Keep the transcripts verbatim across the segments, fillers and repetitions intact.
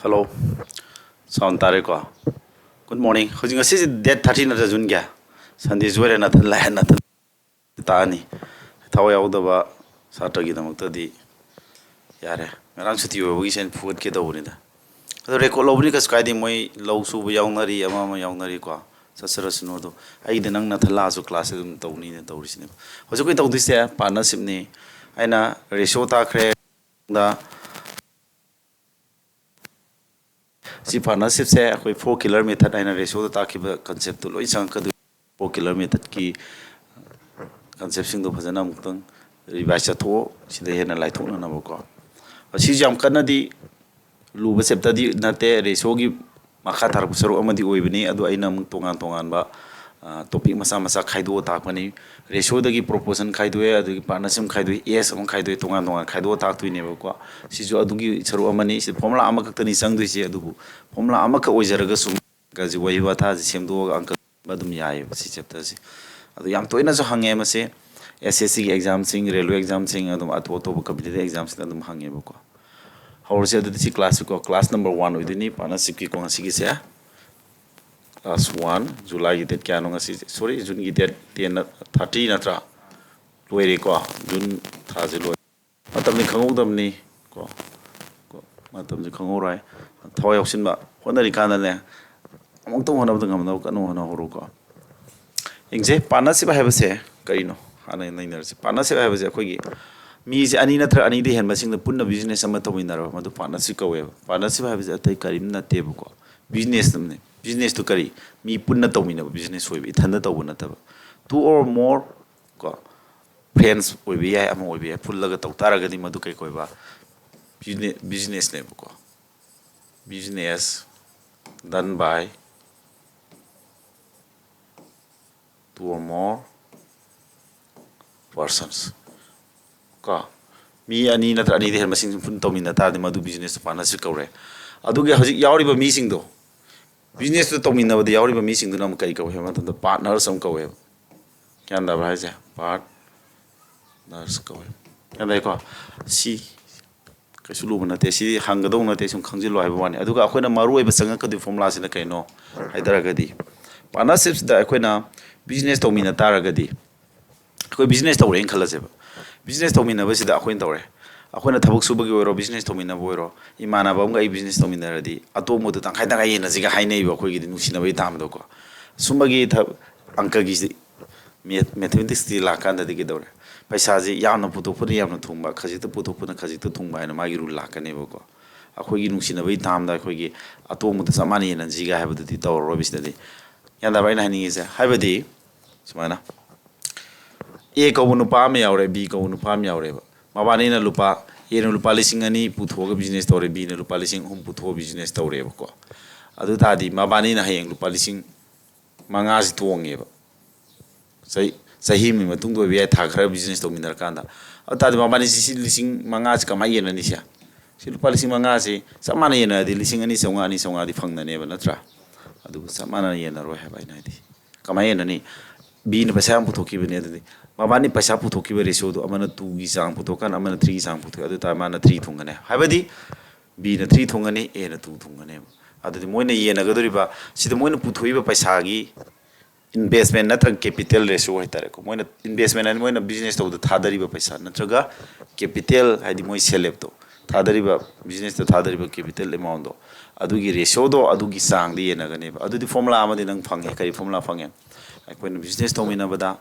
Hello, sound ꯇꯥꯔꯦꯀꯣ? Good morning. ꯍꯧꯖꯤꯛ, ꯉꯁꯤꯁꯦ date thirty ꯅꯠꯇ꯭ꯔ, June ꯀꯌꯥ? Sundayꯁꯨ ꯑꯣꯏꯔꯦ, ꯅꯥꯊꯟ ꯂꯥꯛꯑꯦ, ꯅꯥꯊꯟ ꯇꯥꯛꯑꯅꯤ꯫ ꯊꯋꯥꯏ ꯌꯥꯎꯗꯕ ꯁꯥꯇ꯭ꯔꯒꯤꯗꯃꯛꯇꯗꯤ ꯌꯥꯔꯦ, ꯉꯔꯥꯡ ꯁꯨꯇꯤ ꯑꯣꯏꯕꯒꯤ ꯁꯦꯟ ꯐꯨꯒꯠꯀꯦ ꯇꯧꯕꯅꯤꯗ꯫ ꯑꯗꯣ record ꯂꯧꯕꯅꯤ, ꯀꯩꯁꯨ ꯀꯥꯏꯗꯦ, ꯃꯣꯏ ꯂꯧ ꯁꯨꯕ ꯌꯥꯎꯅꯔꯤ, ꯑꯃ ꯑꯃ ꯌꯥꯎꯅꯔꯤꯀꯣ, ꯆꯠꯆꯔꯁꯅꯨ꯫ ꯑꯗꯣ ꯑꯩꯗꯤ ꯅꯪ ꯅꯥꯊꯟ ꯂꯥꯛꯑꯁꯨ class ꯑꯗꯨꯝ ꯇꯧꯅꯤꯅ ꯇꯧꯔꯤꯁꯤꯅꯦꯕ꯫ ꯍꯧꯖꯤꯛ ꯑꯩꯈꯣꯏ ꯇꯧꯗꯣꯏꯁꯦ partnershipꯅꯤ꯫ ꯑꯩꯅ ratio ꯇꯥꯛꯈ꯭ꯔꯦ꯫ ꯗ ꯁꯤ partnershipꯁꯦ ꯑꯩꯈꯣꯏ four pillar method ꯍꯥꯏꯅ ratioꯗ ꯇꯥꯛꯈꯤꯕ conceptꯇꯨ ꯂꯣꯏ ꯆꯪꯉꯛꯀꯗꯣꯏꯅꯤ꯫ Four pillar methodꯀꯤ conceptꯁꯤꯡꯗꯣ ꯐꯖꯅ ꯑꯃꯨꯛꯇꯪ revise ꯆꯠꯊꯣꯛꯑꯣ, ꯁꯤꯗ ꯍꯦꯟꯅ ꯂꯥꯏꯊꯣꯛꯅꯅꯕꯀꯣ꯫ ꯑꯁꯤꯁꯨ ꯌꯥꯝ ꯀꯟꯅꯗꯤ ꯂꯨꯕ chapterꯗꯤ ꯅꯠꯇꯦ, ratioꯒꯤ ꯃꯈꯥ ꯇꯥꯔꯛꯄ ꯁꯔꯨꯛ ꯑꯃꯗꯤ ꯑꯣꯏꯕꯅꯤ꯫ ꯑꯗꯨ ꯑꯩꯅ ꯑꯃꯨꯛ ꯇꯣꯉꯥꯟ ꯇꯣꯉꯥꯟꯕ topic ꯃꯆꯥ ꯃꯆꯥ ꯈꯥꯏꯗꯣꯛꯑ ꯇꯥꯛꯄꯅꯤ꯫ Ratioꯗꯒꯤ proportion ꯈꯥꯏꯗꯣꯛꯑꯦ, ꯑꯗꯒꯤ partnership ꯈꯥꯏꯗꯣꯛꯑꯦ, S ꯑꯃꯨꯛ ꯈꯥꯏꯗꯣꯛꯑꯦ, ꯇꯣꯉꯥꯟ ꯇꯣꯉꯥꯟ ꯈꯥꯏꯗꯣꯛꯑ ꯇꯥꯛꯇꯣꯏꯅꯦꯕꯀꯣ꯫ ꯁꯤꯁꯨ ꯑꯗꯨꯒꯤ ꯁꯔꯨꯛ ꯑꯃꯅꯤ꯫ ꯁꯤ formula ꯑꯃꯈꯛꯇꯅꯤ ꯆꯪꯗꯣꯏꯁꯦ, ꯑꯗꯨꯕꯨ formula ꯑꯃꯈꯛ ꯑꯣꯏꯖꯔꯒꯁꯨ ꯑꯪꯀꯁꯤ, ꯋꯥꯍꯩ ꯋꯥꯇꯥꯁꯤ ꯁꯦꯝꯗꯣꯛꯑꯒ ꯑꯪꯀ ꯑꯗꯨꯝ ꯌꯥꯏꯑꯕ ꯁꯤ chapterꯁꯤ꯫ ꯑꯗꯣ ꯌꯥꯝ ꯇꯣꯏꯅꯁꯨ ꯍꯪꯉꯦ ꯃꯁꯤ, SSCꯒꯤ examꯁꯤꯡ, railway examꯁꯤꯡ, ꯑꯗꯨꯝ ꯑꯇꯣꯞ ꯑꯇꯣꯞꯄ competitive examꯁꯤꯡꯗ ꯑꯗꯨꯝ ꯍꯪꯉꯦꯕꯀꯣ꯫ ꯍꯧꯔꯁꯦ ꯑꯗꯨꯗꯤ, ꯁꯤ classꯁꯤꯀꯣ, class number one ꯑꯣꯏꯗꯣꯏꯅꯤ partnershipꯀꯤꯀꯣ ꯉꯁꯤꯒꯤꯁꯦ꯫ Class one, Julyꯒꯤ date ꯀꯌꯥꯅꯣ ꯉꯁꯤꯁꯦ? Sorry, Juneꯒꯤ date ten ꯅ-, thirty ꯅꯠꯇ꯭ꯔꯥ? ꯂꯣꯏꯔꯦꯀꯣ, June ꯊꯥꯁꯦ ꯂꯣꯏꯔꯦ꯫ ꯃꯇꯝꯗꯤ ꯈꯪꯍꯧꯗꯕꯅꯤ ꯀꯣ, ꯀꯣ, ꯃꯇꯝꯁꯦ ꯈꯪꯍꯧꯔꯣꯏ꯫ ꯊꯋꯥꯏ ꯌꯥꯎꯁꯤꯟꯕ, ꯍꯣꯠꯅꯔꯤꯀꯥꯟꯗꯅꯦ, ꯑꯃꯨꯛꯇꯪ ꯍꯣꯠꯅꯕꯗ ꯉꯝꯅꯕ ꯀꯟꯅ ꯍꯣꯠꯅꯍꯧꯔꯣꯀꯣ꯫ ꯌꯦꯡꯁꯦ, partnership ꯍꯥꯏꯕꯁꯦ ꯀꯔꯤꯅꯣ? ꯍꯥꯟꯅ ꯅꯩꯅꯔꯁꯤ꯫ Partnership ꯍꯥꯏꯕꯁꯦ ꯑꯩꯈꯣꯏꯒꯤ ꯃꯤꯁꯦ ꯑꯅꯤ ꯅꯠꯇ꯭ꯔꯒ ꯑꯅꯤꯗꯩ ꯍꯦꯟꯕꯁꯤꯡꯅ ꯄꯨꯟꯅ business ꯑꯃ ꯇꯧꯃꯤꯟꯅꯔꯕ, ꯃꯗꯨ partnership ꯀꯧꯋꯦꯕ꯫ Partnership ꯍꯥꯏꯕꯁꯦ ꯑꯇꯩ ꯀꯔꯤꯝ ꯅꯠꯇꯦꯕꯀꯣ, businessꯅꯤ꯫ Businessꯇꯨ ꯀꯔꯤ? ꯃꯤ ꯄꯨꯟꯅ ꯇꯧꯃꯤꯟꯅꯕ business ꯑꯣꯏꯕ, ꯏꯊꯟꯗ ꯇꯧꯕ ꯅꯠꯇꯕ꯫ Two or more ꯀꯣ, friends ꯑꯣꯏꯕ ꯌꯥꯏ, ꯑꯃ ꯑꯣꯏꯕ ꯌꯥꯏ, ꯄꯨꯜꯂꯒ ꯇꯧ ꯇꯥꯔꯒꯗꯤ ꯃꯗꯨ ꯀꯩ ꯀꯧꯋꯦꯕ? Business, businessꯅꯦꯕꯀꯣ꯫ Business done by two or more persons ꯀꯣ꯫ ꯃꯤ ꯑꯅꯤ ꯅꯠꯇ꯭ꯔ ꯑꯅꯤꯗꯩ ꯍꯦꯟꯕꯁꯤꯡ ꯄꯨꯟꯅ ꯇꯧꯃꯤꯟꯅ ꯇꯥꯔꯗꯤ ꯃꯗꯨ business partnership ꯀꯧꯔꯦ꯫ ꯑꯗꯨꯒꯤ ꯍꯧꯖꯤꯛ ꯌꯥꯎꯔꯤꯕ ꯃꯤꯁꯤꯡꯗꯣ, businessꯇ ꯇꯧꯃꯤꯟꯅꯕꯗ ꯌꯥꯎꯔꯤꯕ ꯃꯤꯁꯤꯡꯗꯨꯅ ꯑꯃꯨꯛ ꯀꯔꯤ ꯀꯧꯏ ꯍꯥꯏꯕ ꯃꯇꯝꯗ partners ꯑꯃꯨꯛ ꯀꯧꯋꯦꯕ꯫ ꯒ꯭ꯌꯥꯟ ꯇꯥꯕ꯭ꯔꯥ ꯍꯥꯏꯁꯦ? Partners ꯀꯧꯋꯦ꯫ ꯒ꯭ꯌꯥꯟ ꯇꯥꯏꯀꯣ? ꯁꯤ ꯀꯩꯁꯨ ꯂꯨꯕ ꯅꯠꯇꯦ, ꯁꯤꯗꯤ ꯍꯪꯒꯗꯧ ꯅꯠꯇꯦ, ꯁꯨꯝ ꯈꯪꯖꯤꯜꯂꯣ ꯍꯥꯏꯕ ꯋꯥꯅꯤ꯫ ꯑꯗꯨꯒ ꯑꯩꯈꯣꯏꯅ ꯃꯔꯨ ꯑꯣꯏꯕ ꯆꯪꯉꯛꯀꯗꯣꯏ ꯐꯣꯔꯃꯨꯂꯥꯁꯤꯅ ꯀꯩꯅꯣ ꯍꯥꯏ ꯇꯥꯔꯒꯗꯤ, ꯄꯥꯔꯠꯅꯔꯁꯤꯞꯁꯤꯗ ꯑꯩꯈꯣꯏꯅ ꯕꯤꯖꯤꯅꯦꯁ ꯇꯧꯃꯤꯟꯅ ꯇꯥꯔꯒꯗꯤ, ꯑꯩꯈꯣꯏ ꯕꯤꯖꯤꯅꯦꯁ ꯇꯧꯔꯦꯅ ꯈꯜꯂꯁꯦꯕ꯫ ꯕꯤꯖꯤꯅꯦꯁ ꯇꯧꯃꯤꯟꯅꯕꯁꯤꯗ ꯑꯩꯈꯣꯏꯅ ꯇꯧꯔꯦ, ꯑꯩꯈꯣꯏꯅ ꯊꯕꯛ ꯁꯨꯕꯒꯤ ꯑꯣꯏꯔꯣ, ꯕꯤꯖꯤꯅꯦꯁ ꯇꯧꯃꯤꯟꯅꯕ ꯑꯣꯏꯔꯣ, ꯏꯃꯥꯟꯅꯕ ꯑꯃꯒ ꯑꯩ ꯕꯤꯖꯤꯅꯦꯁ ꯇꯧꯃꯤꯟꯅꯔꯗꯤ ꯑꯇꯣꯡꯕꯗꯣ ꯇꯪꯈꯥꯏ ꯇꯪꯈꯥꯏ ꯌꯦꯟꯅꯁꯤꯒ ꯍꯥꯏꯅꯩꯕ, ꯑꯩꯈꯣꯏꯒꯤꯗꯤ ꯅꯨꯡꯁꯤꯅꯕꯒꯤ ꯇꯥꯝꯗꯀꯣ꯫ ꯁꯨꯝꯕꯒꯤ ꯊ-, ꯑꯪꯀꯒꯤ math-, mathematics-ꯇꯤ ꯂꯥꯛꯀꯥꯟꯗꯗꯤ ꯀꯩꯗꯧꯔꯦ? ꯄꯩꯁꯥꯁꯤ ꯌꯥꯝꯅ ꯄꯨꯊꯣꯛꯄꯅ ꯌꯥꯝꯅ ꯊꯨꯡꯕ, ꯈꯖꯤꯛꯇ ꯄꯨꯊꯣꯛꯄꯅ ꯈꯖꯤꯛꯇ ꯊꯨꯡꯕ ꯍꯥꯏꯅ ꯃꯥꯒꯤ rule ꯂꯥꯛꯀꯅꯦꯕꯀꯣ꯫ ꯑꯩꯈꯣꯏꯒꯤ ꯅꯨꯡꯁꯤꯅꯕꯒꯤ ꯇꯥꯝꯗ ꯑꯩꯈꯣꯏꯒꯤ ꯑꯇꯣꯡꯕꯗ ꯆꯞ ꯃꯥꯟꯅ ꯌꯦꯟꯅꯁꯤꯒ ꯍꯥꯏꯕꯗꯨꯗꯤ ꯇꯧꯔꯔꯣꯏꯕ ꯁꯤꯗꯗꯤ꯫ ꯒ꯭ꯌꯥꯟ ꯇꯥꯕ꯭ꯔꯥ ꯑꯩꯅ ꯍꯥꯏꯅꯤꯡꯉꯤꯁꯦ? ꯍꯥꯏꯕꯗꯤ ꯁꯨꯃꯥꯏꯅ, A ꯀꯧꯕ ꯅꯨꯄꯥ ꯑꯃ ꯌꯥꯎꯔꯦ, B ꯀꯧꯕ ꯅꯨꯄꯥ ꯑꯃ ꯌꯥꯎꯔꯦꯕ꯫ ꯃꯕꯥꯅꯤꯅ ꯂꯨꯄꯥ, A ꯅ ꯂꯨꯄꯥ ꯂꯤꯁꯤꯡ ꯑꯅꯤ ꯄꯨꯊꯣꯛꯑꯒ ꯕꯤꯖꯤꯅꯦꯁ ꯇꯧꯔꯦ, B ꯅ ꯂꯨꯄꯥ ꯂꯤꯁꯤꯡ ꯑꯍꯨꯝ ꯄꯨꯊꯣꯛꯑꯒ ꯕꯤꯖꯤꯅꯦꯁ ꯇꯧꯔꯦꯕꯀꯣ꯫ ꯑꯗꯨ ꯇꯥꯔꯗꯤ ꯃꯕꯥꯅꯤꯅ ꯍꯌꯦꯡ ꯂꯨꯄꯥ ꯂꯤꯁꯤꯡ ꯃꯉꯥꯁꯤ ꯇꯣꯡꯉꯦꯕ꯫ ꯆꯍꯤ, ꯆꯍꯤ ꯑꯃꯒꯤ ꯃꯇꯨꯡꯗ ꯑꯣꯏꯕ ꯌꯥꯏ, ꯊꯥ ꯈꯔ ꯕꯤꯖꯤꯅꯦꯁ ꯇꯧꯃꯤꯟꯅꯔꯀꯥꯟꯗ꯫ ꯑꯗꯨ ꯇꯥꯔꯗꯤ ꯃꯕꯥꯅꯤꯁꯤ ꯁꯤ ꯂꯤꯁꯤꯡ ꯃꯉꯥꯁꯤ ꯀꯃꯥꯏꯅ ꯌꯦꯟꯅꯅꯤ ꯁꯦ? ꯁꯤ ꯂꯨꯄꯥ ꯂꯤꯁꯤꯡ ꯃꯉꯥꯁꯤ ꯆꯞ ꯃꯥꯟꯅ ꯌꯦꯟꯅꯔꯗꯤ ꯂꯤꯁꯤꯡ ꯑꯅꯤ ꯆꯥꯝꯃꯉꯥ, ꯑꯅꯤ ꯆꯥꯝꯃꯉꯥꯗꯤ ꯐꯪꯅꯅꯦꯕ, ꯅꯠꯇ꯭ꯔꯥ? ꯑꯗꯨꯕꯨ ꯆꯞ ꯃꯥꯟꯅꯅ ꯌꯦꯟꯅꯔꯣꯏ ꯍꯥꯏꯕ ꯑꯩꯅ ꯍꯥꯏꯗꯤ꯫ ꯀꯃꯥꯏꯅ ꯌꯦꯟꯅꯅꯤ? B ꯅ ꯄꯩꯁꯥ ꯌꯥꯝ ꯄꯨꯊꯣꯛꯈꯤꯕꯅꯦ꯫ ꯑꯗꯨꯗꯤ ꯃꯕꯥꯅꯤ ꯄꯩꯁꯥ ꯄꯨꯊꯣꯛꯈꯤꯕ ratio ꯗꯣ ꯑꯃꯅ two ꯒꯤ ꯆꯥꯡ ꯄꯨꯊꯣꯛꯀꯥꯟꯗ ꯑꯃꯅ three ꯒꯤ ꯆꯥꯡ ꯄꯨꯊꯣꯛꯑꯦ꯫ ꯑꯗꯨ ꯇꯥꯔꯗꯤ ꯃꯥꯅ three ꯊꯨꯡꯒꯅꯤ꯫ ꯍꯥꯏꯕꯗꯤ B ꯅ three ꯊꯨꯡꯒꯅꯤ, A ꯅ two ꯊꯨꯡꯒꯅꯦꯕ꯫ ꯑꯗꯨꯗꯤ ꯃꯣꯏꯅ ꯌꯦꯟꯅꯒꯗꯧꯔꯤꯕ, ꯁꯤꯗ ꯃꯣꯏꯅ ꯄꯨꯊꯣꯛꯏꯕ ꯄꯩꯁꯥꯒꯤ investment ꯅꯠꯇ꯭ꯔꯒ capital ratio ꯍꯥꯏꯇꯥꯔꯦꯀꯣ꯫ ꯃꯣꯏꯅ investment ꯍꯥꯏꯗꯤ ꯃꯣꯏꯅ ꯕꯤꯖꯤꯅꯦꯁ ꯇꯧꯕꯗ ꯊꯥꯗꯔꯤꯕ ꯄꯩꯁꯥ, ꯅꯠꯇ꯭ꯔꯒ capital ꯍꯥꯏꯗꯤ ꯃꯣꯏ ꯁꯦꯜꯐꯇꯣ ꯊꯥꯗꯔꯤꯕ, ꯕꯤꯖꯤꯅꯦꯁꯇ ꯊꯥꯗꯔꯤꯕ capital amount ꯗꯣ, ꯑꯗꯨꯒꯤ ratio ꯗꯣ, ꯑꯗꯨꯒꯤ ꯆꯥꯡꯗ ꯌꯦꯟꯅꯒꯅꯦꯕ꯫ ꯑꯗꯨꯗꯤ ꯐꯣꯔꯃꯨꯂꯥ ꯑꯃꯗꯤ ꯅꯪ ꯐꯪꯉꯦ꯫ ꯀꯔꯤ ꯐꯣꯔꯃꯨꯂꯥ ꯐꯪꯉꯦ? ꯑꯩꯈꯣꯏꯅ ꯕꯤꯖꯤꯅꯦꯁ ꯇꯧꯃꯤꯟꯅꯕꯗ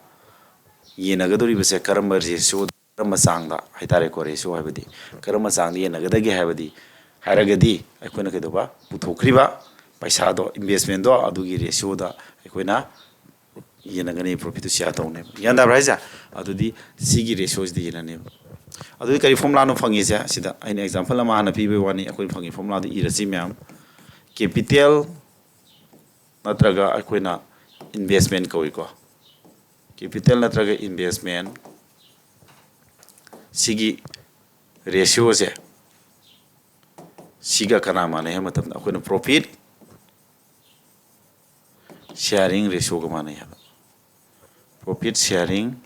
ꯌꯦꯟꯅꯒꯗꯧꯔꯤꯕꯁꯦ ꯀꯔꯝꯕ ratio, ꯀꯔꯝꯕ ꯆꯥꯡꯗ ꯍꯥꯏꯇꯥꯔꯦꯀꯣ, ratio ꯍꯥꯏꯕꯗꯤ ꯀꯔꯝꯕ ꯆꯥꯡꯗ ꯌꯦꯟꯅꯒꯗꯒꯦ ꯍꯥꯏꯕꯗꯤ, ꯍꯥꯏꯔꯒꯗꯤ ꯑꯩꯈꯣꯏꯅ ꯀꯩꯗꯧꯕ, ꯄꯨꯊꯣꯛꯈ꯭ꯔꯤꯕ ꯄꯩꯁꯥꯗꯣ, investment ꯗꯣ, ꯑꯗꯨꯒꯤ ratio ꯗ ꯑꯩꯈꯣꯏꯅ ꯌꯦꯟꯅꯒꯅꯤ, profit ꯇꯨ share ꯇꯧꯅꯦꯕ꯫ ꯒ꯭ꯌꯥꯟ ꯇꯥꯕ꯭ꯔꯥ ꯍꯥꯏꯁꯦ? ꯑꯗꯨꯗꯤ ꯁꯤꯒꯤ ratio ꯁꯤꯗ ꯌꯦꯟꯅꯅꯦꯕ꯫ ꯑꯗꯨꯗꯤ ꯀꯔꯤ ꯐꯣꯔꯃꯨꯂꯥꯅꯣ ꯐꯪꯉꯤꯁꯦ? ꯁꯤꯗ ꯑꯩꯅ example ꯑꯃ ꯍꯥꯟꯅ ꯄꯤꯕꯩ ꯋꯥꯅꯤ, ꯑꯩꯈꯣꯏꯅ ꯐꯪꯉꯤ ꯐꯣꯔꯃꯨꯂꯥꯗꯣ ꯏꯔꯁꯤ ꯃꯌꯥꯝ꯫ Capital ꯅꯠꯇ꯭ꯔꯒ ꯑꯩꯈꯣꯏꯅ investment ꯀꯧꯏꯀꯣ꯫ Capital ꯅꯠꯇ꯭ꯔꯒ investment ꯁꯤꯒꯤ ratio ꯁꯦ, ꯁꯤꯒ ꯀꯅꯥ ꯃꯥꯟꯅꯩ ꯍꯥꯏꯕ ꯃꯇꯝꯗ ꯑꯩꯈꯣꯏꯅ profit sharing ratio ꯒ ꯃꯥꯟꯅꯩ ꯍꯥꯏꯕ꯫ Profit sharing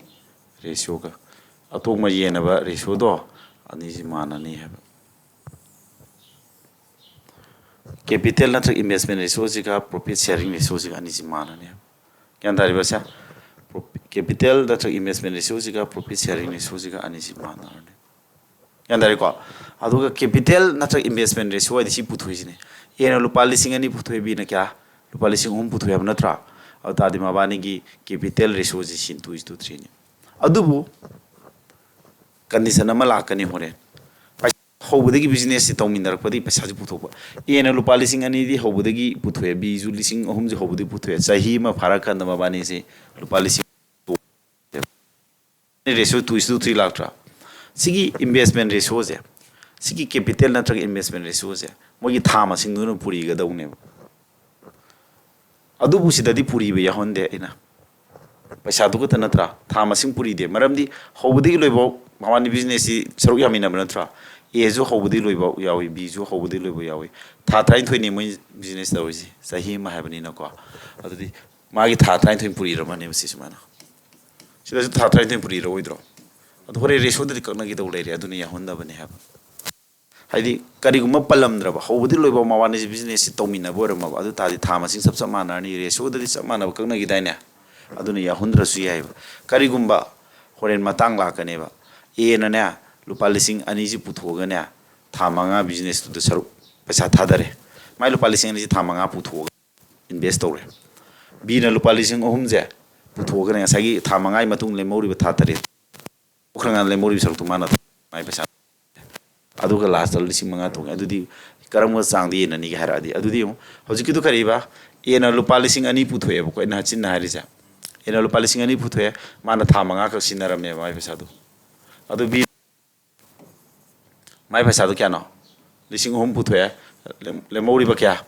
ratio ꯒ, ꯑꯇꯣꯡꯕ ꯌꯦꯟꯅꯕ ratio ꯗꯣ ꯑꯅꯤꯁꯤ ꯃꯥꯟꯅꯅꯤ ꯍꯥꯏꯕ꯫ ꯀꯦꯄꯤꯇꯦꯜ ꯅꯠꯇ꯭ꯔꯒ ꯏꯟꯚꯦꯁꯃꯦꯟ ꯔꯦꯁꯤꯌꯣꯁꯤꯒ ꯄ꯭ꯔꯣꯐꯤꯠ ꯁꯤꯌꯥꯔꯤꯡ ꯔꯦꯁꯤꯌꯣꯁꯤꯒ ꯑꯅꯤꯁꯤ ꯃꯥꯟꯅꯅꯦꯕ꯫ ꯒ꯭ꯌꯥꯟ ꯇꯥꯔꯤꯕꯁꯦ? ꯀꯦꯄꯤꯇꯦꯜ ꯅꯠꯇ꯭ꯔꯒ ꯏꯟꯚꯦꯁꯃꯦꯟ ꯔꯦꯁꯤꯌꯣꯁꯤꯒ ꯄ꯭ꯔꯣꯐꯤꯠ ꯁꯤꯌꯥꯔꯤꯡ ꯔꯦꯁꯤꯌꯣꯁꯤꯒ ꯑꯅꯤꯁꯤ ꯃꯥꯟꯅꯔꯅꯤ꯫ ꯒ꯭ꯌꯥꯟ ꯇꯥꯔꯦꯀꯣ? ꯑꯗꯨꯒ ꯀꯦꯄꯤꯇꯦꯜ ꯅꯠꯇ꯭ꯔꯒ ꯏꯟꯚꯦꯁꯃꯦꯟ ꯔꯦꯁꯤꯌꯣ ꯍꯥꯏꯗꯤ ꯁꯤ ꯄꯨꯊꯣꯛꯏꯁꯤꯅꯦ꯫ ꯑꯦꯅ ꯂꯨꯄꯥ ꯂꯤꯁꯤꯡ ꯑꯅꯤ ꯄꯨꯊꯣꯛꯑꯦ, ꯕꯤꯅ ꯀꯌꯥ? ꯂꯨꯄꯥ ꯂꯤꯁꯤꯡ ꯑꯍꯨꯝ ꯄꯨꯊꯣꯛꯑꯦ ꯍꯥꯏꯕ ꯅꯠꯇ꯭ꯔꯥ? ꯑꯗꯨ ꯇꯥꯔꯗꯤ ꯃꯕꯥꯅꯤꯒꯤ ꯀꯦꯄꯤꯇꯦꯜ ꯔꯦꯁꯤꯌꯣꯁꯤ ꯁꯤ ꯇꯨ ꯏꯁ ꯇꯨ ꯊ꯭ꯔꯤꯅꯤ꯫ ꯑꯗꯨꯕꯨ ꯀꯟꯗꯤꯁꯟ ꯑꯃ ꯂꯥꯛꯀꯅꯤ ꯍꯣꯔꯦꯟ꯫ ꯍꯧꯕꯗꯒꯤ ꯕꯤꯖꯤꯅꯦꯁꯁꯤ ꯇꯧꯃꯤꯟꯅꯔꯛꯄꯗꯒꯤ ꯄꯩꯁꯥꯁꯤ ꯄꯨꯊꯣꯛꯄ꯫ ꯑꯦꯅ ꯂꯨꯄꯥ ꯂꯤꯁꯤꯡ ꯑꯅꯤꯗꯤ ꯍꯧꯕꯗꯒꯤ ꯄꯨꯊꯣꯛꯑꯦ, ꯕꯤꯁꯨ ꯂꯤꯁꯤꯡ ꯑꯍꯨꯝꯁꯤ ꯍꯧꯕꯗꯒꯤ ꯄꯨꯊꯣꯛꯑꯦ꯫ ꯆꯍꯤ ꯑꯃ ꯐꯥꯔꯀꯥꯟꯗ ꯃꯕꯥꯅꯤꯁꯤ ꯂꯨꯄꯥ ꯂꯤꯁꯤꯡ, ꯔꯦꯁꯤꯌꯣ ꯇꯨ ꯏꯁ ꯇꯨ ꯊ꯭ꯔꯤ ꯂꯥꯛꯇ꯭ꯔꯥ? ꯁꯤꯒꯤ ꯏꯟꯚꯦꯁꯃꯦꯟ ꯔꯦꯁꯤꯌꯣꯁꯦ, ꯁꯤꯒꯤ ꯀꯦꯄꯤꯇꯦꯜ ꯅꯠꯇ꯭ꯔꯒ ꯏꯟꯚꯦꯁꯃꯦꯟ ꯔꯦꯁꯤꯌꯣꯁꯦ ꯃꯣꯏꯒꯤ ꯊꯥ ꯃꯁꯤꯡꯗꯨꯅ ꯄꯨꯔꯤꯒꯗꯧꯅꯦꯕ꯫ ꯑꯗꯨꯕꯨ ꯁꯤꯗꯗꯤ ꯄꯨꯔꯤꯕ ꯌꯥꯎꯍꯟꯗꯦ ꯑꯩꯅ꯫ ꯄꯩꯁꯥꯗꯨ ꯈꯛꯇ ꯅꯠꯇ꯭ꯔꯥ? ꯊꯥ ꯃꯁꯤꯡ ꯄꯨꯔꯤꯗꯦ꯫ ꯃꯔꯝꯗꯤ ꯍꯧꯕꯗꯒꯤ ꯂꯣꯏꯐꯥꯎ ꯃꯕꯥꯅꯤ ꯕꯤꯖꯤꯅꯦꯁꯁꯤ ꯁꯔꯨꯛ ꯌꯥꯃꯤꯟꯅꯕ ꯅꯠꯇ꯭ꯔꯥ? ꯑꯦꯁꯨ ꯍꯧꯕꯗꯒꯤ ꯂꯣꯏꯐꯥꯎ ꯌꯥꯎꯏ, ꯕꯤꯁꯨ ꯍꯧꯕꯗꯒꯤ ꯂꯣꯏꯐꯥꯎ ꯌꯥꯎꯏ꯫ ꯊꯥ ꯇꯔꯥꯅꯤꯊꯣꯏꯅꯤ ꯃꯣꯏ ꯕꯤꯖꯤꯅꯦꯁ ꯇꯧꯔꯤꯁꯦ, ꯆꯍꯤ ꯑꯃ ꯍꯥꯏꯕꯅꯤꯅꯀꯣ꯫ ꯑꯗꯨꯗꯤ ꯃꯥꯒꯤ ꯊꯥ ꯇꯔꯥꯅꯤꯊꯣꯏ ꯄꯨꯔꯤꯔꯝꯃꯅꯦꯕ ꯁꯤ ꯁꯨꯃꯥꯏꯅ꯫ ꯁꯤꯗꯁꯨ ꯊꯥ ꯇꯔꯥꯅꯤꯊꯣꯏ ꯄꯨꯔꯤꯔꯣꯏꯗ꯭ꯔꯣ? ꯑꯗꯨ ꯍꯣꯔꯦꯟ ꯔꯦꯁꯤꯌꯣꯗꯗꯤ ꯀꯛꯅꯈꯤꯗꯧ ꯂꯩꯔꯦ, ꯑꯗꯨꯅ ꯌꯥꯎꯍꯟꯗꯕꯅꯦ ꯍꯥꯏꯕ꯫ ꯍꯥꯏꯗꯤ ꯀꯔꯤꯒꯨꯝꯕ ꯄꯜꯂꯝꯗ꯭ꯔꯕ, ꯍꯧꯕꯗꯤ ꯂꯣꯏꯕ ꯃꯕꯥꯅꯤꯁꯤ ꯕꯤꯖꯤꯅꯦꯁꯁꯤ ꯇꯧꯃꯤꯟꯅꯕ ꯑꯣꯏꯔꯝꯃꯕ, ꯑꯗꯨ ꯇꯥꯔꯗꯤ ꯊꯥ ꯃꯁꯤꯡ ꯆꯞ ꯆꯞ ꯃꯥꯟꯅꯔꯅꯤ, ꯔꯦꯁꯤꯌꯣꯗꯗꯤ ꯆꯞ ꯃꯥꯟꯅꯕ ꯀꯛꯅꯈꯤꯗꯥꯏꯅꯦ? ꯑꯗꯨꯅ ꯌꯥꯎꯍꯟꯗ꯭ꯔꯁꯨ ꯌꯥꯏꯑꯕ꯫ ꯀꯔꯤꯒꯨꯝꯕ ꯍꯣꯔꯦꯟ ꯃꯇꯥꯡ ꯂꯥꯛꯀꯅꯦꯕ, ꯑꯦꯅꯅꯦ ꯂꯨꯄꯥ ꯂꯤꯁꯤꯡ ꯑꯅꯤꯁꯤ ꯄꯨꯊꯣꯛꯑꯒꯅꯦ ꯊꯥ ꯃꯉꯥ ꯕꯤꯖꯤꯅꯦꯁꯇꯨꯗ ꯁꯔꯨꯛ ꯄꯩꯁꯥ ꯊꯥꯗꯔꯦ, ꯃꯥꯏ ꯂꯨꯄꯥ ꯂꯤꯁꯤꯡ ꯑꯅꯤꯁꯤ ꯊꯥ ꯃꯉꯥ ꯄꯨꯊꯣꯛꯑꯒ ꯏꯟꯚꯦꯁ ꯇꯧꯔꯦ꯫ ꯕꯤꯅ ꯂꯨꯄꯥ ꯂꯤꯁꯤꯡ ꯑꯍꯨꯝꯁꯦ ꯄꯨꯊꯣꯛꯑꯒꯅꯦ ꯉꯁꯥꯏꯒꯤ ꯊꯥ ꯃꯉꯥꯒꯤ ꯃꯇꯨꯡ ꯂꯦꯝꯍꯧꯔꯤꯕ ꯊꯥ ꯇꯔꯦꯠ ꯄꯨꯈ꯭ꯔꯀꯥꯟꯗ ꯂꯦꯝꯍꯧꯔꯤꯕ ꯁꯔꯨꯛꯇꯨ ꯃꯥꯅ ꯃꯥꯏ ꯄꯩꯁꯥ, ꯑꯗꯨꯒ ꯂꯥꯁꯇ ꯂꯤꯁꯤꯡ ꯃꯉꯥ ꯇꯣꯡꯉꯦ꯫ ꯑꯗꯨꯗꯤ ꯀꯔꯝꯕ ꯆꯥꯡꯗ ꯌꯦꯟꯅꯅꯤꯒꯦ ꯍꯥꯏꯔꯛꯑꯗꯤ, ꯑꯗꯨꯗꯤ ꯌꯦꯡꯉꯨ, ꯍꯧꯖꯤꯛꯀꯤꯗꯨ ꯀꯔꯤꯕ? ꯑꯦꯅ ꯂꯨꯄꯥ ꯂꯤꯁꯤꯡ ꯑꯅꯤ ꯄꯨꯊꯣꯛꯑꯦꯕꯀꯣ, ꯑꯩꯅ ꯍꯥꯆꯤꯟꯅ ꯍꯥꯏꯔꯤꯁꯦ꯫ ꯑꯦꯅ ꯂꯨꯄꯥ ꯂꯤꯁꯤꯡ ꯑꯅꯤ ꯄꯨꯊꯣꯛꯑꯦ, ꯃꯥꯅ ꯊꯥ ꯃꯉꯥ ꯈꯛ ꯁꯤꯖꯤꯟꯅꯔꯝꯃꯦꯕ ꯃꯥꯏ ꯄꯩꯁꯥꯗꯨ꯫ ꯑꯗꯨ ꯕꯤ ꯃꯥꯏ ꯄꯩꯁꯥꯗꯣ ꯀꯌꯥꯅꯣ? ꯂꯤꯁꯤꯡ ꯑꯍꯨꯝ ꯄꯨꯊꯣꯛꯑꯦ꯫ ꯂꯦꯝ-, ꯂꯦꯝꯍꯧꯔꯤꯕ ꯀꯌꯥ?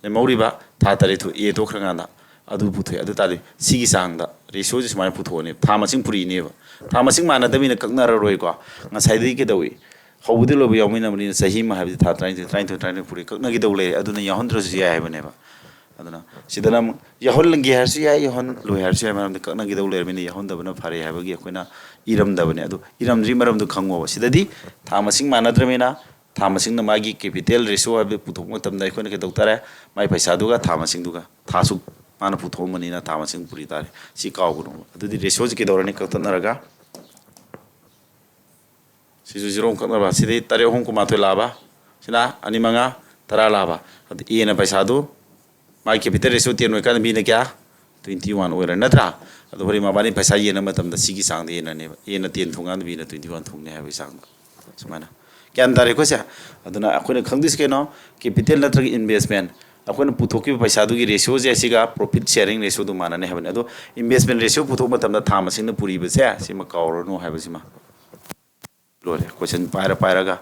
ꯂꯦꯝꯍꯧꯔꯤꯕ ꯊꯥ ꯇꯔꯦꯠꯇꯨ ꯑꯦ ꯇꯣꯛꯈ꯭ꯔꯀꯥꯟꯗ ꯑꯗꯨ ꯄꯨꯊꯣꯛꯑꯦ꯫ ꯑꯗꯨ ꯇꯥꯔꯗꯤ ꯁꯤꯒꯤ ꯆꯥꯡꯗ ꯔꯦꯁꯤꯌꯣꯁꯤ ꯁꯨꯃꯥꯏꯅ ꯄꯨꯊꯣꯛꯑꯅꯦꯕ꯫ ꯊꯥ ꯃꯁꯤꯡ ꯄꯨꯔꯤꯅꯦꯕ꯫ ꯊꯥ ꯃꯁꯤꯡ ꯃꯥꯟꯅꯗꯕꯅꯤꯅ ꯀꯛꯅꯔꯔꯣꯏꯀꯣ꯫ ꯉꯁꯥꯏꯗꯒꯤ ꯀꯩꯗꯧꯏ? ꯍꯧꯕꯗꯤ ꯂꯣꯏꯕ ꯌꯥꯎꯃꯤꯟꯅꯕꯅꯤꯅ ꯆꯍꯤ ꯑꯃ ꯍꯥꯏꯕꯗꯤ ꯊꯥ ꯇꯔꯥꯅꯤꯊꯣꯏ, ꯇꯔꯥꯅꯤꯊꯣꯏ, ꯇꯔꯥꯅꯤꯊꯣꯏ ꯄꯨꯔꯤ ꯀꯛꯅꯈꯤꯗꯧ ꯂꯩꯔꯦ꯫ ꯑꯗꯨꯅ ꯌꯥꯎꯍꯟꯗ꯭ꯔꯁꯨ ꯌꯥꯏ ꯍꯥꯏꯕꯅꯦꯕ꯫ ꯑꯗꯨꯅ ꯁꯤꯗꯅ ꯑꯃꯨꯛ ꯌꯥꯎꯍꯜꯂꯒꯦ ꯍꯥꯏꯔꯁꯨ ꯌꯥꯏ, ꯌꯥꯎꯍꯜꯂꯣꯏ ꯍꯥꯏꯔꯁꯨ ꯌꯥꯏ, ꯃꯔꯝꯗꯤ ꯀꯛꯅꯈꯤꯗꯧ ꯂꯩꯔꯕꯅꯤꯅ ꯌꯥꯎꯍꯟꯗꯕꯅ ꯐꯔꯦ ꯍꯥꯏꯕꯒꯤ ꯑꯩꯈꯣꯏꯅ ꯏꯔꯝꯗꯕꯅꯦ꯫ ꯑꯗꯨ ꯏꯔꯝꯗ꯭ꯔꯤ ꯃꯔꯝꯗꯣ ꯈꯪꯉꯣꯕ꯫ ꯁꯤꯗꯗꯤ ꯊꯥ ꯃꯁꯤꯡ ꯃꯥꯟꯅꯗ꯭ꯔꯕꯅꯤꯅ ꯊꯥ ꯃꯁꯤꯡꯅ ꯃꯥꯒꯤ capital ratio ꯍꯥꯏꯕꯗꯨ ꯄꯨꯊꯣꯛꯄ ꯃꯇꯝꯗ ꯑꯩꯈꯣꯏꯅ ꯀꯩꯗꯧ ꯇꯥꯔꯦ? ꯃꯥꯒꯤ ꯄꯩꯁꯥꯗꯨꯒ ꯊꯥ ꯃꯁꯤꯡꯗꯨꯒ, ꯊꯥꯁꯨ ꯃꯥꯅ ꯄꯨꯊꯣꯛꯑꯝꯕꯅꯤꯅ ꯊꯥ ꯃꯁꯤꯡ ꯄꯨꯔꯤ ꯇꯥꯔꯦ꯫ ꯁꯤ ꯀꯥꯎꯒꯅꯨ꯫ ꯑꯗꯨꯗꯤ ratio ꯁꯤ ꯀꯩꯗꯧꯔꯅꯤ? ꯀꯛꯊꯠꯅꯔꯒ ꯁꯤꯁꯨ zero ꯑꯃ ꯀꯛꯅꯕ꯫ ꯁꯤꯗꯩ ꯇꯔꯦꯠ ꯑꯍꯨꯝ ꯀꯨꯟꯃꯥꯊꯣꯏ ꯂꯥꯛꯑꯕ? ꯁꯤꯅ ꯑꯅꯤ ꯃꯉꯥ ꯇꯔꯥ ꯂꯥꯛꯑꯕ? ꯑꯗꯨ A ꯅ ꯄꯩꯁꯥꯗꯨ, ꯃꯥꯒꯤ capital ratio ten ꯑꯣꯏꯔꯀꯥꯟꯗ B ꯅ ꯀꯌꯥ? Twenty one ꯑꯣꯏꯔꯦ, ꯅꯠꯇ꯭ꯔꯥ? ꯑꯗꯣ ꯍꯣꯔꯦꯟ ꯃꯕꯥꯅꯤ ꯄꯩꯁꯥ ꯌꯦꯟꯅꯕ ꯃꯇꯝꯗ ꯁꯤꯒꯤ ꯆꯥꯡꯗ ꯌꯦꯟꯅꯅꯦꯕ꯫ A ꯅ ten ꯊꯣꯡꯀꯥꯟꯗ B ꯅ twenty one ꯊꯣꯡꯅꯤ ꯍꯥꯏꯕꯒꯤ ꯆꯥꯡꯗ꯫ ꯁꯨꯃꯥꯏꯅ꯫ ꯒ꯭ꯌꯥꯟ ꯇꯥꯔꯦꯀꯣ ꯁꯦ? ꯑꯗꯨꯅ ꯑꯩꯈꯣꯏꯅ ꯈꯪꯗꯣꯏꯁꯤ ꯀꯩꯅꯣ? Capital ꯅꯠꯇ꯭ꯔꯒ investment꯫ ꯑꯩꯈꯣꯏꯅ ꯄꯨꯊꯣꯛꯈꯤꯕ ꯄꯩꯁꯥꯗꯨꯒꯤ ratio ꯁꯦ ꯁꯤꯒ profit sharing ratio ꯗꯨ ꯃꯥꯟꯅꯅꯤ ꯍꯥꯏꯕꯅꯤ꯫ ꯑꯗꯣ investment ratio ꯄꯨꯊꯣꯛꯄ ꯃꯇꯝꯗ ꯊꯥ ꯃꯁꯤꯡꯅ ꯄꯨꯔꯤꯕꯁꯦ ꯁꯤꯃ ꯀꯥꯎꯔꯅꯨ ꯍꯥꯏꯕꯁꯤꯃ꯫ ꯂꯣꯏꯔꯦ꯫ Question ꯄꯥꯏꯔ ꯄꯥꯏꯔꯒ,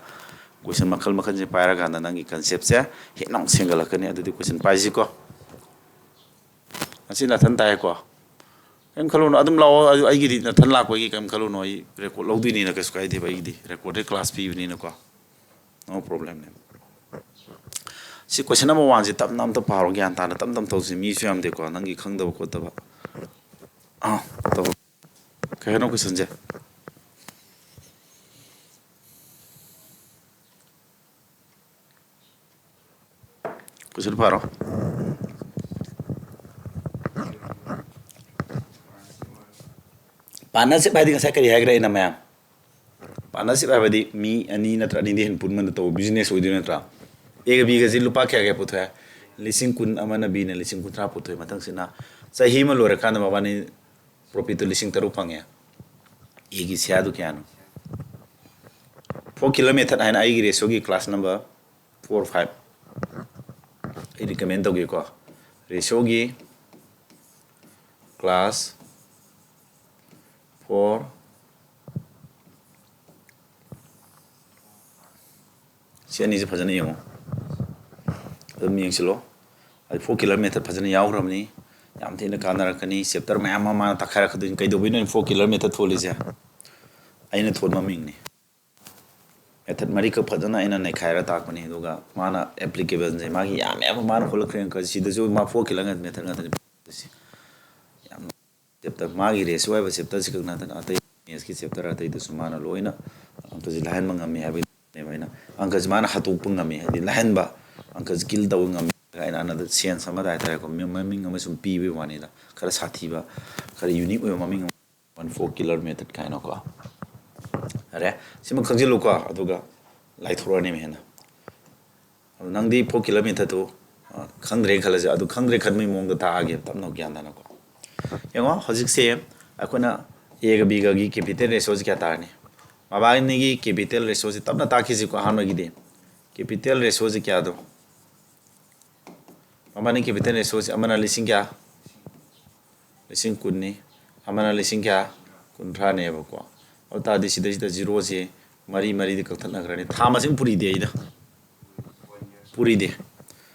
question ꯃꯈꯜ ꯃꯈꯜꯁꯦ ꯄꯥꯏꯔꯀꯥꯟꯗ ꯅꯪꯒꯤ concept ꯁꯦ ꯍꯦꯟꯅ ꯑꯃꯨꯛ ꯁꯦꯝꯒꯠꯂꯛꯀꯅꯤ꯫ ꯑꯗꯨꯗꯤ question ꯄꯥꯏꯁꯤꯀꯣ꯫ ꯉꯁꯤ ꯅꯥꯊꯟ ꯇꯥꯏꯀꯣ? ꯀꯩꯝ ꯈꯜꯂꯨꯅꯨ, ꯑꯗꯨꯝ ꯂꯥꯛꯑꯣ꯫ ꯑꯩ-, ꯑꯩꯒꯤꯗꯤ ꯅꯥꯊꯟ ꯂꯥꯛꯄꯒꯤ ꯀꯩꯝ ꯈꯜꯂꯨꯅꯨ꯫ ꯑꯩ record ꯂꯧꯗꯣꯏꯅꯤꯅ ꯀꯩꯁꯨ ꯀꯥꯏꯗꯦꯕ꯫ ꯑꯩꯒꯤꯗꯤ recorded class ꯄꯤꯕꯅꯤꯅꯀꯣ, no problem ꯅꯦ꯫ ꯁꯤ question number one ꯁꯦ ꯇꯞꯅ ꯑꯝꯇ ꯄꯥꯔꯣ, ꯒ꯭ꯌꯥꯟ ꯇꯥꯅ ꯇꯞ ꯇꯞ ꯇꯧꯁꯤ꯫ ꯃꯤꯁꯨ ꯌꯥꯝꯗꯦꯀꯣ, ꯅꯪꯒꯤ ꯈꯪꯗꯕ ꯈꯣꯠꯇꯕ꯫ ꯑꯥ, ꯇꯧ꯫ ꯀꯩ ꯍꯥꯏꯅꯣ question ꯁꯦ? Question ꯄꯥꯔꯣ꯫ Partnership ꯍꯥꯏꯗꯤ ꯉꯁꯥꯏ ꯀꯔꯤ ꯍꯥꯏꯈ꯭ꯔꯦ ꯑꯩꯅ ꯃꯌꯥꯝ? Partnership ꯍꯥꯏꯕꯗꯤ ꯃꯤ ꯑꯅꯤ ꯅꯠꯇ꯭ꯔ ꯑꯅꯤꯗꯩ ꯍꯦꯟꯅ ꯄꯨꯟꯕꯅ ꯇꯧꯕ business ꯑꯣꯏꯗꯣꯏ ꯅꯠꯇ꯭ꯔꯥ? A ꯒ B ꯒꯁꯤ ꯂꯨꯄꯥ ꯀꯌꯥ ꯀꯌꯥ ꯄꯨꯊꯣꯛꯑꯦ? ꯂꯤꯁꯤꯡ ꯀꯨꯟ ꯑꯃꯅ B ꯅ ꯂꯤꯁꯤꯡ ꯀꯨꯟꯊ꯭ꯔꯥ ꯄꯨꯊꯣꯛꯑꯦ꯫ ꯃꯊꯪꯁꯤꯅ ꯆꯍꯤ ꯑꯃ ꯂꯣꯏꯔꯀꯥꯟꯗ ꯃꯕꯥꯅꯤ profit ꯇꯨ ꯂꯤꯁꯤꯡ ꯇꯔꯨꯛ ꯐꯪꯉꯦ꯫ A ꯒꯤ share ꯗꯨ ꯀꯌꯥꯅꯣ? Four killer method ꯍꯥꯏꯅ ꯑꯩꯒꯤ ratio ꯒꯤ class number four, five ꯑꯩ recommend ꯇꯧꯒꯦꯀꯣ꯫ Ratio ꯒꯤ class four, ꯁꯤ ꯑꯅꯤꯁꯦ ꯐꯖꯅ ꯌꯦꯡꯉꯣ, ꯑꯗꯨꯝ ꯌꯦꯡꯁꯤꯜꯂꯣ꯫ ꯑꯩ four killer method ꯐꯖꯅ ꯌꯥꯎꯈ꯭ꯔꯕꯅꯤ, ꯌꯥꯝ ꯊꯤꯅ ꯀꯥꯟꯅꯔꯛꯀꯅꯤ꯫ Chapter ꯃꯌꯥꯝ ꯑꯃ ꯃꯥꯅ ꯇꯥꯛꯈꯥꯏꯔꯛꯀꯗꯣꯏꯅꯤ꯫ ꯀꯩꯗꯧꯕꯩꯅꯣ ꯑꯩꯅ four killer method ꯊꯣꯜꯂꯤꯁꯦ? ꯑꯩꯅ ꯊꯣꯟꯕ ꯃꯤꯡꯅꯤ꯫ Method ꯃꯔꯤꯈꯛ ꯐꯖꯅ ꯑꯩꯅ ꯅꯩꯈꯥꯏꯔ ꯇꯥꯛꯄꯅꯤ, ꯑꯗꯨꯒ ꯃꯥꯅ applicable ꯁꯦ ꯃꯥꯒꯤ ꯌꯥꯝꯃꯦꯕ꯫ ꯃꯥꯅ ꯍꯣꯜꯂꯛꯈ꯭ꯔꯦ ꯁꯤꯗꯁꯨ ꯃꯥ four killer method ꯉꯥꯛꯇꯅꯤ꯫ ꯌꯥꯝ chapter, ꯃꯥꯒꯤ ratio ꯍꯥꯏꯕ chapter ꯁꯤ ꯈꯛ ꯅꯠꯇꯅ ꯑꯇꯩ maths ꯀꯤ chapter ꯑꯇꯩꯗꯁꯨ ꯃꯥꯅ ꯂꯣꯏꯅ ꯑꯪꯀꯁꯤ ꯂꯥꯏꯍꯟꯕ ꯉꯝꯃꯤ ꯍꯥꯏꯕꯒꯤ ꯅꯦꯕ ꯑꯩꯅ ꯑꯪꯀꯁꯦ ꯃꯥꯅ ꯍꯥꯠꯇꯣꯛꯄ ꯉꯝꯃꯤ, ꯍꯥꯏꯗꯤ ꯂꯥꯏꯍꯟꯕ, ꯑꯪꯀꯁꯦ ꯀꯤꯜ ꯇꯧꯕ ꯉꯝꯃꯤ ꯀꯥꯏꯅ ꯑꯅꯗ ꯁꯦꯟꯁ ꯑꯃꯗ ꯍꯥꯏꯇꯥꯔꯦꯀꯣ, ꯃꯤ- ꯃꯃꯤꯡ ꯑꯃ ꯁꯨꯝ ꯄꯤꯕꯒꯤ ꯋꯥꯅꯤꯗ꯫ ꯈꯔ ꯁꯥꯊꯤꯕ, ꯈꯔ ꯌꯨꯅꯤꯛ ꯑꯣꯏꯕ ꯃꯃꯤꯡ ꯑꯃ, ꯋꯥꯟ ꯐꯣꯔ ꯀꯤꯂꯔ ꯃꯦꯊꯠ ꯀꯥꯏꯅꯀꯣ꯫ ꯌꯥꯔꯦ, ꯁꯤꯃ ꯈꯪꯖꯤꯜꯂꯨꯀꯣ, ꯑꯗꯨꯒ ꯂꯥꯏꯊꯣꯔꯛꯑꯅꯤ ꯍꯦꯟꯅ꯫ ꯑꯗꯣ ꯅꯪꯗꯤ ꯐꯣꯔ ꯀꯤꯂꯔ ꯃꯦꯊꯠꯇꯨ, ꯑ, ꯈꯪꯗ꯭ꯔꯦꯅ ꯈꯜꯂꯁꯦ, ꯑꯗꯨ ꯈꯪꯗ꯭ꯔꯦ ꯈꯟꯕꯒꯤ ꯃꯑꯣꯡꯗ ꯇꯥꯛꯑꯒꯦ, ꯇꯞꯅ ꯒ꯭ꯌꯥꯟ ꯇꯥꯅꯀꯣ꯫ ꯌꯦꯡꯉꯣ, ꯍꯧꯖꯤꯛꯁꯦ ꯑꯩꯈꯣꯏꯅ ꯑꯦꯒ ꯕꯤꯒꯒꯤ ꯀꯦꯄꯤꯇꯦꯜ ꯔꯦꯁꯤꯌꯣꯁꯤ ꯀꯌꯥ ꯇꯥꯔꯅꯤ? ꯃꯕꯥꯅꯤꯒꯤ ꯀꯦꯄꯤꯇꯦꯜ ꯔꯦꯁꯤꯌꯣꯁꯤ ꯇꯞꯅ ꯇꯥꯛꯈꯤꯁꯤꯀꯣ꯫ ꯑꯍꯥꯟꯕꯒꯤꯗꯤ ꯀꯦꯄꯤꯇꯦꯜ ꯔꯦꯁꯤꯌꯣꯁꯤ ꯀꯌꯥꯗꯣ? ꯃꯕꯥꯅꯤ ꯀꯦꯄꯤꯇꯦꯜ ꯔꯦꯁꯤꯌꯣꯁꯤ ꯑꯃꯅ ꯂꯤꯁꯤꯡ ꯀꯌꯥ? ꯂꯤꯁꯤꯡ ꯀꯨꯟꯅꯤ, ꯑꯃꯅ ꯂꯤꯁꯤꯡ ꯀꯌꯥ? ꯀꯨꯟꯊ꯭ꯔꯥꯅꯦꯕꯀꯣ꯫ ꯑꯗꯨ ꯇꯥꯔꯗꯤ ꯁꯤꯗꯩꯁꯤꯗ ꯖꯤꯔꯣꯁꯤ ꯃꯔꯤ ꯃꯔꯤꯗ ꯀꯛꯊꯠꯅꯈ꯭ꯔꯅꯤ꯫ ꯊꯥ ꯃꯁꯤꯡ ꯄꯨꯔꯤꯗꯦ ꯑꯩꯅ, ꯄꯨꯔꯤꯗꯦ꯫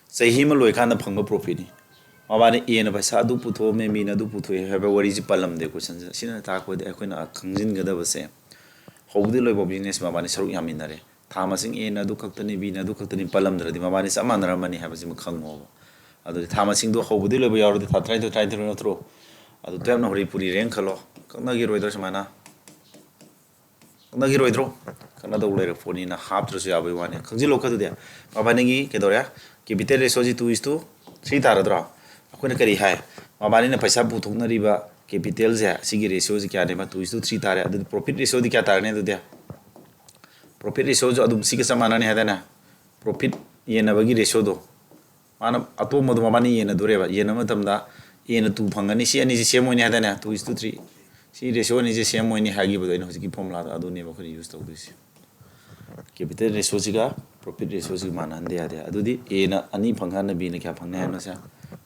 ꯆꯍꯤ ꯑꯃ ꯂꯣꯏꯀꯥꯟꯗ ꯐꯪꯕ ꯄ꯭ꯔꯣꯐꯤꯠꯅꯤ꯫ ꯃꯕꯥꯅꯤ ꯑꯦꯅ ꯄꯩꯁꯥ ꯑꯗꯨ ꯄꯨꯊꯣꯛꯑꯝꯃꯦ, ꯕꯤꯅ ꯑꯗꯨ ꯄꯨꯊꯣꯛꯑꯦ ꯍꯥꯏꯕ ꯋꯥꯔꯤꯁꯤ ꯄꯜꯂꯝꯗꯦ ꯀꯣꯏꯁꯟꯁꯤꯗ꯫ ꯁꯤꯅ ꯇꯥꯛꯄꯗꯤ ꯑꯩꯈꯣꯏꯅ ꯈꯪꯖꯤꯟꯒꯗꯕꯁꯦ, ꯍꯧꯕꯗꯤ ꯂꯣꯏꯕ ꯕꯤꯖꯤꯅꯦꯁ ꯃꯕꯥꯅꯤ ꯁꯔꯨꯛ ꯌꯥꯃꯤꯟꯅꯔꯦ꯫ ꯊꯥ ꯃꯁꯤꯡ ꯑꯦꯅ ꯑꯗꯨ ꯈꯛꯇꯅꯤ, ꯕꯤꯅ ꯑꯗꯨ ꯈꯛꯇꯅꯤ ꯄꯜꯂꯝꯗ꯭ꯔꯗꯤ ꯃꯕꯥꯅꯤ ꯆꯞ ꯃꯥꯟꯅꯔꯝꯃꯅꯤ ꯍꯥꯏꯕꯁꯤꯃ ꯈꯪꯉꯣꯕ꯫ ꯑꯗꯨꯗꯤ ꯊꯥ ꯃꯁꯤꯡꯗꯣ ꯍꯧꯕꯗꯤ ꯂꯣꯏꯕ ꯌꯥꯎꯔꯗꯤ ꯊꯥ ꯇꯔꯥꯅꯤꯊꯣꯏ, ꯇꯔꯥꯅꯤꯊꯣꯏ ꯅꯠꯇ꯭ꯔꯣ? ꯑꯗꯨ ꯇꯨꯌꯦꯜꯞꯅ ꯍꯣꯔꯤ ꯄꯨꯔꯤꯔꯦꯅ ꯈꯜꯂꯣ, ꯀꯛꯅꯈꯤꯔꯣꯏꯗ꯭ꯔꯥ ꯁꯨꯃꯥꯏꯅ? ꯀꯛꯅꯈꯤꯔꯣꯏꯗ꯭ꯔꯣ? ꯀꯛꯅꯗꯧ ꯂꯩꯔ ꯄꯣꯠꯅꯤꯅ ꯍꯥꯞꯇ꯭ꯔꯁꯨ ꯌꯥꯕꯒꯤ ꯋꯥꯅꯤ꯫ ꯈꯪꯖꯤꯜꯂꯣ ꯑꯗꯨꯗꯤ ꯃꯕꯥꯅꯤꯒꯤ ꯀꯩꯗꯧꯔꯦ? ꯀꯦꯄꯤꯇꯦꯜ ꯔꯦꯁꯤꯌꯣꯁꯤ two is to three ꯇꯥꯔꯗ꯭ꯔꯣ? ꯑꯩꯈꯣꯏꯅ ꯀꯔꯤ ꯍꯥꯏ? ꯃꯕꯥꯅꯤꯅ ꯄꯩꯁꯥ ꯄꯨꯊꯣꯛꯅꯔꯤꯕ ꯀꯦꯄꯤꯇꯦꯜꯁꯦ, ꯁꯤꯒꯤ ꯔꯦꯁꯤꯌꯣꯁꯤ ꯀꯌꯥꯅꯦꯕ? Two is to three ꯇꯥꯔꯦ꯫ ꯑꯗꯨꯗꯤ ꯄ꯭ꯔꯣꯐꯤꯠ ꯔꯦꯁꯤꯌꯣꯗꯤ ꯀꯌꯥ ꯇꯥꯔꯅꯤ ꯑꯗꯨꯗꯤ? ꯄ꯭ꯔꯣꯐꯤꯠ ꯔꯦꯁꯤꯌꯣꯁꯨ ꯑꯗꯨꯝ ꯁꯤꯒ ꯆꯞ ꯃꯥꯟꯅꯅꯤ ꯍꯥꯏꯗꯥꯏꯅꯦ? ꯄ꯭ꯔꯣꯐꯤꯠ ꯌꯦꯟꯅꯕꯒꯤ ꯔꯦꯁꯤꯌꯣꯗꯣ, ꯃꯥꯅ ꯑꯇꯣꯡꯕꯗꯣ ꯃꯕꯥꯅꯤ ꯌꯦꯟꯅꯗꯣꯔꯦꯕ꯫ ꯌꯦꯟꯅꯕ ꯃꯇꯝꯗ ꯑꯦꯅ two ꯐꯪꯒꯅꯤ, ꯁꯤ ꯑꯅꯤꯁꯤ ꯁꯦꯝ ꯑꯣꯏꯅꯤ ꯍꯥꯏꯗꯥꯏꯅꯦ? Two is to three꯫ ꯁꯤ ꯔꯦꯁꯤꯌꯣ ꯑꯅꯤꯁꯦ ꯁꯦꯝ ꯑꯣꯏꯅꯤ ꯍꯥꯏꯈꯤꯕꯗꯣ ꯑꯩꯅ ꯍꯧꯖꯤꯛꯀꯤ ꯐꯣꯔꯃꯨꯂꯥꯗꯣ, ꯑꯗꯨꯅꯦꯕ ꯑꯩꯈꯣꯏꯅ ꯌꯨꯁ ꯇꯧꯗꯣꯏꯁꯦ꯫ ꯀꯦꯄꯤꯇꯦꯜ ꯔꯦꯁꯤꯌꯣꯁꯤꯒ ꯄ꯭ꯔꯣꯐꯤꯠ ꯔꯦꯁꯤꯌꯣꯁꯤꯒ ꯃꯥꯟꯅꯍꯟꯗ ꯌꯥꯗꯦ꯫ ꯑꯗꯨꯗꯤ ꯑꯦꯅ ꯑꯅꯤ ꯐꯪꯉꯀꯥꯟꯗ ꯕꯤꯅ ꯀꯌꯥ ꯐꯪꯅꯤ ꯍꯥꯏꯕꯅꯣꯁꯦ?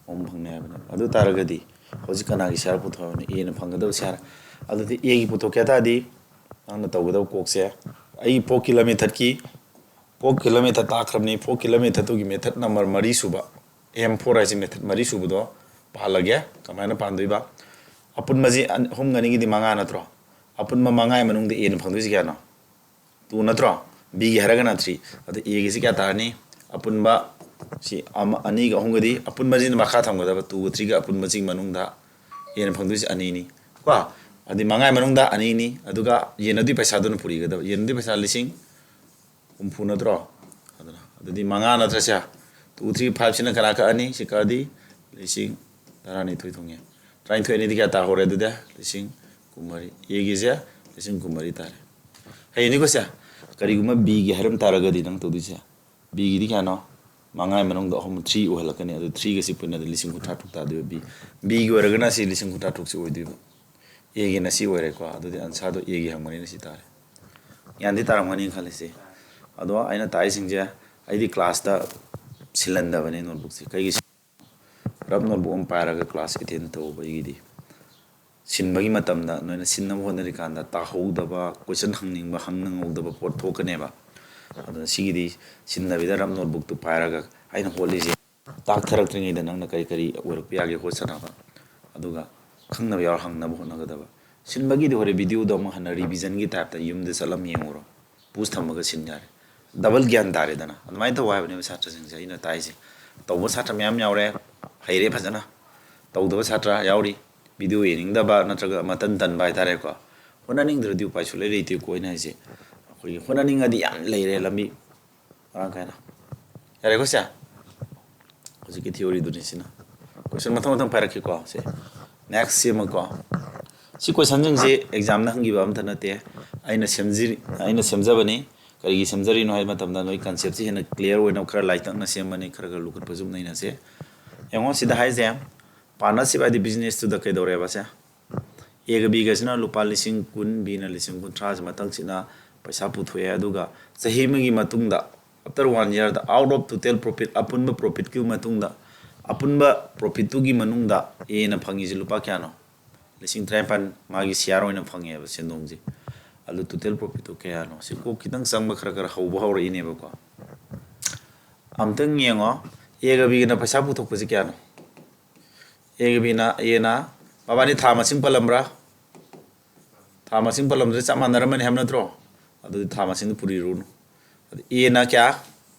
ꯑꯍꯨꯝ ꯐꯪꯅꯤ ꯍꯥꯏꯕꯅꯦꯕ꯫ ꯑꯗꯨ ꯇꯥꯔꯒꯗꯤ ꯍꯧꯖꯤꯛ ꯀꯅꯥꯒꯤ ꯁꯤꯌꯥꯔ ꯄꯨꯊꯣꯛꯑꯕꯅꯤ? ꯑꯦꯅ ꯐꯪꯒꯗꯕ ꯁꯤꯌꯥꯔ꯫ ꯑꯗꯨꯗꯤ ꯑꯦꯒꯤ ꯄꯨꯊꯣꯛꯀꯦ ꯍꯥꯏ ꯇꯥꯔꯗꯤ ꯅꯪꯅ ꯇꯧꯒꯗꯕ ꯀꯣꯛꯁꯦ, ꯑꯩꯒꯤ ꯐꯣꯔ ꯀꯤꯂꯔ ꯃꯦꯊꯠꯀꯤ, ꯐꯣꯔ ꯀꯤꯂꯔ ꯃꯦꯊꯠ ꯇꯥꯛꯈ꯭ꯔꯕꯅꯤ꯫ ꯐꯣꯔ ꯀꯤꯂꯔ ꯃꯦꯊꯠꯇꯨꯒꯤ ꯃꯦꯊꯠ ꯅꯝꯕꯔ ꯃꯔꯤ ꯁꯨꯕ, ꯑꯦꯝ ꯐꯣꯔ ꯍꯥꯏꯁꯦ ꯃꯦꯊꯠ ꯃꯔꯤ ꯁꯨꯕꯗꯣ ꯄꯥꯍꯜꯂꯒꯦ꯫ ꯀꯃꯥꯏꯅ ꯄꯥꯟꯗꯣꯏꯕ? ꯑꯄꯨꯟꯕꯁꯤ ꯑꯟ-, ꯑꯍꯨꯝꯒ ꯑꯅꯤꯒꯤꯗꯤ ꯃꯉꯥ ꯅꯠꯇ꯭ꯔꯣ? ꯑꯄꯨꯟꯕ ꯃꯉꯥꯒꯤ ꯃꯅꯨꯡꯗ ꯑꯦꯅ ꯐꯪꯗꯣꯏꯁꯤ ꯀꯌꯥꯅꯣ? Two ꯅꯠꯇ꯭ꯔꯣ? ꯕꯤꯒꯤ ꯍꯥꯏꯔꯒꯅ three꯫ ꯑꯗꯣ ꯑꯦꯒꯤꯁꯤ ꯀꯌꯥ ꯇꯥꯔꯅꯤ? ꯑꯄꯨꯟꯕ ꯁꯤ ꯑꯃ, ꯑꯅꯤꯒ ꯑꯍꯨꯝꯒꯗꯤ, ꯑꯄꯨꯟꯕꯁꯤꯅ ꯃꯈꯥ ꯊꯝꯒꯗꯕ, ꯇꯨꯒ ꯊ꯭ꯔꯤꯒ ꯑꯄꯨꯟꯕꯁꯤꯒꯤ ꯃꯅꯨꯡꯗ ꯑꯦꯅ ꯐꯪꯗꯣꯏꯁꯤ ꯑꯅꯤꯅꯤ ꯀꯣ꯫ ꯑꯗꯨꯗꯤ ꯃꯉꯥꯒꯤ ꯃꯅꯨꯡꯗ ꯑꯅꯤꯅꯤ꯫ ꯑꯗꯨꯒ ꯌꯦꯟꯅꯗꯣꯏ ꯄꯩꯁꯥꯗꯨꯅ ꯄꯨꯔꯤꯒꯗꯕ꯫ ꯌꯦꯟꯅꯗꯣꯏ ꯄꯩꯁꯥ ꯂꯤꯁꯤꯡ ꯍꯨꯝꯐꯨ ꯅꯠꯇ꯭ꯔꯣ? ꯑꯗꯨꯅ ꯑꯗꯨꯗꯤ ꯃꯉꯥ ꯅꯠꯇ꯭ꯔꯁꯦ? Two three five ꯁꯤꯅ ꯀꯅꯥ ꯀꯛꯑꯅꯤ? ꯁꯤ ꯀꯛꯑꯗꯤ ꯂꯤꯁꯤꯡ ꯇꯔꯥꯅꯤꯊꯣꯏ ꯊꯨꯡꯉꯦ꯫ ꯇꯔꯥꯅꯤꯊꯣꯏ ꯑꯅꯤꯗꯤ ꯀꯌꯥ ꯇꯥꯍꯧꯔꯦ? ꯑꯗꯨꯗꯤ ꯂꯤꯁꯤꯡ ꯀꯨꯟꯃꯔꯤ꯫ ꯑꯦꯒꯤꯁꯦ ꯂꯤꯁꯤꯡ ꯀꯨꯟꯃꯔꯤ ꯇꯥꯔꯦ꯫ ꯍꯌꯦꯡꯅꯤꯀꯣ ꯁꯦ? ꯀꯔꯤꯒꯨꯝꯕ ꯕꯤꯒꯤ ꯍꯥꯏꯔꯝ ꯇꯥꯔꯒꯗꯤ ꯅꯪ ꯇꯧꯗꯣꯏꯁꯦ, ꯕꯤꯒꯤꯗꯤ ꯀꯌꯥꯅꯣ? ꯃꯉꯥꯒꯤ ꯃꯅꯨꯡꯗ ꯑꯍꯨꯝ, three ꯑꯣꯏꯍꯜꯂꯛꯀꯅꯤ꯫ ꯑꯗꯨ threeꯒ ꯁꯤ ꯄꯨꯟꯅꯗꯤ ꯂꯤꯁꯤꯡ ꯀꯨꯟꯊ꯭ꯔꯥ ꯇꯔꯨꯛ ꯇꯥꯗꯣꯏꯕ꯫ ꯕꯤ, ꯕꯤꯒꯤ ꯑꯣꯏꯔꯒꯅ ꯁꯤ ꯂꯤꯁꯤꯡ ꯀꯨꯟꯊ꯭ꯔꯥ ꯇꯔꯨꯛꯁꯤ ꯑꯣꯏꯗꯣꯏꯕ꯫ ꯑꯦꯒꯤꯅ ꯁꯤ ꯑꯣꯏꯔꯦꯀꯣ꯫ ꯑꯗꯨꯗꯤ answerꯗꯣ ꯑꯦꯒꯤ ꯍꯪꯕꯅꯤꯅ ꯁꯤ ꯇꯥꯔꯦ꯫ ꯒ꯭ꯌꯥꯟꯗꯤ ꯇꯥꯔꯝꯒꯅꯤ ꯈꯜꯂꯤꯁꯦ꯫ ꯑꯗꯣ ꯑꯩꯅ ꯇꯥꯛꯏꯁꯤꯡꯁꯦ ꯑꯩꯗꯤ classꯇ ꯁꯤꯜꯍꯟꯗꯕꯅꯦ notebookꯁꯦ꯫ ꯀꯩꯒꯤ ꯁꯤ-, rough notebook ꯑꯃ ꯄꯥꯏꯔꯒ class attend ꯇꯧꯕ ꯑꯩꯒꯤꯗꯤ꯫ ꯁꯤꯟꯕꯒꯤ ꯃꯇꯝꯗ ꯅꯣꯏꯅ ꯁꯤꯟꯅꯕ ꯍꯣꯠꯅꯔꯤꯀꯥꯟꯗ ꯇꯥꯍꯧꯗꯕ, question ꯍꯪꯅꯤꯡꯕ, ꯍꯪꯅꯤꯡꯍꯧꯗꯕ ꯄꯣꯠ ꯊꯣꯛꯀꯅꯦꯕ꯫ ꯑꯗꯨꯅ ꯁꯤꯒꯤꯗꯤ ꯁꯤꯟꯗꯕꯤꯗ rough notebookꯇꯨ ꯄꯥꯏꯔꯒ ꯑꯩꯅ ꯍꯣꯠꯂꯤꯁꯦ ꯇꯥꯛꯊꯔꯛꯇ꯭ꯔꯤꯉꯩꯗ ꯅꯪꯅ ꯀꯔꯤ ꯀꯔꯤ ꯑꯣꯏꯔꯛꯄ ꯌꯥꯒꯦ ꯍꯣꯠꯆꯅꯕ, ꯑꯗꯨꯒ ꯈꯪꯅꯕ ꯌꯥꯎꯔ ꯍꯪꯅꯕ ꯍꯣꯠꯅꯒꯗꯕ꯫ ꯁꯤꯟꯕꯒꯤ ꯍꯣꯔꯦꯟ videoꯗꯣ ꯑꯃꯨꯛ ꯍꯟꯅ revisionꯒꯤ typeꯇ ꯌꯨꯝꯗ ꯆꯠꯂꯝ ꯌꯦꯡꯉꯨꯔꯣ꯫ Pause ꯊꯝꯃꯒ ꯁꯤꯟ ꯌꯥꯔꯦ꯫ Double ꯒ꯭ꯌꯥꯟ ꯇꯥꯔꯦꯗꯅ꯫ ꯑꯗꯨꯃꯥꯏꯅ ꯇꯧ ꯍꯥꯏꯕꯅꯦꯕ ꯁꯥꯇ꯭ꯔꯁꯤꯡꯁꯦ ꯑꯩꯅ ꯇꯥꯛꯏꯁꯦ꯫ ꯇꯧꯕ ꯁꯥꯇ꯭ꯔ ꯃꯌꯥꯝ ꯌꯥꯎꯔꯦ, ꯍꯩꯔꯦ ꯐꯖꯅ꯫ ꯇꯧꯗꯕ ꯁꯥꯇ꯭ꯔ ꯌꯥꯎꯔꯤ, video ꯌꯦꯡꯅꯤꯡꯗꯕ ꯅꯠꯇ꯭ꯔꯒ ꯃꯇꯟ ꯇꯟꯕ ꯍꯥꯏꯇꯥꯔꯦꯀꯣ꯫ ꯍꯣꯠꯅꯅꯤꯡꯗ꯭ꯔꯗꯤ ꯎꯄꯥꯏ ꯁꯨꯡꯂꯩ ꯂꯩꯇꯦꯀꯣ꯫ ꯑꯩꯅ ꯍꯥꯏꯁꯦ, ꯑꯩꯈꯣꯏꯒꯤ ꯍꯣꯠꯅꯅꯤꯡꯉꯗꯤ ꯌꯥꯝ ꯂꯩꯔꯦ ꯂꯝꯕꯤ ꯃꯔꯥꯡ ꯀꯥꯏꯅ꯫ ꯌꯥꯔꯦꯀꯣ ꯁꯦ? ꯍꯧꯖꯤꯛꯀꯤ theoryꯗꯨꯅꯤ ꯁꯤꯅ꯫ Question ꯃꯊꯪ ꯃꯊꯪ ꯄꯥꯏꯔꯛꯀꯦꯀꯣ꯫ ꯁꯦ, next ꯁꯤ ꯑꯃꯀꯣ꯫ ꯁꯤ questionꯁꯤꯡꯁꯦ examꯅ ꯍꯪꯈꯤꯕ ꯑꯝꯇ ꯅꯠꯇꯦ, ꯑꯩꯅ ꯁꯦꯝꯖꯤ-, ꯑꯩꯅ ꯁꯦꯝꯖꯕꯅꯤ꯫ ꯀꯔꯤꯒꯤ ꯁꯦꯝꯖꯔꯤꯅꯣ ꯍꯥꯏꯕ ꯃꯇꯝꯗ ꯅꯣꯏ conceptꯁꯤ ꯍꯦꯟꯅ clear ꯑꯣꯏꯅꯕ ꯈꯔ ꯂꯥꯏꯇꯛꯅ ꯁꯦꯝꯕꯅꯤ, ꯈꯔ ꯈꯔ ꯂꯨꯈꯠꯄꯁꯨ ꯅꯩꯅꯁꯦ꯫ ꯌꯦꯡꯉꯣ ꯁꯤꯗ ꯍꯥꯏꯁꯦ, partnership ꯍꯥꯏꯗꯤ businessꯇꯨꯗ ꯀꯩꯗꯧꯔꯦꯕ ꯁꯦ? ꯑꯦꯒ ꯕꯤꯒꯁꯤꯅ ꯂꯨꯄꯥ ꯂꯤꯁꯤꯡ ꯀꯨꯟ, ꯕꯤꯅ ꯂꯤꯁꯤꯡ ꯀꯨꯟꯊ꯭ꯔꯥꯁꯤ ꯃꯊꯪꯁꯤꯅ ꯄꯩꯁꯥ ꯄꯨꯊꯣꯛꯑꯦ꯫ ꯑꯗꯨꯒ ꯆꯍꯤ ꯑꯃꯒꯤ ꯃꯇꯨꯡꯗ, after one yearꯗ, out of total profit, ꯑꯄꯨꯟꯕ profitꯀꯤ ꯃꯇꯨꯡꯗ, ꯑꯄꯨꯟꯕ profitꯇꯨꯒꯤ ꯃꯅꯨꯡꯗ ꯑꯦꯅ ꯐꯪꯉꯤꯁꯤ ꯂꯨꯄꯥ ꯀꯌꯥꯅꯣ? ꯂꯤꯁꯤꯡ ꯇꯔꯥꯅꯤꯄꯥꯟ ꯃꯥꯒꯤ share ꯑꯣꯏꯅ ꯐꯪꯉꯦꯕ ꯁꯦꯟꯗꯣꯡꯁꯦ꯫ ꯑꯗꯨ total profitꯇꯨ ꯀꯌꯥꯅꯣ? ꯁꯤ ꯀꯣꯛ ꯈꯤꯇꯪ ꯆꯪꯕ ꯈꯔ ꯈꯔ ꯍꯧꯕ ꯍꯧꯔꯛꯏꯅꯦꯕꯀꯣ꯫ ꯑꯝꯇꯪ ꯌꯦꯡꯉꯣ, ꯑꯦꯒ ꯕꯤꯒꯅ ꯄꯩꯁꯥ ꯄꯨꯊꯣꯛꯄꯁꯤ ꯀꯌꯥꯅꯣ? ꯑꯦꯒ ꯕꯤꯅ, ꯑꯦꯅ, ꯃꯕꯥꯅꯤ ꯊꯥ ꯃꯁꯤꯡ ꯄꯜꯂꯝꯕ꯭ꯔꯥ? ꯊꯥ ꯃꯁꯤꯡ ꯄꯜꯂꯝꯗ꯭ꯔꯦ, ꯆꯞ ꯃꯥꯟꯅꯔꯝꯃꯅꯤ ꯍꯥꯏꯕ ꯅꯠꯇ꯭ꯔꯣ? ꯑꯗꯨꯗꯤ ꯊꯥ ꯃꯁꯤꯡꯗꯣ ꯄꯨꯔꯤꯔꯨꯅꯨ꯫ ꯑꯗꯨ ꯑꯦꯅ ꯀꯌꯥ?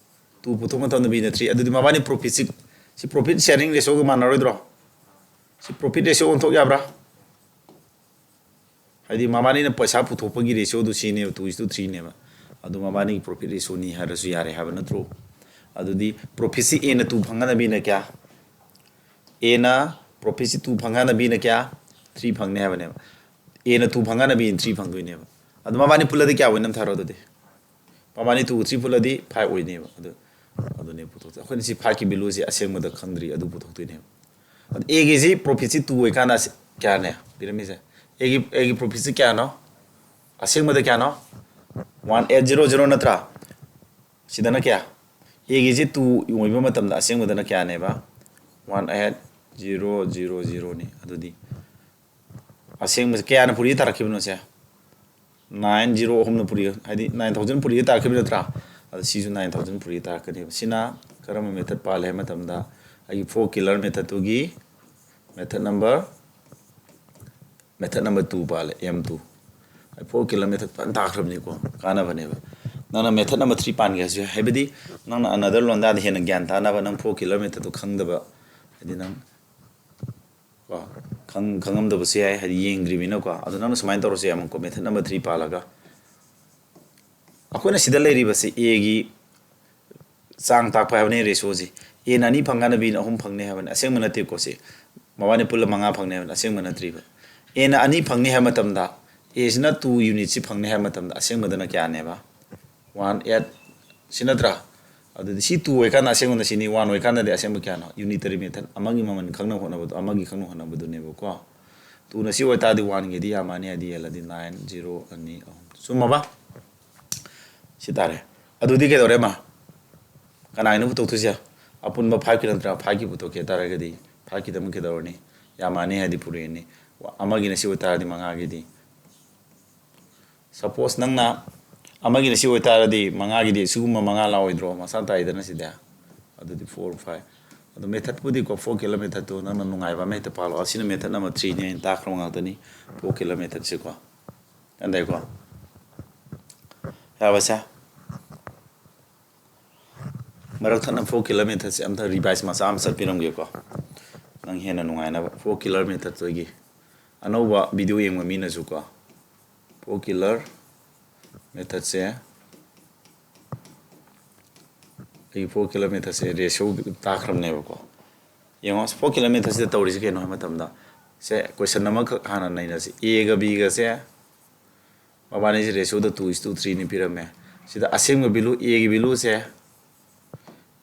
Two ꯄꯨꯊꯣꯛ ꯃꯇꯝꯗ ꯕꯤꯅ three꯫ ꯑꯗꯨꯗꯤ ꯃꯕꯥꯅꯤ profitꯁꯤ, ꯁꯤ profit sharing ratioꯒ ꯃꯥꯟꯅꯔꯣꯏꯗ꯭ꯔꯣ? ꯁꯤ profit ratio ꯑꯣꯟꯊꯣꯛ ꯌꯥꯕ꯭ꯔꯥ? ꯍꯥꯏꯗꯤ ꯃꯕꯥꯅꯤꯅ ꯄꯩꯁꯥ ꯄꯨꯊꯣꯛꯄꯒꯤ ratioꯗꯨ ꯁꯤꯅꯦꯕ, two is to threeꯅꯦꯕ꯫ ꯑꯗꯨ ꯃꯕꯥꯅꯤꯒꯤ profit ratioꯅꯤ ꯍꯥꯏꯔꯁꯨ ꯌꯥꯔꯦ ꯍꯥꯏꯕ ꯅꯠꯇ꯭ꯔꯣ? ꯑꯗꯨꯗꯤ profitꯁꯤ Aꯅ two ꯐꯪꯉꯅꯕꯤꯅ ꯀꯌꯥ? Aꯅ profitꯁꯤ two ꯐꯪꯉꯅꯕꯤꯅ ꯀꯌꯥ? Three ꯐꯪꯅꯤ ꯍꯥꯏꯕꯅꯦꯕ꯫ Aꯅ two ꯐꯪꯉꯅꯕꯤꯅ three ꯐꯪꯗꯣꯏꯅꯦꯕ꯫ ꯑꯗꯨ ꯃꯕꯥꯅꯤ ꯄꯨꯜꯂꯗꯤ ꯀꯌꯥ ꯑꯣꯏꯅ ꯅꯝꯊꯔꯣ ꯑꯗꯨꯗꯤ? ꯃꯕꯥꯅꯤ two three ꯄꯨꯜꯂꯗꯤ five ꯑꯣꯏꯅꯦꯕ꯫ ꯑꯗꯨ ꯑꯗꯨꯅꯦ ꯄꯨꯊꯣꯛꯇꯣꯏ꯫ ꯑꯩꯈꯣꯏꯅ ꯁꯤ fiveꯀꯤ valueꯁꯦ ꯑꯁꯦꯡꯕꯗ ꯈꯪꯗ꯭ꯔꯤ, ꯑꯗꯨ ꯄꯨꯊꯣꯛꯇꯣꯏꯅꯦꯕ꯫ ꯑꯗꯨ Aꯒꯤꯁꯤ profitꯁꯤ two ꯑꯣꯏꯀꯥꯟꯗ ꯑꯁꯤ-, ꯀꯌꯥꯅꯦ ꯄꯤꯔꯝꯃꯤꯁꯦ? Aꯒꯤ, Aꯒꯤ profitꯁꯤ ꯀꯌꯥꯅꯣ? ꯑꯁꯦꯡꯕꯗ ꯀꯌꯥꯅꯣ? One eight zero zero ꯅꯠꯇ꯭ꯔꯥ? ꯁꯤꯗꯅ ꯀꯌꯥ? Aꯒꯤꯁꯤ two ꯑꯣꯏꯕ ꯃꯇꯝꯗ ꯑꯁꯦꯡꯕꯗꯅ ꯀꯌꯥꯅꯦꯕ? One eight zero zero zeroꯅꯤ꯫ ꯑꯗꯨꯗꯤ ꯑꯁꯦꯡꯕꯁꯦ ꯀꯌꯥꯅ ꯄꯨꯔꯤ ꯇꯥꯔꯛꯈꯤꯕꯅꯣ ꯁꯦ? Nine zero ꯑꯍꯨꯝꯅ ꯄꯨꯔꯤ, ꯍꯥꯏꯗꯤ nine thousand ꯄꯨꯔꯤ ꯇꯥꯔꯛꯈꯤꯕ ꯅꯠꯇ꯭ꯔꯥ? ꯑꯗ ꯁꯤꯁꯨ nine thousand ꯄꯨꯔꯤ ꯇꯥꯔꯛꯀꯅꯦꯕ꯫ ꯁꯤꯅ ꯀꯔꯝꯕ method ꯄꯥꯜꯂꯦ ꯍꯥꯏꯕ ꯃꯇꯝꯗ, ꯑꯩꯒꯤ four killer methodꯇꯨꯒꯤ method number, method number two ꯄꯥꯜꯂꯦ, M two꯫ ꯑꯩ four killer method ꯐꯖꯅ ꯇꯥꯛꯈ꯭ꯔꯕꯅꯤꯀꯣ, ꯀꯥꯟꯅꯕꯅꯦꯕ꯫ ꯅꯪꯅ method number three ꯄꯥꯟꯒꯦ ꯍꯥꯏꯁꯨ ꯌꯥꯏ, ꯍꯥꯏꯕꯗꯤ ꯅꯪꯅ another ꯂꯣꯟꯗꯥꯗ ꯍꯦꯟꯅ ꯒ꯭ꯌꯥꯟ ꯇꯥꯅꯕ ꯅꯪ four killer methodꯇꯣ ꯈꯪꯗꯕ, ꯍꯥꯏꯗꯤ ꯅꯪ ꯀꯣ, ꯈꯪ-, ꯈꯪꯉꯝꯗꯕꯁꯨ ꯌꯥꯏ, ꯍꯥꯏꯗꯤ ꯌꯦꯡꯗ꯭ꯔꯤꯕꯅꯤꯅꯀꯣ꯫ ꯑꯗꯣ ꯅꯪꯅ ꯁꯨꯃꯥꯏꯅ ꯇꯧꯔꯁꯨ ꯌꯥꯏ, ꯑꯃꯨꯛꯀꯣ, method number three ꯄꯥꯜꯂꯒ ꯑꯩꯈꯣꯏꯅ ꯁꯤꯗ ꯂꯩꯔꯤꯕꯁꯤ Aꯒꯤ ꯆꯥꯡ ꯇꯥꯛꯄ ꯍꯥꯏꯕꯅꯤ, ratioꯁꯤ꯫ Aꯅ ꯑꯅꯤ ꯐꯪꯉꯒꯅ Bꯅ ꯑꯍꯨꯝ ꯐꯪꯅꯤ ꯍꯥꯏꯕꯅꯤ, ꯑꯁꯦꯡꯕ ꯅꯠꯇꯦꯀꯣ ꯁꯤ꯫ ꯃꯕꯥꯅꯤ ꯄꯨꯜꯂ ꯃꯉꯥ ꯐꯪꯅꯤ ꯍꯥꯏꯕꯅꯤ, ꯑꯁꯦꯡꯕ ꯅꯠꯇ꯭ꯔꯤꯕ꯫ Aꯅ ꯑꯅꯤ ꯐꯪꯅꯤ ꯍꯥꯏꯕ ꯃꯇꯝꯗ, Aꯁꯤꯅ two unitꯁꯤ ꯐꯪꯅꯤ ꯍꯥꯏꯕ ꯃꯇꯝꯗ ꯑꯁꯦꯡꯕꯗꯅ ꯀꯌꯥꯅꯦꯕ? One eight, ꯁꯤ ꯅꯠꯇ꯭ꯔꯥ? ꯑꯗꯨꯗꯤ ꯁꯤ two ꯑꯣꯏꯀꯥꯟꯗ ꯑꯁꯦꯡꯕꯅ ꯁꯤꯅꯤ, one ꯑꯣꯏꯀꯥꯟꯗꯗꯤ ꯑꯁꯦꯡꯕ ꯀꯌꯥꯅꯣ? Unitary method, ꯑꯃꯒꯤ ꯃꯃꯜ ꯈꯪꯅꯕ ꯍꯣꯠꯅꯕꯗꯣ, ꯑꯃꯒꯤ ꯈꯪꯅꯕ ꯍꯣꯠꯅꯕꯗꯨꯅꯦꯕꯀꯣ꯫ Twoꯅ ꯁꯤ ꯑꯣꯏꯇꯥꯔꯗꯤ oneꯒꯤꯗꯤ ꯌꯥꯝꯃꯅꯤ, ꯍꯥꯏꯗꯤ ꯌꯦꯜꯂꯗꯤ nine zero ꯑꯅꯤ ꯑꯍꯨꯝ꯫ ꯆꯨꯝꯃꯕ? ꯁꯤ ꯇꯥꯔꯦ꯫ ꯑꯗꯨꯗꯤ ꯀꯩꯗꯧꯔꯦ ꯃꯥ? ꯀꯅꯥꯒꯤꯅꯣ ꯄꯨꯊꯣꯛꯇꯣꯏꯁꯦ? ꯑꯄꯨꯟꯕ fiveꯀꯤ ꯅꯠꯇ꯭ꯔꯥ? Fiveꯀꯤ ꯄꯨꯊꯣꯛꯀꯦ ꯍꯥꯏ ꯇꯥꯔꯒꯗꯤ fiveꯀꯤꯗꯃꯛ ꯀꯩꯗꯧꯔꯅꯤ? ꯌꯥꯝꯃꯅꯤ ꯍꯥꯏꯗꯤ ꯄꯨꯔꯛꯑꯅꯤ꯫ ꯑꯃꯒꯤꯅ ꯁꯤ ꯑꯣꯏꯇꯥꯔꯗꯤ ꯃꯉꯥꯒꯤꯗꯤ꯫ Suppose ꯅꯪꯅ ꯑꯃꯒꯤꯅ ꯁꯤ ꯑꯣꯏꯇꯥꯔꯗꯤ ꯃꯉꯥꯒꯤꯗꯤ ꯁꯤꯒꯨꯝꯕ ꯃꯉꯥ ꯂꯥꯛꯑꯣꯏꯗ꯭ꯔꯣ? ꯃꯁꯥ ꯇꯥꯏꯗꯅ ꯁꯤꯗꯤ꯫ ꯑꯗꯨꯗꯤ four, five꯫ ꯑꯗꯣ methodꯄꯨꯗꯤꯀꯣ, four killer methodꯇꯣ ꯅꯪꯅ ꯅꯨꯡꯉꯥꯏꯕ ꯑꯃ ꯍꯦꯛꯇ ꯄꯥꯜꯂꯣ꯫ ꯑꯁꯤꯅ method number threeꯅꯤ, ꯑꯩꯅ ꯇꯥꯛꯈ꯭ꯔꯕ ꯉꯥꯛꯇꯅꯤ, four killer methodꯁꯦꯀꯣ꯫ ꯒ꯭ꯌꯥꯟ ꯇꯥꯏꯀꯣ? ꯌꯥꯕꯁꯦ? ꯃꯔꯛ ꯊꯠꯅ four killer methodꯁꯦ ꯑꯝꯇ revise ꯃꯆꯥ ꯑꯃ ꯆꯠꯄꯤꯔꯝꯒꯦꯀꯣ, ꯅꯪ ꯍꯦꯟꯅ ꯅꯨꯡꯉꯥꯏꯅꯕ꯫ Four killer methodꯇꯨꯒꯤ ꯑꯅꯧꯕ video ꯌꯦꯡꯕ ꯃꯤꯅꯁꯨꯀꯣ, four killer methodꯁꯦ ꯑꯩꯒꯤ four kilometerꯁꯦ ratio ꯇꯥꯈ꯭ꯔꯕꯅꯦꯕꯀꯣ꯫ ꯌꯦꯡꯉꯣ, four kilometerꯁꯤꯗ ꯇꯧꯔꯤꯁꯦ ꯀꯩꯅꯣ ꯍꯥꯏꯕ ꯃꯇꯝꯗ, ꯁꯦ question ꯑꯃꯈꯛ ꯍꯥꯟꯅ ꯅꯩꯅꯁꯤ꯫ Aꯒ Bꯒꯁꯦ ꯃꯕꯥꯅꯤꯁꯦ ratioꯗ two is to threeꯅꯤ ꯄꯤꯔꯝꯃꯦ꯫ ꯁꯤꯗ ꯑꯁꯦꯡꯕ value, Aꯒꯤ valueꯁꯦ,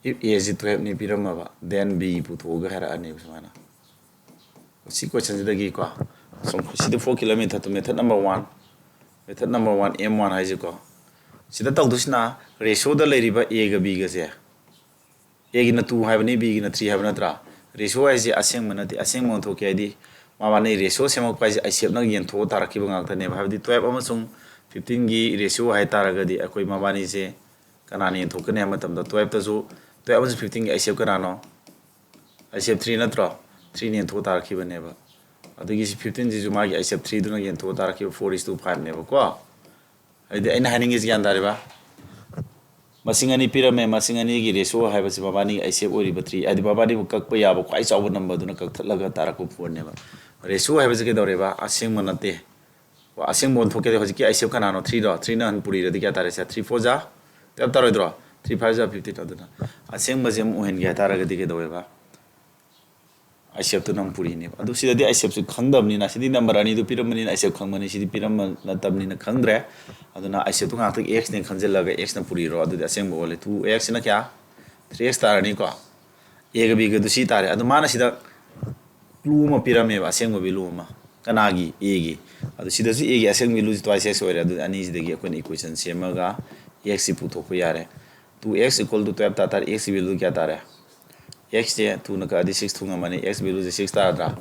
if Aꯁꯤ twelveꯅꯤ ꯄꯤꯔꯝꯃꯕ, then B ꯄꯨꯊꯣꯛꯑꯒ ꯍꯥꯏꯔꯛꯑꯅꯦꯕ ꯁꯨꯃꯥꯏꯅ꯫ ꯁꯤ questionꯁꯤꯗꯒꯤꯀꯣ, ꯁꯨꯝ ꯁꯤꯗ four kilometer to method number one, method number one, M one ꯍꯥꯏꯁꯦꯀꯣ꯫ ꯁꯤꯗ ꯇꯧꯗꯣꯏꯁꯤꯅ ratioꯗ ꯂꯩꯔꯤꯕ Aꯒ Bꯒꯁꯦ, Aꯒꯤꯅ two ꯍꯥꯏꯕꯅꯤ, Bꯒꯤꯅ three ꯍꯥꯏꯕ ꯅꯠꯇ꯭ꯔꯥ? Ratio ꯍꯥꯏꯁꯦ ꯑꯁꯦꯡꯕ ꯅꯠꯇꯦ, ꯑꯁꯦꯡꯕ ꯑꯣꯟꯊꯣꯛꯀꯦ ꯍꯥꯏꯗꯤ ꯃꯕꯥꯅꯤ ratio ꯁꯦꯝꯃꯛꯄ ꯍꯥꯏꯁꯦ ꯑꯥꯏꯁꯦꯞꯅ ꯌꯦꯟꯊꯣꯛꯑ ꯇꯥꯔꯛꯈꯤꯕ ꯉꯥꯛꯇꯅꯦꯕ꯫ ꯍꯥꯏꯕꯗꯤ twelve ꯑꯃꯁꯨꯡ fifteenꯒꯤ ratio ꯍꯥꯏ ꯇꯥꯔꯒꯗꯤ ꯑꯩꯈꯣꯏ ꯃꯕꯥꯅꯤꯁꯦ ꯀꯅꯥꯅ ꯌꯦꯟꯊꯣꯛꯀꯅꯤ ꯍꯥꯏꯕ ꯃꯇꯝꯗ, twelveꯇꯁꯨ, twelve ꯑꯃꯁꯨꯡ fifteenꯒꯤ ꯑꯥꯏꯁꯦꯞ ꯀꯅꯥꯅꯣ? ꯑꯥꯏꯁꯦꯞ three ꯅꯠꯇ꯭ꯔꯣ? Threeꯅ ꯌꯦꯟꯊꯣꯛꯑ ꯇꯥꯔꯛꯈꯤꯕꯅꯦꯕ꯫ ꯑꯗꯒꯤ ꯁꯤ fifteenꯁꯤꯁꯨ ꯃꯥꯒꯤ ꯑꯥꯏꯁꯦꯞ threeꯗꯨꯅ ꯌꯦꯟꯊꯣꯛꯑ ꯇꯥꯔꯛꯈꯤꯕ, four is to fiveꯅꯦꯕꯀꯣ꯫ ꯍꯥꯏꯗꯤ ꯑꯩꯅ ꯍꯥꯏꯅꯤꯡꯉꯤꯁꯤ ꯒ꯭ꯌꯥꯟ ꯇꯥꯔꯤꯕ? ꯃꯁꯤꯡ ꯑꯅꯤ ꯄꯤꯔꯝꯃꯦ, ꯃꯁꯤꯡ ꯑꯅꯤꯒꯤ ratio ꯍꯥꯏꯕꯁꯤ ꯃꯕꯥꯅꯤꯒꯤ ꯑꯥꯏꯁꯦꯞ ꯑꯣꯏꯔꯤꯕ three, ꯍꯥꯏꯗꯤ ꯃꯕꯥꯅꯤꯕꯨ ꯀꯛꯄ ꯌꯥꯕ ꯈ꯭ꯋꯥꯏ ꯆꯥꯎꯕ numberꯗꯨꯅ ꯀꯛꯊꯠꯂꯒ ꯇꯥꯔꯛꯄ ꯄꯣꯠꯅꯦꯕ꯫ Ratio ꯍꯥꯏꯕꯁꯤ ꯀꯩꯗꯧꯔꯦꯕ? ꯑꯁꯦꯡꯕ ꯅꯠꯇꯦ꯫ ꯀꯣ, ꯑꯁꯦꯡꯕ ꯑꯣꯟꯊꯣꯛꯀꯦ ꯍꯧꯖꯤꯛꯀꯤ ꯑꯥꯏꯁꯦꯞ ꯀꯅꯥꯅꯣ? Threeꯔꯣ? Threeꯅ ꯍꯥꯟꯅ ꯄꯨꯔꯤꯔꯗꯤ ꯀꯌꯥ ꯇꯥꯔꯦ? ꯁꯦ, three four ꯖꯥ twelve ꯇꯥꯔꯣꯏꯗ꯭ꯔꯣ? Three five ꯖꯥ fifteen꯫ ꯑꯗꯨꯅ ꯑꯁꯦꯡꯕꯁꯦ ꯑꯃꯨꯛ ꯑꯣꯏꯍꯟꯒꯦ ꯍꯥꯏꯇꯥꯔꯒꯗꯤ ꯀꯩꯗꯧꯋꯦꯕ? ꯑꯥꯏꯁꯦꯞꯇꯨꯅ ꯑꯃꯨꯛ ꯄꯨꯔꯤꯅꯦꯕ꯫ ꯑꯗꯨ ꯁꯤꯗꯗꯤ ꯑꯥꯏꯁꯦꯞꯁꯦ ꯈꯪꯗꯕꯅꯤꯅ, ꯁꯤꯗꯤ number ꯑꯅꯤꯗꯨ ꯄꯤꯔꯝꯕꯅꯤꯅ ꯑꯥꯏꯁꯦꯞ ꯈꯪꯕꯅꯤ, ꯁꯤꯗꯤ ꯄꯤꯔꯝꯕ ꯅꯠꯇꯕꯅꯤꯅ ꯈꯪꯗ꯭ꯔꯦ꯫ ꯑꯗꯨꯅ ꯑꯥꯏꯁꯦꯞꯇꯨ ꯉꯥꯛꯇ Xꯅꯦ ꯈꯟꯖꯤꯜꯂꯒ Xꯅ ꯄꯨꯔꯤꯔꯣ, ꯑꯗꯨꯗꯤ ꯑꯁꯦꯡꯕ ꯑꯣꯜꯂꯦ꯫ Two Xꯁꯤꯅ ꯀꯌꯥ? Three X ꯇꯥꯔꯅꯤꯀꯣ꯫ Aꯒ Bꯒꯗꯨ ꯁꯤ ꯇꯥꯔꯦ꯫ ꯑꯗꯨ ꯃꯥꯅ ꯁꯤꯗ clue ꯑꯃ ꯄꯤꯔꯝꯃꯦꯕ, ꯑꯁꯦꯡꯕ value ꯑꯃ꯫ ꯀꯅꯥꯒꯤ? Aꯒꯤ꯫ ꯑꯗꯨ ꯁꯤꯗꯁꯨ Aꯒꯤ ꯑꯁꯦꯡꯕ valueꯁꯤ twice X ꯑꯣꯏꯔꯦ꯫ ꯑꯗꯨꯗꯤ ꯑꯅꯤꯁꯤꯗꯒꯤ ꯑꯩꯈꯣꯏꯅ equation ꯁꯦꯝꯃꯒ Xꯁꯤ ꯄꯨꯊꯣꯛꯄ ꯌꯥꯔꯦ꯫ Two X equal to twelve ꯇꯥ ꯇꯥꯔꯦ꯫ X ꯀꯤ value ꯀꯌꯥ ꯇꯥꯔꯦ? Xꯁꯦ twoꯅ ꯀꯛꯑꯗꯤ six ꯊꯣꯡꯉꯝꯃꯅꯤ꯫ X valueꯁꯦ six ꯇꯥꯔꯗ꯭ꯔꯥ?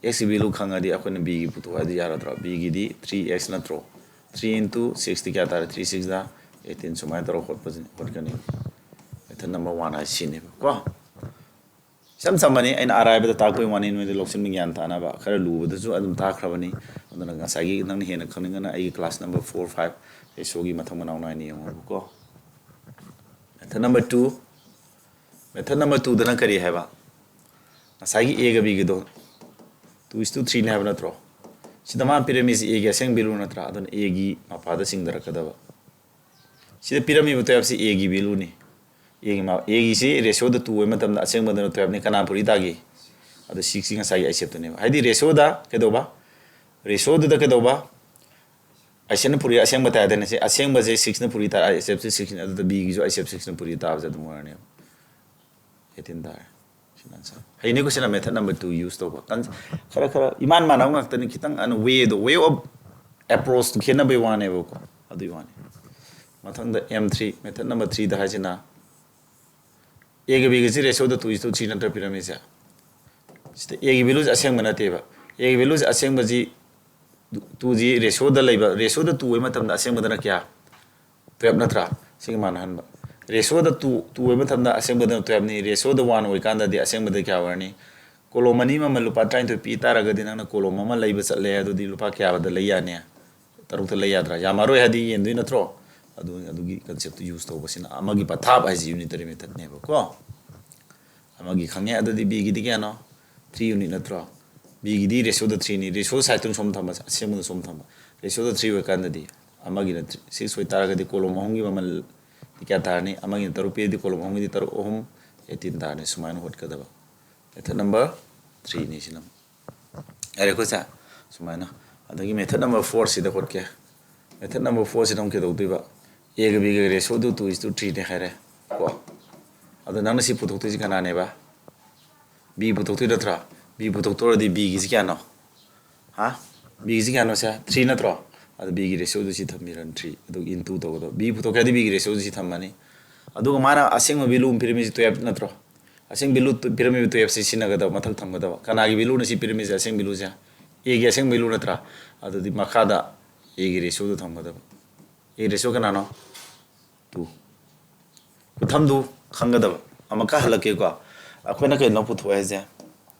X ꯀꯤ value ꯈꯪꯉꯗꯤ ꯑꯩꯈꯣꯏꯅ Bꯒꯤ ꯄꯨꯊꯣꯛꯑꯗꯤ ꯌꯥꯔꯗ꯭ꯔꯣ? Bꯒꯤꯗꯤ three X ꯅꯠꯇ꯭ꯔꯣ? Three into sixꯇꯤ ꯀꯌꯥ ꯇꯥꯔꯦ? Three six ꯖꯥ eighteen꯫ ꯁꯨꯃꯥꯏꯅ ꯇꯧꯔꯒ ꯍꯣꯠꯄꯁꯤ ꯍꯣꯠꯀꯅꯤ꯫ Method number one ꯍꯥꯏꯁꯤ ꯁꯤꯅꯦꯕ ꯀꯣ꯫ ꯏꯆꯝ ꯆꯝꯕꯅꯤ, ꯑꯩꯅ ꯑꯔꯥꯏꯕꯗ ꯇꯥꯛꯄꯒꯤ ꯋꯥꯅꯤ, ꯅꯣꯏꯗ ꯂꯧꯁꯤꯟꯕ ꯒ꯭ꯌꯥꯟ ꯇꯥꯅꯕ꯫ ꯈꯔ ꯂꯨꯕꯗꯁꯨ ꯑꯗꯨꯝ ꯇꯥꯛꯈ꯭ꯔꯕꯅꯤ꯫ ꯑꯗꯨꯅ ꯉꯁꯥꯏꯒꯤ ꯅꯪꯅ ꯍꯦꯟꯅ ꯈꯪꯅꯤꯡꯉꯅ ꯑꯩꯒꯤ class number four, five, ratioꯒꯤ ꯃꯊꯪ ꯃꯅꯥꯎ ꯅꯥꯏꯅ ꯌꯦꯡꯉꯣꯕꯀꯣ꯫ Method number two, method number twoꯗꯅ ꯀꯔꯤ ꯍꯥꯏꯕ? ꯉꯁꯥꯏꯒꯤ Aꯒ Bꯒꯤꯗꯣ two is to threeꯅꯤ ꯍꯥꯏꯕ ꯅꯠꯇ꯭ꯔꯣ? ꯁꯤꯗ ꯃꯥꯅ ꯄꯤꯔꯝꯃꯤꯁꯤ Aꯒꯤ ꯑꯁꯦꯡꯕ value ꯅꯠꯇ꯭ꯔꯥ? ꯑꯗꯨꯅ Aꯒꯤ ꯃꯄꯥꯗ ꯆꯤꯡꯊꯔꯛꯀꯗꯕ꯫ ꯁꯤꯗ ꯄꯤꯔꯝꯃꯤꯕ twelveꯁꯤ Aꯒꯤ valueꯅꯤ꯫ ꯑꯦꯒꯤ ꯃꯥ ꯑꯦꯒꯤꯁꯤ ꯔꯦꯁꯤꯌꯣꯗ ꯇꯨ ꯑꯣꯏꯕ ꯃꯇꯝꯗ ꯑꯁꯦꯡꯕꯗꯅ ꯇꯨꯌꯦꯜꯞꯅꯤ꯫ ꯀꯅꯥ ꯄꯨꯔꯤ ꯇꯥꯒꯤ? ꯑꯗꯨ ꯁꯤꯛꯁꯀꯤ ꯉꯁꯥꯏꯒꯤ ꯑꯥꯏꯁꯦꯞꯇꯨꯅꯦꯕ꯫ ꯍꯥꯏꯗꯤ ꯔꯦꯁꯤꯌꯣꯗ ꯀꯩꯗꯧꯕ? ꯔꯦꯁꯤꯌꯣꯗꯨꯗ ꯀꯩꯗꯧꯕ? ꯑꯥꯏꯁꯦꯞꯅ ꯄꯨꯔꯤ ꯑꯁꯦꯡꯕ ꯇꯥꯏꯗꯅ ꯁꯤ ꯑꯁꯦꯡꯕꯁꯦ ꯁꯤꯛꯁꯅ ꯄꯨꯔꯤ ꯇꯥꯔꯦ, ꯑꯥꯏꯁꯦꯞꯁꯦ ꯁꯤꯛꯁꯅꯤ꯫ ꯑꯗꯨꯗ ꯕꯤꯒꯤꯁꯨ ꯑꯥꯏꯁꯦꯞ ꯁꯤꯛꯁꯅ ꯄꯨꯔꯤ ꯇꯥꯕꯁꯦ ꯑꯗꯨꯝ ꯑꯣꯏꯔꯅꯦꯕ꯫ ꯑꯦꯇꯤꯟ ꯇꯥꯔꯦ꯫ ꯁꯤꯅ ꯑꯟꯁꯔ꯫ ꯍꯌꯦꯡꯅꯦꯀꯣ ꯁꯤꯅ method number two use ꯇꯧꯕ꯫ ꯀꯟ-, ꯈꯔ ꯈꯔ ꯏꯃꯥꯟ ꯃꯥꯟꯅꯕ ꯉꯥꯛꯇꯅꯤ, ꯈꯤꯇꯪ ꯑꯅ ꯋꯦꯗꯣ, ꯋꯦ ꯑꯣꯐ ꯑꯦꯄ꯭ꯔꯣꯆꯇꯣ ꯈꯦꯠꯅꯕꯩ ꯋꯥꯅꯦꯕꯀꯣ, ꯑꯗꯨꯒꯤ ꯋꯥꯅꯤ꯫ ꯃꯊꯪꯗ ꯑꯦꯝ ꯊ꯭ꯔꯤ, method number threeꯗ ꯍꯥꯏꯁꯤꯅ ꯑꯦꯒ ꯕꯤꯒꯁꯤ ꯔꯦꯁꯤꯌꯣꯗ two is to three ꯅꯠꯇ꯭ꯔ ꯄꯤꯔꯝꯃꯤꯁꯦ? ꯁꯤꯗ ꯑꯦꯒꯤ ꯚꯦꯂꯨꯁꯦ ꯑꯁꯦꯡꯕ ꯅꯠꯇꯦꯕ꯫ ꯑꯦꯒꯤ ꯚꯦꯂꯨꯁꯦ ꯑꯁꯦꯡꯕꯁꯤ ꯇꯨꯁꯤ ꯔꯦꯁꯤꯌꯣꯗ ꯂꯩꯕ, ꯔꯦꯁꯤꯌꯣꯗ two ꯑꯣꯏꯕ ꯃꯇꯝꯗ ꯑꯁꯦꯡꯕꯗꯅ ꯀꯌꯥ? ꯇꯨꯌꯦꯜꯞ ꯅꯠꯇ꯭ꯔꯥ? ꯁꯤꯒ ꯃꯥꯟꯅꯍꯟꯕ꯫ ꯔꯦꯁꯤꯌꯣꯗ two, two ꯑꯣꯏꯕ ꯃꯇꯝꯗ ꯑꯁꯦꯡꯕꯗꯅ ꯇꯨꯌꯦꯜꯞꯅꯤ, ꯔꯦꯁꯤꯌꯣꯗ one ꯑꯣꯏꯀꯥꯟꯗꯗꯤ ꯑꯁꯦꯡꯕꯗ ꯀꯌꯥ ꯑꯣꯏꯔꯅꯤ? ꯀꯣꯂꯣꯝ ꯑꯅꯤ ꯃꯃꯜ ꯂꯨꯄꯥ ꯇꯔꯥꯅꯤꯊꯣꯏ ꯄꯤ ꯇꯥꯔꯒꯗꯤ ꯅꯪꯅ ꯀꯣꯂꯣꯝ ꯑꯃ ꯂꯩꯕ ꯆꯠꯂꯦ, ꯑꯗꯨꯗꯤ ꯂꯨꯄꯥ ꯀꯌꯥꯗ ꯂꯩ ꯌꯥꯅꯤ? ꯇꯔꯨꯛꯇ ꯂꯩ ꯌꯥꯗ꯭ꯔꯥ? ꯌꯥꯝꯃꯔꯣꯏ ꯍꯥꯏꯗꯤ ꯌꯦꯟꯗꯣꯏ ꯅꯠꯇ꯭ꯔꯣ? ꯑꯗꯨ, ꯑꯗꯨꯒꯤ ꯀꯟꯁꯦꯞꯇꯨ ꯌꯨꯁ ꯇꯧꯕꯁꯤꯅ ꯑꯃꯒꯤ ꯄꯊꯥꯞ ꯍꯥꯏꯁꯤ ꯌꯨꯅꯤꯇꯔꯤ ꯃꯦꯊꯠꯅꯦꯕꯀꯣ꯫ ꯑꯃꯒꯤ ꯈꯪꯉꯦ꯫ ꯑꯗꯨꯗꯤ ꯕꯤꯒꯤꯗꯤ ꯀꯌꯥꯅꯣ? ꯊ꯭ꯔꯤ ꯌꯨꯅꯤꯠ ꯅꯠꯇ꯭ꯔꯣ? ꯕꯤꯒꯤꯗꯤ ꯔꯦꯁꯤꯌꯣꯗ ꯊ꯭ꯔꯤꯅꯤ, ꯔꯦꯁꯤꯌꯣ ꯁꯥꯏꯠꯇꯨꯅ ꯁꯣꯝ ꯊꯝꯕ, ꯑꯁꯦꯡꯕꯗ ꯁꯣꯝ ꯊꯝꯕ꯫ ꯔꯦꯁꯤꯌꯣꯗ ꯊ꯭ꯔꯤ ꯑꯣꯏꯔꯀꯥꯟꯗꯗꯤ ꯑꯃꯒꯤꯅ ꯁꯤꯛꯁ ꯑꯣꯏꯇꯥꯔꯒꯗꯤ ꯀꯣꯂꯣꯝ ꯑꯍꯨꯝꯒꯤ ꯃꯃꯜ ꯀꯌꯥ ꯇꯥꯔꯅꯤ? ꯑꯃꯒꯤꯅ ꯇꯔꯨꯛ ꯄꯤꯔꯗꯤ ꯀꯣꯂꯣꯝ ꯑꯍꯨꯝꯒꯤꯗꯤ ꯇꯔꯨꯛ ꯑꯍꯨꯝ ꯑꯩꯠꯇꯤꯟ ꯇꯥꯔꯅꯤ꯫ ꯁꯨꯃꯥꯏꯅ ꯍꯣꯠꯀꯗꯕ꯫ Method number threeꯅꯤ ꯁꯤꯅ꯫ ꯌꯥꯔꯦꯀꯣ ꯁꯦ? ꯁꯨꯃꯥꯏꯅ꯫ ꯑꯗꯒꯤ method number fourꯁꯤꯗ ꯍꯣꯠꯀꯦ꯫ Method number fourꯁꯤꯗ ꯑꯃꯨꯛ ꯀꯩꯗꯧꯗꯣꯏꯕ? ꯑꯦꯒ ꯕꯤꯒ ꯔꯦꯁꯤꯌꯣꯗꯨ two is to threeꯅꯦ ꯍꯥꯏꯔꯦ ꯀꯣ꯫ ꯑꯗꯣ ꯅꯪꯅ ꯁꯤ ꯄꯨꯊꯣꯛꯇꯣꯏꯁꯤ ꯀꯅꯥꯅꯦꯕ? ꯕꯤ ꯄꯨꯊꯣꯛꯇꯣꯏ ꯅꯠꯇ꯭ꯔꯥ? ꯕꯤ ꯄꯨꯊꯣꯛꯇꯧꯔꯗꯤ ꯕꯤꯒꯤꯁꯤ ꯀꯌꯥꯅꯣ? ꯍꯥ? ꯕꯤꯒꯤꯁꯤ ꯀꯌꯥꯅꯣ ꯁꯦ? ꯊ꯭ꯔꯤ ꯅꯠꯇ꯭ꯔꯣ? ꯑꯗꯣ ꯕꯤꯒꯤ ꯔꯦꯁꯤꯌꯣꯗꯨ ꯁꯤ ꯊꯝꯕꯤꯔꯅꯤ, ꯊ꯭ꯔꯤ꯫ ꯑꯗꯨꯒ into ꯇꯧꯒꯗꯕ꯫ ꯕꯤ ꯄꯨꯊꯣꯛꯀꯦ ꯍꯥꯏꯔꯗꯤ ꯕꯤꯒꯤ ꯔꯦꯁꯤꯌꯣꯗꯨ ꯁꯤ ꯊꯝꯃꯅꯤ꯫ ꯑꯗꯨꯒ ꯃꯥꯅ ꯑꯁꯦꯡꯕ ꯚꯦꯂꯨ ꯑꯃ ꯄꯤꯔꯝꯃꯤꯁꯤ ꯇꯨꯌꯦꯜꯞ ꯅꯠꯇ꯭ꯔꯣ? ꯑꯁꯦꯡꯕ ꯚꯦꯂꯨ ꯄꯤꯔꯝꯃꯤꯕ ꯇꯨꯌꯦꯜꯞꯁꯤ ꯁꯤꯖꯤꯟꯅꯒꯗꯕ, ꯃꯊꯛ ꯊꯝꯒꯗꯕ꯫ ꯀꯅꯥꯒꯤ ꯚꯦꯂꯨꯅ ꯁꯤ ꯄꯤꯔꯝꯃꯤꯁꯦ? ꯑꯁꯦꯡꯕ ꯚꯦꯂꯨꯁꯦ ꯑꯦꯒꯤ ꯑꯁꯦꯡꯕ ꯚꯦꯂꯨ ꯅꯠꯇ꯭ꯔꯥ? ꯑꯗꯨꯗꯤ ꯃꯈꯥꯗ ꯑꯦꯒꯤ ꯔꯦꯁꯤꯌꯣꯗꯨ ꯊꯝꯒꯗꯕ꯫ ꯑꯦ ꯔꯦꯁꯤꯌꯣ ꯀꯅꯥꯅꯣ? ꯇꯨ꯫ ꯈꯨꯊꯝꯗꯨ ꯈꯪꯒꯗꯕ꯫ ꯑꯃꯨꯛꯀ ꯍꯜꯂꯛꯀꯦꯀꯣ꯫ ꯑꯩꯈꯣꯏꯅ ꯀꯩꯅꯣ ꯄꯨꯊꯣꯛꯑꯦ ꯍꯥꯏꯁꯦ?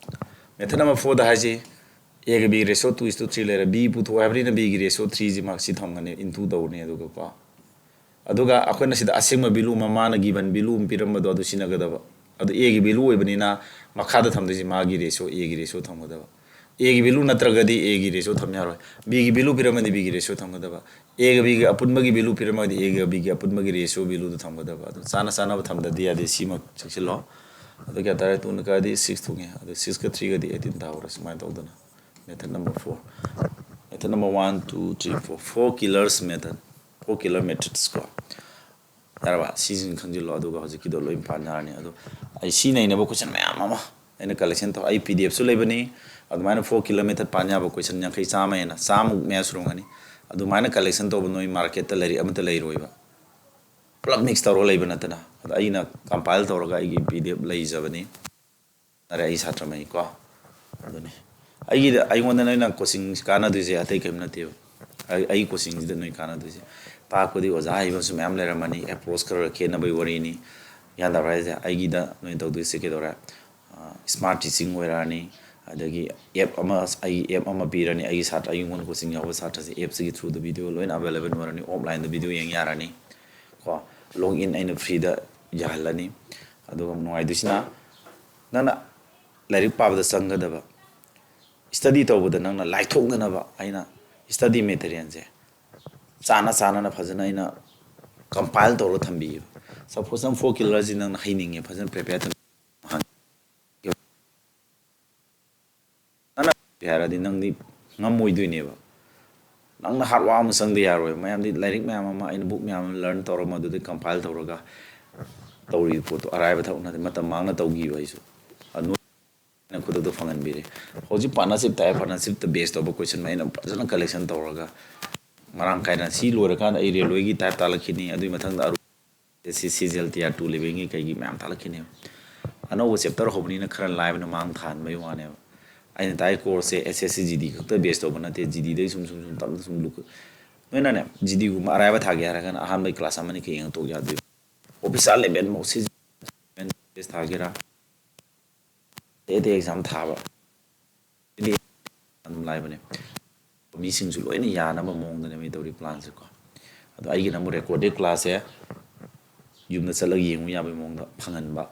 Method number fourꯗ ꯍꯥꯏꯁꯤ ꯑꯦꯒ B ratio two is to three ꯂꯩꯔꯦ꯫ ꯕꯤ ꯄꯨꯊꯣꯛꯑꯦ ꯍꯥꯏꯕꯅꯤꯅ ꯕꯤꯒꯤ ꯔꯦꯁꯤꯌꯣ ꯊ꯭ꯔꯤꯁꯤ ꯃꯥ ꯁꯤ ꯊꯝꯒꯅꯤ, into ꯇꯧꯒꯅꯤ꯫ ꯑꯗꯨꯒꯀꯣ, ꯑꯗꯨꯒ ꯑꯩꯈꯣꯏꯅ ꯁꯤꯗ ꯑꯁꯦꯡꯕ ꯚꯦꯂꯨ ꯑꯃ, ꯃꯥꯅ given ꯚꯦꯂꯨ ꯑꯃ ꯄꯤꯔꯝꯕꯗꯣ ꯑꯗꯨ ꯁꯤꯖꯤꯟꯅꯒꯗꯕ꯫ ꯑꯗꯨ ꯑꯦꯒꯤ ꯚꯦꯂꯨ ꯑꯣꯏꯕꯅꯤꯅ ꯃꯈꯥꯗ ꯊꯝꯗꯣꯏꯁꯤ ꯃꯥꯒꯤ ꯔꯦꯁꯤꯌꯣ, ꯑꯦꯒꯤ ꯔꯦꯁꯤꯌꯣ ꯊꯝꯒꯗꯕ꯫ ꯑꯦꯒꯤ ꯚꯦꯂꯨ ꯅꯠꯇ꯭ꯔꯒꯗꯤ ꯑꯦꯒꯤ ꯔꯦꯁꯤꯌꯣ ꯊꯝ ꯌꯥꯔꯣꯏ꯫ ꯕꯤꯒꯤ ꯚꯦꯂꯨ ꯄꯤꯔꯝꯃꯗꯤ ꯕꯤꯒꯤ ꯔꯦꯁꯤꯌꯣ ꯊꯝꯒꯗꯕ꯫ ꯑꯦꯒ ꯕꯤꯒꯤ ꯑꯄꯨꯟꯕꯒꯤ ꯚꯦꯂꯨ ꯄꯤꯔꯝꯃꯒꯗꯤ ꯑꯦꯒ ꯕꯤꯒꯤ ꯑꯄꯨꯟꯕꯒꯤ ꯔꯦꯁꯤꯌꯣ ꯚꯦꯂꯨꯗꯣ ꯊꯝꯒꯗꯕ꯫ ꯑꯗꯨ ꯆꯥꯅ ꯆꯥꯅꯕ ꯊꯝꯗꯗꯤ ꯌꯥꯗꯦ꯫ ꯁꯤꯃ ꯆꯦꯛꯁꯤꯜꯂꯣ꯫ ꯑꯗꯨ ꯀꯌꯥ ꯇꯥꯔꯦ? ꯇꯨꯅ ꯀꯥꯏꯗꯤ ꯁꯤꯛꯁ ꯊꯣꯛꯉꯦ꯫ ꯑꯗꯨ ꯁꯤꯛꯁꯀ ꯊ꯭ꯔꯤꯒꯗꯤ ꯑꯩꯠꯇꯤꯟ ꯇꯥꯍꯧꯔꯦ꯫ ꯁꯨꯃꯥꯏꯅ ꯇꯧꯗꯅ method number four, method number one, two, three, four, four killers method, four killer methods ꯀꯣ꯫ ꯌꯥꯔꯕ? ꯁꯤꯁꯤꯡ ꯈꯪꯖꯤꯜꯂꯣ꯫ ꯑꯗꯨꯒ ꯍꯧꯖꯤꯛꯀꯤꯗꯣ ꯂꯣꯏ ꯄꯥꯟꯅꯔꯅꯤ꯫ ꯑꯗꯣ ꯑꯩ ꯁꯤ ꯅꯩꯅꯕ ꯀꯣꯏꯁꯟ ꯃꯌꯥꯝ ꯑꯃ ꯑꯩꯅ ꯀꯂꯦꯛꯁꯟ ꯇꯧ, ꯑꯩ ꯄꯤ ꯗꯤ ꯑꯦꯐꯁꯨ ꯂꯩꯕꯅꯤ꯫ ꯑꯗꯨꯃꯥꯏꯅ four killer method ꯄꯥꯟ ꯌꯥꯕ ꯀꯣꯏꯁꯟ ꯌꯥꯡꯈꯩ, ꯆꯥꯝꯃ ꯍꯦꯟꯅ, ꯆꯥꯝꯃꯨꯛ ꯃꯌꯥ ꯁꯨꯔꯝꯒꯅꯤ꯫ ꯑꯗꯨꯃꯥꯏꯅ ꯀꯂꯦꯛꯁꯟ ꯇꯧꯕ ꯅꯣꯏ ꯃꯥꯔꯀꯦꯠꯇ ꯂꯩꯔꯤꯛ ꯑꯃꯠꯇ ꯂꯩꯔꯣꯏꯕ꯫ ꯄꯨꯂꯞ ꯃꯤꯛꯁ ꯇꯧꯔꯒ ꯂꯩꯕ ꯅꯠꯇꯅ꯫ ꯑꯗ ꯑꯩꯅ ꯀꯝꯄꯥꯏꯜ ꯇꯧꯔꯒ ꯑꯩꯒꯤ ꯄꯤ ꯗꯤ ꯑꯦꯐ ꯂꯩꯖꯕꯅꯤ꯫ ꯌꯥꯔꯦ, ꯑꯩ ꯁꯥꯇ꯭ꯔꯃꯩꯀꯣ꯫ ꯑꯗꯨꯅꯤ꯫ ꯑꯩꯒꯤꯗ, ꯑꯩꯉꯣꯟꯗ ꯅꯣꯏꯅ ꯀꯣꯆꯤꯡ ꯀꯥꯟꯅꯗꯣꯏꯁꯦ ꯑꯇꯩ ꯀꯔꯤꯝ ꯅꯠꯇꯦꯕ꯫ ꯑꯩ, ꯑꯩ ꯀꯣꯆꯤꯡꯁꯤꯗ ꯅꯣꯏ ꯀꯥꯟꯅꯗꯣꯏꯁꯦ꯫ ꯇꯥꯛꯄꯗꯤ ꯑꯣꯖꯥ ꯍꯩꯕꯁꯨ ꯃꯌꯥꯝ ꯂꯩꯔꯝꯃꯅꯤ, ꯑꯦꯄ꯭ꯔꯣꯁ ꯈꯔ ꯈꯔ ꯈꯦꯠꯅꯕꯩ ꯋꯥꯔꯤꯅꯤ꯫ ꯒ꯭ꯌꯥꯟ ꯇꯥꯕ꯭ꯔꯥ ꯍꯥꯏꯁꯦ? ꯑꯩꯒꯤꯗ ꯅꯣꯏꯅ ꯇꯧꯗꯣꯏꯁꯦ ꯀꯩꯗꯧꯔꯦ? ꯁ꯭ꯃꯥꯔꯠ ꯇꯤꯆꯤꯡ ꯑꯣꯏꯔꯛꯑꯅꯤ꯫ ꯑꯗꯒꯤ ꯑꯦꯞ ꯑꯃ, ꯑꯩꯒꯤ ꯑꯦꯞ ꯑꯃ ꯄꯤꯔꯅꯤ꯫ ꯑꯩꯒꯤ ꯁꯥꯇ꯭ꯔ, ꯑꯩꯉꯣꯟꯗ ꯀꯣꯆꯤꯡ ꯌꯥꯎꯕ ꯁꯥꯇ꯭ꯔꯁꯦ ꯑꯦꯞꯁꯤꯒꯤ ꯊ꯭ꯔꯨꯗ ꯚꯤꯗꯤꯑꯣ ꯂꯣꯏꯅ ꯑꯦꯕꯥꯏꯂꯦꯕꯜ ꯑꯣꯏꯔꯅꯤ꯫ ꯑꯣꯐꯂꯥꯏꯟꯗ ꯚꯤꯗꯤꯑꯣ ꯌꯦꯡ ꯌꯥꯔꯅꯤ꯫ ꯀꯣ, ꯂꯣꯒ ꯏꯟ ꯑꯩꯅ ꯐ꯭ꯔꯤꯗ ꯌꯥꯍꯜꯂꯅꯤ꯫ ꯑꯗꯨꯒ ꯅꯨꯡꯉꯥꯏꯗꯣꯏꯁꯤꯅ, ꯅꯪꯅ ꯂꯥꯏꯔꯤꯛ ꯄꯥꯕꯗ ꯆꯪꯒꯗꯕ, ꯁ꯭ꯇꯗꯤ ꯇꯧꯕꯗ ꯅꯪꯅ ꯂꯥꯏꯊꯣꯛꯅꯅꯕ ꯑꯩꯅ ꯁ꯭ꯇꯗꯤ ꯃꯦꯇꯔꯤꯌꯦꯜꯁꯦ ꯆꯥꯅ ꯆꯥꯅꯅ ꯐꯖꯅ ꯑꯩꯅ ꯀꯝꯄꯥꯏꯜ ꯇꯧꯔꯒ ꯊꯝꯕꯤꯌꯦꯕ꯫ ꯁꯄꯣꯁ ꯅꯪ ꯐꯣꯔ ꯀꯤꯂꯔꯁꯤ ꯅꯪꯅ ꯍꯩꯅꯤꯡꯉꯦ, ꯐꯖꯅ ꯄ꯭ꯔꯤꯄꯦꯌꯔ ꯇꯧ-, ꯅꯪꯅ ꯍꯥꯏꯔꯗꯤ ꯅꯪꯗꯤ ꯉꯝꯃꯣꯏꯗꯣꯏꯅꯦꯕ꯫ ꯅꯪꯅ ꯍꯥꯔꯗ ꯋꯥꯔꯛ ꯑꯃ ꯆꯪꯗ ꯌꯥꯔꯣꯏꯕ꯫ ꯃꯌꯥꯝꯗꯤ ꯂꯥꯏꯔꯤꯛ ꯃꯌꯥꯝ ꯑꯃ, ꯑꯩꯅ ꯕꯨꯛ ꯃꯌꯥꯝ ꯑꯃ ꯂꯔꯟ ꯇꯧꯔꯒ, ꯃꯗꯨꯗꯩ ꯀꯝꯄꯥꯏꯜ ꯇꯧꯔꯒ ꯇꯧꯔꯤꯕ ꯄꯣꯠꯇꯣ ꯑꯔꯥꯏꯕ ꯊꯕꯛ ꯅꯠꯇꯦ꯫ ꯃꯇꯝ ꯃꯥꯡꯅ ꯇꯧꯈꯤꯕ ꯑꯩꯁꯨ꯫ ꯑꯗꯨ ꯑꯩꯅ ꯈꯨꯗꯛꯇ ꯐꯪꯍꯟꯕꯤꯔꯦ꯫ ꯍꯧꯖꯤꯛ ꯄꯥꯔꯠꯅꯔꯁꯤꯞ ꯇꯥꯏ, ꯄꯥꯔꯠꯅꯔꯁꯤꯞꯇ ꯕꯦꯁ ꯇꯧꯕ ꯀꯣꯏꯁꯟ ꯑꯩꯅ ꯐꯖꯅ ꯀꯂꯦꯛꯁꯟ ꯇꯧꯔꯒ ꯃꯔꯥꯡ ꯀꯥꯏꯅ, ꯁꯤ ꯂꯣꯏꯔꯀꯥꯟꯗ ꯑꯩ ꯔꯦꯜꯋꯦꯒꯤ ꯇꯥꯏꯞ ꯇꯥꯛꯂꯛꯈꯤꯅꯤ, ꯑꯗꯨꯒꯤ ꯃꯊꯪꯗ ꯑꯔꯨ-, S S C, G L T R two ꯂꯦꯚꯦꯜꯒꯤ ꯀꯩꯒꯤ ꯃꯌꯥꯝ ꯇꯥꯛꯂꯛꯈꯤꯅꯦꯕ꯫ ꯑꯅꯧꯕ ꯆꯦꯞꯇꯔ ꯍꯧꯕꯅꯤꯅ ꯈꯔ ꯂꯥꯏꯕꯅ ꯃꯥꯡ ꯊꯥꯍꯟꯕꯒꯤ ꯋꯥꯅꯦꯕ꯫ ꯑꯩꯅ ꯇꯥꯛꯏ ꯀꯣꯔꯁꯁꯦ ꯑꯦꯁ ꯑꯦꯁ ꯁꯤ, ꯖꯤ ꯗꯤ ꯈꯛꯇ ꯕꯦꯁ ꯇꯧꯕ ꯅꯠꯇꯦ꯫ ꯖꯤ ꯗꯤꯗꯩ ꯁꯨꯝ, ꯁꯨꯝ, ꯁꯨꯝ ꯇꯞꯅ ꯁꯨꯝ ꯂꯨ-, ꯅꯣꯏꯅꯅꯦ, ꯖꯤ ꯗꯤꯒꯨꯝꯕ ꯑꯔꯥꯏꯕ ꯊꯥꯒꯦ ꯍꯥꯏꯔꯒꯅ ꯑꯍꯥꯟꯕꯒꯤ ꯀ꯭ꯂꯥꯁ ꯑꯃꯅꯤ ꯈꯛ ꯌꯦꯡꯉ ꯇꯣꯛ ꯌꯥꯗꯣꯏꯕ꯫ ꯑꯣꯐꯤꯁꯥꯔ ꯂꯦꯚꯦꯜꯃꯛ ꯁꯤ ꯊꯥꯒꯦꯔꯥ, ꯑꯇꯩ ꯑꯇꯩ ꯑꯦꯛꯖꯥꯝ ꯊꯥꯕ, ꯁꯤꯗꯤ ꯑꯗꯨꯝ ꯂꯥꯏꯕꯅꯦ꯫ ꯃꯤꯁꯤꯡꯁꯨ ꯂꯣꯏꯅ ꯌꯥꯅꯕ ꯃꯑꯣꯡꯗꯅꯦ ꯑꯩ ꯇꯧꯔꯤ ꯄ꯭ꯂꯥꯟꯁꯦ ꯀꯣ꯫ ꯑꯗꯣ ꯑꯩꯒꯤꯅ ꯑꯃꯨꯛ ꯔꯦꯀꯣꯔꯗꯦꯠ ꯀ꯭ꯂꯥꯁꯁꯦ ꯌꯨꯝꯗ ꯆꯠꯂꯒ ꯌꯦꯡꯕ ꯌꯥꯕꯒꯤ ꯃꯑꯣꯡꯗ ꯐꯪꯍꯟꯕ꯫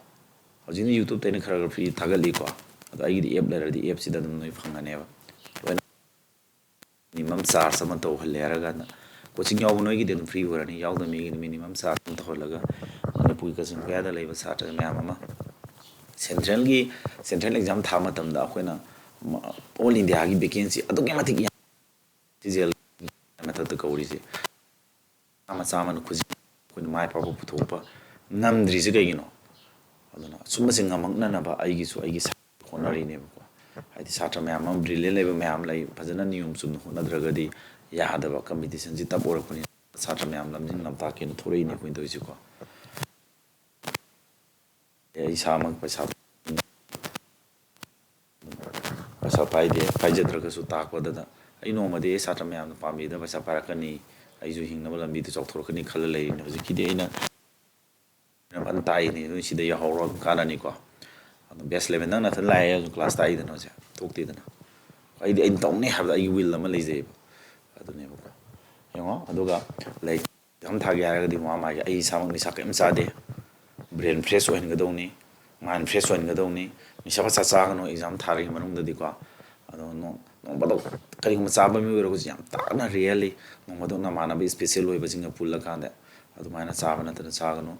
ꯍꯧꯖꯤꯛꯅ ꯌꯨꯇ꯭ꯌꯨꯕꯇ ꯑꯩꯅ ꯈꯔ ꯈꯔ ꯐ꯭ꯔꯤ ꯊꯥꯒꯠꯂꯤꯀꯣ꯫ ꯑꯗꯣ ꯑꯩꯒꯤꯗꯤ ꯑꯦꯞ ꯂꯩꯔꯗꯤ ꯑꯦꯞꯁꯤꯗ ꯑꯗꯨꯝ ꯅꯣꯏ ꯐꯪꯒꯅꯦꯕ꯫ ꯂꯣꯏꯅ ꯃꯤꯅꯤꯃꯝ ꯆꯥꯔꯖ ꯑꯃ ꯇꯧꯍꯜꯂꯦ ꯍꯥꯏꯔꯒꯅ, ꯀꯣꯆꯤꯡ ꯌꯥꯎꯕ ꯅꯣꯏꯒꯤꯗꯤ ꯑꯗꯨꯝ ꯐ꯭ꯔꯤ ꯑꯣꯏꯔꯅꯤ, ꯌꯥꯎꯗꯕ ꯃꯤꯒꯤꯗꯤ ꯃꯤꯅꯤꯃꯝ ꯆꯥꯔꯖ ꯑꯃ ꯇꯧꯍꯜꯂꯒ, ꯃꯅꯤꯄꯨꯔꯒꯤ ꯀꯥꯆꯤꯟ ꯀꯣꯌꯥꯗ ꯂꯩꯕ ꯁꯥꯇ꯭ꯔ ꯃꯌꯥꯝ ꯑꯃ ꯁꯦꯟꯇ꯭ꯔꯦꯜꯒꯤ, ꯁꯦꯟꯇ꯭ꯔꯦꯜ ꯑꯦꯛꯖꯥꯝ ꯊꯥꯕ ꯃꯇꯝꯗ ꯑꯩꯈꯣꯏꯅ ꯑꯣꯜ ꯏꯟꯗꯤꯌꯥꯒꯤ ꯚꯦꯀꯦꯟꯁꯤ ꯑꯗꯨꯛꯀꯤ ꯃꯇꯤꯛ ꯌꯥꯝ ꯁꯤꯖꯦꯜ ꯃꯊꯛꯇ ꯀꯧꯔꯤꯁꯦ꯫ ꯃꯆꯥ ꯃꯆꯥ ꯑꯃꯅ ꯈꯨꯖꯤꯟ ꯑꯩꯈꯣꯏꯅ ꯃꯥꯏ ꯄꯥꯛꯄ ꯄꯨꯊꯣꯛꯄ ꯉꯝꯗ꯭ꯔꯤꯁꯦ ꯀꯩꯒꯤꯅꯣ? ꯑꯗꯨꯅ ꯑꯁꯨꯝꯕꯁꯦ ꯉꯝꯃꯛꯅꯅꯕ ꯑꯩꯒꯤꯁꯨ ꯑꯩꯒꯤ ꯁꯥꯏꯠ ꯍꯣꯠꯅꯔꯤꯅꯦꯕꯀꯣ꯫ ꯍꯥꯏꯗꯤ ꯁꯥꯇ꯭ꯔ ꯃꯌꯥꯝ ꯑꯃ, ꯕ꯭ꯔꯤꯂꯤꯌꯟ ꯂꯩꯕ ꯃꯌꯥꯝ ꯂꯩ, ꯐꯖꯅ ꯅꯤꯌꯣꯝ ꯆꯨꯝꯅ ꯍꯣꯠꯅꯗ꯭ꯔꯒꯗꯤ ꯌꯥꯗꯕ, ꯀꯝꯄꯤꯇꯤꯁꯟꯁꯤ ꯇꯞ ꯑꯣꯏꯔꯛꯄꯅꯤꯅ ꯁꯥꯇ꯭ꯔ ꯃꯌꯥꯝ ꯂꯝꯖꯤꯡ ꯂꯝꯇꯥꯛꯀꯦꯅ ꯊꯣꯛꯂꯛꯏꯅꯦ ꯑꯩꯈꯣꯏꯅ ꯇꯧꯔꯤꯁꯦꯀꯣ꯫ ꯑꯩ ꯏꯁꯥꯃꯛ ꯄꯩꯁꯥ ꯄꯩꯁꯥ ꯄꯥꯏꯗꯦ, ꯄꯥꯏꯖꯗ꯭ꯔꯒꯁꯨ ꯇꯥꯛꯄꯗꯗ ꯑꯩ ꯅꯣꯡꯃꯗꯤ ꯑꯩ ꯁꯥꯇ꯭ꯔ ꯃꯌꯥꯝꯅ ꯄꯥꯝꯕꯤꯗꯅ ꯄꯩꯁꯥ ꯄꯥꯏꯔꯛꯀꯅꯤ, ꯑꯩꯁꯨ ꯍꯤꯡꯅꯕ ꯂꯝꯕꯤꯗꯣ ꯆꯥꯎꯊꯣꯔꯛꯀꯅꯤ ꯈꯜꯂ ꯂꯩꯔꯤꯅꯦ꯫ ꯍꯧꯖꯤꯛꯀꯤꯗꯤ ꯑꯩꯅ ꯐꯖꯅ ꯇꯥꯛꯏꯅꯦ, ꯅꯣꯏ ꯁꯤꯗ ꯌꯥꯎꯍꯧꯔꯣ, ꯑꯗꯨꯝ ꯀꯥꯟꯅꯅꯤꯀꯣ꯫ ꯑꯗꯣ ꯕꯦꯁ ꯏꯂꯦꯚꯦꯟ ꯅꯪ ꯅꯊꯟ ꯂꯥꯛꯑꯦ, ꯑꯗꯨꯝ ꯀ꯭ꯂꯥꯁ ꯇꯥꯛꯏꯗꯅ ꯍꯧꯖꯤꯛ ꯊꯣꯛꯇꯦꯗꯅ꯫ ꯑꯩꯗꯤ ꯑꯩꯅ ꯇꯧꯅꯤ ꯍꯥꯏꯕꯗ ꯑꯩꯒꯤ ꯋꯤꯜ ꯑꯃ ꯂꯩꯖꯩꯑꯕ, ꯑꯗꯨꯅꯦꯕꯀꯣ꯫ ꯌꯦꯡꯉꯣ, ꯑꯗꯨꯒ ꯂꯥꯏꯔꯤꯛ ꯑꯦꯛꯖꯥꯝ ꯊꯥꯒꯦ ꯍꯥꯏꯔꯒꯗꯤ ꯃꯃꯥ ꯃꯥꯒꯤ ꯑꯩ ꯏꯁꯥꯃꯛ ꯅꯤꯁꯥ ꯀꯔꯤꯝ ꯆꯥꯗꯦ꯫ ꯕ꯭ꯔꯦꯟ ꯐ꯭ꯔꯦꯁ ꯑꯣꯏꯍꯟꯒꯗꯧꯅꯤ, ꯃꯥꯏꯟ ꯐ꯭ꯔꯦꯁ ꯑꯣꯏꯍꯟꯒꯗꯧꯅꯤ꯫ ꯅꯤꯁꯥ ꯄꯁꯥ ꯆꯥꯒꯅꯨ ꯑꯦꯛꯖꯥꯝ ꯊꯥꯔꯤꯉꯩ ꯃꯅꯨꯡꯗꯗꯤꯀꯣ꯫ ꯑꯗꯣ ꯅꯣꯡ ꯅꯣꯡ ꯐꯥꯗꯣꯛ ꯀꯔꯤꯒꯨꯝꯕ ꯆꯥꯕ ꯃꯤ ꯑꯣꯏꯔꯒꯁꯨ ꯌꯥꯝ ꯇꯥꯡꯅ, ꯔꯤꯌꯦꯜꯂꯤ ꯅꯣꯡ ꯐꯥꯗꯣꯛ ꯅꯃꯥꯟꯅꯕ ꯏꯁꯄꯤꯁꯦꯜ ꯑꯣꯏꯕꯁꯤꯡꯒ ꯄꯨꯜꯂꯀꯥꯟꯗ ꯑꯗꯨꯃꯥꯏꯅ ꯆꯥꯕ ꯅꯠꯇꯅ ꯆꯥꯒꯅꯨ꯫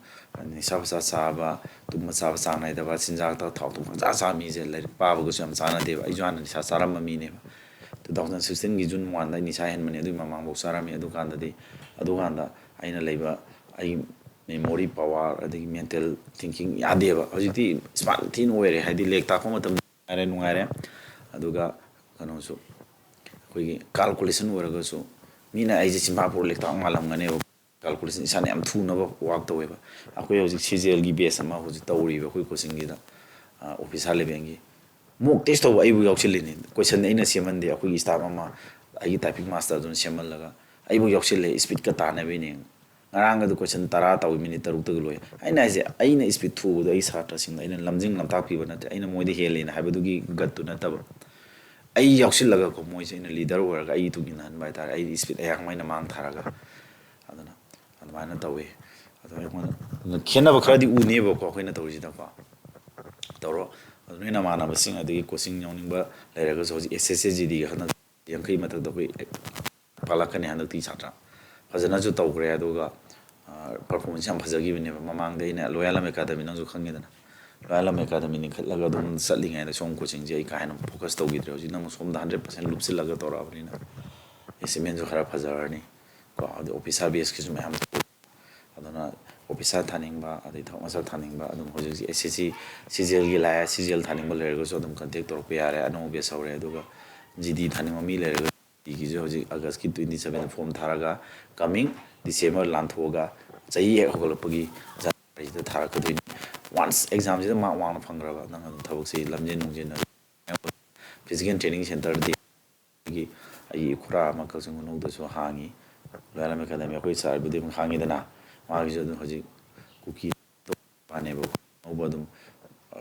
ꯅꯤꯁꯥ ꯄꯁꯥ ꯆꯥꯕ, ꯇꯨꯝꯕ ꯆꯥꯕ ꯆꯥꯡ ꯅꯥꯏꯗꯕ, ꯆꯤꯟꯖꯥꯛꯇ ꯊꯥꯎ ꯊꯨꯝ ꯄꯪꯆꯥ ꯆꯥꯕ ꯃꯤꯁꯦ ꯂꯥꯏꯔꯤꯛ ꯄꯥꯕꯒꯁꯨ ꯌꯥꯝ ꯆꯥꯟꯅꯗꯦꯕ꯫ ꯑꯩꯁꯨ ꯍꯥꯟꯅ ꯅꯤꯁꯥ ꯆꯥꯔꯝꯕ ꯃꯤꯅꯦꯕ꯫ ꯇꯨ ꯊꯥꯎꯖꯟ ꯁꯤꯛꯁꯇꯤꯟꯒꯤ ꯖꯨꯟ ꯋꯥꯟꯗ ꯑꯩ ꯅꯤꯁꯥ ꯍꯦꯟꯕꯅꯦ꯫ ꯑꯗꯨꯒꯤ ꯃꯃꯥꯡꯐꯥꯎ ꯆꯥꯔꯝꯃꯤ꯫ ꯑꯗꯨꯀꯥꯟꯗꯗꯤ, ꯑꯗꯨꯀꯥꯟꯗ ꯑꯩꯅ ꯂꯩꯕ ꯑꯩ ꯃꯦꯃꯣꯔꯤ ꯄꯋꯥꯔ ꯑꯗꯒꯤ ꯃꯦꯟꯇꯦꯜ ꯊꯤꯡꯀꯤꯡ ꯌꯥꯗꯦꯕ꯫ ꯍꯧꯖꯤꯛꯇꯤ ꯁ꯭ꯃꯥꯔꯠ ꯊꯤꯅ ꯑꯣꯏꯔꯦ, ꯍꯥꯏꯗꯤ ꯂꯥꯏꯔꯤꯛ ꯇꯥꯛꯄ ꯃꯇꯝꯗ ꯅꯨꯡꯉꯥꯏꯔꯦ, ꯅꯨꯡꯉꯥꯏꯔꯦ꯫ ꯑꯗꯨꯒ ꯀꯩꯅꯣꯁꯨ, ꯑꯩꯈꯣꯏꯒꯤ ꯀꯥꯜꯀꯨꯂꯦꯁꯟ ꯑꯣꯏꯔꯒꯁꯨ ꯃꯤꯅ ꯑꯩꯁꯦ ꯆꯤꯝꯐꯥ ꯄꯨꯔ ꯂꯥꯏꯔꯤꯛ ꯇꯥꯛꯄ ꯃꯥꯜꯂꯝꯒꯅꯦꯕ꯫ ꯀꯥꯜꯀꯨꯂꯦꯁꯟ ꯏꯁꯥꯅ ꯌꯥꯝ ꯊꯨꯅꯕ ꯋꯥꯛ ꯇꯧꯋꯦꯕ꯫ ꯑꯩꯈꯣꯏ ꯍꯧꯖꯤꯛ ꯁꯤꯖꯦꯜꯒꯤ ꯕꯦꯁ ꯑꯃ ꯍꯧꯖꯤꯛ ꯇꯧꯔꯤꯕ ꯑꯩꯈꯣꯏ ꯀꯣꯆꯤꯡꯒꯤꯗ, ꯑꯣꯐꯤꯁꯥꯔ ꯂꯦꯚꯦꯜꯒꯤ꯫ ꯃꯣꯛ ꯇꯦꯁ ꯇꯧꯕ ꯑꯩꯕꯨ ꯌꯥꯎꯁꯤꯜꯂꯤꯅꯤ꯫ ꯀꯣꯏꯁꯟ ꯑꯩꯅ ꯁꯦꯝꯍꯟꯗꯦ, ꯑꯩꯈꯣꯏꯒꯤ ꯁ꯭ꯇꯥꯐ ꯑꯃ, ꯑꯩꯒꯤ ꯇꯥꯏꯄꯤꯡ ꯃꯥꯁꯇꯔꯗꯨꯅ ꯁꯦꯝꯍꯜꯂꯒ ꯑꯩꯕꯨ ꯌꯥꯎꯁꯤꯜꯂꯦ, ꯏꯁꯄꯤꯠꯀ ꯇꯥꯟꯅꯕꯤꯅꯦ꯫ ꯉꯔꯥꯡꯒꯗꯨ ꯀꯣꯏꯁꯟ ꯇꯔꯥ ꯇꯧꯏ, ꯃꯤꯅꯤꯠ ꯇꯔꯨꯛꯇꯒ ꯂꯣꯏ꯫ ꯑꯩꯅ ꯍꯥꯏꯁꯦ, ꯑꯩꯅ ꯏꯁꯄꯤꯠ ꯊꯨꯕꯗꯣ ꯑꯩ ꯁꯥꯇ꯭ꯔꯁꯤꯡꯗ ꯑꯩꯅ ꯂꯝꯖꯤꯡ ꯂꯝꯇꯥꯛꯄꯤꯕ ꯅꯠꯇꯦ, ꯑꯩꯅ ꯃꯣꯏꯗ ꯍꯦꯜꯂꯦꯅ ꯍꯥꯏꯕꯗꯨꯒꯤ ꯒꯠꯇꯨ ꯅꯠꯇꯕ꯫ ꯑꯩ ꯌꯥꯎꯁꯤꯜꯂꯒꯀꯣ, ꯃꯣꯏꯁꯦ ꯑꯩꯅ ꯂꯤꯗꯔ ꯑꯣꯏꯔꯒ ꯑꯩ ꯏꯇꯨꯡ ꯏꯟꯅꯍꯟꯕ ꯍꯥꯏꯇꯥꯔꯦ, ꯑꯩ ꯏꯁꯄꯤꯠ ꯑꯌꯥꯡꯕ ꯑꯩꯅ ꯃꯥꯡ ꯊꯥꯔꯒ꯫ ꯑꯗꯨꯅ ꯑꯗꯨꯃꯥꯏꯅ ꯇꯧꯋꯤ꯫ ꯑꯗꯣ ꯑꯩꯉꯣꯟꯗ ꯈꯦꯠꯅꯕ ꯈꯔꯗꯤ ꯎꯅꯦꯕꯀꯣ ꯑꯩꯈꯣꯏꯅ ꯇꯧꯔꯤꯁꯤꯗꯀꯣ꯫ ꯇꯧꯔꯣ꯫ ꯅꯣꯏ ꯅꯃꯥꯟꯅꯕꯁꯤꯡ ꯑꯗꯒꯤ ꯀꯣꯆꯤꯡ ꯌꯥꯎꯅꯤꯡꯕ ꯂꯩꯔꯒꯁꯨ ꯍꯧꯖꯤꯛ ꯑꯦꯁ ꯑꯦꯁ ꯁꯤ ꯖꯤ ꯗꯤꯒ ꯍꯟꯗꯛ ꯌꯥꯡꯈꯩ ꯃꯊꯛꯇ ꯑꯩꯈꯣꯏ ꯄꯥꯜꯂꯛꯀꯅꯤ ꯍꯟꯗꯛꯇꯤ ꯁꯥꯇ꯭ꯔ꯫ ꯐꯖꯅꯁꯨ ꯇꯧꯈ꯭ꯔꯦ꯫ ꯑꯗꯨꯒ ꯄꯔꯐꯣꯔꯃꯦꯟꯁ ꯌꯥꯝ ꯐꯖꯈꯤꯕꯅꯦꯕ꯫ ꯃꯃꯥꯡꯗ ꯑꯩꯅ ꯂꯣꯌꯥꯂꯝ ꯑꯦꯀꯥꯗꯃꯤ, ꯅꯪꯁꯨ ꯈꯪꯉꯤꯗꯅ, ꯂꯣꯌꯥꯂꯝ ꯑꯦꯀꯥꯗꯃꯤ ꯂꯤꯡꯈꯠꯂꯒ ꯑꯗꯨꯝ ꯆꯠꯂꯤꯉꯩꯗ ꯁꯣꯝ ꯀꯣꯆꯤꯡꯁꯦ ꯑꯩ ꯀꯥ ꯍꯦꯟꯅ ꯐꯣꯀꯁ ꯇꯧꯈꯤꯗ꯭ꯔꯦ꯫ ꯍꯧꯖꯤꯛꯅ ꯑꯃꯨꯛ ꯁꯣꯝꯗ ꯍꯟꯗ꯭ꯔꯦꯠ ꯄꯥꯔꯁꯦꯟ ꯂꯨꯞꯁꯤꯜꯂꯒ ꯇꯧꯔꯛꯑꯕꯅꯤꯅ ꯑꯦꯆꯤꯞꯃꯦꯟꯁꯨ ꯈꯔ ꯐꯖꯔꯅꯤ ꯀꯣ꯫ ꯑꯗꯩ ꯑꯣꯐꯤꯁꯥꯔ ꯕꯦꯁꯀꯤꯁꯨ ꯃꯌꯥꯝ, ꯑꯗꯨꯅ ꯑꯣꯐꯤꯁꯥꯔ ꯊꯥꯅꯤꯡꯕ, ꯑꯗꯩ ꯊꯕꯛ ꯃꯆꯥ ꯊꯥꯅꯤꯡꯕ, ꯑꯗꯨꯝ ꯍꯧꯖꯤꯛ ꯍꯧꯖꯤꯛ ꯑꯦꯁ ꯑꯦꯁ ꯁꯤ, ꯁꯤ ꯖꯤ ꯑꯦꯜꯒꯤ ꯂꯥꯛꯑꯦ, ꯁꯤ ꯖꯤ ꯑꯦꯜ ꯊꯥꯅꯤꯡꯕ ꯂꯩꯔꯒꯁꯨ ꯑꯗꯨꯝ ꯀꯟꯇꯦꯛ ꯇꯧꯔꯛꯄ ꯌꯥꯔꯦ, ꯑꯅꯧꯕ ꯕꯦꯁ ꯍꯧꯔꯦ꯫ ꯑꯗꯨꯒ ꯖꯤ ꯗꯤ ꯊꯥꯅꯤꯡꯕ ꯃꯤ ꯂꯩꯔꯒ ꯖꯤ ꯗꯤꯒꯤꯁꯨ ꯍꯧꯖꯤꯛ ꯑꯥꯒꯁꯀꯤ ꯇ꯭ꯋꯦꯟꯇꯤ ꯁꯕꯦꯟꯗ ꯐꯣꯝ ꯊꯥꯔꯒ ꯀꯃꯤꯡ ꯗꯤꯁꯦꯝꯕꯔ ꯂꯥꯟꯊꯣꯛꯑꯒ ꯆꯍꯤ ꯍꯦꯛ ꯍꯧꯒꯠꯂꯛꯄꯒꯤ ꯖꯅꯋꯥꯔꯤꯁꯤꯗ ꯊꯥꯔꯛꯀꯗꯣꯏꯅꯤ꯫ ꯋꯥꯟꯁ ꯑꯦꯛꯖꯥꯝꯁꯤꯗ ꯃꯥꯔꯛ ꯋꯥꯡꯅ ꯐꯪꯈ꯭ꯔꯕ ꯅꯪ ꯑꯗꯨꯝ ꯊꯕꯛꯁꯤ ꯂꯝꯖꯦꯟ ꯅꯨꯡꯖꯦꯟ, ꯐꯤꯖꯤꯀꯦꯜ ꯇ꯭ꯔꯦꯅꯤꯡ ꯁꯦꯟꯇꯔꯗꯤ ꯑꯩꯒꯤ, ꯑꯩꯒꯤ ꯏꯈꯨꯔꯥ ꯑꯃ ꯀꯛꯆꯤꯡ ꯈꯨꯅꯧꯗꯁꯨ ꯍꯥꯡꯉꯤ, ꯂꯣꯌꯥꯂꯝ ꯑꯦꯀꯥꯗꯃꯤ꯫ ꯑꯩꯈꯣꯏ ꯁꯥꯔꯕꯨꯗꯤ ꯑꯗꯨꯝ ꯈꯪꯉꯤꯗꯅ, ꯃꯥꯒꯤꯁꯨ ꯑꯗꯨꯝ ꯍꯧꯖꯤꯛ ꯀꯨꯀꯤ ꯄꯥꯅꯦꯕ, ꯑꯅꯧꯕ ꯑꯗꯨꯝ, ꯑ,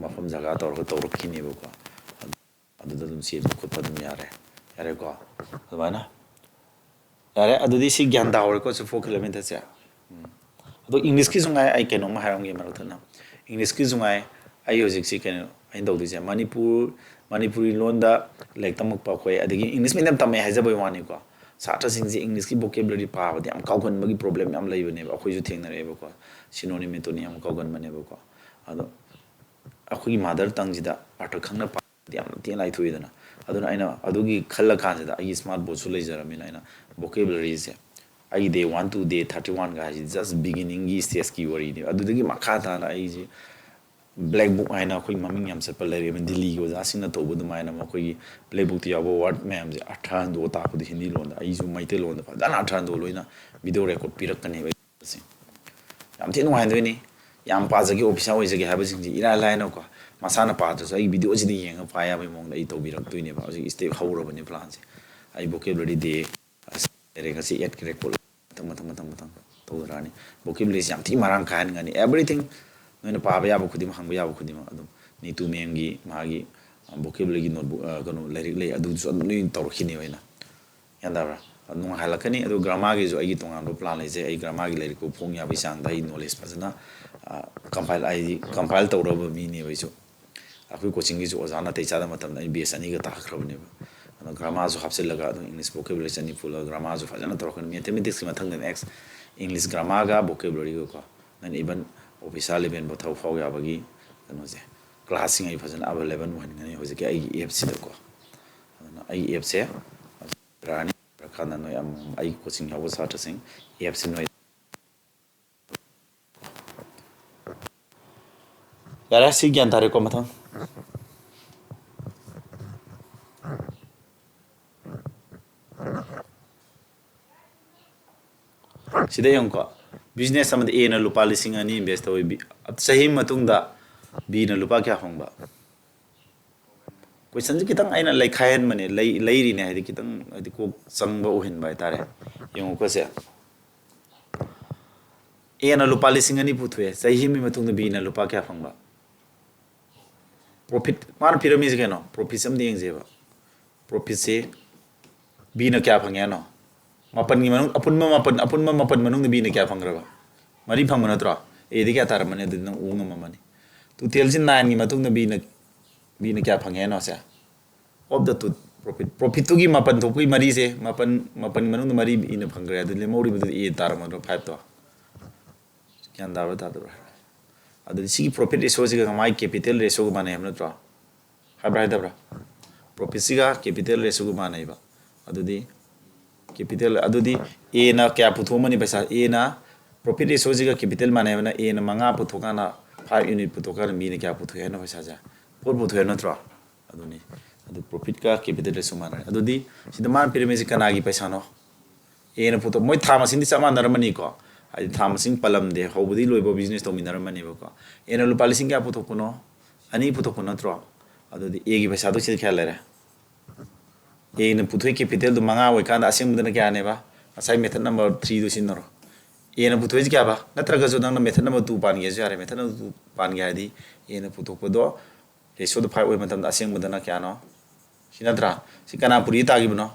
ꯃꯐꯝ ꯖꯒꯥ ꯇꯧꯔꯒ ꯇꯧꯔꯛꯈꯤꯅꯦꯕꯀꯣ꯫ ꯑꯗꯨ-, ꯑꯗꯨꯗ ꯑꯗꯨꯝ ꯆꯦꯟꯕ ꯈꯣꯠꯄ ꯑꯗꯨꯝ ꯌꯥꯔꯦ, ꯌꯥꯔꯦꯀꯣ꯫ ꯑꯗꯨꯃꯥꯏꯅ ꯌꯥꯔꯦ꯫ ꯑꯗꯨꯗꯤ ꯁꯤ ꯒ꯭ꯌꯥꯟ ꯇꯥꯍꯧꯔꯦꯀꯣ, ꯁꯤ ꯐꯣꯔ ꯀꯤꯂꯣꯃꯤꯇꯔꯁꯦ꯫ ꯎꯝ꯫ ꯑꯗꯣ ꯏꯪꯂꯤꯁꯀꯤꯁꯨ ꯉꯥꯏ, ꯑꯩ ꯀꯩꯅꯣꯝꯃ ꯍꯥꯏꯔꯝꯒꯦ ꯃꯔꯛ ꯊꯠꯅ꯫ ꯏꯪꯂꯤꯁꯀꯤꯁꯨ ꯉꯥꯏ, ꯑꯩ ꯍꯧꯖꯤꯛꯁꯤ ꯀꯩꯅꯣ ꯑꯩꯅ ꯇꯧꯗꯣꯏꯁꯦ, ꯃꯅꯤꯄꯨꯔ, ꯃꯅꯤꯄꯨꯔꯤ ꯂꯣꯟꯗ ꯂꯥꯏꯔꯤꯛ ꯇꯝꯃꯛꯄ ꯑꯩꯈꯣꯏ, ꯑꯗꯒꯤ ꯏꯪꯂꯤꯁ ꯃꯤꯗꯤꯌꯝ ꯇꯝꯃꯛꯑꯦ ꯍꯥꯏꯖꯕꯩ ꯋꯥꯅꯤꯀꯣ, ꯁꯥꯇ꯭ꯔꯁꯤꯡꯁꯦ ꯏꯪꯂꯤꯁꯀꯤ ꯚꯣꯀꯦꯕꯨꯂꯔꯤ ꯄꯥꯕꯗ ꯌꯥꯝ ꯀꯥꯎꯒꯟꯕꯒꯤ ꯄ꯭ꯔꯣꯕ꯭ꯂꯦꯝ ꯌꯥꯝ ꯂꯩꯕꯅꯦꯕ꯫ ꯑꯩꯈꯣꯏꯁꯨ ꯊꯦꯡꯅꯔꯛꯑꯦꯕꯀꯣ, ꯁꯤꯅꯣꯅꯤꯝ ꯃꯦꯇꯣꯅꯤꯝ ꯌꯥꯝ ꯀꯥꯎꯒꯟꯕꯅꯦꯕꯀꯣ꯫ ꯑꯗꯣ ꯑꯩꯈꯣꯏꯒꯤ ꯃꯥꯗꯔ ꯇꯪꯁꯤꯗ ꯑꯥꯔꯊ ꯈꯪꯅ ꯄꯥꯕꯗꯤ ꯌꯥꯝ ꯊꯤꯅ ꯂꯥꯏꯊꯣꯛꯏꯗꯅ꯫ ꯑꯗꯨꯅ ꯑꯩꯅ ꯑꯗꯨꯒꯤ ꯈꯜꯂ ꯀꯥꯟꯁꯤꯗ ꯑꯩꯒꯤ ꯁ꯭ꯃꯥꯔꯠ ꯕꯣꯔꯗꯁꯨ ꯂꯩꯖꯔꯕꯅꯤꯅ ꯑꯩꯅ ꯚꯣꯀꯦꯕꯨꯂꯔꯤꯁꯦ ꯑꯩꯒꯤ day one to day thirty one ꯒ ꯍꯥꯏꯁꯤꯗꯤ just beginning ꯒꯤ stage ꯀꯤ ꯋꯥꯔꯤꯅꯦꯕ꯫ ꯑꯗꯨꯗꯒꯤ ꯃꯈꯥ ꯇꯥꯅ ꯑꯩꯁꯦ ꯕ꯭ꯂꯦꯛ ꯕꯨꯛ ꯍꯥꯏꯅ ꯑꯩꯈꯣꯏ ꯃꯃꯤꯡ ꯌꯥꯝ ꯆꯠꯄ ꯂꯩꯔꯛꯑꯦꯕ, ꯗꯤꯜꯂꯤꯒꯤ ꯑꯣꯖꯥꯁꯤꯡꯅ ꯇꯧꯕ ꯑꯗꯨꯃꯥꯏꯅ ꯃꯈꯣꯏꯒꯤ ꯕ꯭ꯂꯦꯛ ꯕꯨꯛꯇ ꯌꯥꯎꯕ ꯋꯥꯔꯗ ꯃꯌꯥꯝꯁꯦ ꯑꯥꯔꯊ ꯍꯟꯗꯣꯛꯑ ꯇꯥꯛꯄꯗꯣ ꯍꯤꯟꯗꯤ ꯂꯣꯟꯗ, ꯑꯩꯁꯨ ꯃꯩꯇꯩꯂꯣꯟꯗ ꯐꯖꯅ ꯑꯥꯔꯊ ꯍꯟꯗꯣꯛꯑ ꯂꯣꯏꯅ ꯚꯤꯗꯤꯑꯣ ꯔꯦꯀꯣꯔꯗ ꯄꯤꯔꯛꯀꯅꯦꯕ꯫ ꯌꯥꯝ ꯊꯤ ꯅꯨꯡꯉꯥꯏꯗꯣꯏꯅꯤ꯫ ꯌꯥꯝ ꯄꯥꯖꯒꯦ, ꯑꯣꯐꯤꯁꯥꯔ ꯑꯣꯏꯖꯒꯦ ꯍꯥꯏꯕꯁꯤꯡꯁꯤ ꯏꯔꯥꯏ ꯂꯥꯏꯅꯀꯣ, ꯃꯁꯥꯅ ꯄꯥꯗ꯭ꯔꯁꯨ ꯑꯩꯒꯤ ꯚꯤꯗꯤꯑꯣꯁꯤꯗ ꯌꯦꯡꯉꯒ ꯄꯥ ꯌꯥꯕꯒꯤ ꯃꯑꯣꯡꯗ ꯑꯩ ꯇꯧꯕꯤꯔꯛꯇꯣꯏꯅꯦꯕ꯫ ꯍꯧꯖꯤꯛ ꯁ꯭ꯇꯦꯞ ꯍꯧꯔꯕꯅꯤ ꯄ꯭ꯂꯥꯟꯁꯦ꯫ ꯑꯩ ꯚꯣꯀꯦꯕꯨꯂꯔꯤ ꯗꯦ ꯂꯩꯔꯦ, ꯉꯁꯤ ꯑꯦꯠꯀꯤ ꯔꯦꯀꯣꯔꯗ ꯃꯊꯪ, ꯃꯊꯪ, ꯃꯊꯪ, ꯃꯊꯪ ꯇꯧꯖꯔꯛꯑꯅꯤ꯫ ꯚꯣꯀꯦꯕꯨꯂꯔꯤꯁꯤ ꯌꯥꯝ ꯊꯤ ꯃꯔꯥꯡ ꯀꯥꯏꯍꯟꯒꯅꯤ꯫ Everything, ꯅꯣꯏꯅ ꯄꯥꯕ ꯌꯥꯕ ꯈꯨꯗꯤꯡꯃꯛ, ꯍꯪꯕ ꯌꯥꯕ ꯈꯨꯗꯤꯡꯃꯛ ꯑꯗꯨꯝ ꯅꯤꯇꯨ ꯃꯦꯝꯒꯤ ꯃꯥꯒꯤ, ꯑ, ꯚꯣꯀꯦꯕꯨꯂꯔꯤꯒꯤ ꯅꯣꯠꯕꯨꯛ, ꯑ, ꯀꯩꯅꯣ, ꯂꯥꯏꯔꯤꯛ ꯂꯩ, ꯑꯗꯨꯁꯨ ꯑꯗꯨꯝ ꯂꯣꯏ ꯇꯧꯔꯛꯈꯤꯅꯦꯕ ꯑꯩꯅ꯫ ꯒ꯭ꯌꯥꯟ ꯇꯥꯕ꯭ꯔꯥ? ꯑꯗꯨ ꯅꯨꯡꯉꯥꯏꯍꯜꯂꯛꯀꯅꯤ꯫ ꯑꯗꯨ ꯒ꯭ꯔꯥꯃꯥꯔꯒꯤꯁꯨ ꯑꯩꯒꯤ ꯇꯣꯉꯥꯟꯕ ꯄ꯭ꯂꯥꯟ ꯂꯩꯖꯩ꯫ ꯑꯩ ꯒ꯭ꯔꯥꯃꯥꯔꯒꯤ ꯂꯥꯏꯔꯤꯛꯄꯨ ꯐꯣꯡ ꯌꯥꯕꯒꯤ ꯆꯥꯡꯗ ꯑꯩ ꯅꯣꯂꯦꯖ ꯐꯖꯅ, ꯑ, ꯀꯝꯄꯥꯏꯜ, ꯑꯩꯗꯤ ꯀꯝꯄꯥꯏꯜ ꯇꯧꯔꯕ ꯃꯤꯅꯦꯕ ꯑꯩꯁꯨ꯫ ꯑꯩꯈꯣꯏ ꯀꯣꯆꯤꯡꯒꯤꯁꯨ ꯑꯣꯖꯥ ꯅꯥꯇꯩ ꯆꯥꯗꯕ ꯃꯇꯝꯗ ꯑꯩ ꯕꯦꯁ ꯑꯅꯤꯒ ꯇꯥꯈ꯭ꯔꯕꯅꯦꯕ꯫ ꯑꯗꯣ ꯒ꯭ꯔꯥꯃꯥꯔꯁꯨ ꯍꯥꯞꯆꯤꯜꯂꯒ ꯑꯗꯨꯝ ꯏꯪꯂꯤꯁ ꯚꯣꯀꯦꯕꯨꯂꯔꯤ ꯆꯅꯤ ꯄꯨꯜꯂꯒ ꯒ꯭ꯔꯥꯃꯥꯔꯁꯨ ꯐꯖꯅ ꯇꯧꯔꯛꯀꯅꯤ꯫ ꯃꯦꯊꯃꯦꯇꯤꯛꯁꯀꯤ ꯃꯊꯪꯗ ꯅꯦꯛꯁ ꯏꯪꯂꯤꯁ ꯒ꯭ꯔꯥꯃꯥꯔꯒ ꯚꯣꯀꯦꯕꯨꯂꯔꯤꯒꯀꯣ꯫ ꯅꯪ ꯏꯚꯟ ꯑꯣꯐꯤꯁꯥꯔ ꯂꯦꯚꯦꯜꯐꯥꯎ ꯊꯕꯛ ꯐꯥꯎ ꯌꯥꯕꯒꯤ ꯀꯩꯅꯣꯁꯦ, ꯀ꯭ꯂꯥꯁꯁꯤꯡ ꯑꯩ ꯐꯖꯅ ꯑꯦꯕꯥꯏꯂꯦꯕꯜ ꯑꯣꯏꯍꯟꯒꯅꯤ ꯍꯧꯖꯤꯛꯀꯤ ꯑꯩꯒꯤ ꯑꯦꯞꯁꯤꯗꯀꯣ꯫ ꯑꯗꯨꯅ ꯑꯩꯒꯤ ꯑꯦꯞꯁꯦ ꯔꯥꯅꯤ ꯀꯥꯟꯗ ꯅꯣꯏ ꯑꯃꯃꯝ ꯑꯩꯒꯤ ꯀꯣꯆꯤꯡ ꯌꯥꯎꯕ ꯁꯥꯇ꯭ꯔꯁꯤꯡ ꯑꯦꯞꯁꯦ ꯅꯣꯏ ꯌꯥꯔꯦ, ꯁꯤ ꯒ꯭ꯌꯥꯟ ꯇꯥꯔꯦꯀꯣ꯫ ꯃꯊꯪ ꯁꯤꯗ ꯌꯦꯡꯉꯨꯀꯣ, ꯕꯤꯖꯤꯅꯦꯁ ꯑꯃꯗ ꯑꯦꯅ ꯂꯨꯄꯥ ꯂꯤꯁꯤꯡ ꯑꯅꯤ ꯏꯟꯚꯦꯁ ꯇꯧꯏ꯫ ꯕꯤ-, ꯆꯍꯤ ꯃꯇꯨꯡꯗ ꯕꯤꯅ ꯂꯨꯄꯥ ꯀꯌꯥ ꯐꯪꯕ? ꯀꯣꯏꯁꯟꯁꯦ ꯈꯤꯇꯪ ꯑꯩꯅ ꯂꯩꯈꯥꯏꯍꯟꯕꯅꯦ, ꯂꯩ-, ꯂꯩꯔꯤꯅꯦ ꯍꯥꯏꯗꯤ ꯈꯤꯇꯪ ꯍꯥꯏꯗꯤ ꯀꯣꯛ ꯆꯪꯕ ꯑꯣꯏꯍꯟꯕ ꯍꯥꯏꯇꯥꯔꯦ꯫ ꯌꯦꯡꯉꯨꯀꯣ ꯁꯦ, ꯑꯦꯅ ꯂꯨꯄꯥ ꯂꯤꯁꯤꯡ ꯑꯅꯤ ꯄꯨꯊꯣꯛꯑꯦ, ꯆꯍꯤ ꯑꯃꯒꯤ ꯃꯇꯨꯡꯗ ꯕꯤꯅ ꯂꯨꯄꯥ ꯀꯌꯥ ꯐꯪꯕ? ꯄ꯭ꯔꯣꯐꯤꯠ ꯃꯥꯅ ꯄꯤꯔꯝꯃꯤꯁꯦ ꯀꯩꯅꯣ? ꯄ꯭ꯔꯣꯐꯤꯠꯁꯦ ꯑꯝꯇ ꯌꯦꯡꯁꯦꯕ꯫ ꯄ꯭ꯔꯣꯐꯤꯠꯁꯦ ꯕꯤꯅ ꯀꯌꯥ ꯐꯪꯉꯦ ꯍꯥꯏꯅꯣ? ꯃꯥꯄꯟꯒꯤ ꯃꯅꯨꯡ, ꯑꯄꯨꯟꯕ ꯃꯥꯄꯟ, ꯑꯄꯨꯟꯕ ꯃꯥꯄꯟ ꯃꯅꯨꯡꯗ ꯕꯤꯅ ꯀꯌꯥ ꯐꯪꯈ꯭ꯔꯕ? ꯃꯔꯤ ꯐꯪꯕ ꯅꯠꯇ꯭ꯔꯣ? ꯑꯦꯗꯤ ꯀꯌꯥ ꯇꯥꯔꯝꯃꯅꯤ? ꯑꯗꯨꯗꯤ ꯅꯪ ꯎ ꯉꯝꯃꯝꯃꯅꯤ꯫ ꯇꯣꯇꯦꯜꯁꯤ ꯅꯥꯏꯟꯒꯤ ꯃꯇꯨꯡꯗ ꯕꯤꯅ, ꯕꯤꯅ ꯀꯌꯥ ꯐꯪꯉꯦ ꯍꯥꯏꯅꯣ ꯁꯦ? Of the two profit, ꯄ꯭ꯔꯣꯐꯤꯠꯇꯨꯒꯤ ꯃꯥꯄꯟ ꯊꯣꯛꯄꯒꯤ ꯃꯔꯤꯁꯦ, ꯃꯥꯄꯟ, ꯃꯥꯄꯟꯒꯤ ꯃꯅꯨꯡꯗ ꯃꯔꯤ ꯕꯤꯅ ꯐꯪꯈ꯭ꯔꯦ꯫ ꯑꯗꯨ ꯂꯦꯝꯍꯧꯔꯤꯕꯗꯨꯗꯤ ꯑꯦ ꯇꯥꯔꯝꯃꯗ꯭ꯔꯣ? ꯐꯥꯏꯚꯇꯣ꯫ ꯒ꯭ꯌꯥꯟ ꯇꯥꯕ꯭ꯔꯥ ꯇꯥꯗꯕ꯭ꯔꯥ? ꯑꯗꯨꯗꯤ ꯁꯤꯒꯤ ꯄ꯭ꯔꯣꯐꯤꯠ ꯔꯦꯁꯤꯌꯣꯁꯤꯒ ꯃꯥꯒꯤ ꯀꯦꯄꯤꯇꯦꯜ ꯔꯦꯁꯤꯌꯣꯒ ꯃꯥꯟꯅꯩ ꯍꯥꯏꯕ ꯅꯠꯇ꯭ꯔꯣ? ꯍꯥꯏꯕ꯭ꯔꯥ ꯍꯥꯏꯗꯕ꯭ꯔꯥ? ꯄ꯭ꯔꯣꯐꯤꯠꯁꯤꯒ ꯀꯦꯄꯤꯇꯦꯜ ꯔꯦꯁꯤꯌꯣꯒ ꯃꯥꯟꯅꯩꯕ꯫ ꯑꯗꯨꯗꯤ ꯀꯦꯄꯤꯇꯦꯜ, ꯑꯗꯨꯗꯤ ꯑꯦꯅ ꯀꯌꯥ ꯄꯨꯊꯣꯛꯑꯝꯃꯅꯤ ꯄꯩꯁꯥ? ꯑꯦꯅ ꯄ꯭ꯔꯣꯐꯤꯠ ꯔꯦꯁꯤꯌꯣꯁꯤꯒ ꯀꯦꯄꯤꯇꯦꯜ ꯃꯥꯟꯅꯩ ꯍꯥꯏꯕꯅ ꯑꯦꯅ ꯃꯉꯥ ꯄꯨꯊꯣꯛꯀꯥꯟꯗ, ꯐꯥꯏꯚ ꯌꯨꯅꯤꯠ ꯄꯨꯊꯣꯛꯀꯥꯟꯗ ꯕꯤꯅ ꯀꯌꯥ ꯄꯨꯊꯣꯛꯑꯦ ꯍꯥꯏꯅꯣ ꯄꯩꯁꯥꯁꯦ? ꯐꯣꯔ ꯄꯨꯊꯣꯛꯑꯦ ꯅꯠꯇ꯭ꯔꯣ? ꯑꯗꯨꯅꯤ꯫ ꯑꯗꯨ ꯄ꯭ꯔꯣꯐꯤꯠꯀ ꯀꯦꯄꯤꯇꯦꯜ ꯔꯦꯁꯤꯌꯣ ꯃꯥꯟꯅꯔꯦ꯫ ꯑꯗꯨꯗꯤ ꯁꯤꯗ ꯃꯥꯅ ꯄꯤꯔꯝꯃꯤꯁꯤ ꯀꯅꯥꯒꯤ ꯄꯩꯁꯥꯅꯣ? ꯑꯦꯅ ꯄꯨꯊꯣꯛ-, ꯃꯣꯏ ꯊꯥ ꯃꯁꯤꯡꯗꯤ ꯆꯞ ꯃꯥꯟꯅꯔꯝꯃꯅꯤꯀꯣ, ꯍꯥꯏꯗꯤ ꯊꯥ ꯃꯁꯤꯡ ꯄꯜꯂꯝꯗꯦ, ꯍꯧꯕꯗꯒꯤ ꯂꯣꯏꯕ ꯕꯤꯖꯤꯅꯦꯁ ꯇꯧꯃꯤꯟꯅꯔꯝꯃꯅꯦꯕꯀꯣ꯫ ꯑꯦꯅ ꯂꯨꯄꯥ ꯂꯤꯁꯤꯡ ꯀꯌꯥ ꯄꯨꯊꯣꯛꯄꯅꯣ? ꯑꯅꯤ ꯄꯨꯊꯣꯛꯄ ꯅꯠꯇ꯭ꯔꯣ? ꯑꯗꯨꯗꯤ ꯑꯦꯒꯤ ꯄꯩꯁꯥꯗꯣ ꯁꯤꯗ ꯀꯌꯥ ꯂꯩꯔꯦ? ꯑꯦꯅ ꯄꯨꯊꯣꯛꯏ ꯀꯦꯄꯤꯇꯦꯜꯗꯣ ꯃꯉꯥ ꯑꯣꯏꯀꯥꯟꯗ ꯑꯁꯦꯡꯕꯗꯅ ꯀꯌꯥꯅꯦꯕ? ꯉꯁꯥꯏ ꯃꯦꯊꯠ ꯅꯝꯕꯔ ꯊ꯭ꯔꯤꯗꯣ ꯁꯤꯖꯤꯟꯅꯔꯣ꯫ ꯑꯦꯅ ꯄꯨꯊꯣꯛꯏꯁꯤ ꯀꯌꯥꯕ? ꯅꯠꯇ꯭ꯔꯒꯁꯨ ꯅꯪꯅ ꯃꯦꯊꯠ ꯅꯝꯕꯔ ꯇꯨ ꯄꯥꯟꯒꯦꯁꯨ ꯌꯥꯔꯦ꯫ ꯃꯦꯊꯠ ꯅꯝꯕꯔ ꯇꯨ ꯄꯥꯟꯒꯦ ꯍꯥꯏꯔꯗꯤ ꯑꯦꯅ ꯄꯨꯊꯣꯛꯄꯗꯣ ꯔꯦꯁꯤꯌꯣꯗ ꯐꯥꯏꯚ ꯑꯣꯏꯕ ꯃꯇꯝꯗ ꯑꯁꯦꯡꯕꯗꯅ ꯀꯌꯥꯅꯣ? ꯁꯤ ꯅꯠꯇ꯭ꯔꯥ? ꯁꯤ ꯀꯅꯥ ꯄꯨꯔꯤ ꯇꯥꯈꯤꯕꯅꯣ?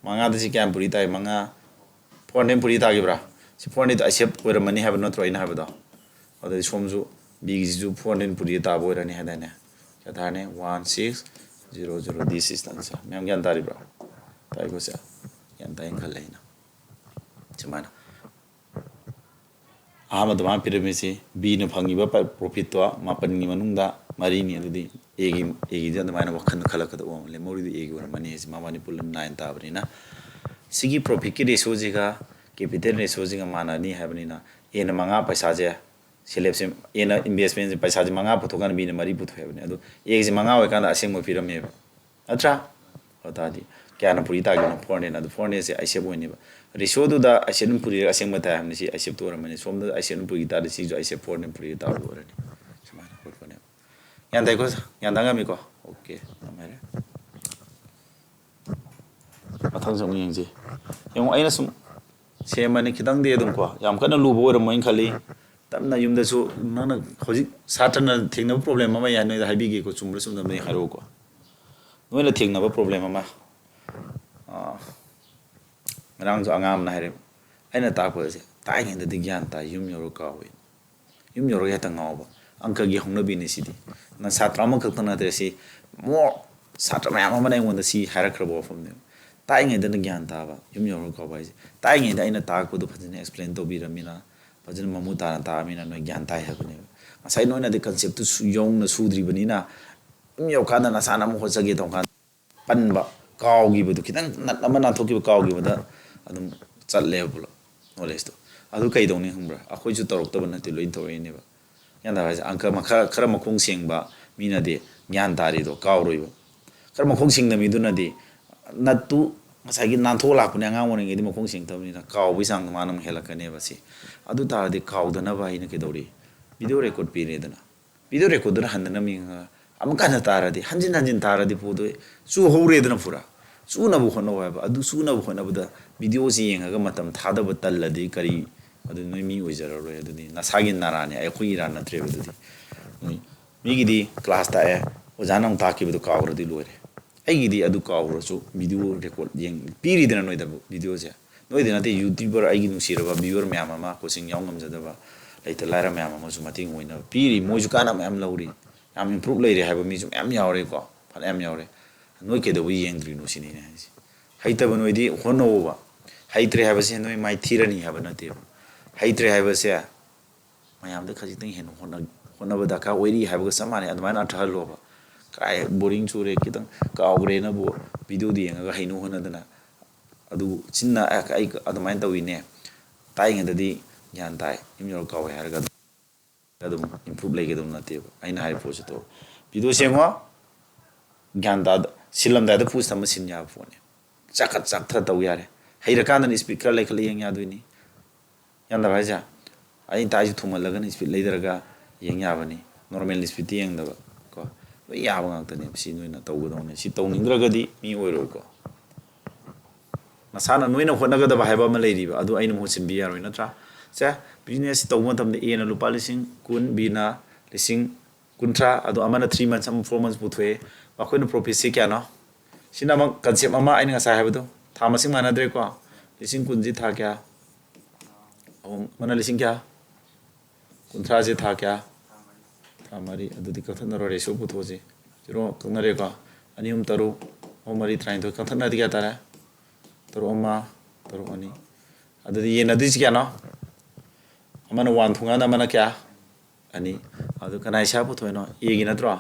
ꯃꯉꯥꯗ ꯁꯤ ꯀꯌꯥꯝ ꯄꯨꯔꯤ ꯇꯥꯏ? ꯃꯉꯥ, ꯐꯣꯔ ꯍꯟꯗ꯭ꯔꯦꯠ ꯄꯨꯔꯤ ꯇꯥꯈꯤꯕ꯭ꯔꯥ? ꯁꯤ ꯐꯣꯔ ꯍꯟꯗ꯭ꯔꯦꯠꯇꯣ ꯑꯦꯛꯁꯦꯞ ꯑꯣꯏꯔꯝꯃꯅꯤ ꯍꯥꯏꯕ ꯅꯠꯇ꯭ꯔꯣ ꯑꯩꯅ ꯍꯥꯏꯕꯗꯣ? ꯑꯗꯨꯗꯤ ꯁꯣꯝꯁꯨ ꯕꯤꯒꯤꯁꯤꯁꯨ ꯐꯣꯔ ꯍꯟꯗ꯭ꯔꯦꯠ ꯄꯨꯔꯤ ꯇꯥꯕ ꯑꯣꯏꯔꯅꯤ ꯍꯥꯏꯗꯥꯏꯅꯦ? ꯀꯌꯥ ꯇꯥꯔꯅꯤ? One six zero zero, this is the answer. ꯃꯌꯥꯝ ꯒ꯭ꯌꯥꯟ ꯇꯥꯔꯤꯕ꯭ꯔꯣ? ꯇꯥꯏꯀꯣ ꯁꯦ? ꯒ꯭ꯌꯥꯟ ꯇꯥꯏꯅ ꯈꯜꯂꯦ ꯑꯩꯅ꯫ ꯁꯨꯃꯥꯏꯅ ꯑꯍꯥꯟꯕꯗ ꯃꯥꯅ ꯄꯤꯔꯝꯃꯤꯁꯤ, ꯕꯤꯅ ꯐꯪꯉꯤꯕ ꯄ-, profitꯇꯣ ꯃꯥꯄꯟꯒꯤ ꯃꯅꯨꯡꯗ ꯃꯔꯤꯅꯤ꯫ ꯑꯗꯨꯗꯤ ꯑꯦꯒꯤ, ꯑꯦꯒꯤꯗꯤ ꯑꯗꯨꯃꯥꯏꯅ ꯋꯥꯈꯜ ꯈꯜꯂꯛꯀꯗꯧꯕ ꯑꯣꯏꯔꯝꯃꯅꯤ꯫ ꯂꯦꯝꯍꯧꯔꯤꯗꯨ ꯑꯦꯒꯤ ꯑꯣꯏꯔꯝꯃꯅꯤ ꯍꯥꯏꯁꯦ, ꯃꯕꯥꯅꯤ ꯄꯨꯜꯂ nine ꯇꯥꯕꯅꯤꯅ꯫ ꯁꯤꯒꯤ profitꯀꯤ ratioꯁꯤꯒ capital ratioꯁꯤꯒ ꯃꯥꯟꯅꯅꯤ ꯍꯥꯏꯕꯅꯤꯅ, ꯑꯦꯅ ꯃꯉꯥ ꯄꯩꯁꯥꯁꯦ, ꯁꯦꯂꯦꯞꯁꯦ, ꯑꯦꯅ investmentꯁꯦ, ꯄꯩꯁꯥꯁꯦ ꯃꯉꯥ ꯄꯨꯊꯣꯛꯀꯥꯟꯗ ꯕꯤꯅ ꯃꯔꯤ ꯄꯨꯊꯣꯛꯑꯦ ꯍꯥꯏꯕꯅꯤ꯫ ꯑꯗꯨ ꯑꯦꯒꯤꯁꯦ ꯃꯉꯥ ꯑꯣꯏꯀꯥꯟꯗ ꯑꯁꯦꯡꯕ ꯄꯤꯔꯝꯃꯦꯕ, ꯅꯠꯇ꯭ꯔꯥ? ꯑꯗꯨ ꯇꯥꯔꯗꯤ ꯀꯌꯥꯅ ꯄꯨꯔꯤ ꯇꯥꯒꯦꯅ? Four hundredꯅ꯫ ꯑꯗꯨ four hundredꯁꯦ ꯑꯥꯏꯁꯦꯞ ꯑꯣꯏꯅꯦꯕ꯫ Ratioꯗꯨꯗ ꯑꯥꯏꯁꯦꯞꯅ ꯄꯨꯔꯤꯔ ꯑꯁꯦꯡꯕ ꯇꯥꯏ ꯍꯥꯏꯕꯅꯤ꯫ ꯁꯤ ꯑꯥꯏꯁꯦꯞꯇ ꯑꯣꯏꯔꯝꯃꯅꯤ꯫ ꯁꯣꯝꯗ ꯑꯥꯏꯁꯦꯞꯅ ꯄꯨꯔꯤ ꯇꯥꯔꯗꯤ ꯁꯤꯁꯨ ꯑꯥꯏꯁꯦꯞ four hundredꯅ ꯄꯨꯔꯤ ꯇꯥꯕꯗꯨ ꯑꯣꯏꯔꯅꯤ꯫ ꯁꯨꯃꯥꯏꯅ ꯈꯣꯠꯄꯅꯦꯕ꯫ ꯒ꯭ꯌꯥꯟ ꯇꯥꯏꯀꯣ? ꯒ꯭ꯌꯥꯟ ꯇꯥ ꯉꯝꯃꯤꯀꯣ? Okay, ꯌꯥꯝ ꯍꯩꯔꯦ꯫ ꯃꯊꯪꯁꯨ ꯑꯃꯨꯛ ꯌꯦꯡꯁꯤ꯫ ꯌꯦꯡꯉꯣ, ꯑꯩꯅ ꯁꯨꯝ ꯁꯦꯝꯕꯅꯤ, ꯈꯤꯇꯪꯗꯤ ꯑꯗꯨꯝ ꯀꯣ, ꯌꯥꯝ ꯀꯟꯅ ꯂꯨꯕ ꯑꯣꯏꯔꯝꯃꯣꯏꯅ ꯈꯜꯂꯤ꯫ ꯇꯞꯅ ꯌꯨꯝꯗꯁꯨ, ꯅꯪꯅ ꯍꯧꯖꯤꯛ ꯁꯥꯇ꯭ꯔꯅ ꯊꯦꯡꯅꯕ problem ꯑꯃ ꯌꯥꯏ, ꯅꯣꯏꯗ ꯍꯥꯏꯕꯤꯒꯦꯀꯣ, ꯆꯨꯝꯕ꯭ꯔꯥ ꯆꯨꯝꯗꯕ꯭ꯔꯥ ꯍꯥꯏꯔꯛꯎꯀꯣ꯫ ꯅꯣꯏꯅ ꯊꯦꯡꯅꯕ problem ꯑꯃ, ꯑꯥ, ꯉꯔꯥꯡꯁꯨ ꯑꯉꯥꯡ ꯑꯃꯅ ꯍꯥꯏꯔꯦ, "ꯑꯩꯅ ꯇꯥꯛꯄꯁꯦ ꯇꯥꯛꯏꯉꯩꯗꯗꯤ ꯒ꯭ꯌꯥꯟ ꯇꯥꯏ, ꯌꯨꯝ ꯌꯧꯔ ꯀꯥꯎꯏ꯫ ꯌꯨꯝ ꯌꯧꯔꯒ ꯍꯦꯛꯇ ꯉꯥꯎꯕ꯫ ꯑꯪꯀꯒꯤ ꯍꯧꯅꯕꯤꯅꯤ ꯁꯤꯗꯤ꯫ ꯅꯪ ꯁꯥꯇ꯭ꯔ ꯑꯃꯈꯛꯇ ꯅꯠꯇ꯭ꯔꯦ ꯁꯤ, more ꯁꯥꯇ꯭ꯔ ꯃꯌꯥꯝ ꯑꯃꯅ ꯑꯩꯉꯣꯟꯗ ꯁꯤ ꯍꯥꯏꯔꯛꯈ꯭ꯔꯕ ꯋꯥꯐꯝꯅꯦꯕ꯫ ꯇꯥꯛꯏꯉꯩꯗꯅ ꯒ꯭ꯌꯥꯟ ꯇꯥꯕ, ꯌꯨꯝ ꯌꯧꯔꯒ ꯀꯥꯎꯕ ꯍꯥꯏꯁꯦ꯫ ꯇꯥꯛꯏꯉꯩꯗ ꯑꯩꯅ ꯇꯥꯛꯄꯗꯣ ꯐꯖꯅ explain ꯇꯧꯕꯤꯔꯝꯃꯤꯅ, ꯐꯖꯅ ꯃꯃꯨꯠ ꯇꯥꯅ ꯇꯥꯛꯑꯃꯤꯅ ꯅꯣꯏ ꯒ꯭ꯌꯥꯟ ꯇꯥꯏ ꯍꯥꯏꯕꯅꯦꯕ꯫ ꯉꯁꯥꯏ ꯅꯣꯏꯅꯗꯤ concepꯇꯨ ꯁꯨ-, ꯌꯧꯅ ꯁꯨꯗ꯭ꯔꯤꯕꯅꯤꯅ, ꯌꯨꯝ ꯌꯧꯔꯀꯥꯟꯗ ꯅꯁꯥꯅ ꯑꯃꯨꯛ ꯍꯣꯠꯆꯒꯦ ꯇꯧꯀꯥꯟꯗ ꯄꯟꯕ, ꯀꯥꯎꯈꯤꯕꯗꯨ, ꯈꯤꯇꯪ ꯅꯠ ꯑꯃ ꯅꯥꯟꯊꯣꯛꯈꯤꯕ, ꯀꯥꯎꯈꯤꯕꯗ ꯑꯗꯨꯝ ꯆꯠꯂꯦꯕ ꯄꯨꯂꯞ knowledgeꯇꯣ꯫ ꯑꯗꯨ ꯀꯩꯗꯧꯅꯤ ꯈꯪꯕ꯭ꯔꯥ? ꯑꯩꯈꯣꯏꯁꯨ ꯇꯧꯔꯛꯇꯕ ꯅꯠꯇꯦ, ꯂꯣꯏ ꯇꯧꯔꯛꯏꯅꯦꯕ꯫ ꯒ꯭ꯌꯥꯟ ꯇꯥꯕ ꯍꯥꯏꯁꯦ, ꯑꯪꯀ ꯃꯈ-, ꯈꯔ ꯃꯈꯣꯡ ꯁꯦꯡꯕ ꯃꯤꯅꯗꯤ ꯒ꯭ꯌꯥꯟ ꯇꯥꯔꯤꯗꯣ ꯀꯥꯎꯔꯣꯏꯕ꯫ ꯈꯔ ꯃꯈꯣꯡ ꯁꯦꯡꯗꯕ ꯃꯤꯗꯨꯅꯗꯤ ꯅꯠꯇꯨ ꯉꯁꯥꯏꯒꯤ ꯅꯥꯟꯊꯣꯛꯑ ꯂꯥꯛꯄꯅꯦ, ꯑꯉꯥꯡ ꯑꯣꯏꯔꯤꯉꯩꯗꯤ ꯃꯈꯣꯡ ꯁꯦꯡꯗꯕꯅꯤꯅ ꯀꯥꯎꯕꯒꯤ ꯆꯥꯡꯗꯣ ꯃꯥꯅ ꯑꯃꯨꯛ ꯍꯦꯜꯂꯛꯀꯅꯦꯕ꯫ ꯁꯤ ꯑꯗꯨ ꯇꯥꯔꯗꯤ ꯀꯥꯎꯗꯅꯕ ꯑꯩꯅ ꯀꯩꯗꯧꯔꯤ? Video record ꯄꯤꯔꯦꯗꯅ꯫ Video recordꯗꯨꯅ ꯍꯟꯗꯅꯕ ꯌꯦꯡꯉꯒ ꯑꯃꯨꯛꯀ ꯍꯟꯅ ꯇꯥꯔꯗꯤ, ꯍꯟꯖꯤꯟ ꯍꯟꯖꯤꯟ ꯇꯥꯔꯗꯤ ꯄꯣꯠꯇꯣ ꯆꯨꯍꯧꯔꯦꯗꯅ ꯄꯨꯔꯥ꯫ ꯆꯨꯅꯕ ꯍꯣꯠꯅꯧ ꯍꯥꯏꯕ꯫ ꯑꯗꯨ ꯆꯨꯅꯕ ꯍꯣꯠꯅꯕꯗ videoꯁꯤ ꯌꯦꯡꯉꯒ ꯃꯇꯝ ꯊꯥꯗꯕ ꯇꯜꯂꯗꯤ ꯀꯔꯤ, ꯑꯗꯨ ꯅꯣꯏ ꯃꯤ ꯑꯣꯏꯖꯔꯔꯣꯏ꯫ ꯑꯗꯨꯗꯤ ꯅꯁꯥꯒꯤ ꯅꯔꯥꯅꯤ, ꯑꯩꯈꯣꯏꯒꯤ ꯏꯔꯥꯟ ꯅꯠꯇ꯭ꯔꯦꯕ꯫ ꯑꯗꯨꯗꯤ ꯅꯣꯏ, ꯃꯤꯒꯤꯗꯤ class ꯇꯥꯛꯑꯦ, ꯑꯣꯖꯥꯅ ꯑꯃꯨꯛ ꯇꯥꯛꯈꯤꯕꯗꯣ ꯀꯥꯎꯈ꯭ꯔꯗꯤ ꯂꯣꯏꯔꯦ꯫ ꯑꯩꯒꯤꯗꯤ ꯑꯗꯨ ꯀꯥꯎꯈ꯭ꯔꯁꯨ video record ꯌꯦꯡ-, ꯄꯤꯔꯤꯗꯅ ꯅꯣꯏꯗꯕꯨ videoꯁꯦ꯫ ꯅꯣꯏꯗ ꯅꯠꯇꯦ, YouTuber ꯑꯩꯒꯤ ꯅꯨꯡꯁꯤꯔꯕ viewer ꯃꯌꯥꯝ ꯑꯃ, coaching ꯌꯥꯎ ꯉꯝꯖꯗꯕ ꯂꯩꯇ ꯂꯥꯏꯔ ꯃꯌꯥꯝ ꯑꯃꯁꯨ ꯃꯇꯦꯡ ꯑꯣꯏꯅꯕ ꯄꯤꯔꯤ, ꯃꯣꯏꯁꯨ ꯀꯥꯟꯅꯕ ꯃꯌꯥꯝ ꯂꯧꯔꯤ꯫ ꯌꯥꯝ improve ꯂꯩꯔꯦ ꯍꯥꯏꯕ ꯃꯤꯁꯨ ꯃꯌꯥꯝ ꯌꯥꯎꯔꯦꯀꯣ, ꯐꯅꯌꯥꯝ ꯌꯥꯎꯔꯦ꯫ ꯅꯣꯏ ꯀꯩꯗꯧꯕꯩ ꯌꯦꯡꯗ꯭ꯔꯤꯅꯣ ꯁꯤꯅꯤ ꯑꯩꯅ ꯍꯥꯏꯁꯦ꯫ ꯍꯩꯇꯕ ꯅꯣꯏꯗꯤ ꯍꯣꯠꯅꯧꯕ꯫ ꯍꯩꯇ꯭ꯔꯦ ꯍꯥꯏꯕꯁꯦ ꯅꯣꯏ ꯃꯥꯏ ꯊꯤꯔꯅꯤ ꯍꯥꯏꯕ ꯅꯠꯇꯦꯕ꯫ ꯍꯩꯇ꯭ꯔꯦ ꯍꯥꯏꯕꯁꯦ ꯃꯌꯥꯝꯗ ꯈꯖꯤꯛꯇꯪ ꯍꯦꯟꯅ ꯍꯣꯠꯅ-, ꯍꯣꯠꯅꯕ ꯗꯔꯀꯥꯔ ꯑꯣꯏꯔꯤ ꯍꯥꯏꯕꯒ ꯆꯞ ꯃꯥꯟꯅꯩ꯫ ꯑꯗꯨꯃꯥꯏꯅ ꯑꯔꯊ ꯍꯜꯂꯣꯕ꯫ ꯀꯥꯏ boring ꯆꯨꯔꯦ, ꯈꯤꯇꯪ ꯀꯥꯎꯈ꯭ꯔꯦꯅꯕꯨ videoꯗ ꯌꯦꯡꯉꯒ ꯍꯩꯅꯕ ꯍꯣꯠꯅꯗꯅ, ꯑꯗꯨ ꯆꯤꯟꯅ "ꯑꯦ, ꯑꯩ ꯑꯗꯨꯃꯥꯏꯅ ꯇꯧꯋꯤꯅꯦ", ꯇꯥꯏꯉꯩꯗꯗꯤ ꯒ꯭ꯌꯥꯟ ꯇꯥꯏ, ꯌꯨꯝ ꯌꯧꯔ ꯀꯥꯎꯋꯦ ꯍꯥꯏꯔꯒ ꯑꯗꯨꯝ ꯑꯗꯨꯝ improve ꯂꯩꯒꯗꯕ ꯅꯠꯇꯦꯕ꯫ ꯑꯩꯅ ꯍꯥꯏꯔꯤꯕ ꯄꯣꯠꯁꯦ ꯇꯧ꯫ Video ꯁꯦꯝꯃꯣ, ꯒ꯭ꯌꯥꯟ ꯇꯥꯗ, ꯁꯤꯜꯂꯝꯗꯥꯏꯗ ꯄꯨꯁ ꯊꯝꯃ ꯁꯤꯟ ꯌꯥꯕ ꯄꯣꯠꯅꯦ꯫ ꯆꯥꯛꯈꯠ ꯆꯥꯛꯊ ꯇꯧ ꯌꯥꯔꯦ꯫ ꯍꯩꯔꯀꯥꯟꯗꯅ speed ꯈꯔ ꯂꯩꯈꯠꯂ ꯌꯦꯡ ꯌꯥꯗꯣꯏꯅꯤ꯫ ꯒ꯭ꯌꯥꯟ ꯇꯥꯕ ꯍꯥꯏꯁꯦ? ꯑꯩꯅ ꯇꯥꯛꯏꯁꯦ ꯊꯨꯃꯜꯂꯒꯅ speed ꯂꯩꯊꯔꯒ ꯌꯦꯡ ꯌꯥꯕꯅꯤ, normal speedꯇ ꯌꯦꯡꯗꯕ ꯀꯣ꯫ ꯂꯣꯏ ꯌꯥꯕ ꯉꯥꯛꯇꯅꯦꯕ꯫ ꯁꯤ ꯅꯣꯏꯅ ꯇꯧꯒꯗꯧꯅꯦ꯫ ꯁꯤ ꯇꯧꯅꯤꯡꯗ꯭ꯔꯒꯗꯤ ꯃꯤ ꯑꯣꯏꯔꯣꯏꯀꯣ꯫ ꯃꯁꯥꯅ ꯅꯣꯏꯅ ꯍꯣꯠꯅꯒꯗꯕ ꯍꯥꯏꯕ ꯑꯃ ꯂꯩꯔꯤꯕ, ꯑꯗꯨ ꯑꯩꯅ ꯃꯍꯨꯠ ꯁꯤꯟꯕꯤ ꯌꯥꯔꯣꯏ, ꯅꯠꯇ꯭ꯔꯥ? ꯁꯦ, business ꯇꯧꯕ ꯃꯇꯝꯗ Aꯅ ꯂꯨꯄꯥ ꯂꯤꯁꯤꯡ ꯀꯨꯟ, Bꯅ ꯂꯤꯁꯤꯡ ꯀꯨꯟꯊ꯭ꯔꯥ, ꯑꯗꯣ ꯑꯃꯅ three months, ꯑꯃ four months ꯄꯨꯊꯣꯛꯑꯦ꯫ ꯃꯈꯣꯏꯅ profitꯁꯤ ꯀꯌꯥꯅꯣ? ꯁꯤꯅ ꯑꯃꯨꯛ concept ꯑꯃ, ꯑꯩꯅ ꯉꯁꯥꯏ ꯍꯥꯏꯕꯗꯣ, ꯊꯥ ꯃꯁꯤꯡ ꯃꯥꯟꯅꯗ꯭ꯔꯦꯀꯣ꯫ ꯂꯤꯁꯤꯡ ꯀꯨꯟꯁꯤ ꯊꯥ ꯀꯌꯥ? ꯑꯍꯨꯝ, ꯑꯃꯅ ꯂꯤꯁꯤꯡ ꯀꯌꯥ? ꯀꯨꯟꯊ꯭ꯔꯥꯁꯦ ꯊꯥ ꯀꯌꯥ? ꯊꯥ ꯃꯔꯤ꯫ ꯑꯗꯨꯗꯤ ꯀꯛꯊꯠꯅꯔꯣ, ratio ꯄꯨꯊꯣꯛꯑꯁꯤ꯫ Zero ꯀꯛꯅꯔꯦꯀꯣ꯫ ꯑꯅꯤ, ꯑꯍꯨꯝ, ꯇꯔꯨꯛ, ꯑꯍꯨꯝ, ꯃꯔꯤ, ꯇꯔꯥꯅꯤꯊꯣꯏ꯫ ꯀꯛꯊꯠꯅꯔꯗꯤ ꯀꯌꯥ ꯇꯥꯔꯦ? ꯇꯔꯨꯛ ꯑꯃ, ꯇꯔꯨꯛ ꯑꯅꯤ꯫ ꯑꯗꯨꯗꯤ ꯌꯦꯟꯅꯗꯣꯏꯁꯤ ꯀꯌꯥꯅꯣ? ꯑꯃꯅ one ꯊꯣꯡꯒꯥꯟꯗ, ꯑꯃꯅ ꯀꯌꯥ? ꯑꯅꯤ꯫ ꯑꯗꯨ ꯀꯅꯥꯏ ꯁꯤꯌꯥꯔ ꯄꯨꯊꯣꯛꯏꯅꯣ? Aꯒꯤ ꯅꯠꯇ꯭ꯔꯣ?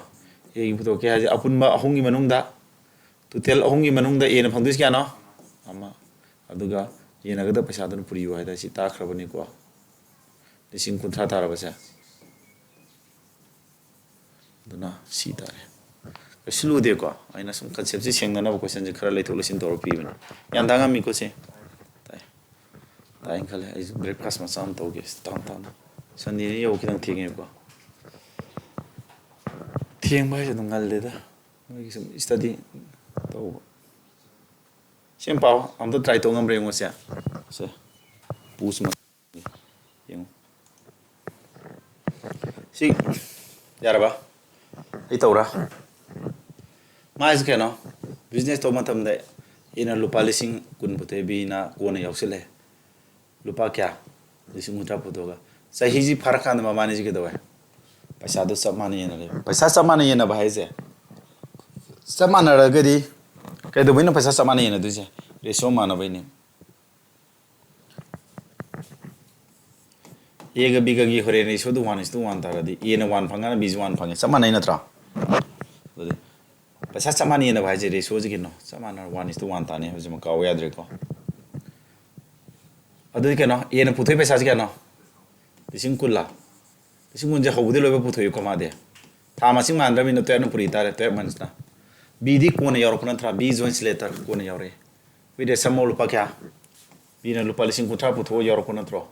Aꯒꯤ ꯄꯨꯊꯣꯛꯀꯦ ꯍꯥꯏꯁꯦ ꯑꯄꯨꯟꯕ ꯑꯍꯨꯝꯒꯤ ꯃꯅꯨꯡꯗ, total ꯑꯍꯨꯝꯒꯤ ꯃꯅꯨꯡꯗ Aꯅ ꯐꯪꯗꯣꯏꯁꯤ ꯀꯌꯥꯅꯣ? ꯑꯃ꯫ ꯑꯗꯨꯒ ꯌꯦꯟꯅꯒꯗꯕ ꯄꯩꯁꯥꯗꯨꯅ ꯄꯨꯔꯤꯌꯨ ꯍꯥꯏꯗꯅ ꯁꯤ ꯇꯥꯛꯈ꯭ꯔꯕꯅꯤꯀꯣ꯫ ꯂꯤꯁꯤꯡ ꯀꯨꯟꯊ꯭ꯔꯥ ꯇꯥꯔꯕꯁꯦ꯫ ꯑꯗꯨꯅ ꯁꯤ ꯇꯥꯔꯦ꯫ ꯀꯩꯁꯨ ꯂꯨꯗꯦꯀꯣ꯫ ꯑꯩꯅ ꯁꯨꯝ conceptꯁꯤ ꯁꯦꯡꯅꯅꯕ questionꯁꯤ ꯈꯔ ꯂꯩꯊꯣꯛ ꯂꯩꯁꯤꯟ ꯇꯧꯔ ꯄꯤꯕꯅꯤ꯫ ꯒ꯭ꯌꯥꯟ ꯇꯥ ꯉꯝꯃꯤꯀꯣ ꯁꯤ? ꯇꯥꯏ꯫ ꯇꯥꯏꯅ ꯈꯜꯂꯦ꯫ ꯑꯩꯁꯨ breakfast ꯃꯆꯥ ꯑꯃ ꯇꯧꯒꯦ꯫ ꯇꯥꯡ ꯇꯥꯡꯅ꯫ Sundayꯅꯤ ꯌꯧ ꯈꯤꯇꯪ ꯊꯦꯡꯉꯦꯕꯀꯣ꯫ ꯊꯦꯡꯕ ꯍꯥꯏꯁꯦ ꯑꯗꯨꯝ ꯉꯜꯂꯦꯗ꯫ ꯃꯣꯏꯒꯤ ꯁꯨꯝ study ꯇꯧꯕ꯫ ꯁꯦꯝ ꯄꯥꯎ ꯑꯝꯇ try ꯇꯧ ꯉꯝꯕ꯭ꯔꯥ ꯌꯦꯡꯉꯣꯁꯦ꯫ ꯁꯦ꯫ ꯄꯨꯁ ꯑꯃ ꯌꯦꯡꯉꯨ꯫ ꯁꯤ ꯌꯥꯔꯕ? ꯑꯩ ꯇꯧꯔꯥ? ꯃꯥꯏꯁꯦ ꯀꯩꯅꯣ? Business ꯇꯧꯕ ꯃꯇꯝꯗ Aꯅ ꯂꯨꯄꯥ ꯂꯤꯁꯤꯡ ꯀꯨꯟ ꯄꯨꯊꯣꯛꯑꯦ, Bꯅ ꯀꯣꯟꯅ ꯌꯥꯎꯁꯤꯜꯂꯦ꯫ ꯂꯨꯄꯥ ꯀꯌꯥ? ꯂꯤꯁꯤꯡ ꯀꯨꯟꯊ꯭ꯔꯥ ꯄꯨꯊꯣꯛꯑꯒ꯫ ꯆꯍꯤꯁꯤ ꯐꯥꯔꯀꯥꯟꯗ ꯃꯕꯥꯅꯤꯁꯤ ꯀꯩꯗꯧꯋꯦ? ꯄꯩꯁꯥꯗꯣ ꯆꯞ ꯃꯥꯟꯅ ꯌꯦꯟꯅꯔꯦꯕ꯫ ꯄꯩꯁꯥ ꯆꯞ ꯃꯥꯟꯅ ꯌꯦꯟꯅꯕ ꯍꯥꯏꯁꯦ, ꯆꯞ ꯃꯥꯟꯅꯔꯒꯗꯤ ꯀꯩꯗꯧꯕꯩꯅꯣ ꯄꯩꯁꯥ ꯆꯞ ꯃꯥꯟꯅ ꯌꯦꯟꯅꯗꯣꯏꯁꯦ? ꯔꯦꯁꯤꯑꯣ ꯃꯥꯟꯅꯕꯩꯅꯦ꯫ ꯑꯦꯒ ꯕꯤꯒꯒꯤ ꯍꯣꯔꯦꯟ ꯔꯦꯁꯤꯑꯣꯗꯨ ꯋꯥꯟ ꯏꯁ ꯇꯨ ꯋꯥꯟ ꯇꯥꯔꯗꯤ ꯑꯦꯅ ꯋꯥꯟ ꯐꯪꯉꯒ ꯕꯤꯁꯨ ꯋꯥꯟ ꯐꯪꯉꯦ, ꯆꯞ ꯃꯥꯟꯅꯩ ꯅꯠꯇ꯭ꯔꯣ? ꯑꯗꯨꯗꯤ ꯄꯩꯁꯥ ꯆꯞ ꯃꯥꯟꯅꯩ ꯌꯦꯟꯅꯕ ꯍꯥꯏꯁꯦ ꯔꯦꯁꯤꯑꯣꯁꯦ ꯀꯩꯅꯣ? ꯆꯞ ꯃꯥꯟꯅꯅ ꯋꯥꯟ ꯏꯁ ꯇꯨ ꯋꯥꯟ ꯇꯥꯅꯤ ꯍꯥꯏꯕꯁꯤꯃ ꯀꯥꯎꯕ ꯌꯥꯗ꯭ꯔꯦꯀꯣ꯫ ꯑꯗꯨꯗꯤ ꯀꯩꯅꯣ, ꯑꯦꯅ ꯄꯨꯊꯣꯛꯏ ꯄꯩꯁꯥꯁꯤ ꯀꯌꯥꯅꯣ? ꯂꯤꯁꯤꯡ ꯀꯨꯟꯂꯥ? ꯂꯤꯁꯤꯡ ꯀꯨꯟꯁꯦ ꯍꯧꯕꯗꯩ ꯂꯣꯏꯕ ꯄꯨꯊꯣꯛꯏꯀꯣ ꯃꯥꯗꯤ꯫ ꯊꯥ ꯃꯁꯤꯡ ꯃꯥꯟꯅꯗ꯭ꯔꯕꯅꯤꯅ ꯇꯨꯌꯦꯜꯞꯅ ꯄꯨꯔꯤ ꯇꯥꯔꯦ, ꯇꯨꯌꯦꯜꯞ ꯃꯟꯁꯅ꯫ ꯕꯤꯗꯤ ꯀꯣꯟꯅ ꯌꯥꯎꯔꯛꯄ ꯅꯠꯇ꯭ꯔꯥ? ꯕꯤ ꯖꯣꯏꯟ ꯁꯤꯂꯦꯇꯔ ꯀꯣꯟꯅ ꯌꯥꯎꯔꯛꯑꯦ꯫ ꯋꯤꯠ ꯑꯦ ꯁꯝ ꯑꯣꯐ ꯂꯨꯄꯥ ꯀꯌꯥ? ꯕꯤꯅ ꯂꯨꯄꯥ ꯂꯤꯁꯤꯡ ꯀꯨꯟꯊ꯭ꯔꯥ ꯄꯨꯊꯣꯛꯑ ꯌꯥꯎꯔꯛꯄ ꯅꯠꯇ꯭ꯔꯣ?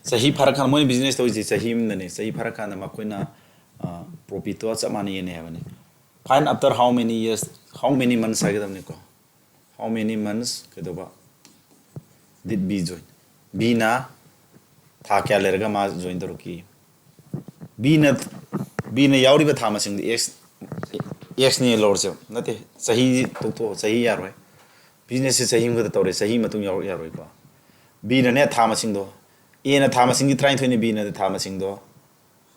ꯆꯍꯤ ꯐꯥꯔꯀꯥꯟꯗ, ꯃꯣꯏꯅ ꯕꯤꯖꯤꯅꯦꯁ ꯇꯧꯔꯤꯁꯦ ꯆꯍꯤ ꯑꯃꯗꯅꯦ꯫ ꯆꯍꯤ ꯐꯥꯔꯀꯥꯟꯗ ꯃꯈꯣꯏꯅ ꯄ꯭ꯔꯣꯐꯤꯠꯇꯣ ꯆꯞ ꯃꯥꯟꯅ ꯌꯦꯟꯅꯩ ꯍꯥꯏꯕꯅꯤ꯫ Find after how many years, how many months ꯍꯥꯏꯒꯗꯕꯅꯤꯀꯣ꯫ How many months ꯀꯩꯗꯧꯕ? Did B join? ꯕꯤꯅ ꯊꯥ ꯀꯌꯥ ꯂꯩꯔꯒ ꯃꯥ ꯖꯣꯏꯟ ꯇꯧꯔꯛꯈꯤ? ꯕꯤꯅ, ꯕꯤꯅ ꯌꯥꯎꯔꯤꯕ ꯊꯥ ꯃꯁꯤꯡꯗꯤ ꯑꯦꯛꯁ, ꯑꯦꯛꯁꯅꯦ ꯂꯧꯔꯁꯦꯕ꯫ ꯅꯠꯇꯦ, ꯆꯍꯤ ꯇꯣꯛꯊꯣꯛꯑꯣ, ꯆꯍꯤ ꯌꯥꯔꯣꯏ꯫ ꯕꯤꯖꯤꯅꯦꯁꯁꯦ ꯆꯍꯤ ꯑꯃꯈꯛꯇ ꯇꯧꯔꯦ, ꯆꯍꯤ ꯃꯇꯨꯡ ꯌꯥꯎꯔꯛ ꯌꯥꯔꯣꯏꯀꯣ꯫ ꯕꯤꯅꯅꯦ ꯊꯥ ꯃꯁꯤꯡꯗꯣ, ꯑꯦꯅ ꯊꯥ ꯃꯁꯤꯡꯗꯤ ꯇꯔꯥꯅꯤꯊꯣꯏꯅꯤ, ꯕꯤꯅ ꯊꯥ ꯃꯁꯤꯡꯗꯣ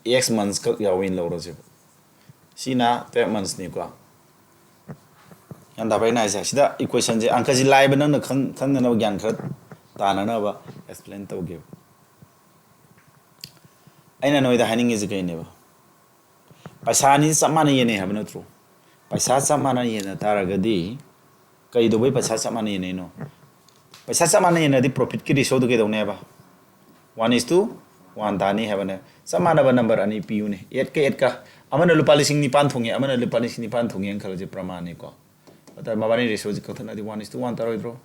ꯑꯦꯛꯁ ꯃꯟꯁ ꯈꯛ ꯌꯥꯎꯋꯦꯅ ꯂꯧꯔꯁꯦꯕ꯫ ꯁꯤꯅ ꯇꯨꯌꯦꯜꯞ ꯃꯟꯁꯅꯤꯀꯣ꯫ ꯒ꯭ꯌꯥꯟ ꯇꯥꯕ꯭ꯔꯥ ꯑꯩꯅ ꯍꯥꯏꯁꯦ? ꯁꯤꯗ ꯏꯀ꯭ꯋꯦꯁꯟꯁꯦ, ꯑꯪꯀꯁꯤ ꯂꯥꯏꯕ, ꯅꯪꯅ ꯈꯪ-, ꯈꯪꯅꯅꯕ, ꯒ꯭ꯌꯥꯟ ꯈꯔ ꯇꯥꯅꯅꯕ ꯑꯦꯛꯁꯄ꯭ꯂꯦꯟ ꯇꯧꯒꯦꯕ꯫ ꯑꯩꯅ ꯅꯣꯏꯗ ꯍꯥꯏꯅꯤꯡꯉꯤꯁꯦ ꯀꯩꯅꯦꯕ? ꯄꯩꯁꯥ ꯑꯅꯤ ꯆꯞ ꯃꯥꯟꯅ ꯌꯦꯟꯅꯩ ꯍꯥꯏꯕ ꯅꯠꯇ꯭ꯔꯣ? ꯄꯩꯁꯥ ꯆꯞ ꯃꯥꯟꯅ ꯌꯦꯟꯅ ꯇꯥꯔꯒꯗꯤ ꯀꯩꯗꯧꯕꯩ ꯄꯩꯁꯥ ꯆꯞ ꯃꯥꯟꯅ ꯌꯦꯟꯅꯩꯅꯣ? ꯄꯩꯁꯥ ꯆꯞ ꯃꯥꯟꯅ ꯌꯦꯟꯅꯔꯗꯤ ꯄ꯭ꯔꯣꯐꯤꯠꯀꯤ ꯔꯦꯁꯤꯑꯣꯗꯨ ꯀꯩꯗꯧꯅꯦꯕ? ꯋꯥꯟ ꯏꯁ ꯇꯨ ꯋꯥꯟ ꯇꯥꯅꯤ ꯍꯥꯏꯕꯅꯦ꯫ ꯆꯞ ꯃꯥꯟꯅꯕ ꯅꯝꯕꯔ ꯑꯅꯤ ꯄꯤꯌꯨꯅꯦ, ꯑꯦꯠꯀ ꯑꯦꯠꯀ꯫ ꯑꯃꯅ ꯂꯨꯄꯥ ꯂꯤꯁꯤꯡ ꯅꯤꯄꯥꯟ ꯊꯨꯡꯉꯦ, ꯑꯃꯅ ꯂꯨꯄꯥ ꯂꯤꯁꯤꯡ ꯅꯤꯄꯥꯟ ꯊꯨꯡꯉꯦꯅ ꯈꯜꯂꯁꯤ, ꯄ꯭ꯔꯃꯥꯟꯅꯤꯀꯣ꯫ ꯑꯗ ꯃꯕꯥꯅꯤ ꯔꯦꯁꯤꯑꯣꯁꯤ ꯀꯛꯊꯠꯅꯔꯗꯤ ꯋꯥꯟ ꯏꯁ ꯇꯨ ꯋꯥꯟ ꯇꯥꯔꯣꯏꯗ꯭ꯔꯣ?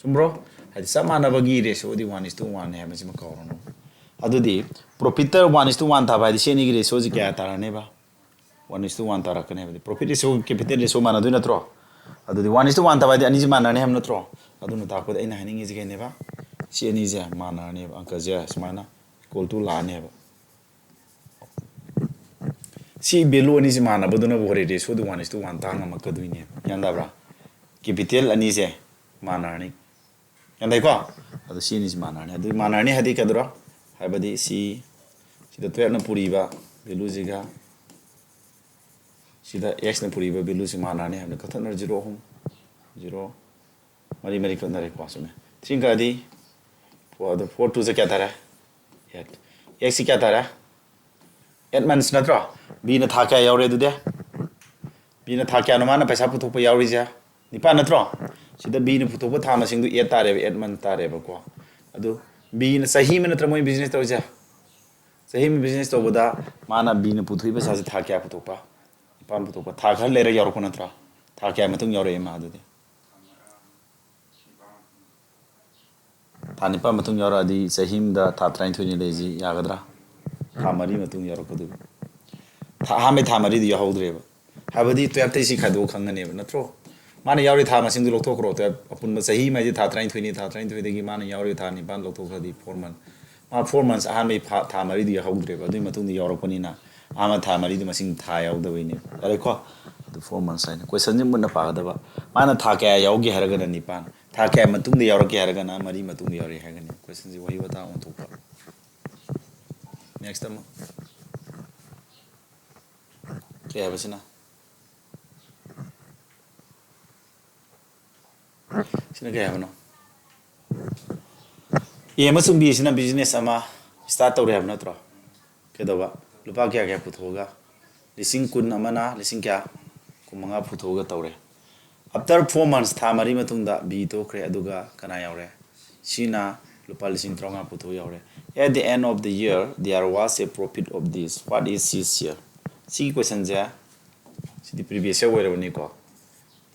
ꯆꯨꯝꯕ꯭ꯔꯣ? ꯍꯥꯏꯗꯤ ꯆꯞ ꯃꯥꯟꯅꯕꯒꯤ ꯔꯦꯁꯤꯑꯣꯗꯤ ꯋꯥꯟ ꯏꯁ ꯇꯨ ꯋꯥꯟꯅꯦ ꯍꯥꯏꯕꯁꯤꯃ ꯀꯥꯎꯔꯅꯨ꯫ ꯑꯗꯨꯗꯤ ꯄ꯭ꯔꯣꯐꯤꯠꯇ ꯋꯥꯟ ꯏꯁ ꯇꯨ ꯋꯥꯟ ꯇꯥꯕ ꯍꯥꯏꯗꯤ ꯁꯤ ꯑꯅꯤꯒꯤ ꯔꯦꯁꯤꯑꯣꯁꯤ ꯀꯌꯥ ꯇꯥꯔꯅꯦꯕ? ꯋꯥꯟ ꯏꯁ ꯇꯨ ꯋꯥꯟ ꯇꯥꯔꯛꯀꯅꯤ ꯍꯥꯏꯕꯗꯤ ꯄ꯭ꯔꯣꯐꯤꯠ ꯔꯦꯁꯤꯑꯣ, ꯀꯦꯄꯤꯇꯦꯜ ꯔꯦꯁꯤꯑꯣ ꯃꯥꯟꯅꯗꯣꯏ ꯅꯠꯇ꯭ꯔꯣ? ꯑꯗꯨꯗꯤ ꯋꯥꯟ ꯏꯁ ꯇꯨ ꯋꯥꯟ ꯇꯥꯕ ꯍꯥꯏꯗꯤ ꯑꯅꯤꯁꯤ ꯃꯥꯟꯅꯔꯅꯤ ꯍꯥꯏꯕ ꯅꯠꯇ꯭ꯔꯣ? ꯑꯗꯨꯅ ꯇꯥꯛꯄꯗ ꯑꯩꯅ ꯍꯥꯏꯅꯤꯡꯉꯤꯁꯤ ꯀꯩꯅꯦꯕ? ꯁꯤ ꯑꯅꯤꯁꯦ ꯃꯥꯟꯅꯔꯅꯦꯕ, ꯑꯪꯀꯁꯦ ꯁꯨꯃꯥꯏꯅ ꯏꯀ꯭ꯋꯦꯜ ꯇꯨ ꯂꯥꯛꯑꯅꯦꯕ꯫ ꯁꯤ ꯚꯦꯂꯨ ꯑꯅꯤꯁꯤ ꯃꯥꯟꯅꯕꯗꯨꯅꯕꯨ ꯍꯣꯔꯦꯟ ꯔꯦꯁꯤꯑꯣꯗꯨ ꯋꯥꯟ ꯏꯁ ꯇꯨ ꯋꯥꯟ ꯇꯥ ꯉꯝꯃꯛꯀꯗꯣꯏꯅꯦꯕ꯫ ꯒ꯭ꯌꯥꯟ ꯇꯥꯕ꯭ꯔꯥ? ꯀꯦꯄꯤꯇꯦꯜ ꯑꯅꯤꯁꯦ ꯃꯥꯟꯅꯔꯅꯤ꯫ ꯒ꯭ꯌꯥꯟ ꯇꯥꯏꯀꯣ? ꯑꯗꯨ ꯁꯤ ꯑꯅꯤꯁꯤ ꯃꯥꯟꯅꯔꯅꯤ꯫ ꯑꯗꯨ ꯃꯥꯟꯅꯔꯅꯤ ꯍꯥꯏꯗꯤ ꯀꯩꯗꯧꯔꯣ? ꯍꯥꯏꯕꯗꯤ ꯁꯤ ꯁꯤꯗ twelveꯅ ꯄꯨꯔꯤꯕ valueꯁꯤꯒ ꯁꯤꯗ xꯅ ꯄꯨꯔꯤꯕ valueꯁꯤ ꯃꯥꯟꯅꯔꯅꯤ ꯍꯥꯏꯕꯅꯤ꯫ ꯀꯛꯊꯠꯅꯔ zero ꯑꯍꯨꯝ, zero ꯃꯔꯤ, ꯃꯔꯤ ꯀꯛꯅꯔꯦꯀꯣ꯫ ꯆꯨꯝꯃꯦ꯫ ꯊ꯭ꯔꯤ ꯀꯛꯑꯗꯤ four, ꯑꯗꯨ four twoꯁꯦ ꯀꯌꯥ ꯇꯥꯔꯦ? Eight꯫ Xꯁꯤ ꯀꯌꯥ ꯇꯥꯔꯦ? Eight months ꯅꯠꯇ꯭ꯔꯣ? Bꯅ ꯊꯥ ꯀꯌꯥ ꯌꯥꯎꯔꯦ ꯑꯗꯨꯗꯤ? Bꯅ ꯊꯥ ꯀꯌꯥꯅꯣ ꯃꯥꯅ ꯄꯩꯁꯥ ꯄꯨꯊꯣꯛꯄ ꯌꯥꯎꯔꯤꯁꯦ? ꯅꯤꯄꯥꯟ ꯅꯠꯇ꯭ꯔꯣ? ꯁꯤꯗ Bꯅ ꯄꯨꯊꯣꯛꯄ ꯊꯥ ꯃꯁꯤꯡꯗꯨ eight ꯇꯥꯔꯦꯕ, eight month ꯇꯥꯔꯦꯕꯀꯣ꯫ ꯑꯗꯨ Bꯅ ꯆꯍꯤ ꯑꯃ ꯅꯠꯇ꯭ꯔ ꯃꯣꯏ business ꯇꯧꯔꯤꯁꯦ? ꯆꯍꯤ ꯑꯃ business ꯇꯧꯕꯗ ꯃꯥꯅ, Bꯅ ꯄꯨꯊꯣꯛꯏꯕ ꯄꯩꯁꯥꯁꯦ ꯊꯥ ꯀꯌꯥ ꯄꯨꯊꯣꯛꯄ? ꯅꯤꯄꯥꯟ ꯄꯨꯊꯣꯛꯄ꯫ ꯊꯥ ꯈꯔ ꯂꯩꯔ ꯌꯥꯎꯔꯛꯄ ꯅꯠꯇ꯭ꯔꯣ? ꯊꯥ ꯀꯌꯥ ꯃꯇꯨꯡ ꯌꯥꯎꯔꯛꯑꯦ ꯃꯥ ꯑꯗꯨꯗꯤ? ꯊꯥ ꯅꯤꯄꯥꯟ ꯃꯇꯨꯡ ꯌꯥꯎꯔꯛꯑꯗꯤ ꯆꯍꯤ ꯑꯃꯗ ꯊꯥ ꯇꯔꯥꯅꯤꯊꯣꯏꯅꯤ ꯂꯩꯔꯤꯁꯤ, ꯌꯥꯒꯗ꯭ꯔꯥ? ꯊꯥ ꯃꯔꯤ ꯃꯇꯨꯡ ꯌꯥꯎꯔꯛꯀꯗꯣꯏꯕ꯫ ꯊꯥ, ꯑꯍꯥꯟꯕꯩ ꯊꯥ ꯃꯔꯤꯗꯨ ꯌꯥꯎꯍꯧꯗ꯭ꯔꯦꯕ꯫ ꯍꯥꯏꯕꯗꯤ twelveꯇꯩ ꯁꯤ ꯈꯥꯏꯗꯣꯛꯑ ꯈꯪꯒꯅꯦꯕ, ꯅꯠꯇ꯭ꯔꯣ? ꯃꯥꯅ ꯌꯥꯎꯔꯤ ꯊꯥ ꯃꯁꯤꯡꯗꯨ ꯂꯧꯊꯣꯛꯈ꯭ꯔꯣ꯫ Twelve ꯑꯄꯨꯟꯕ ꯆꯍꯤ ꯑꯃ ꯍꯥꯏꯁꯦ ꯊꯥ ꯇꯔꯥꯅꯤꯊꯣꯏꯅꯤ, ꯊꯥ ꯇꯔꯥꯅꯤꯊꯣꯏꯗꯒꯤ ꯃꯥꯅ ꯌꯥꯎꯔꯤ ꯊꯥ ꯅꯤꯄꯥꯟ ꯂꯧꯊꯣꯛꯈ꯭ꯔꯗꯤ four month꯫ ꯃꯥ four months ꯑꯍꯥꯟꯕꯒꯤ ꯐꯥ-, ꯊꯥ ꯃꯔꯤꯗꯨ ꯌꯥꯎꯍꯧꯗ꯭ꯔꯦꯕ꯫ ꯑꯗꯨꯒꯤ ꯃꯇꯨꯡꯗ ꯌꯥꯎꯔꯛꯄꯅꯤꯅ ꯑꯍꯥꯟꯕ ꯊꯥ ꯃꯔꯤꯗꯨ ꯃꯁꯤꯡ ꯊꯥ ꯌꯥꯎꯗꯕꯩꯅꯦꯕ꯫ ꯌꯥꯔꯦꯀꯣ? ꯑꯗꯨ four months ꯍꯥꯏꯅ questionꯁꯦ ꯃꯨꯟꯅ ꯄꯥꯒꯗꯕ꯫ ꯃꯥꯅ ꯊꯥ ꯀꯌꯥ ꯌꯥꯎꯒꯦ ꯍꯥꯏꯔꯒꯅ ꯅꯤꯄꯥꯟ, ꯊꯥ ꯀꯌꯥ ꯃꯇꯨꯡꯗ ꯌꯥꯎꯔꯛꯀꯦ ꯍꯥꯏꯔꯒꯅ ꯃꯔꯤ ꯃꯇꯨꯡꯗ ꯌꯥꯎꯔꯛꯑꯦ ꯍꯥꯏꯒꯅꯤ꯫ Questionꯁꯦ ꯋꯥꯍꯩ ꯋꯥꯇꯥ ꯑꯣꯟꯊꯣꯛꯄ꯫ Next ꯑꯃ꯫ ꯀꯩ ꯍꯥꯏꯕ ꯁꯤꯅ? ꯁꯤꯅ ꯀꯩ ꯍꯥꯏꯕꯅꯣ? A ꯑꯃꯁꯨꯡ B ꯁꯤꯅ business ꯑꯃ start ꯇꯧꯔꯦ ꯍꯥꯏꯕ ꯅꯠꯇ꯭ꯔꯣ? ꯀꯩꯗꯧꯕ? ꯂꯨꯄꯥ ꯀꯌꯥ ꯀꯌꯥ ꯄꯨꯊꯣꯛꯑꯒ? ꯂꯤꯁꯤꯡ ꯀꯨꯟ ꯑꯃꯅ ꯂꯤꯁꯤꯡ ꯀꯌꯥ? ꯀꯨꯟꯃꯉꯥ ꯄꯨꯊꯣꯛꯑꯒ ꯇꯧꯔꯦ꯫ After four months, ꯊꯥ ꯃꯔꯤ ꯃꯇꯨꯡꯗ B ꯇꯣꯛꯈ꯭ꯔꯦ, ꯑꯗꯨꯒ ꯀꯅꯥ ꯌꯥꯎꯔꯦ? Cꯅ ꯂꯨꯄꯥ ꯂꯤꯁꯤꯡ ꯇꯔꯥꯃꯉꯥ ꯄꯨꯊꯣꯛ ꯌꯥꯎꯔꯦ꯫ At the end of the year, there was a profit of this. What is this here? ꯁꯤꯒꯤ questionꯁꯦ, ꯁꯤꯗꯤ previous year ꯑꯣꯏꯔꯕꯅꯤꯀꯣ꯫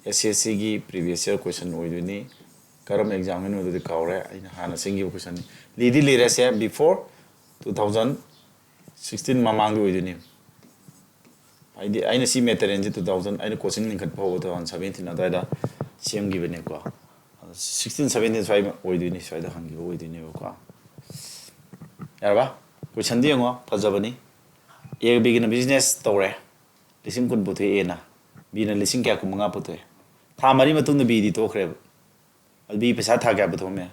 S S C ꯒꯤ previous year question ꯑꯣꯏꯗꯣꯏꯅꯤ꯫ ꯀꯔꯝꯕ examꯅꯣ ꯑꯗꯨꯗꯤ ꯀꯥꯎꯔꯦ, ꯑꯩꯅ ꯍꯥꯟꯅ ꯁꯤꯡꯈꯤꯕ questionꯅꯤ꯫ ꯂꯤꯗꯤ ꯂꯤꯔꯦꯁꯦ, before two thousand sixteen ꯃꯃꯥꯡꯗ ꯑꯣꯏꯗꯣꯏꯅꯤ꯫ ꯍꯥꯏꯗꯤ ꯑꯩꯅ ꯁꯤ materialꯁꯦ two thousand, ꯑꯩꯅ coaching ꯂꯤꯡꯈꯠꯄ ꯍꯧꯕ two thousand seventeen ꯑꯗꯨꯋꯥꯏꯗ ꯁꯦꯝꯈꯤꯕꯅꯦꯀꯣ꯫ ꯑꯗꯣ sixteen seventeen ꯁ꯭ꯋꯥꯏ ꯑꯣꯏꯗꯣꯏꯅꯤ, ꯁ꯭ꯋꯥꯏꯗ ꯍꯪꯈꯤꯕ ꯑꯣꯏꯗꯣꯏꯅꯦꯕꯀꯣ꯫ ꯌꯥꯔꯕ? Questionꯗꯤ ꯌꯦꯡꯉꯣ, ꯐꯖꯕꯅꯤ꯫ A, Bꯒꯤꯅ business ꯇꯧꯔꯦ, ꯂꯤꯁꯤꯡ ꯀꯨꯟ ꯄꯨꯊꯣꯛꯑꯦ Aꯅ, Bꯅ ꯂꯤꯁꯤꯡ ꯀꯌꯥ? ꯀꯨꯟꯃꯉꯥ ꯄꯨꯊꯣꯛꯑꯦ꯫ ꯊꯥ ꯃꯔꯤ ꯃꯇꯨꯡꯗ Bꯗꯤ ꯇꯣꯛꯈ꯭ꯔꯦꯕ꯫ ꯑꯗꯨ B ꯄꯩꯁꯥ ꯊꯥ ꯀꯌꯥ ꯄꯨꯊꯣꯛꯑꯝꯃꯦ?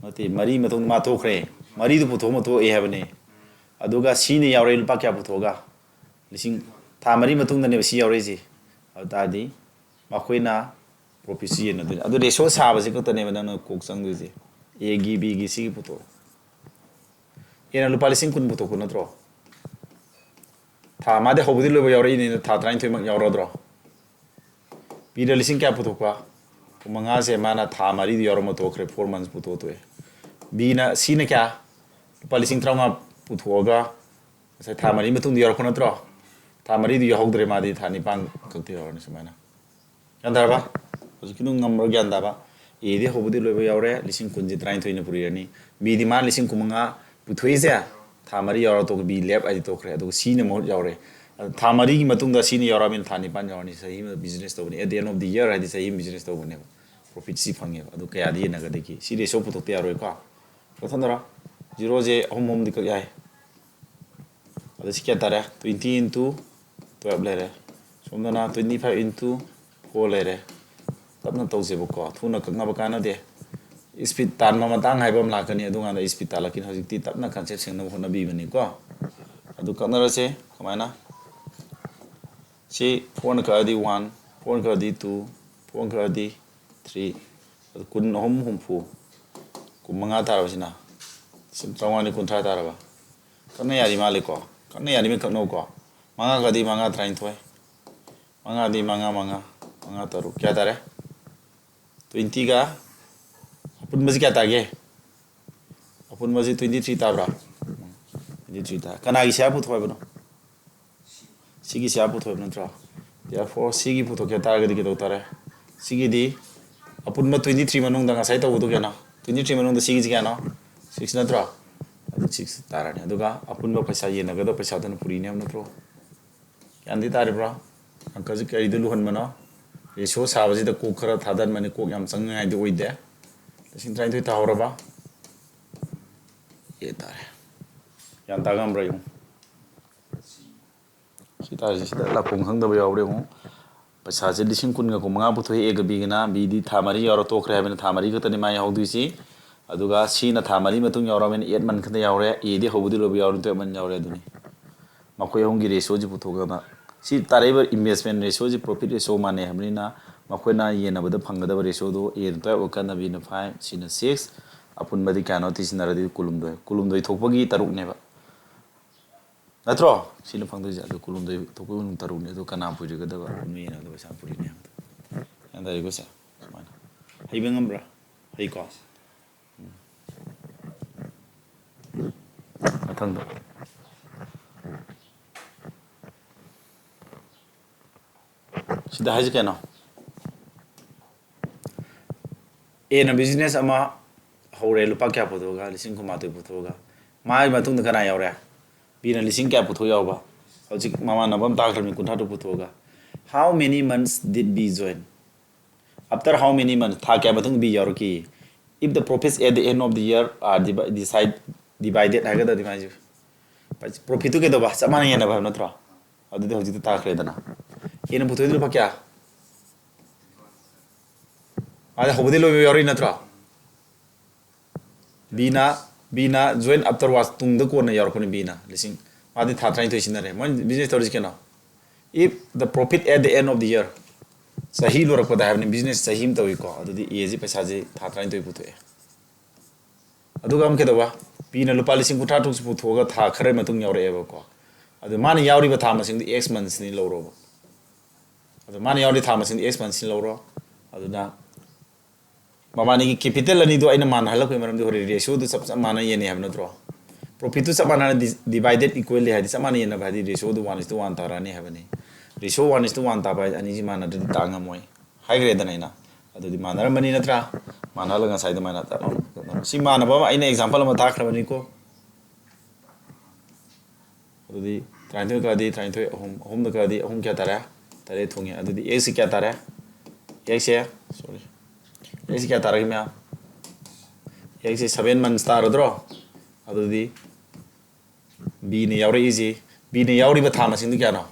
ꯅꯠꯇꯦ, ꯃꯔꯤ ꯃꯇꯨꯡꯗ ꯃꯥ ꯇꯣꯛꯈ꯭ꯔꯦ꯫ ꯃꯔꯤꯗꯨ ꯄꯨꯊꯣꯛꯑ ꯃꯇꯨꯡ ꯑꯦ ꯍꯥꯏꯕꯅꯦ꯫ ꯑꯗꯨꯒ ꯁꯤꯅ ꯌꯥꯎꯔꯛꯏ ꯂꯨꯄꯥ ꯀꯌꯥ ꯄꯨꯊꯣꯛꯑꯒ? ꯂꯤꯁꯤꯡ, ꯊꯥ ꯃꯔꯤ ꯃꯇꯨꯡꯗꯅꯦꯕ ꯁꯤ ꯌꯥꯎꯔꯛꯏꯁꯦ꯫ ꯑꯗꯨ ꯇꯥꯔꯗꯤ ꯃꯈꯣꯏꯅ profit ꯁꯤ ꯌꯦꯟꯅꯗꯣꯏꯅꯦ꯫ ꯑꯗꯨ ratio ꯁꯥꯕꯁꯤ ꯈꯛꯇꯅꯦꯕ ꯅꯪꯅ ꯀꯣꯛ ꯆꯪꯗꯣꯏꯁꯦ꯫ ꯑꯦꯒꯤ, ꯕꯤꯒꯤ, ꯁꯤꯒꯤ ꯄꯨꯊꯣꯛꯑꯣ꯫ ꯑꯦꯅ ꯂꯨꯄꯥ ꯂꯤꯁꯤꯡ ꯀꯨꯟ ꯄꯨꯊꯣꯛꯄ ꯅꯠꯇ꯭ꯔꯣ? ꯊꯥ, ꯃꯥꯗꯤ ꯍꯧꯕꯗꯤ ꯂꯣꯏꯕ ꯌꯥꯎꯔꯛꯏꯅꯤꯅ ꯊꯥ ꯇꯔꯥꯅꯤꯊꯣꯏꯃꯛ ꯌꯥꯎꯔꯗ꯭ꯔꯣ? ꯕꯤꯗ ꯂꯤꯁꯤꯡ ꯀꯌꯥ ꯄꯨꯊꯣꯛꯄ? ꯀꯨꯟꯃꯉꯥꯁꯦ ꯃꯥꯅ ꯊꯥ ꯃꯔꯤꯗꯤ ꯌꯥꯎꯔꯝꯃ ꯇꯣꯛꯈ꯭ꯔꯦ, four months ꯄꯨꯊꯣꯛꯇꯣꯛꯑꯦ꯫ ꯕꯤꯅ, ꯁꯤꯅ ꯀꯌꯥ? ꯂꯨꯄꯥ ꯂꯤꯁꯤꯡ ꯇꯔꯥꯃꯉꯥ ꯄꯨꯊꯣꯛꯑꯒ ꯉꯁꯥꯏ ꯊꯥ ꯃꯔꯤ ꯃꯇꯨꯡꯗ ꯌꯥꯎꯔꯛꯄ ꯅꯠꯇ꯭ꯔꯣ? ꯊꯥ ꯃꯔꯤꯗꯨ ꯌꯥꯎꯍꯧꯗ꯭ꯔꯦ, ꯃꯥꯗꯤ ꯊꯥ ꯅꯤꯄꯥꯟ ꯈꯛꯇ ꯌꯥꯎꯔꯅꯤ ꯁꯨꯃꯥꯏꯅ꯫ ꯒ꯭ꯌꯥꯟ ꯇꯥꯔꯕ? ꯍꯧꯖꯤꯛꯀꯤꯗꯨ ꯉꯝꯕ꯭ꯔꯥ ꯒ꯭ꯌꯥꯟ ꯇꯥꯕ? ꯑꯦꯗꯤ ꯍꯧꯕꯗꯤ ꯂꯣꯏꯕ ꯌꯥꯎꯔꯦ, ꯂꯤꯁꯤꯡ ꯀꯨꯟꯁꯦ ꯇꯔꯥꯅꯤꯊꯣꯏꯅ ꯄꯨꯔꯤꯔꯅꯤ꯫ ꯕꯤꯗꯤ ꯃꯥ ꯂꯤꯁꯤꯡ ꯀꯨꯟꯃꯉꯥ ꯄꯨꯊꯣꯛꯏꯁꯦ, ꯊꯥ ꯃꯔꯤ ꯌꯥꯎꯔ ꯇꯣꯛꯈ꯭ꯔꯦ, ꯕꯤ ꯂꯦꯞ ꯍꯥꯏꯗꯤ ꯇꯣꯛꯈ꯭ꯔꯦ꯫ ꯑꯗꯨꯒ ꯁꯤꯅ ꯃꯍꯨꯠ ꯌꯥꯎꯔꯦ꯫ ꯑꯗꯨ ꯊꯥ ꯃꯔꯤꯒꯤ ꯃꯇꯨꯡꯗ ꯁꯤꯅ ꯌꯥꯎꯔꯛꯑꯕꯅꯤꯅ ꯊꯥ ꯅꯤꯄꯥꯟ ꯌꯥꯎꯔꯅꯤ꯫ ꯆꯍꯤ ꯑꯃ business ꯇꯧꯕꯅꯤ꯫ At the end of the year ꯍꯥꯏꯗꯤ ꯆꯍꯤ ꯑꯃ business ꯇꯧꯕꯅꯦꯕ꯫ Profit ꯁꯤ ꯐꯪꯉꯦꯕ꯫ ꯑꯗꯨ ꯀꯌꯥꯗꯤ ꯌꯦꯟꯅꯒꯗꯒꯦ? ꯁꯤ ratio ꯄꯨꯊꯣꯛꯇ ꯌꯥꯔꯣꯏꯀꯣ꯫ ꯀꯛꯊꯠꯅꯔꯣ꯫ Zeroꯁꯦ ꯑꯍꯨꯝ ꯑꯍꯨꯝꯗꯤ ꯀꯛ ꯌꯥꯏ꯫ ꯑꯗ ꯁꯤ ꯀꯌꯥ ꯇꯥꯔꯦ? Twenty into twelve ꯂꯩꯔꯦ꯫ ꯁꯣꯝꯗꯅ twenty five into four ꯂꯩꯔꯦ꯫ ꯇꯞꯅ ꯇꯧꯁꯦꯕꯀꯣ, ꯊꯨꯅ ꯀꯛꯅꯕ ꯀꯥꯟꯅꯗꯦ꯫ Speed ꯇꯥꯟꯕ ꯃꯇꯥꯡ ꯍꯥꯏꯕ ꯑꯃ ꯂꯥꯛꯀꯅꯤ, ꯑꯗꯨꯀꯥꯟꯗ speed ꯇꯥꯜꯂꯛꯀꯅꯤ꯫ ꯍꯧꯖꯤꯛꯇꯤ ꯇꯞꯅ concept ꯁꯦꯡꯅꯕ ꯍꯣꯠꯅꯕꯤꯕꯅꯤꯀꯣ꯫ ꯑꯗꯨ ꯀꯛꯅꯔꯁꯦ꯫ ꯀꯃꯥꯏꯅ? ꯁꯤ fourꯅ ꯀꯛꯑꯗꯤ one, fourꯅ ꯀꯛꯑꯗꯤ two, fourꯅ ꯀꯛꯑꯗꯤ three, ꯑꯗꯨ ꯀꯨꯟ ꯑꯍꯨꯝ ꯍꯨꯝꯐꯨ, ꯀꯨꯟ ꯃꯉꯥ ꯇꯥꯔꯕꯁꯤꯅ ꯂꯤꯁꯤꯡ ꯇꯔꯥꯃꯉꯥꯅꯤ ꯀꯨꯟꯊ꯭ꯔꯥ ꯇꯥꯔꯕ? ꯀꯛꯅ ꯌꯥꯔꯤ ꯃꯥꯜꯂꯦꯀꯣ? ꯀꯛꯅ ꯌꯥꯔꯤ ꯃꯤ ꯀꯛꯅꯧꯀꯣ꯫ ꯃꯉꯥ ꯀꯛꯑꯗꯤ ꯃꯉꯥ ꯇꯔꯥꯅꯤꯊꯣꯏ, ꯃꯉꯥꯗꯤ ꯃꯉꯥ, ꯃꯉꯥ, ꯃꯉꯥ ꯇꯔꯨꯛ, ꯀꯌꯥ ꯇꯥꯔꯦ? Twentyꯒ ꯑꯄꯨꯟꯕꯁꯤ ꯀꯌꯥ ꯇꯥꯒꯦ? ꯑꯄꯨꯟꯕꯁꯤ twenty three ꯇꯥꯕ꯭ꯔꯥ? Twenty three ꯇꯥ꯫ ꯀꯅꯥꯒꯤ share ꯄꯨꯊꯣꯛ ꯍꯥꯏꯕꯅꯣ? ꯁꯤꯒꯤ share ꯄꯨꯊꯣꯛ ꯍꯥꯏꯕ ꯅꯠꯇ꯭ꯔꯣ? Therefore ꯁꯤꯒꯤ ꯄꯨꯊꯣꯛꯀꯦ ꯇꯥꯔꯒꯗꯤ ꯀꯩꯗꯧ ꯇꯥꯔꯦ? ꯁꯤꯒꯤꯗꯤ ꯑꯄꯨꯟꯕ twenty three ꯃꯅꯨꯡꯗ ꯉꯁꯥꯏ ꯇꯧꯕꯗꯣ ꯀꯌꯥꯅꯣ? Twenty three ꯃꯅꯨꯡꯗ ꯁꯤꯒꯤꯁꯤ ꯀꯌꯥꯅꯣ? Six ꯅꯠꯇ꯭ꯔꯣ? ꯑꯗꯨ six ꯇꯥꯔꯅꯤ꯫ ꯑꯗꯨꯒ ꯑꯄꯨꯟꯕ ꯄꯩꯁꯥ ꯌꯦꯟꯅꯒꯗꯕ ꯄꯩꯁꯥꯗꯨꯅ ꯄꯨꯔꯤꯅꯦ ꯍꯥꯏꯕ ꯅꯠꯇ꯭ꯔꯣ? ꯒ꯭ꯌꯥꯟꯗꯤ ꯇꯥꯔꯤꯕ꯭ꯔꯥ? ꯑꯪꯀꯁꯤ ꯀꯔꯤꯗ ꯂꯨꯍꯟꯕꯅꯣ? Ratio ꯁꯥꯕꯁꯤꯗ ꯀꯣꯛ ꯈꯔ ꯊꯥꯗꯟꯕꯅꯤ, ꯀꯣꯛ ꯌꯥꯝ ꯆꯪꯅꯤꯡꯉꯥꯏꯗꯤ ꯑꯣꯏꯗꯦ꯫ ꯂꯤꯁꯤꯡ ꯇꯔꯥꯅꯤꯊꯣꯏ ꯇꯥꯍꯧꯔꯕ? ꯑꯦ ꯇꯥꯔꯦ꯫ ꯒ꯭ꯌꯥꯟ ꯇꯥ ꯉꯝꯕ꯭ꯔꯥ ꯌꯦꯡꯉꯨ꯫ ꯁꯤ ꯇꯥꯔꯤꯁꯦ, ꯁꯤꯗ ꯂꯥꯛꯐꯝ ꯈꯪꯗꯕ ꯌꯥꯎꯕ꯭ꯔꯥ ꯌꯦꯡꯉꯨ꯫ ꯄꯩꯁꯥꯁꯦ ꯂꯤꯁꯤꯡ ꯀꯨꯟꯒ ꯀꯨꯟꯃꯉꯥ ꯄꯨꯊꯣꯛꯑꯦ ꯑꯦꯒ ꯕꯤꯒꯅ, ꯕꯤꯗꯤ ꯊꯥ ꯃꯔꯤ ꯌꯥꯎꯔ ꯇꯣꯛꯈ꯭ꯔꯦ ꯍꯥꯏꯕꯅ ꯊꯥ ꯃꯔꯤ ꯈꯛꯇꯅꯤ ꯃꯥ ꯌꯥꯎꯍꯧꯗꯣꯏꯁꯤ꯫ ꯑꯗꯨꯒ ꯁꯤꯅ ꯊꯥ ꯃꯔꯤ ꯃꯇꯨꯡ ꯌꯥꯎꯔꯕꯅꯤꯅ eight month ꯈꯛꯇ ꯌꯥꯎꯔꯦ, ꯑꯦꯗꯤ ꯍꯧꯕꯗꯤ ꯂꯣꯏꯕ ꯌꯥꯎꯔꯦ, twelve month ꯌꯥꯎꯔꯦ꯫ ꯑꯗꯨꯅꯤ ꯃꯈꯣꯏ ꯑꯍꯨꯝꯒꯤ ꯔꯦꯁꯤꯑꯣꯁꯤ ꯄꯨꯊꯣꯛꯀꯗꯕ꯫ ꯁꯤ ꯇꯥꯔꯛꯏꯕ investment ratioꯁꯤ profit ratio ꯃꯥꯟꯅꯩ ꯍꯥꯏꯕꯅꯤꯅ ꯃꯈꯣꯏꯅ ꯌꯦꯟꯅꯕꯗ ꯐꯪꯒꯗꯕ ꯔꯦꯁꯤꯑꯣꯗꯨ ꯑꯦꯅ twelve, ꯑꯀꯟꯅ ꯕꯤꯅ five, ꯁꯤꯅ six, ꯑꯄꯨꯟꯕꯗꯤ ꯀꯌꯥꯅꯣ ꯇꯤꯁꯤꯟꯅꯔꯗꯤ ꯀꯨꯟꯍꯨꯝꯗꯣꯏ꯫ ꯀꯨꯟꯍꯨꯝꯗꯣꯏ ꯊꯣꯛꯄꯒꯤ ꯇꯔꯨꯛꯅꯦꯕ꯫ ꯅꯠꯇ꯭ꯔꯣ? ꯁꯤꯅ ꯐꯪꯗꯣꯏꯁꯦ꯫ ꯑꯗꯨ ꯀꯨꯟꯍꯨꯝꯗꯣꯏ ꯊꯣꯛꯄ ꯇꯔꯨꯛꯅꯦ꯫ ꯑꯗꯨ ꯀꯅꯥ ꯄꯨꯔꯤꯒꯗꯕ? ꯑꯗꯨ ꯌꯦꯡꯉꯒ ꯄꯩꯁꯥ ꯄꯨꯔꯤꯅꯦ ꯍꯥꯏꯕꯗꯣ꯫ ꯒ꯭ꯌꯥꯟ ꯇꯥꯔꯦꯀꯣ ꯁꯦ? ꯁꯨꯃꯥꯏꯅ꯫ ꯍꯩꯕ ꯉꯝꯕ꯭ꯔꯥ? ꯍꯩꯀꯣ? ꯎꯝ꯫ ꯃꯊꯪꯗ꯫ ꯁꯤꯗ ꯍꯥꯏꯁꯦ ꯀꯩꯅꯣ? ꯑꯦꯅ business ꯑꯃ ꯍꯧꯔꯦ, ꯂꯨꯄꯥ ꯀꯌꯥ ꯄꯨꯊꯣꯛꯑꯒ? ꯂꯤꯁꯤꯡ ꯀꯨꯟꯃꯥꯊꯣꯏ ꯄꯨꯊꯣꯛꯑꯒ꯫ ꯃꯥꯒꯤ ꯃꯇꯨꯡꯗ ꯀꯅꯥ ꯌꯥꯎꯔꯦ? ꯕꯤꯅ ꯂꯤꯁꯤꯡ ꯀꯌꯥ ꯄꯨꯊꯣꯛ ꯌꯥꯎꯕ? ꯍꯧꯖꯤꯛ ꯃꯃꯥꯟꯅꯕ ꯑꯃ ꯇꯥꯈ꯭ꯔꯕꯅꯤ, ꯀꯨꯟꯊ꯭ꯔꯥ ꯇꯔꯨꯛ ꯄꯨꯊꯣꯛꯑꯒ꯫ How many months did B join? After how many months? ꯊꯥ ꯀꯌꯥ ꯃꯇꯨꯡ B ꯌꯥꯎꯔꯛꯈꯤ? If the profits at the end of the year are divi-, decide-, divided ꯍꯥꯏꯒꯗ꯭ꯔꯗꯤ ꯃꯥꯏꯁꯦ꯫ Profitꯇꯨ ꯀꯩꯗꯧꯕ? ꯆꯞ ꯃꯥꯟꯅ ꯌꯦꯟꯅꯕ ꯍꯥꯏꯕ ꯅꯠꯇ꯭ꯔꯣ? ꯑꯗꯨꯗꯤ ꯍꯧꯖꯤꯛꯇꯤ ꯇꯥꯈ꯭ꯔꯦꯗꯅ꯫ ꯑꯦꯅ ꯄꯨꯊꯣꯛꯏꯗꯨ ꯂꯨꯄꯥ ꯀꯌꯥ? ꯃꯥꯗꯤ ꯍꯧꯕꯗꯩ ꯂꯣꯏꯕ ꯌꯥꯎꯔꯛꯏ ꯅꯠꯇ꯭ꯔꯣ? ꯕꯤꯅ, ꯕꯤꯅ join afterwards, ꯇꯨꯡꯗ ꯀꯣꯟꯅ ꯌꯥꯎꯔꯛꯄꯅꯤ ꯕꯤꯅ꯫ ꯂꯤꯁꯤꯡ, ꯃꯥꯗꯤ ꯊꯥ ꯇꯔꯥꯅꯤꯊꯣꯏ ꯁꯤꯖꯤꯟꯅꯔꯦ꯫ ꯃꯣꯏ business ꯇꯧꯔꯤꯁꯤ ꯀꯩꯅꯣ? If the profit at the end of the year, ꯆꯍꯤ ꯂꯣꯏꯔꯛꯄꯗ ꯍꯥꯏꯕꯅꯤ, business ꯆꯍꯤ ꯑꯃ ꯇꯧꯏꯀꯣ, ꯑꯗꯨꯗꯤ ꯑꯦꯁꯤ ꯄꯩꯁꯥꯁꯤ ꯊꯥ ꯇꯔꯥꯅꯤꯊꯣꯏ ꯄꯨꯊꯣꯛꯑꯦ꯫ ꯑꯗꯨꯒ ꯑꯃꯨꯛ ꯀꯩꯗꯧꯕ? ꯕꯤꯅ ꯂꯨꯄꯥ ꯂꯤꯁꯤꯡ ꯀꯨꯟꯊ꯭ꯔꯥ ꯇꯔꯨꯛꯁꯤ ꯄꯨꯊꯣꯛꯑꯒ ꯊꯥ ꯈꯔꯒꯤ ꯃꯇꯨꯡ ꯌꯥꯎꯔꯛꯑꯦꯕꯀꯣ꯫ ꯑꯗꯨ ꯃꯥꯅ ꯌꯥꯎꯔꯤꯕ ꯊꯥ ꯃꯁꯤꯡꯗꯨ X monthsꯅꯤ ꯂꯧꯔꯣꯕ꯫ ꯑꯗꯨ ꯃꯥꯅ ꯌꯥꯎꯔꯤ ꯊꯥ ꯃꯁꯤꯡꯗꯨ X monthsꯅꯤ ꯂꯧꯔꯣ꯫ ꯑꯗꯨꯅ ꯃꯕꯥꯅꯤꯒꯤ capital ꯑꯅꯤꯗꯣ ꯑꯩꯅ ꯃꯥꯟꯅꯍꯜꯂꯛꯄꯒꯤ ꯃꯔꯝꯗꯤ ꯍꯣꯔꯦꯟ ratioꯗꯨ ꯆꯞ ꯆꯞ ꯃꯥꯟꯅ ꯌꯦꯟꯅꯩ ꯍꯥꯏꯕ ꯅꯠꯇ꯭ꯔꯣ? Profitꯇꯨ ꯆꯞ ꯃꯥꯟꯅꯅ di-, divided equally ꯍꯥꯏꯗꯤ ꯆꯞ ꯃꯥꯟꯅ ꯌꯦꯟꯅꯕ ꯍꯥꯏꯗꯤ ratioꯗꯨ one is to one ꯇꯥꯔꯛꯑꯅꯤ ꯍꯥꯏꯕꯅꯤ꯫ Ratio one is to one ꯇꯥꯕ ꯍꯥꯏꯗꯤ ꯑꯅꯤꯁꯤ ꯃꯥꯟꯅꯗ꯭ꯔꯗꯤ ꯇꯥ ꯉꯝꯃꯣꯏ ꯍꯥꯏꯈ꯭ꯔꯦꯗꯅ ꯑꯩꯅ꯫ ꯑꯗꯨꯗꯤ ꯃꯥꯟꯅꯔꯝꯕꯅꯤ ꯅꯠꯇ꯭ꯔꯥ? ꯃꯥꯟꯅꯍꯜꯂꯒ ꯉꯁꯥꯏ ꯑꯗꯨꯃꯥꯏꯅ ꯇꯞ ꯂꯥꯎꯅ ꯀꯩꯅꯣ꯫ ꯁꯤ ꯃꯥꯟꯅꯕ ꯑꯃ ꯑꯩꯅ example ꯑꯃ ꯊꯥꯈ꯭ꯔꯕꯅꯤꯀꯣ꯫ ꯑꯗꯨꯗꯤ ꯇꯔꯥꯅꯤꯊꯣꯏ ꯀꯛꯑꯗꯤ ꯇꯔꯥꯅꯤꯊꯣꯏ, ꯑꯍꯨꯝ, ꯑꯍꯨꯝꯗ ꯀꯛꯑꯗꯤ ꯑꯍꯨꯝ ꯀꯌꯥ ꯇꯥꯔꯦ? ꯇꯔꯦꯠ ꯊꯣꯡꯉꯦ꯫ ꯑꯗꯨꯗꯤ Xꯁꯤ ꯀꯌꯥ ꯇꯥꯔꯦ? Xꯁꯦ, sorry, Xꯁꯤ ꯀꯌꯥ ꯇꯥꯔꯒꯦ ꯃꯌꯥꯝ? Xꯁꯤ seven months ꯇꯥꯔꯗ꯭ꯔꯣ? ꯑꯗꯨꯗꯤ Bꯅ ꯌꯥꯎꯔꯛꯏꯁꯤ, Bꯅ ꯌꯥꯎꯔꯤꯕ ꯊꯥ ꯃꯁꯤꯡꯗꯨ ꯀꯌꯥꯅꯣ?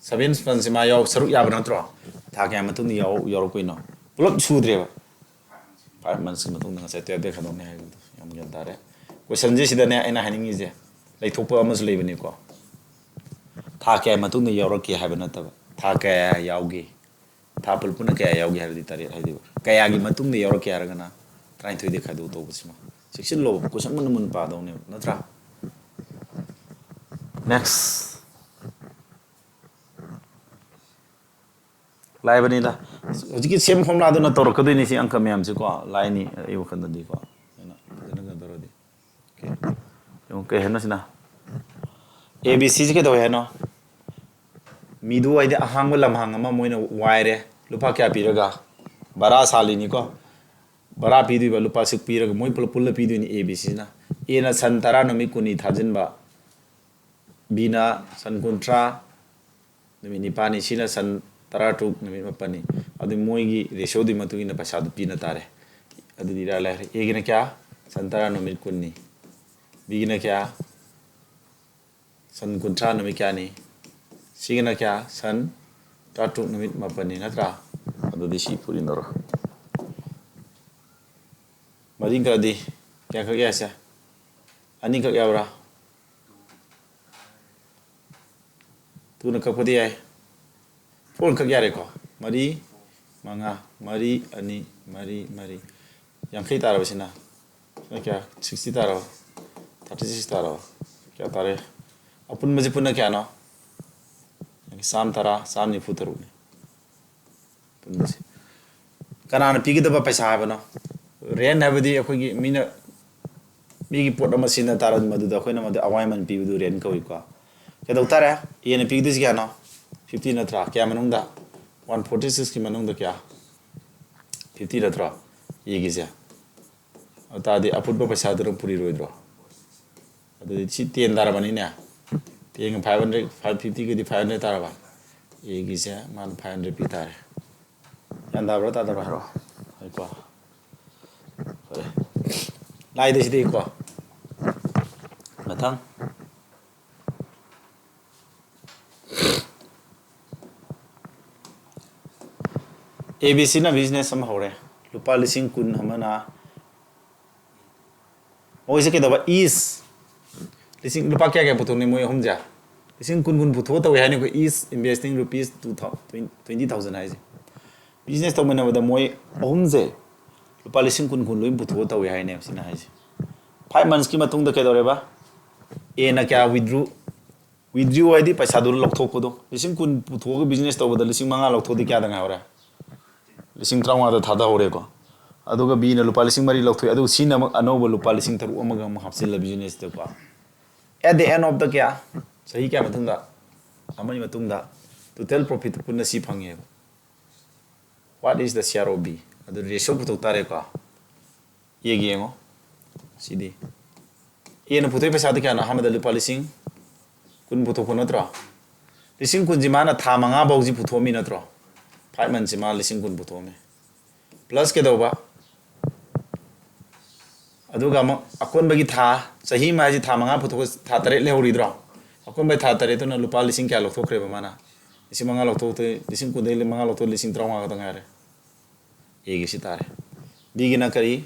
Seven monthsꯁꯤ ꯃꯥ ꯌꯥꯎ-, ꯁꯔꯨꯛ ꯌꯥꯕ ꯅꯠꯇ꯭ꯔꯣ? ꯊꯥ ꯀꯌꯥ ꯃꯇꯨꯡꯗ ꯌꯥꯎ-, ꯌꯥꯎꯔꯛꯄꯩꯅꯣ? ꯄꯨꯂꯞ ꯁꯨꯗ꯭ꯔꯦꯕ꯫ Five monthsꯀꯤ ꯃꯇꯨꯡꯗ ꯉꯁꯥꯏ twelve day ꯈꯥꯏꯗꯣꯛꯅꯤ ꯍꯥꯏꯕꯗꯣ ꯌꯥꯝ ꯒ꯭ꯌꯥꯟ ꯇꯥꯔꯦ꯫ Questionꯁꯦ ꯁꯤꯗꯅꯦ ꯑꯩꯅ ꯍꯥꯏꯅꯤꯡꯉꯤꯁꯦ, ꯂꯩꯊꯣꯛꯄ ꯑꯃꯁꯨ ꯂꯩꯕꯅꯤꯀꯣ꯫ ꯊꯥ ꯀꯌꯥ ꯃꯇꯨꯡꯗ ꯌꯥꯎꯔꯛꯀꯦ ꯍꯥꯏꯕ ꯅꯠꯇꯕ, ꯊꯥ ꯀꯌꯥ ꯌꯥꯎꯒꯦ, ꯊꯥ ꯄꯨꯂꯞ ꯄꯨꯟꯅ ꯀꯌꯥ ꯌꯥꯎꯒꯦ ꯍꯥꯏꯕꯗꯤ ꯇꯔꯦꯠ ꯍꯥꯏꯗꯣꯏꯕ꯫ ꯀꯌꯥꯒꯤ ꯃꯇꯨꯡꯗ ꯌꯥꯎꯔꯛꯀꯦ ꯍꯥꯏꯔꯒꯅ ꯇꯔꯥꯅꯤꯊꯣꯏꯗꯤ ꯈꯥꯏꯗꯣꯛ ꯇꯧꯕꯁꯤꯃ ꯆꯦꯛꯁꯤꯜꯂꯣ꯫ Question ꯃꯨꯟꯅ ꯃꯨꯟꯅ ꯄꯥꯗꯧꯅꯦꯕ, ꯅꯠꯇ꯭ꯔꯥ? Next꯫ ꯂꯥꯏꯕꯅꯤꯗ꯫ ꯍꯧꯖꯤꯛꯀꯤ same formulaꯗꯨꯅ ꯇꯧꯔꯛꯀꯗꯣꯏꯅꯤ ꯁꯤ ꯑꯪꯀ ꯃꯌꯥꯝꯁꯤꯀꯣ꯫ ꯂꯥꯏꯅꯤ ꯑꯩ ꯋꯥꯈꯜꯗꯗꯤꯀꯣ꯫ ꯑꯩꯅ ꯐꯖꯅ ꯀꯩꯅꯣ ꯇꯧꯔꯗꯤ꯫ Okay꯫ ꯌꯦꯡꯉꯨ ꯀꯩ ꯍꯥꯏꯅꯣ ꯁꯤꯅ? A B Cꯁꯤ ꯀꯩꯗꯧꯋꯦ ꯍꯥꯏꯅꯣ? ꯃꯤꯗꯨ ꯍꯥꯏꯗꯤ ꯑꯍꯥꯡꯕ ꯂꯝꯍꯥꯡ ꯑꯃ ꯃꯣꯏꯅ ꯋꯥꯏꯔꯦ꯫ ꯂꯨꯄꯥ ꯀꯌꯥ ꯄꯤꯔꯒ? ꯚꯔꯥ ꯁꯥꯜꯂꯤꯅꯤꯀꯣ꯫ ꯚꯔꯥ ꯄꯤꯗꯣꯏꯕ ꯂꯨꯄꯥ ꯁꯨꯛ ꯄꯤꯔꯒ ꯃꯣꯏ ꯄꯨꯂꯞ ꯄꯨꯜꯂ ꯄꯤꯗꯣꯏꯅꯤ A B Cꯁꯤꯅ꯫ Aꯅ ꯁꯟ ꯇꯔꯥ ꯅꯨꯃꯤꯠ ꯀꯨꯟꯅꯤ ꯊꯥꯖꯤꯟꯕ꯫ Bꯅ ꯁꯟ ꯀꯨꯟꯊ꯭ꯔꯥ ꯅꯨꯃꯤꯠ ꯅꯤꯄꯥꯜꯅꯤ, Cꯅ ꯁꯟ ꯇꯔꯥꯇꯔꯨꯛ ꯅꯨꯃꯤꯠ ꯃꯥꯄꯜꯅꯤ꯫ ꯑꯗꯨ ꯃꯣꯏꯒꯤ ratioꯗꯨꯒꯤ ꯃꯇꯨꯡ ꯏꯟꯅ ꯄꯩꯁꯥꯗꯨ ꯄꯤꯅ ꯇꯥꯔꯦ꯫ ꯑꯗꯨꯗꯤ ꯏꯔꯥꯏ ꯂꯥꯏꯔꯦ꯫ Aꯒꯤꯅ ꯀꯌꯥ? ꯁꯟ ꯇꯔꯥ ꯅꯨꯃꯤꯠ ꯀꯨꯟꯅꯤ꯫ Bꯒꯤꯅ ꯀꯌꯥ? ꯁꯟ ꯀꯨꯟꯊ꯭ꯔꯥ ꯅꯨꯃꯤꯠ ꯀꯌꯥꯅꯤ? Cꯒꯤꯅ ꯀꯌꯥ? ꯁꯟ ꯇꯔꯥꯇꯔꯨꯛ ꯅꯨꯃꯤꯠ ꯃꯥꯄꯜꯅꯤ, ꯅꯠꯇ꯭ꯔꯥ? ꯑꯗꯨꯗꯤ ꯁꯤ put in ꯇꯧꯔꯣ꯫ ꯃꯔꯤꯈꯛꯗꯤ ꯀꯌꯥꯈꯛ ꯌꯥꯏꯁꯦ? ꯑꯅꯤꯈꯛ ꯌꯥꯕ꯭ꯔꯥ? Twoꯅ ꯀꯛꯄꯗꯤ ꯌꯥꯏ꯫ Fourꯅ ꯀꯛ ꯌꯥꯔꯦꯀꯣ꯫ ꯃꯔꯤ, ꯃꯉꯥ, ꯃꯔꯤ, ꯑꯅꯤ, ꯃꯔꯤ, ꯃꯔꯤ꯫ ꯌꯥꯡꯈꯩ ꯇꯥꯔꯕ ꯁꯤꯅ? ꯁꯤꯅ ꯀꯌꯥ? Sixty ꯇꯥꯔꯕ? Thirty six ꯇꯥꯔꯕ? ꯀꯌꯥ ꯇꯥꯔꯦ? ꯑꯄꯨꯟꯕꯁꯦ ꯄꯨꯟꯅ ꯀꯌꯥꯅꯣ? ꯆꯥꯝ ꯇꯔꯥ, ꯆꯥꯝ ꯅꯤꯐꯨ ꯇꯔꯨꯛꯅꯤ꯫ ꯄꯨꯟꯕꯁꯦ꯫ ꯀꯅꯥꯅ ꯄꯤꯒꯗꯕ ꯄꯩꯁꯥ ꯍꯥꯏꯕꯅꯣ? Rent ꯍꯥꯏꯕꯗꯤ ꯑꯩꯈꯣꯏꯒꯤ ꯃꯤꯅ, ꯃꯤꯒꯤ ꯄꯣꯠ ꯑꯃ ꯁꯤꯖꯤꯟꯅ ꯇꯥꯔꯗꯤ ꯃꯗꯨꯗ ꯑꯩꯈꯣꯏꯅ ꯃꯗꯨ ꯑꯋꯥꯏꯃꯟ ꯄꯤꯕꯗꯨ rent ꯀꯧꯏꯀꯣ꯫ ꯀꯩꯗꯧ ꯇꯥꯔꯦ? Aꯅ ꯄꯤꯒꯗꯣꯏꯁꯤ ꯀꯌꯥꯅꯣ? Fifty ꯅꯠꯇ꯭ꯔꯥ? ꯀꯌꯥ ꯃꯅꯨꯡꯗ? One forty sixꯀꯤ ꯃꯅꯨꯡꯗ ꯀꯌꯥ? Fifty ꯅꯠꯇ꯭ꯔꯣ? Aꯒꯤꯁꯦ꯫ ꯑꯗꯨ ꯇꯥꯔꯗꯤ ꯑꯄꯨꯟꯕ ꯄꯩꯁꯥꯗꯨꯅ ꯄꯨꯔꯤꯔꯣꯏꯗ꯭ꯔꯣ? ꯑꯗꯨꯗꯤ ꯁꯤ ten ꯇꯥꯔꯕꯅꯤꯅꯦ꯫ Tenꯒ five hundred, five fiftyꯒꯗꯤ five hundred ꯇꯥꯔꯕ? Aꯒꯤꯁꯦ ꯃꯥꯅ five hundred ꯄꯤ ꯇꯥꯔꯦ꯫ ꯒ꯭ꯌꯥꯟ ꯇꯥꯕ꯭ꯔꯥ ꯇꯥꯗꯕ꯭ꯔꯥ ꯍꯥꯏꯔꯣ꯫ ꯍꯣꯏꯀꯣ꯫ ꯐꯔꯦ꯫ ꯂꯥꯏꯗ ꯁꯤꯗꯤꯀꯣ꯫ ꯃꯊꯪ꯫ A B Cꯅ business ꯑꯃ ꯍꯧꯔꯦ꯫ ꯂꯨꯄꯥ ꯂꯤꯁꯤꯡ ꯀꯨꯟ ꯑꯃꯅ ꯃꯣꯏꯁꯦ ꯀꯩꯗꯧꯕ? Each ꯂꯤꯁꯤꯡ, ꯂꯨꯄꯥ ꯀꯌꯥ ꯀꯌꯥ ꯄꯨꯊꯣꯛꯅꯤ ꯃꯣꯏ ꯑꯍꯨꯝꯁꯦ? ꯂꯤꯁꯤꯡ ꯀꯨꯟ ꯀꯨꯟ ꯄꯨꯊꯣꯛꯑ ꯇꯧꯏ ꯍꯥꯏꯅꯤꯀꯣ, each investing rupees two thousand, twenty thousand ꯍꯥꯏꯁꯦ꯫ Business ꯇꯧꯃꯤꯟꯅꯕꯗ ꯃꯣꯏ ꯑꯍꯨꯝꯁꯦ ꯂꯨꯄꯥ ꯂꯤꯁꯤꯡ ꯀꯨꯟ ꯀꯨꯟ ꯂꯣꯏ ꯄꯨꯊꯣꯛꯑ ꯇꯧꯏ ꯍꯥꯏꯅꯦꯕ ꯁꯤꯅ ꯍꯥꯏꯁꯦ꯫ Five months ꯀꯤ ꯃꯇꯨꯡꯗ ꯀꯩꯗꯧꯔꯦꯕ? Aꯅ ꯀꯌꯥ withdraw? Withdraw ꯍꯥꯏꯗꯤ ꯄꯩꯁꯥꯗꯨ ꯂꯧꯊꯣꯛꯄꯗꯣ꯫ ꯂꯤꯁꯤꯡ ꯀꯨꯟ ꯄꯨꯊꯣꯛꯑꯒ business ꯇꯧꯕꯗ ꯂꯤꯁꯤꯡ ꯃꯉꯥ ꯂꯧꯊꯣꯛꯑꯗꯤ ꯀꯌꯥꯗ ꯉꯥꯏꯍꯧꯔꯦ? ꯂꯤꯁꯤꯡ ꯇꯔꯥꯃꯉꯥꯗ ꯊꯥꯗꯍꯧꯔꯦꯀꯣ꯫ ꯑꯗꯨꯒ Bꯅ ꯂꯨꯄꯥ ꯂꯤꯁꯤꯡ ꯃꯔꯤ ꯂꯧꯊꯣꯛꯑꯦ, ꯑꯗꯨꯒ Cꯅ ꯑꯃꯨꯛ ꯑꯅꯧꯕ ꯂꯨꯄꯥ ꯂꯤꯁꯤꯡ ꯇꯔꯨꯛ ꯑꯃꯒ ꯑꯃꯨꯛ ꯍꯥꯞꯆꯤꯜꯂ business ꯇꯀꯣ꯫ At the end of the ꯀꯌꯥ? ꯆꯍꯤ ꯀꯌꯥ ꯃꯇꯨꯡꯗ? ꯑꯃꯒꯤ ꯃꯇꯨꯡꯗ total profit ꯄꯨꯟꯅ ꯁꯤ ꯐꯪꯉꯦꯕ꯫ What is the share of B? ꯑꯗꯨ ratio ꯄꯨꯊꯣꯛ ꯇꯥꯔꯦꯀꯣ꯫ Aꯒꯤ ꯌꯦꯡꯉꯣ꯫ ꯁꯤꯗꯤ Aꯅ ꯄꯨꯊꯣꯛꯏ ꯄꯩꯁꯥꯗꯨ ꯀꯌꯥꯅꯣ? ꯑꯍꯥꯟꯕꯗ ꯂꯨꯄꯥ ꯂꯤꯁꯤꯡ ꯀꯨꯟ ꯄꯨꯊꯣꯛꯄ ꯅꯠꯇ꯭ꯔꯣ? ꯂꯤꯁꯤꯡ ꯀꯨꯟꯁꯤ ꯃꯥꯅ ꯊꯥ ꯃꯉꯥ ꯐꯥꯎꯁꯤ ꯄꯨꯊꯣꯛꯑꯝꯃꯤ ꯅꯠꯇ꯭ꯔꯣ? Five months ꯁꯤ ꯃꯥ ꯂꯤꯁꯤꯡ ꯀꯨꯟ ꯄꯨꯊꯣꯛꯑꯝꯃꯤ꯫ Plus ꯀꯩꯗꯧꯕ? ꯑꯗꯨꯒ ꯑꯃꯨꯛ ꯑꯀꯣꯟꯕꯒꯤ ꯊꯥ, ꯆꯍꯤ ꯑꯃ ꯍꯥꯏꯁꯤ ꯊꯥ ꯃꯉꯥ ꯄꯨꯊꯣꯛꯑ ꯊꯥ ꯇꯔꯦꯠ ꯂꯩꯍꯧꯔꯤꯗ꯭ꯔꯣ? ꯑꯀꯣꯟꯕꯒꯤ ꯊꯥ ꯇꯔꯦꯠꯇꯨꯅ ꯂꯨꯄꯥ ꯂꯤꯁꯤꯡ ꯀꯌꯥ ꯂꯧꯊꯣꯛꯈ꯭ꯔꯦꯕ ꯃꯥꯅ? ꯂꯤꯁꯤꯡ ꯃꯉꯥ ꯂꯧꯊꯣꯛꯇꯦ, ꯂꯤꯁꯤꯡ ꯀꯨꯟꯗꯒꯤ ꯃꯉꯥ ꯂꯧꯊꯣꯛ ꯂꯤꯁꯤꯡ ꯇꯔꯥꯃꯉꯥ ꯈꯛꯇ ꯉꯥꯏꯔꯦ꯫ Aꯒꯤ ꯁꯤ ꯇꯥꯔꯦ꯫ Bꯒꯤꯅ ꯀꯔꯤ?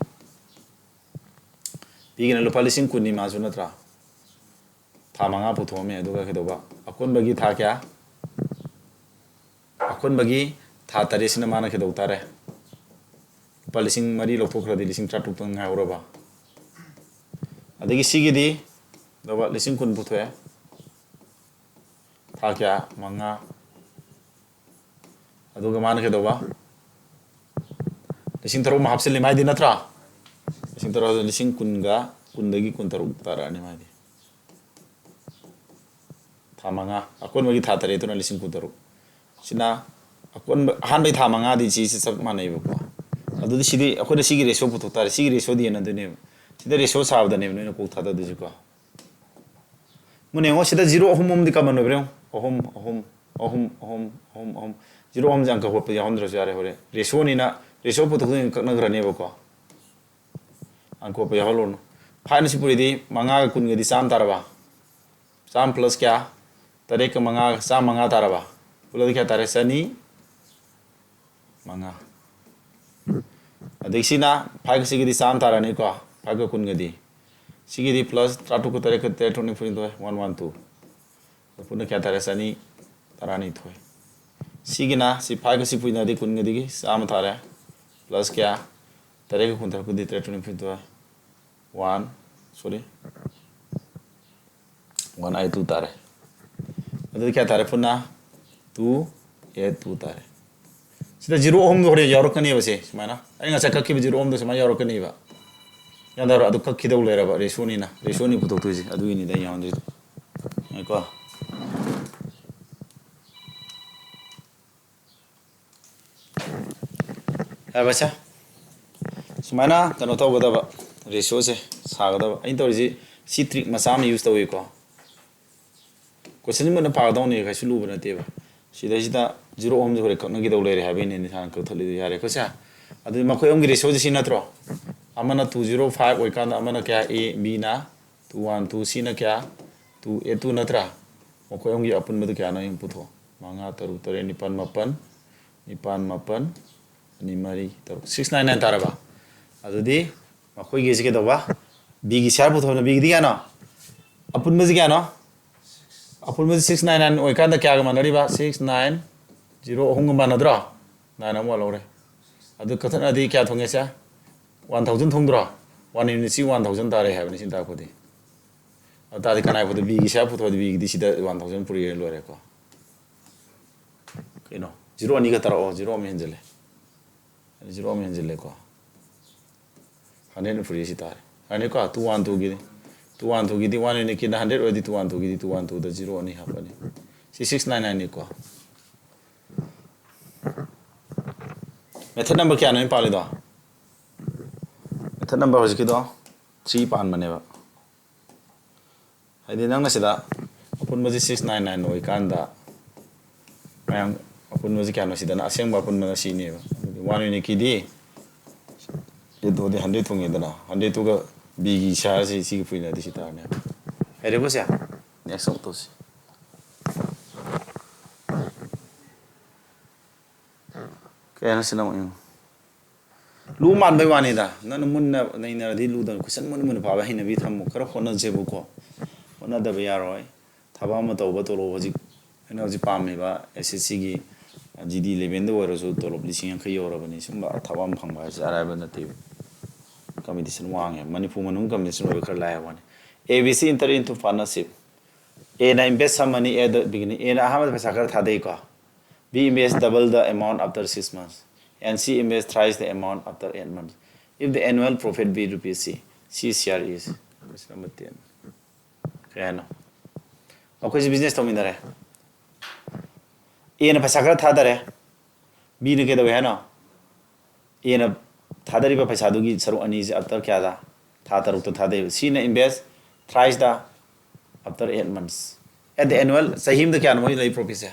Bꯒꯤꯅ ꯂꯨꯄꯥ ꯂꯤꯁꯤꯡ ꯀꯨꯟꯅꯤ ꯃꯥꯁꯨ ꯅꯠꯇ꯭ꯔꯥ? ꯊꯥ ꯃꯉꯥ ꯄꯨꯊꯣꯛꯑꯝꯃꯦ, ꯑꯗꯨꯒ ꯀꯩꯗꯧꯕ? ꯑꯀꯣꯟꯕꯒꯤ ꯊꯥ ꯀꯌꯥ? ꯑꯀꯣꯟꯕꯒꯤ ꯊꯥ ꯇꯔꯦꯠꯁꯤꯅ ꯃꯥꯅ ꯀꯩꯗꯧ ꯇꯥꯔꯦ? ꯂꯨꯄꯥ ꯂꯤꯁꯤꯡ ꯃꯔꯤ ꯂꯧꯊꯣꯛꯈ꯭ꯔꯗꯤ ꯂꯤꯁꯤꯡ ꯇꯔꯥꯇꯔꯨꯛꯇꯪ ꯉꯥꯏꯍꯧꯔꯕ? ꯑꯗꯒꯤ Cꯒꯤꯗꯤ ꯀꯩꯗꯧꯕ? ꯂꯤꯁꯤꯡ ꯀꯨꯟ ꯄꯨꯊꯣꯛꯑꯦ꯫ ꯊꯥ ꯀꯌꯥ? ꯃꯉꯥ꯫ ꯑꯗꯨꯒ ꯃꯥꯅ ꯀꯩꯗꯧꯕ? ꯂꯤꯁꯤꯡ ꯇꯔꯨꯛ ꯑꯃ ꯍꯥꯞꯆꯤꯜꯂꯤ ꯃꯥꯏꯗꯤ ꯅꯠꯇ꯭ꯔꯥ? ꯂꯤꯁꯤꯡ ꯇꯔꯨꯛ, ꯂꯤꯁꯤꯡ ꯀꯨꯟꯒ, ꯀꯨꯟꯗꯒꯤ ꯀꯨꯟꯇꯔꯨꯛ ꯇꯥꯔꯛꯑꯅꯤ ꯃꯥꯏꯗꯤ꯫ ꯊꯥ ꯃꯉꯥ, ꯑꯀꯣꯟꯕꯒꯤ ꯊꯥ ꯇꯔꯦꯠꯇꯨꯅ ꯂꯤꯁꯤꯡ ꯀꯨꯟꯇꯔꯨꯛ꯫ ꯁꯤꯅ ꯑꯀꯣꯟꯕ, ꯑꯍꯥꯟꯕꯒꯤ ꯊꯥ ꯃꯉꯥꯗꯤ ꯁꯤꯁꯦ ꯆꯞ ꯃꯥꯟꯅꯩꯕꯀꯣ꯫ ꯑꯗꯨꯗꯤ ꯁꯤꯗꯤ ꯑꯩꯈꯣꯏꯅ ꯁꯤꯒꯤ ratio ꯄꯨꯊꯣꯛ ꯇꯥꯔꯦ꯫ ꯁꯤꯒꯤ ratioꯗꯤ ꯌꯦꯟꯅꯗꯣꯏꯅꯦꯕ꯫ ꯁꯤꯗ ratio ꯁꯥꯕꯗꯅꯦꯕ ꯅꯣꯏꯅ ꯀꯣꯛ ꯊꯥꯗꯗꯣꯏꯁꯤꯀꯣ꯫ ꯃꯨꯟꯅ ꯌꯦꯡꯉꯣ, ꯁꯤꯗ zero ꯑꯍꯨꯝ ꯑꯍꯨꯝꯗꯤ common ꯑꯣꯏꯕ꯭ꯔꯥ ꯌꯦꯡꯉꯣ꯫ ꯑꯍꯨꯝ, ꯑꯍꯨꯝ, ꯑꯍꯨꯝ, ꯑꯍꯨꯝ, ꯑꯍꯨꯝ, ꯑꯍꯨꯝ꯫ Zero ꯑꯍꯨꯝꯁꯦ ꯑꯪꯀ ꯍꯣꯠꯄ ꯌꯥꯎꯍꯟꯗ꯭ꯔꯁꯨ ꯌꯥꯔꯦ ꯍꯣꯔꯦꯟ꯫ Ratioꯅꯤꯅ ratio ꯄꯨꯊꯣꯛꯇꯣꯏꯅ ꯀꯛꯅꯈ꯭ꯔꯅꯦꯕꯀꯣ꯫ ꯑꯪꯀ ꯍꯣꯠꯄ ꯌꯥꯎꯍꯜꯂꯨꯅꯨ꯫ Fiveꯅ ꯁꯤ ꯄꯨꯔꯤꯗꯤ ꯃꯉꯥꯒ ꯀꯨꯟꯒꯗꯤ ꯆꯥꯝꯃ ꯇꯥꯔꯕ? ꯆꯥꯝꯃ plus ꯀꯌꯥ? ꯇꯔꯦꯠꯀ ꯃꯉꯥꯒ, ꯆꯥꯝꯃ ꯃꯉꯥ ꯇꯥꯔꯕ? ꯄꯨꯜꯂꯗꯤ ꯀꯌꯥ ꯇꯥꯔꯦ? ꯆꯅꯤ ꯃꯉꯥ꯫ ꯑꯗꯒꯤ ꯁꯤꯅ five ꯀ ꯁꯤꯒꯤꯗꯤ ꯆꯥꯝꯃ ꯇꯥꯔꯅꯤꯀꯣ, five ꯀ ꯀꯨꯟꯒꯗꯤ꯫ ꯁꯤꯒꯤꯗꯤ plus ꯇꯔꯥꯇꯔꯨꯛꯀ ꯇꯔꯦꯠꯀ ꯇꯔꯦꯠ ꯇꯔꯨꯛ ꯅꯤꯐꯨꯅꯤꯊꯣꯏ, one one two꯫ ꯄꯨꯟꯅ ꯀꯌꯥ ꯇꯥꯔꯦ? ꯆꯅꯤ ꯇꯔꯥꯅꯤꯊꯣꯏ꯫ ꯁꯤꯒꯤꯅ ꯁꯤ five ꯀ ꯁꯤ ꯄꯨꯟꯅꯗꯤ ꯀꯨꯟꯒꯗꯤ ꯆꯥꯝꯃ ꯇꯥꯔꯦ꯫ Plus ꯀꯌꯥ? ꯇꯔꯦꯠꯀ ꯀꯨꯟꯇꯔꯨꯛꯀꯗꯤ ꯇꯔꯦꯠ ꯇꯔꯨꯛ ꯅꯤꯐꯨꯅꯤꯊꯣꯏ꯫ One, sorry, one eight two ꯇꯥꯔꯦ꯫ ꯑꯗꯨꯗꯤ ꯀꯌꯥ ꯇꯥꯔꯦ ꯄꯨꯟꯅ? Two eight two ꯇꯥꯔꯦ꯫ ꯁꯤꯗ zero ꯑꯍꯨꯝꯗꯣ ꯍꯣꯔꯦꯟ ꯌꯥꯎꯔꯛꯀꯅꯦꯕ ꯁꯦ, ꯁꯨꯃꯥꯏꯅ꯫ ꯑꯩ ꯉꯁꯥꯏ ꯀꯛꯈꯤꯕ zero ꯑꯍꯨꯝꯗꯣ ꯁꯨꯃꯥꯏꯅ ꯌꯥꯎꯔꯛꯀꯅꯦꯕ꯫ ꯌꯥꯗꯕ꯭ꯔꯥ? ꯑꯗꯨ ꯀꯛꯈꯤꯗꯧ ꯂꯩꯔꯕ, ratio ꯅꯤꯅ꯫ Ratio ꯅꯤ ꯄꯨꯊꯣꯛꯇꯣꯏꯁꯦ, ꯑꯗꯨꯒꯤꯅꯤꯗ ꯑꯩ ꯌꯥꯎꯍꯟꯗꯣꯏꯗꯣ꯫ ꯉꯥꯏꯈꯣ꯫ ꯌꯥꯔꯕ ꯁꯦ? ꯁꯨꯃꯥꯏꯅ ꯀꯩꯅꯣ ꯇꯧꯒꯗꯕ, ratio ꯁꯦ ꯁꯥꯒꯗꯕ꯫ ꯑꯩꯅ ꯇꯧꯔꯤꯁꯤ ꯁꯤ trick ꯃꯆꯥ ꯑꯃ use ꯇꯧꯏꯀꯣ꯫ Question ꯁꯤ ꯃꯨꯟꯅ ꯄꯥꯒꯗꯧꯅꯤ, ꯀꯩꯁꯨ ꯂꯨꯕ ꯅꯠꯇꯦꯕ꯫ ꯁꯤꯗꯩꯁꯤꯗ zero ꯑꯍꯨꯝꯁꯦ ꯍꯣꯔꯦꯟ ꯀꯛꯅꯈꯤꯗꯧ ꯂꯩꯔꯦ ꯍꯥꯏꯕꯩꯅꯦ ꯅꯍꯥꯟ ꯀꯛꯊꯠꯂꯤꯗꯣ꯫ ꯌꯥꯔꯦꯀꯣ ꯁꯦ? ꯑꯗꯨꯗꯤ ꯃꯈꯣꯏ ꯑꯍꯨꯝꯒꯤ ratio ꯁꯦ ꯁꯤ ꯅꯠꯇ꯭ꯔꯣ? ꯑꯃꯅ two zero five ꯑꯣꯏꯀꯥꯟꯗ ꯑꯃꯅ ꯀꯌꯥ? A, B ꯅ two one two, C ꯅ ꯀꯌꯥ? Two eight two ꯅꯠꯇ꯭ꯔꯥ? ꯃꯈꯣꯏ ꯑꯍꯨꯝꯒꯤ ꯑꯄꯨꯟꯕꯗꯨ ꯀꯌꯥꯅꯣ ꯌꯦꯡ ꯄꯨꯊꯣꯛꯑꯣ꯫ ꯃꯉꯥ, ꯇꯔꯨꯛ, ꯇꯔꯦꯠ, ꯅꯤꯄꯥꯜ, ꯃꯥꯄꯜ, ꯅꯤꯄꯥꯜ, ꯃꯥꯄꯜ, ꯑꯅꯤ, ꯃꯔꯤ, ꯇꯔꯨꯛ, six nine nine ꯇꯥꯔꯕ? ꯑꯗꯨꯗꯤ ꯃꯈꯣꯏꯒꯤꯁꯤ ꯀꯩꯗꯧꯕ? B ꯒꯤ share ꯄꯨꯊꯣꯛꯅ, B ꯒꯤꯗꯤ ꯀꯌꯥꯅꯣ? ꯑꯄꯨꯟꯕꯁꯤ ꯀꯌꯥꯅꯣ? ꯑꯄꯨꯟꯕꯁꯤ six nine nine ꯑꯣꯏꯀꯥꯟꯗ ꯀꯌꯥꯒ ꯃꯥꯟꯅꯔꯤꯕ? Six nine zero ꯑꯍꯨꯝꯒ ꯃꯥꯟꯅꯗ꯭ꯔꯣ? Nine ꯑꯃ ꯋꯥꯠꯍꯧꯔꯦ꯫ ꯑꯗꯨ ꯀꯛꯊꯠꯅꯗꯤ ꯀꯌꯥ ꯊꯣꯡꯉꯦ ꯁꯦ? One thousand ꯊꯣꯡꯗ꯭ꯔꯣ? One unit ꯁꯤ one thousand ꯇꯥꯔꯦ ꯍꯥꯏꯕꯅꯤ ꯁꯤ ꯇꯥꯛꯄꯗꯤ꯫ ꯑꯗꯨ ꯇꯥꯔꯗꯤ ꯀꯅꯥꯏ ꯄꯣꯠꯇꯣ? B ꯒꯤ share ꯄꯨꯊꯣꯛꯑꯗꯤ B ꯒꯤꯗꯤ ꯁꯤꯗ one thousand ꯄꯨꯔꯛꯑꯦ, ꯂꯣꯏꯔꯦꯀꯣ꯫ ꯀꯩꯅꯣ? Zero ꯑꯅꯤꯒ ꯇꯥꯔꯛꯑꯣ, zero ꯑꯃ ꯍꯦꯟꯖꯜꯂꯦ꯫ Zero ꯑꯃ ꯍꯦꯟꯖꯜꯂꯦꯀꯣ꯫ Hundred ꯄꯨꯔꯛꯑꯦ ꯁꯤ ꯇꯥꯔꯦ꯫ Hundred ꯀꯣ, two one two ꯒꯤꯗꯤ꯫ Two one two ꯒꯤꯗꯤ one unit ꯀꯤꯅ hundred ꯑꯣꯏꯔꯗꯤ two one two ꯒꯤꯗꯤ two one two ꯗ zero ꯑꯅꯤ ꯍꯥꯞꯄꯅꯤ꯫ ꯁꯤ six nine nine ꯅꯤꯀꯣ꯫ Method number ꯀꯌꯥꯅꯣ ꯑꯩꯅ ꯄꯥꯜꯂꯤꯗꯣ? Method number ꯍꯧꯖꯤꯛꯀꯤꯗꯣ three ꯄꯥꯟꯕꯅꯦꯕ꯫ ꯍꯥꯏꯗꯤ ꯅꯪꯅ ꯁꯤꯗ ꯑꯄꯨꯟꯕꯁꯤ six nine nine ꯑꯣꯏꯀꯥꯟꯗ ꯃꯌꯥꯝ ꯑꯄꯨꯟꯕꯁꯤ ꯀꯌꯥꯅꯣ? ꯁꯤꯗꯅ ꯑꯁꯦꯡꯕ ꯑꯄꯨꯟꯕꯅ ꯁꯤꯅꯦꯕ꯫ ꯑꯗꯨꯗꯤ one unit ꯀꯤꯗꯤ ꯑꯗꯨꯗꯤ hundred ꯊꯣꯡꯉꯦꯗꯅ, hundred ꯇꯨꯒ B ꯒꯤ shareꯁꯤ ꯁꯤꯒ ꯄꯨꯏꯅꯗꯤ ꯁꯤ ꯇꯥꯔꯅꯦꯕ꯫ ꯍꯩꯔꯦꯀꯣ ꯁꯦ? Next ꯑꯃꯨꯛ ꯇꯧꯁꯤ꯫ ꯀꯩ ꯍꯥꯏꯅꯣ ꯁꯤꯅ ꯑꯃꯨꯛ ꯌꯦꯡꯉꯨ꯫ ꯂꯨ ꯃꯥꯟꯕꯩ ꯋꯥꯅꯤꯗ, ꯅꯪꯅ ꯃꯨꯟꯅ ꯅꯩꯅꯔꯗꯤ ꯂꯨꯗꯕꯅꯤ꯫ ꯀꯣꯏꯁꯟ ꯃꯨꯟꯅ ꯃꯨꯟꯅ ꯄꯥꯕ ꯍꯩꯅꯕꯤ ꯊꯝꯃꯨ꯫ ꯈꯔ ꯍꯣꯠꯅꯁꯦꯕꯀꯣ, ꯍꯣꯠꯅꯗꯕ ꯌꯥꯔꯣꯏ꯫ ꯊꯕꯛ ꯑꯃ ꯇꯧꯕ, ꯇꯣꯂꯣꯞ ꯍꯧꯖꯤꯛ, ꯑꯩꯅ ꯍꯧꯖꯤꯛ ꯄꯥꯝꯃꯤꯕ ꯑꯦꯁ ꯑꯦꯁ ꯁꯤꯒꯤ ꯖꯤ ꯗꯤ ꯂꯦꯚꯦꯜꯗ ꯑꯣꯏꯔꯁꯨ ꯇꯣꯂꯣꯞ ꯂꯤꯁꯤꯡ ꯌꯥꯡꯈꯩ ꯌꯧꯔꯕꯅꯤ꯫ ꯁꯨꯝꯕ ꯊꯕꯛ ꯑꯃ ꯐꯪꯕ ꯍꯥꯏꯁꯦ ꯑꯔꯥꯏꯕ ꯅꯠꯇꯦꯕ꯫ ꯀꯝꯄꯤꯇꯤꯁꯟ ꯋꯥꯡꯉꯦ꯫ ꯃꯅꯤꯄꯨꯔ ꯃꯅꯨꯡ ꯀꯝꯄꯤꯇꯤꯁꯟ ꯑꯣꯏꯕ ꯈꯔ ꯂꯥꯏ ꯍꯥꯏꯕ ꯋꯥꯅꯤ꯫ A B C enter into partnership. Aꯅ invest some money at the beginning. Aꯅ ꯑꯍꯥꯟꯕꯗ ꯄꯩꯁꯥ ꯈꯔ ꯊꯥꯗꯩꯀꯣ꯫ B invest double the amount after six months. And C invest thrice the amount after eight months. If the annual profit be rupees C, C share is. Question number ten. ꯀꯩ ꯍꯥꯏꯅꯣ? ꯑꯩꯈꯣꯏꯁꯦ business ꯇꯧꯃꯤꯟꯅꯔꯦ꯫ Aꯅ ꯄꯩꯁꯥ ꯈꯔ ꯊꯥꯗꯔꯦ꯫ Bꯅ ꯀꯩꯗꯧꯋꯦ ꯍꯥꯏꯅꯣ? Aꯅ ꯊꯥꯗꯔꯤꯕ ꯄꯩꯁꯥꯗꯨꯒꯤ ꯁꯔꯨꯛ ꯑꯅꯤꯁꯦ after ꯀꯌꯥꯗ? ꯊꯥ ꯇꯔꯨꯛꯇ ꯊꯥꯗꯩꯕ꯫ Cꯅ invest thriceꯇ after eight months. At the annual, ꯆꯍꯤ ꯑꯃꯗ ꯀꯌꯥꯅꯣ ꯃꯣꯏ ꯂꯩ profitꯁꯦ?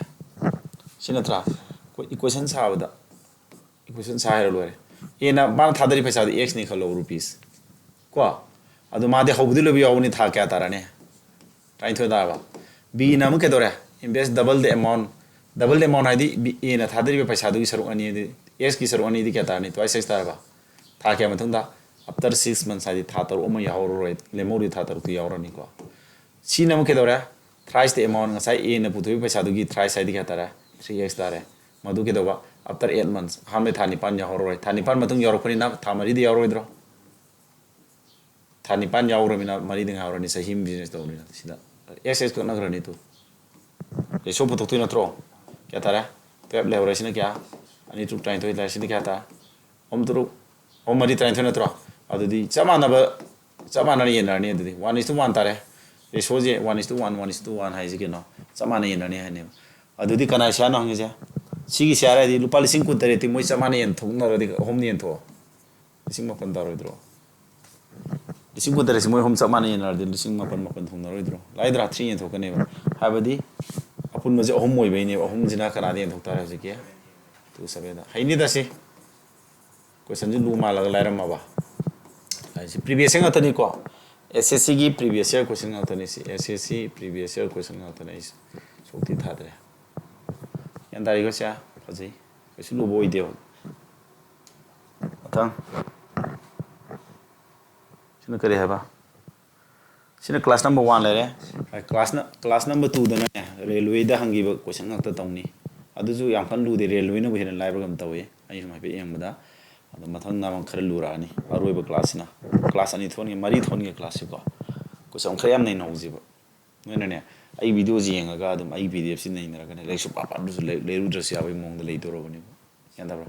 ꯁꯤ ꯅꯠꯇ꯭ꯔꯥ? ꯑꯩꯈꯣꯏ equation ꯁꯥꯕꯗ, equation ꯁꯥ ꯍꯩꯔ ꯂꯣꯏꯔꯦ꯫ Aꯅ ꯃꯥꯅ ꯊꯥꯗꯔꯤ ꯄꯩꯁꯥꯗꯨ Xꯅꯤ ꯈꯜꯂꯣ, rupees꯫ ꯀꯣ? ꯑꯗꯨ ꯃꯥꯗꯤ ꯍꯧꯕꯗꯤ ꯂꯣꯏꯕ ꯌꯥꯎꯕꯅꯤ, ꯊꯥ ꯀꯌꯥ ꯇꯥꯔꯅꯤ? ꯇꯔꯥꯅꯤꯊꯣꯏ ꯇꯥꯔꯕ? Bꯅ ꯑꯃꯨꯛ ꯀꯩꯗꯧꯔꯦ? Invest double the amount꯫ Double the amount ꯍꯥꯏꯗꯤ B, Aꯅ ꯊꯥꯗꯔꯤꯕ ꯄꯩꯁꯥꯗꯨꯒꯤ ꯁꯔꯨꯛ ꯑꯅꯤ, ꯑꯗꯨ Xꯀꯤ ꯁꯔꯨꯛ ꯑꯅꯤꯗꯤ ꯀꯌꯥ ꯇꯥꯔꯅꯤ? Twice X ꯇꯥꯔꯕ? ꯊꯥ ꯀꯌꯥ ꯃꯇꯨꯡꯗ? After six months ꯍꯥꯏꯗꯤ ꯊꯥ ꯇꯔꯨꯛ ꯑꯃ ꯌꯥꯎꯍꯧꯔꯔꯣꯏ, ꯂꯦꯝꯍꯧꯔꯤ ꯊꯥ ꯇꯔꯨꯛꯇꯨ ꯌꯥꯎꯔꯅꯤꯀꯣ꯫ Cꯅ ꯑꯃꯨꯛ ꯀꯩꯗꯧꯔꯦ? Thrice the amount, ꯉꯁꯥꯏ Aꯅ ꯄꯨꯊꯣꯛꯏꯕ ꯄꯩꯁꯥꯗꯨꯒꯤ thrice ꯍꯥꯏꯗꯤ ꯀꯌꯥ ꯇꯥꯔꯦ? Three X ꯇꯥꯔꯦ꯫ ꯃꯗꯨ ꯀꯩꯗꯧꯕ? After eight months, ꯑꯍꯥꯟꯕ ꯊꯥ ꯅꯤꯄꯥꯟ ꯌꯥꯎꯍꯧꯔꯔꯣꯏ꯫ ꯊꯥ ꯅꯤꯄꯥꯟ ꯃꯇꯨꯡ ꯌꯥꯎꯔꯛꯄꯅꯤꯅ ꯊꯥ ꯃꯔꯤꯗꯤ ꯌꯥꯎꯔꯣꯏꯗ꯭ꯔꯣ? ꯊꯥ ꯅꯤꯄꯥꯟ ꯌꯥꯎꯈ꯭ꯔꯃꯤꯅ ꯃꯔꯤꯗ ꯉꯥꯏꯍꯧꯔꯅꯤ, ꯆꯍꯤ ꯑꯃ business ꯇꯧꯕꯅꯤꯅ꯫ ꯁꯤꯗ X X ꯀꯛꯅꯈ꯭ꯔꯅꯤ ꯇꯨ꯫ Ratio ꯄꯨꯊꯣꯛꯇꯣꯏ ꯅꯠꯇ꯭ꯔꯣ? ꯀꯌꯥ ꯇꯥꯔꯦ? Twelve ꯂꯩꯍꯧꯔꯦ꯫ ꯁꯤꯅ ꯀꯌꯥ? ꯑꯅꯤ ꯇꯔꯨꯛ ꯇꯔꯥꯅꯤꯊꯣꯏ ꯂꯩꯔꯦ꯫ ꯁꯤꯅ ꯀꯌꯥ ꯇꯥꯔꯦ? ꯑꯍꯨꯝ ꯇꯔꯨꯛ, ꯑꯍꯨꯝ ꯃꯔꯤ ꯇꯔꯥꯅꯤꯊꯣꯏ ꯅꯠꯇ꯭ꯔꯣ? ꯑꯗꯨꯗꯤ ꯆꯞ ꯃꯥꯟꯅꯕ, ꯆꯞ ꯃꯥꯟꯅꯅ ꯌꯦꯟꯅꯔꯅꯤ꯫ ꯑꯗꯨꯗꯤ one is to one ꯇꯥꯔꯦ꯫ Ratioꯁꯦ one is to one, one is to one ꯍꯥꯏꯁꯤ ꯀꯩꯅꯣ? ꯆꯞ ꯃꯥꯟꯅ ꯌꯦꯟꯅꯔꯅꯤ ꯍꯥꯏꯅꯦꯕ꯫ ꯑꯗꯨꯗꯤ ꯀꯅꯥ shareꯅꯣ ꯍꯪꯉꯤꯁꯦ? ꯁꯤꯒꯤ share ꯍꯥꯏꯗꯤ ꯂꯨꯄꯥ ꯂꯤꯁꯤꯡ ꯀꯨꯟ ꯇꯔꯦꯠꯇꯤ ꯃꯣꯏ ꯆꯞ ꯃꯥꯟꯅ ꯌꯦꯟꯊꯣꯛꯅꯔꯗꯤ ꯑꯍꯨꯝꯅ ꯌꯦꯟꯊꯣꯛꯑꯣ꯫ ꯂꯤꯁꯤꯡ ꯃꯥꯄꯟ ꯇꯥꯔꯣꯏꯗ꯭ꯔꯣ? ꯂꯤꯁꯤꯡ ꯀꯨꯟ ꯇꯔꯦꯠꯁꯤ ꯃꯣꯏ ꯑꯍꯨꯝ ꯆꯞ ꯃꯥꯟꯅ ꯌꯦꯟꯅꯔꯗꯤ ꯂꯤꯁꯤꯡ ꯃꯥꯄꯟ, ꯃꯥꯄꯟ ꯊꯨꯡꯅꯔꯣꯏꯗ꯭ꯔꯣ? ꯂꯥꯏꯗ꯭ꯔꯥ? Three ꯌꯦꯟꯊꯣꯛꯀꯅꯦꯕ꯫ ꯍꯥꯏꯕꯗꯤ ꯑꯄꯨꯟꯕꯁꯦ ꯑꯍꯨꯝ ꯑꯣꯏꯕꯩꯅꯦꯕ꯫ ꯑꯍꯨꯝꯁꯤꯅ ꯀꯅꯥꯗ ꯌꯦꯟꯊꯣꯛ ꯇꯥꯔꯦ ꯍꯧꯖꯤꯛꯀꯤ? Two sevenꯗ꯫ ꯍꯩꯅꯤꯗ ꯁꯤ꯫ Questionꯁꯤ ꯂꯨ ꯃꯥꯜꯂꯒ ꯂꯥꯏꯔꯝꯃꯕ꯫ ꯍꯥꯏꯁꯤ previous year ꯉꯥꯛꯇꯅꯤꯀꯣ꯫ S S Cꯒꯤ previous year question ꯉꯥꯛꯇꯅꯤ ꯁꯤ꯫ S S C previous year question ꯉꯥꯛꯇꯅꯤ ꯑꯩꯁꯦ꯫ ꯁꯣꯛꯇꯤ ꯊꯥꯗ꯭ꯔꯦ꯫ ꯒ꯭ꯌꯥꯟ ꯇꯥꯔꯤꯀꯣ ꯁꯦ? ꯐꯖꯩ꯫ ꯀꯩꯁꯨ ꯂꯨꯕ ꯑꯣꯏꯗꯦꯕ꯫ ꯃꯊꯪ ꯁꯤꯅ ꯀꯔꯤ ꯍꯥꯏꯕ? ꯁꯤꯅ class number one ꯂꯩꯔꯦ꯫ Class ꯅ, class number two ꯗꯅꯅꯦ, railway ꯗ ꯍꯪꯈꯤꯕ question ꯉꯥꯛꯇ ꯇꯧꯅꯤ꯫ ꯑꯗꯨꯁꯨ ꯌꯥꯝ ꯀꯟꯅ ꯂꯨꯗꯦ, railway ꯅꯕꯨ ꯍꯦꯟꯅ ꯂꯥꯏꯕ꯭ꯔꯥ ꯀꯩꯅꯣꯝ ꯇꯧꯏ, ꯑꯩ ꯁꯨꯝ ꯍꯥꯏꯐꯦꯠ ꯌꯦꯡꯕꯗ꯫ ꯑꯗꯣ ꯃꯊꯪꯅ ꯑꯃꯨꯛ ꯈꯔ ꯂꯨꯔꯛꯑꯅꯤ꯫ ꯑꯔꯣꯏꯕ class ꯁꯤꯅ, class ꯑꯅꯤ ꯊꯣꯛꯍꯟꯒꯦ, ꯃꯔꯤ ꯊꯣꯛꯍꯟꯒꯦ class ꯁꯤꯀꯣ꯫ Question ꯑꯃꯨꯛ ꯈꯔ ꯌꯥꯝ ꯅꯩꯅꯍꯧꯁꯦꯕ꯫ ꯅꯣꯏꯅꯅꯦ, ꯑꯩ video ꯁꯤ ꯌꯦꯡꯉꯒ ꯑꯗꯨꯝ ꯑꯩ P D F ꯁꯤ ꯅꯩꯅꯔꯒꯅꯦ, ꯂꯥꯏꯔꯤꯛꯁꯨ ꯄꯥ ꯄꯥꯗ꯭ꯔꯁꯨ ꯂꯩ-, ꯂꯩꯔꯨꯗ꯭ꯔꯁꯨ ꯌꯥꯕꯒꯤ ꯃꯑꯣꯡꯗ ꯂꯩꯗꯧꯔꯕꯅꯦꯕ꯫ ꯒ꯭ꯌꯥꯟ ꯇꯥꯕ꯭ꯔꯥ?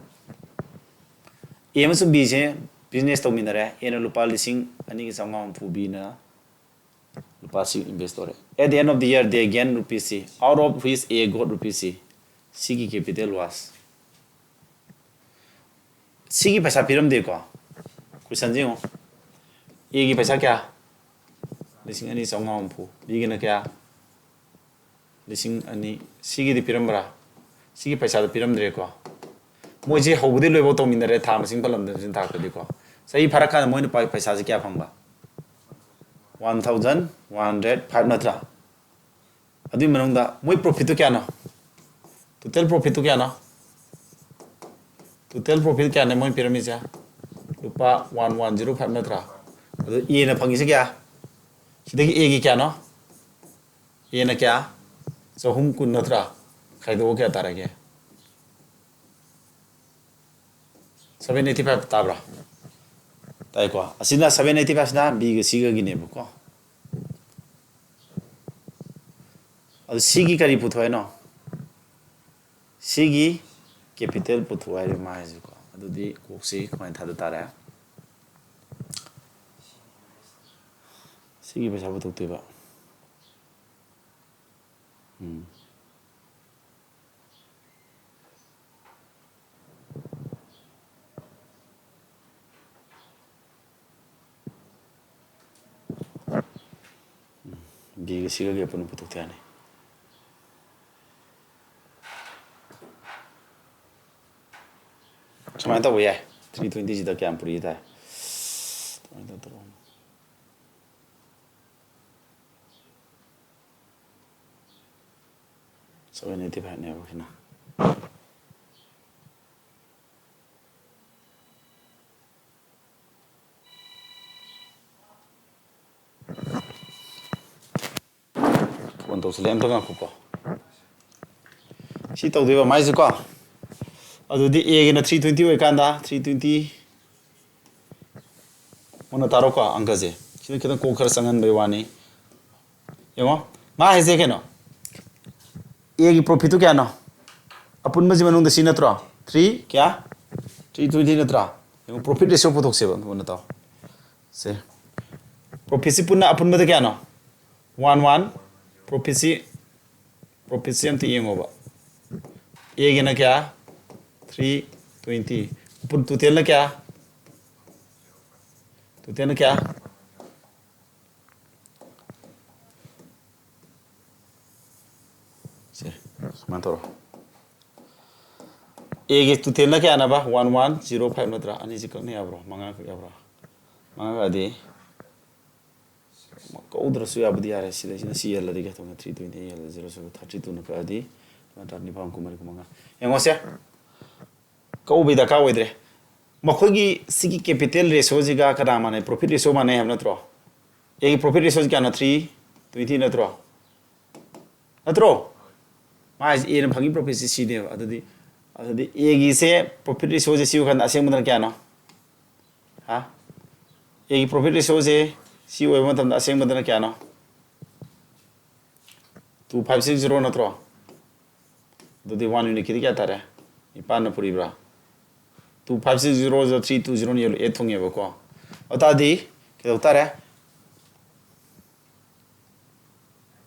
A ꯑꯃꯁꯨꯡ B ꯁꯦ business ꯇꯧꯃꯤꯟꯅꯔꯦ꯫ A ꯅ ꯂꯨꯄꯥ ꯂꯤꯁꯤꯡ ꯑꯅꯤꯒ ꯆꯥꯝꯃꯉꯥ ꯍꯨꯝꯐꯨ, B ꯅ ꯂꯨꯄꯥ ꯁꯤ invest ꯇꯧꯔꯦ꯫ At the end of the year, they gain rupees C, out of which A got rupees C. C ꯒꯤ capital was, C ꯒꯤ ꯄꯩꯁꯥ ꯄꯤꯔꯝꯗꯦꯀꯣ꯫ Question ꯁꯦ ꯌꯦꯡꯉꯣ꯫ A ꯒꯤ ꯄꯩꯁꯥ ꯀꯌꯥ? ꯂꯤꯁꯤꯡ ꯑꯅꯤ ꯆꯥꯝꯃꯉꯥ ꯍꯨꯝꯐꯨ꯫ B ꯒꯤꯅ ꯀꯌꯥ? ꯂꯤꯁꯤꯡ ꯑꯅꯤ꯫ C ꯒꯤꯗꯤ ꯄꯤꯔꯝꯕ꯭ꯔꯥ? C ꯒꯤ ꯄꯩꯁꯥꯗꯣ ꯄꯤꯔꯝꯗ꯭ꯔꯦꯀꯣ꯫ ꯃꯣꯏꯁꯦ ꯍꯧꯕꯗꯩ ꯂꯣꯏꯐꯥꯎ ꯇꯧꯃꯤꯟꯅꯔꯦ, ꯊꯥ ꯃꯁꯤꯡ ꯄꯜꯂꯝꯗꯅ ꯁꯤꯅ ꯇꯥꯛꯄꯗꯤꯀꯣ꯫ ꯆꯍꯤ ꯐꯥꯔꯛꯀꯥꯟꯗ ꯃꯣꯏꯅ ꯄꯥꯏ-, ꯄꯩꯁꯥꯁꯦ ꯀꯌꯥ ꯐꯪꯕ? One thousand one hundred five ꯅꯠꯇ꯭ꯔꯥ? ꯑꯗꯨꯒꯤ ꯃꯅꯨꯡꯗ ꯃꯣꯏ profit ꯇꯣ ꯀꯌꯥꯅꯣ? Total profit ꯇꯣ ꯀꯌꯥꯅꯣ? Total profit ꯀꯌꯥꯅꯣ ꯃꯣꯏ ꯄꯤꯔꯝꯃꯤꯁꯦ? ꯂꯨꯄꯥ one one zero five ꯅꯠꯇ꯭ꯔꯥ? ꯑꯗꯨ A ꯅ ꯐꯪꯉꯤꯁꯦ ꯀꯌꯥ? ꯁꯤꯗꯒꯤ A ꯒꯤ ꯀꯌꯥꯅꯣ? A ꯅ ꯀꯌꯥ? ꯆꯍꯨꯝ ꯀꯨꯟ ꯅꯠꯇ꯭ꯔꯥ? ꯈꯥꯏꯗꯣꯛꯑ ꯀꯌꯥ ꯇꯥꯔꯒꯦ? Seven eighty five ꯇꯥꯕ꯭ꯔꯥ? ꯇꯥꯏꯀꯣ꯫ ꯑꯁꯤꯅ seven eighty five ꯁꯤꯅ B ꯒ C ꯒꯒꯤꯅꯦꯕꯀꯣ꯫ ꯑꯗꯨ C ꯒꯤ ꯀꯔꯤ ꯄꯨꯊꯣꯛꯑꯦꯅꯣ? C ꯒꯤ capital ꯄꯨꯊꯣꯛ ꯍꯥꯏꯔꯦ ꯃꯥ ꯍꯥꯏꯁꯦꯀꯣ꯫ ꯑꯗꯨꯗꯤ ꯀꯣꯛꯁꯤ ꯀꯃꯥꯏꯅ ꯊꯥꯗ ꯇꯥꯔꯦ? C ꯒꯤ ꯄꯩꯁꯥ ꯄꯨꯊꯣꯛꯇꯣꯏꯕ꯫ ꯎꯝ꯫ B ꯒ C ꯒꯒꯤ ꯑꯄꯨꯟꯕ ꯄꯨꯊꯣꯛꯇ ꯌꯥꯅꯤ꯫ ꯁꯨꯃꯥꯏꯅ ꯇꯧꯕ ꯌꯥꯏ꯫ Three twenty ꯁꯤꯗ ꯀꯌꯥꯝ ꯄꯨꯔꯤ ꯇꯥꯏ? ꯑꯗꯨꯃꯥꯏꯅ ꯇꯧ-, seven eighty five ꯅꯦꯕ ꯁꯤꯅ꯫ ꯇꯧꯁꯤꯜꯂꯦ, ꯑꯝꯇ ꯉꯥꯏꯈꯣꯀꯣ꯫ ꯁꯤ ꯇꯧꯗꯣꯏꯕ ꯃꯥꯏꯁꯦꯀꯣ꯫ ꯑꯗꯨꯗꯤ ꯑꯦꯒꯤꯅ ꯊ꯭ꯔꯤ ꯇ꯭ꯋꯦꯟꯇꯤ ꯑꯣꯏꯀꯥꯟꯗ ꯊ꯭ꯔꯤ ꯇ꯭ꯋꯦꯟꯇꯤ ꯃꯨꯟꯅ ꯇꯥꯔꯣꯀꯣ꯫ ꯑꯪꯀꯁꯦ ꯁꯤꯗ ꯈꯤꯇꯪ ꯀꯣꯛ ꯈꯔ ꯆꯪꯍꯟꯕꯩ ꯋꯥꯅꯤ꯫ ꯌꯦꯡꯉꯣ, ꯃꯥ ꯍꯥꯏꯁꯦ ꯀꯩꯅꯣ? ꯑꯦꯒꯤ ꯄ꯭ꯔꯣꯐꯤꯠꯇꯨ ꯀꯌꯥꯅꯣ? ꯑꯄꯨꯟꯕꯁꯤ ꯃꯅꯨꯡꯗ ꯁꯤ ꯅꯠꯇ꯭ꯔꯣ? ꯊ꯭ꯔꯤ ꯀꯌꯥ? ꯊ꯭ꯔꯤ ꯇ꯭ꯋꯦꯟꯇꯤ ꯅꯠꯇ꯭ꯔꯥ? ꯌꯦꯡꯉꯣ, ꯄ꯭ꯔꯣꯐꯤꯠ ꯔꯦꯁꯤꯌꯣ ꯄꯨꯊꯣꯛꯁꯦꯕ꯫ ꯃꯨꯟꯅ ꯇꯥꯎ꯫ ꯁꯦ, ꯄ꯭ꯔꯣꯐꯤꯠꯁꯤ ꯄꯨꯟꯅ ꯑꯄꯨꯟꯕꯗ ꯀꯌꯥꯅꯣ? One one. ꯄ꯭ꯔꯣꯐꯤꯠꯁꯤ, ꯄ꯭ꯔꯣꯐꯤꯠꯁꯤ ꯑꯝꯇ ꯌꯦꯡꯉꯣꯕ꯫ ꯑꯦꯒꯤꯅ ꯀꯌꯥ? Three twenty. ꯇꯣꯇꯦꯜꯅ ꯀꯌꯥ? ꯇꯣꯇꯦꯜꯅ ꯀꯌꯥ? ꯁꯦ, ꯁꯨꯃꯥꯏꯅ ꯇꯧꯔꯣ꯫ ꯑꯦꯒꯤ ꯇꯣꯇꯦꯜꯅ ꯀꯌꯥꯅꯕ? ꯋꯥꯟ ꯋꯥꯟ ꯖꯤꯔꯣ ꯐꯥꯏꯚ ꯅꯠꯇ꯭ꯔꯥ? ꯑꯅꯤꯁꯤ ꯀꯛꯅ ꯌꯥꯕ꯭ꯔꯣ? ꯃꯉꯥ ꯀꯛ ꯌꯥꯕ꯭ꯔꯣ? ꯃꯉꯥ ꯀꯛꯑꯗꯤ ꯀꯧꯗ꯭ꯔꯁꯨ ꯌꯥꯕꯨꯗꯤ ꯌꯥꯔꯦ꯫ ꯁꯤꯗꯩꯁꯤꯅ ꯁꯤ ꯌꯦꯜꯂꯗꯤ ꯀꯌꯥ ꯊꯣꯛꯅꯤ? ꯊ꯭ꯔꯤ ꯇ꯭ꯋꯦꯟꯇꯤ ꯌꯦꯜꯂꯗꯤ ꯖꯤꯔꯣ ꯁꯨꯕ ꯊꯥꯔꯇꯤ ꯇꯨꯅ ꯀꯛꯑꯗꯤ ꯅꯠꯇ꯭ꯔꯥ? ꯅꯤꯄꯥꯟ ꯍꯨꯝꯐꯨ ꯃꯔꯤ ꯍꯨꯝꯐꯨ ꯃꯉꯥ꯫ ꯌꯦꯡꯉꯣꯁꯦ, ꯀꯛꯎꯕꯩ ꯗꯔꯀꯥꯔ ꯑꯣꯏꯗ꯭ꯔꯦ꯫ ꯃꯈꯣꯏꯒꯤ ꯁꯤꯒꯤ ꯀꯦꯄꯤꯇꯦꯜ ꯔꯦꯁꯤꯌꯣꯁꯤꯒ ꯀꯅꯥ ꯃꯥꯟꯅꯩ? ꯄ꯭ꯔꯣꯐꯤꯠ ꯔꯦꯁꯤꯌꯣ ꯃꯥꯟꯅꯩ ꯍꯥꯏꯕ ꯅꯠꯇ꯭ꯔꯣ? ꯑꯦꯒꯤ ꯄ꯭ꯔꯣꯐꯤꯠ ꯔꯦꯁꯤꯌꯣꯁꯤ ꯀꯌꯥꯅꯣ? ꯊ꯭ꯔꯤ ꯇ꯭ꯋꯦꯟꯇꯤ ꯅꯠꯇ꯭ꯔꯣ? ꯅꯠꯇ꯭ꯔꯣ? ꯃꯥ ꯍꯥꯏꯁꯦ ꯑꯦꯅ ꯐꯪꯉꯤ ꯄ꯭ꯔꯣꯐꯤꯠꯁꯤ ꯁꯤꯅꯦꯕ꯫ ꯑꯗꯨꯗꯤ, ꯑꯗꯨꯗꯤ ꯑꯦꯒꯤꯁꯦ ꯄ꯭ꯔꯣꯐꯤꯠ ꯔꯦꯁꯤꯌꯣꯁꯦ ꯁꯤ ꯑꯣꯏꯀꯥꯟꯗ ꯑꯁꯦꯡꯕꯗꯅ ꯀꯌꯥꯅꯣ? ꯍꯥ? ꯑꯦꯒꯤ ꯄ꯭ꯔꯣꯐꯤꯠ ꯔꯦꯁꯤꯌꯣꯁꯦ ꯁꯤ ꯑꯣꯏꯕ ꯃꯇꯝꯗ ꯑꯁꯦꯡꯕꯗꯅ ꯀꯌꯥꯅꯣ? ꯇꯨ ꯐꯥꯏꯚ ꯁꯤꯛꯁ ꯖꯤꯔꯣ ꯅꯠꯇ꯭ꯔꯣ? ꯑꯗꯨꯗꯤ ꯋꯥꯟ ꯌꯨꯅꯤꯠꯀꯤꯗꯤ ꯀꯌꯥ ꯇꯥꯔꯦ? ꯅꯤꯄꯥꯟꯅ ꯄꯨꯔꯤꯕ꯭ꯔꯥ? Two five six zero three two ꯖꯤꯔꯣꯅ ꯌꯦꯜꯂꯣ, ꯑꯦꯠ ꯊꯨꯡꯉꯦꯕꯀꯣ꯫ ꯑꯗꯨ ꯇꯥꯔꯗꯤ ꯀꯩꯗꯧ ꯇꯥꯔꯦ?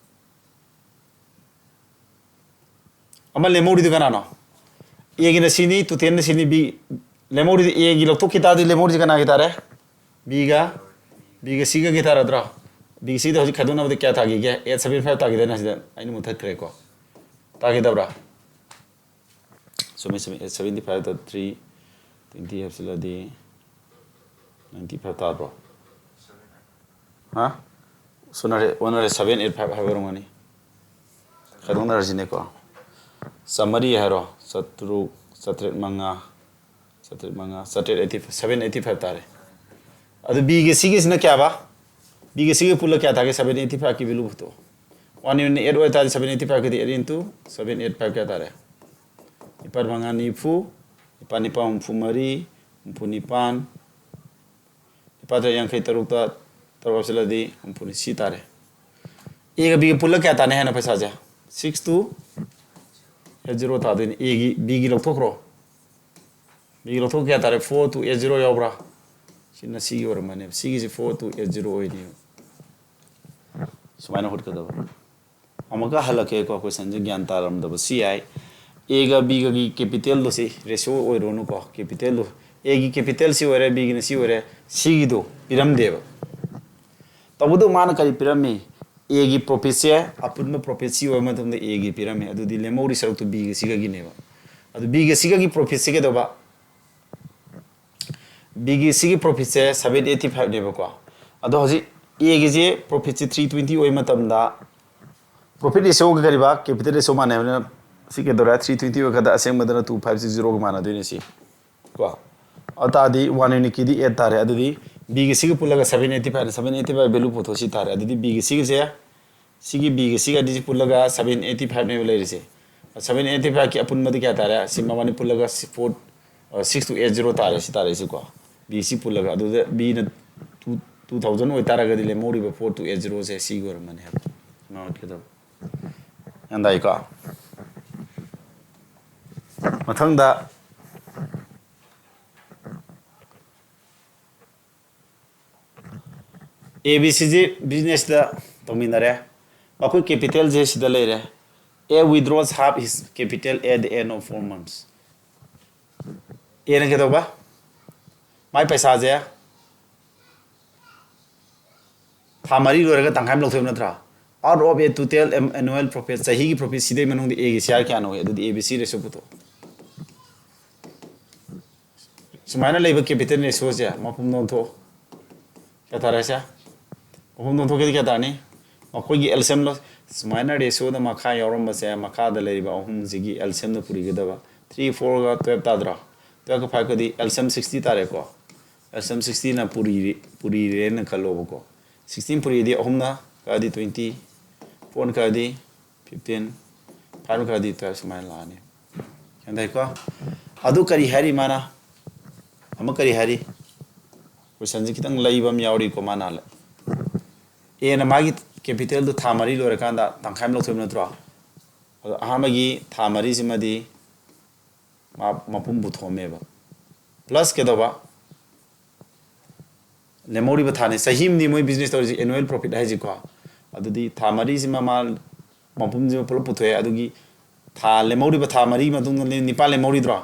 ꯑꯃ ꯂꯦꯝꯍꯧꯔꯤꯗꯨ ꯀꯅꯥꯅꯣ? ꯑꯦꯒꯤꯅ ꯁꯤꯅꯤ, ꯇꯣꯇꯦꯜꯅ ꯁꯤꯅꯤ, ꯕꯤ ꯂꯦꯝꯍꯧꯔꯤꯗꯤ, ꯑꯦꯒꯤ ꯂꯧꯊꯣꯛꯈꯤ ꯇꯥꯔꯗꯤ ꯂꯦꯝꯍꯧꯔꯤꯁꯤ ꯀꯅꯥꯒꯤ ꯇꯥꯔꯦ? ꯕꯤꯒ, ꯕꯤꯒ ꯁꯤꯒꯒꯤ ꯇꯥꯔꯗ꯭ꯔꯣ? ꯕꯤꯒ ꯁꯤꯒꯗ ꯍꯧꯖꯤꯛ ꯈꯥꯏꯗꯣꯛꯅꯕꯗ ꯀꯌꯥ ꯇꯥꯈꯤꯒꯦ? ꯑꯦꯠ ꯁꯚꯦꯟ ꯐꯥꯏꯚ ꯇꯥꯈꯤꯗꯅ ꯁꯤꯗ ꯑꯩꯅ ꯃꯨꯊꯠꯈ꯭ꯔꯦꯀꯣ꯫ ꯇꯥꯈꯤꯗꯕ꯭ꯔꯥ? ꯆꯨꯝꯃꯤ, ꯆꯨꯝꯃꯤ꯫ ꯑꯦꯠ ꯁꯚꯦꯟꯇꯤ ꯐꯥꯏꯚꯇ ꯊ꯭ꯔꯤ ꯇ꯭ꯋꯦꯟꯇꯤ ꯍꯥꯞꯆꯤꯜꯂꯗꯤ ꯅꯥꯏꯟꯇꯤ ꯐꯥꯏꯚ ꯇꯥꯕ꯭ꯔꯣ? ꯍꯥ? ꯁꯨꯅꯔꯦ, ꯑꯣꯟꯅꯔꯦ, ꯁꯚꯦꯟ ꯑꯦꯠ ꯐꯥꯏꯚ ꯍꯥꯏꯕ ꯑꯣꯏꯔꯝꯒꯅꯤ꯫ ꯈꯥꯏꯗꯣꯛꯅꯔꯁꯤꯅꯦꯀꯣ꯫ ꯆꯥꯃꯔꯤ ꯍꯥꯏꯔꯣ, ꯆꯥꯇ꯭ꯔꯨꯛ, ꯆꯥꯇ꯭ꯔꯦꯠ ꯃꯉꯥ, ꯆꯥꯇ꯭ꯔꯦꯠ ꯃꯉꯥ, ꯆꯥꯇ꯭ꯔꯦꯠ eighty five, seven eighty five ꯇꯥꯔꯦ꯫ ꯑꯗꯨ ꯕꯤꯒ ꯁꯤꯒꯤꯁꯤꯅ ꯀꯌꯥꯕ? ꯕꯤꯒ ꯁꯤꯒ ꯄꯨꯜꯂ ꯀꯌꯥ ꯇꯥꯒꯦ? ꯁꯚꯦꯟ ꯑꯩꯠꯇꯤ ꯐꯥꯏꯚꯀꯤ ꯚꯦꯂꯨ ꯄꯨꯊꯣꯛꯑꯣ꯫ One unit eight ꯑꯣꯏꯇꯥꯔꯗꯤ seven eighty five ꯀꯗꯤ eight into seven eight five ꯀꯌꯥ ꯇꯥꯔꯦ? ꯅꯤꯄꯥꯜ ꯃꯉꯥ ꯅꯤꯐꯨ, ꯅꯤꯄꯥꯜ ꯅꯤꯄꯥꯜ ꯍꯨꯝꯐꯨ ꯃꯔꯤ, ꯍꯨꯝꯐꯨ ꯅꯤꯄꯥꯜ, ꯅꯤꯄꯥꯜ ꯇꯔꯦꯠ ꯌꯥꯡꯈꯩ ꯇꯔꯨꯛꯇ ꯇꯔꯨꯛ ꯍꯥꯞꯆꯤꯜꯂꯗꯤ ꯍꯨꯝꯐꯨꯅꯤ ꯁꯤ ꯇꯥꯔꯦ꯫ ꯑꯦꯒ ꯕꯤꯒ ꯄꯨꯜꯂ ꯀꯌꯥ ꯇꯥꯅꯤ ꯍꯥꯏꯅꯣ ꯄꯩꯁꯥꯁꯦ? Six two eight zero ꯇꯥꯗꯣꯏꯅꯤ꯫ ꯑꯦꯒꯤ ꯕꯤꯒꯤ ꯂꯧꯊꯣꯛꯈ꯭ꯔꯣ꯫ ꯕꯤꯒꯤ ꯂꯧꯊꯣꯛ ꯀꯌꯥ ꯇꯥꯔꯦ? Four two eight zero ꯌꯥꯎꯕ꯭ꯔꯥ? ꯁꯤꯅ ꯁꯤꯒꯤ ꯑꯣꯏꯔꯝꯃꯅꯦꯕ꯫ ꯁꯤꯒꯤꯁꯤ four two eight zero ꯑꯣꯏꯅꯤ꯫ ꯁꯨꯃꯥꯏꯅ ꯍꯨꯠꯀꯗꯕ꯫ ꯑꯃꯨꯛꯀ ꯍꯜꯂꯛꯀꯦꯀꯣ, questionꯁꯦ ꯒ꯭ꯌꯥꯟ ꯇꯥꯔꯝꯗꯕꯁꯨ ꯌꯥꯏ꯫ ꯑꯦꯒ ꯕꯤꯒꯒꯤ capitalꯗꯣ ꯁꯤ ratio ꯑꯣꯏꯔꯣꯅꯨꯀꯣ꯫ Capitalꯗꯣ ꯑꯦꯒꯤ capital ꯁꯤ ꯑꯣꯏꯔꯦ, ꯕꯤꯒꯤꯅ ꯁꯤ ꯑꯣꯏꯔꯦ, ꯁꯤꯒꯤꯗꯣ ꯄꯤꯔꯝꯗꯦꯕ꯫ ꯇꯧꯕꯇꯕꯨ ꯃꯥꯅ ꯀꯔꯤ ꯄꯤꯔꯝꯃꯤ? ꯑꯦꯒꯤ profitꯁꯦ, ꯑꯄꯨꯟꯕ profit ꯁꯤ ꯑꯣꯏꯕ ꯃꯇꯝꯗ ꯑꯦꯒꯤ ꯄꯤꯔꯝꯃꯤ꯫ ꯑꯗꯨꯗꯤ ꯂꯦꯝꯍꯧꯔꯤ ꯁꯔꯨꯛꯇꯨ ꯕꯤꯒ ꯁꯤꯒꯒꯤꯅꯦꯕ꯫ ꯑꯗꯨ ꯕꯤꯒ ꯁꯤꯒꯒꯤ profitꯁꯦ ꯀꯩꯗꯧꯕ? ꯕꯤꯒꯤ ꯁꯤꯒꯤ profitꯁꯦ seven eighty fiveꯅꯦꯕꯀꯣ꯫ ꯑꯗꯣ ꯍꯧꯖꯤꯛ ꯑꯦꯒꯤꯁꯦ profitꯁꯦ three twenty ꯑꯣꯏꯕ ꯃꯇꯝꯗ, profit ratioꯒ ꯀꯔꯤꯕ? Capital ratio ꯃꯥꯟꯅꯩ ꯍꯥꯏꯕꯅꯤꯅ ꯁꯤ ꯀꯩꯗꯧꯔꯦ? Three twenty ꯑꯣꯏꯔꯀꯥꯟꯗ ꯑꯁꯦꯡꯕꯗꯅ two five six zeroꯒ ꯃꯥꯟꯅꯗꯣꯏꯅꯦ ꯁꯤ꯫ ꯀꯣ? ꯑꯗꯨ ꯇꯥꯔꯗꯤ one unitꯀꯤꯗꯤ eight ꯇꯥꯔꯦ꯫ ꯑꯗꯨꯗꯤ ꯕꯤꯒ ꯁꯤꯒ ꯄꯨꯜꯂꯒ seven eighty five, seven eighty five value ꯄꯨꯊꯣꯛꯁꯤ ꯇꯥꯔꯦ꯫ ꯑꯗꯨꯗꯤ ꯕꯤꯒ ꯁꯤꯒꯁꯦ, ꯁꯤꯒꯤ ꯕꯤꯒ ꯁꯤꯒ ꯑꯅꯤꯁꯤ ꯄꯨꯜꯂꯒ seven eighty fiveꯅꯦꯕ ꯂꯩꯔꯤꯁꯦ꯫ Seven eighty fiveꯀꯤ ꯑꯄꯨꯟꯕꯗꯤ ꯀꯌꯥ ꯇꯥꯔꯦ? ꯁꯤ ꯃꯕꯥꯅꯤ ꯄꯨꯜꯂꯒ four, six two eight zero ꯇꯥꯔꯦ, ꯁꯤ ꯇꯥꯔꯛꯏꯁꯤꯀꯣ꯫ ꯕꯤ ꯁꯤ ꯄꯨꯜꯂꯒ꯫ ꯑꯗꯨꯗ ꯕꯤꯅ two, two thousand ꯑꯣꯏꯇꯥꯔꯒꯗꯤ ꯂꯦꯝꯍꯧꯔꯤꯕ four two eight zeroꯁꯦ ꯁꯤꯒꯤ ꯑꯣꯏꯔꯝꯃꯅꯤ ꯍꯥꯏꯕ꯫ ꯁꯨꯃꯥꯏꯅ ꯍꯣꯠꯀꯗꯕ꯫ ꯒ꯭ꯌꯥꯟ ꯇꯥꯏꯀꯣ? ꯃꯊꯪꯗ ꯑꯦ ꯕꯤ ꯁꯤꯁꯤ businessꯇ ꯇꯧꯃꯤꯟꯅꯔꯦ꯫ ꯃꯈꯣꯏ capitalꯁꯦ ꯁꯤꯗ ꯂꯩꯔꯦ꯫ A withdraws half his capital at the end of four months꯫ ꯑꯦꯅ ꯀꯩꯗꯧꯕ? ꯃꯥꯏ ꯄꯩꯁꯥꯁꯦ ꯊꯥ ꯃꯔꯤ ꯂꯣꯏꯔꯒ ꯇꯪꯈꯥꯏ ꯑꯃ ꯂꯧꯊꯣꯛꯑꯦꯕ ꯅꯠꯇ꯭ꯔꯥ? Out of a total annual profit, ꯆꯍꯤꯒꯤ profit ꯁꯤꯗꯩ ꯃꯅꯨꯡꯗ ꯑꯦꯒꯤ share ꯀꯌꯥꯅꯣ? ꯑꯗꯨꯗꯤ ꯑꯦ ꯕꯤ ꯁꯤ ratio ꯄꯨꯊꯣꯛꯑꯣ꯫ ꯁꯨꯃꯥꯏꯅ ꯂꯩꯕ capital ratioꯁꯦ ꯃꯄꯨꯝꯗ ꯑꯣꯟꯊꯣꯛꯑꯣ꯫ ꯀꯌꯥ ꯇꯥꯔꯦ ꯁꯦ? ꯃꯄꯨꯝꯗ ꯑꯣꯟꯊꯣꯛꯈꯤꯗꯤ ꯀꯌꯥ ꯇꯥꯔꯅꯤ? ꯃꯈꯣꯏꯒꯤ LCMꯗꯣ ꯁꯨꯃꯥꯏꯅ ratioꯗ ꯃꯈꯥ ꯌꯥꯎꯔꯝꯕꯁꯦ, ꯃꯈꯥꯗ ꯂꯩꯔꯤꯕ ꯑꯍꯨꯝꯁꯤꯒꯤ LCMꯗ ꯄꯨꯔꯤꯒꯗꯕ꯫ Three fourꯒ twelve ꯇꯥꯗ꯭ꯔꯣ? Twelveꯀ fiveꯀꯗꯤ LCM sixty ꯇꯥꯔꯦꯀꯣ꯫ LCM sixtyꯅ ꯄꯨꯔꯤꯔꯦ, ꯄꯨꯔꯤꯔꯦꯅ ꯈꯜꯂꯣꯕꯀꯣ꯫ Sixty ꯄꯨꯔꯤꯗꯤ ꯑꯍꯨꯝꯅ ꯀꯛꯑꯗꯤ twenty, Four ꯈꯔꯗꯤ fifteen, five ꯈꯔꯗꯤ twelve, ꯁꯨꯃꯥꯏꯅ ꯂꯥꯛꯑꯅꯤ꯫ ꯒ꯭ꯌꯥꯟ ꯇꯥꯏꯀꯣ? ꯑꯗꯨ ꯀꯔꯤ ꯍꯥꯏꯔꯤ ꯃꯥꯅ? ꯑꯃ ꯀꯔꯤ ꯍꯥꯏꯔꯤ? Questionꯁꯦ ꯈꯤꯇꯪ ꯂꯩꯕ ꯑꯃ ꯌꯥꯎꯔꯤꯀꯣ ꯃꯥꯅ꯫ ꯑꯦꯅ ꯃꯥꯒꯤ capitalꯗꯨ ꯊꯥ ꯃꯔꯤ ꯂꯣꯏꯔꯀꯥꯟꯗ ꯇꯪꯈꯥꯏ ꯑꯃ ꯂꯧꯊꯣꯛꯏꯕ ꯅꯠꯇ꯭ꯔꯣ? ꯑꯗꯣ ꯑꯍꯥꯟꯕꯒꯤ ꯊꯥ ꯃꯔꯤꯁꯤꯃꯗꯤ ꯃꯥ ꯃꯄꯨꯝ ꯄꯨꯊꯣꯛꯑꯝꯃꯦꯕ꯫ Plus ꯀꯩꯗꯧꯕ? ꯂꯦꯝꯍꯧꯔꯤꯕ ꯊꯥꯅꯤ꯫ ꯆꯍꯤ ꯑꯃꯗꯤ ꯃꯣꯏ business ꯇꯧꯔꯤꯁꯤ, annual profit ꯍꯥꯏꯁꯤꯀꯣ꯫ ꯑꯗꯨꯗꯤ ꯊꯥ ꯃꯔꯤꯁꯤꯃ ꯃꯥ ꯃꯄꯨꯝꯁꯤꯃ ꯄꯨꯂꯞ ꯄꯨꯊꯣꯛꯑꯦ꯫ ꯑꯗꯨꯒꯤ ꯊꯥ ꯂꯦꯝꯍꯧꯔꯤꯕ ꯊꯥ ꯃꯔꯤ ꯃꯇꯨꯡꯗ ꯅꯤꯄꯥꯟ ꯂꯦꯝꯍꯧꯔꯤꯗ꯭ꯔꯣ?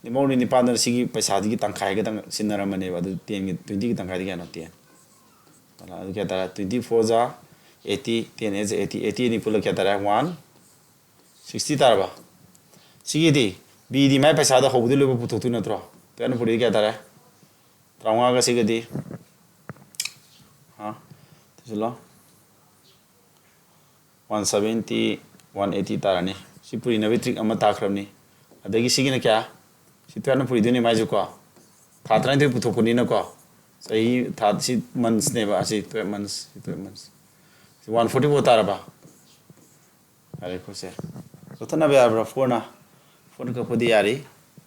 ꯂꯦꯝꯍꯧꯔꯤ ꯅꯤꯄꯥꯟꯗꯨꯅ ꯁꯤꯒꯤ ꯄꯩꯁꯥꯁꯤꯒꯤ ꯇꯪꯈꯥꯏ ꯈꯛꯇꯪ ꯁꯤꯟꯅꯔꯝꯕꯅꯦꯕ꯫ ꯑꯗꯨ tenꯒꯤ, twentyꯒꯤ ꯇꯪꯈꯥꯏꯗꯤ ꯀꯌꯥꯅꯣ? Ten꯫ ꯑꯗꯨ ꯀꯌꯥ ꯇꯥꯔꯦ? Twenty four ꯖꯥ eighty, ten eight ꯖꯥ eighty, eighty ꯑꯅꯤ ꯄꯨꯜꯂ ꯀꯌꯥ ꯇꯥꯔꯦ? One sixty ꯇꯥꯔꯕ? ꯁꯤꯒꯤꯗꯤ ꯕꯤꯗꯤ ꯃꯥꯏ ꯄꯩꯁꯥꯗꯣ ꯍꯧꯕꯗꯩ ꯂꯣꯏꯕ ꯄꯨꯊꯣꯛꯇꯣꯏ ꯅꯠꯇ꯭ꯔꯣ? Twelve ꯄꯨꯔꯤꯗꯤ ꯀꯌꯥ ꯇꯥꯔꯦ? ꯇꯔꯥꯃꯉꯥꯒ ꯁꯤꯒꯗꯤ, ꯍꯥ? ꯊꯤꯖꯤꯜꯂꯣ꯫ One seventy, one eighty ꯇꯥꯔꯅꯤ꯫ ꯁꯤ ꯄꯨꯔꯤꯅꯕꯒꯤ trick ꯑꯃ ꯇꯥꯈ꯭ꯔꯕꯅꯤ꯫ ꯑꯗꯒꯤ ꯁꯤꯒꯤꯅ ꯀꯌꯥ? ꯁꯤ twelveꯅ ꯄꯨꯔꯤꯗꯣꯏꯅꯤ ꯃꯥꯏꯁꯨ ꯀꯣ꯫ ꯊꯥ ꯇꯔꯥꯅꯤꯊꯣꯏ ꯄꯨꯊꯣꯛꯄꯅꯤꯅꯀꯣ꯫ ꯆꯍꯤ, ꯊꯥ, ꯁꯤ monthsꯅꯦꯕ, ꯑꯁꯤ twelve months, ꯁꯤ twelve months꯫ ꯁꯤ one forty four ꯇꯥꯔꯕ? ꯌꯥꯔꯦꯀꯣ ꯁꯦ꯫ ꯀꯛꯊꯠꯅꯕ ꯌꯥꯕ꯭ꯔꯥ? Fourꯅ? Fourꯅ ꯀꯛꯄꯗꯤ ꯌꯥꯔꯤ꯫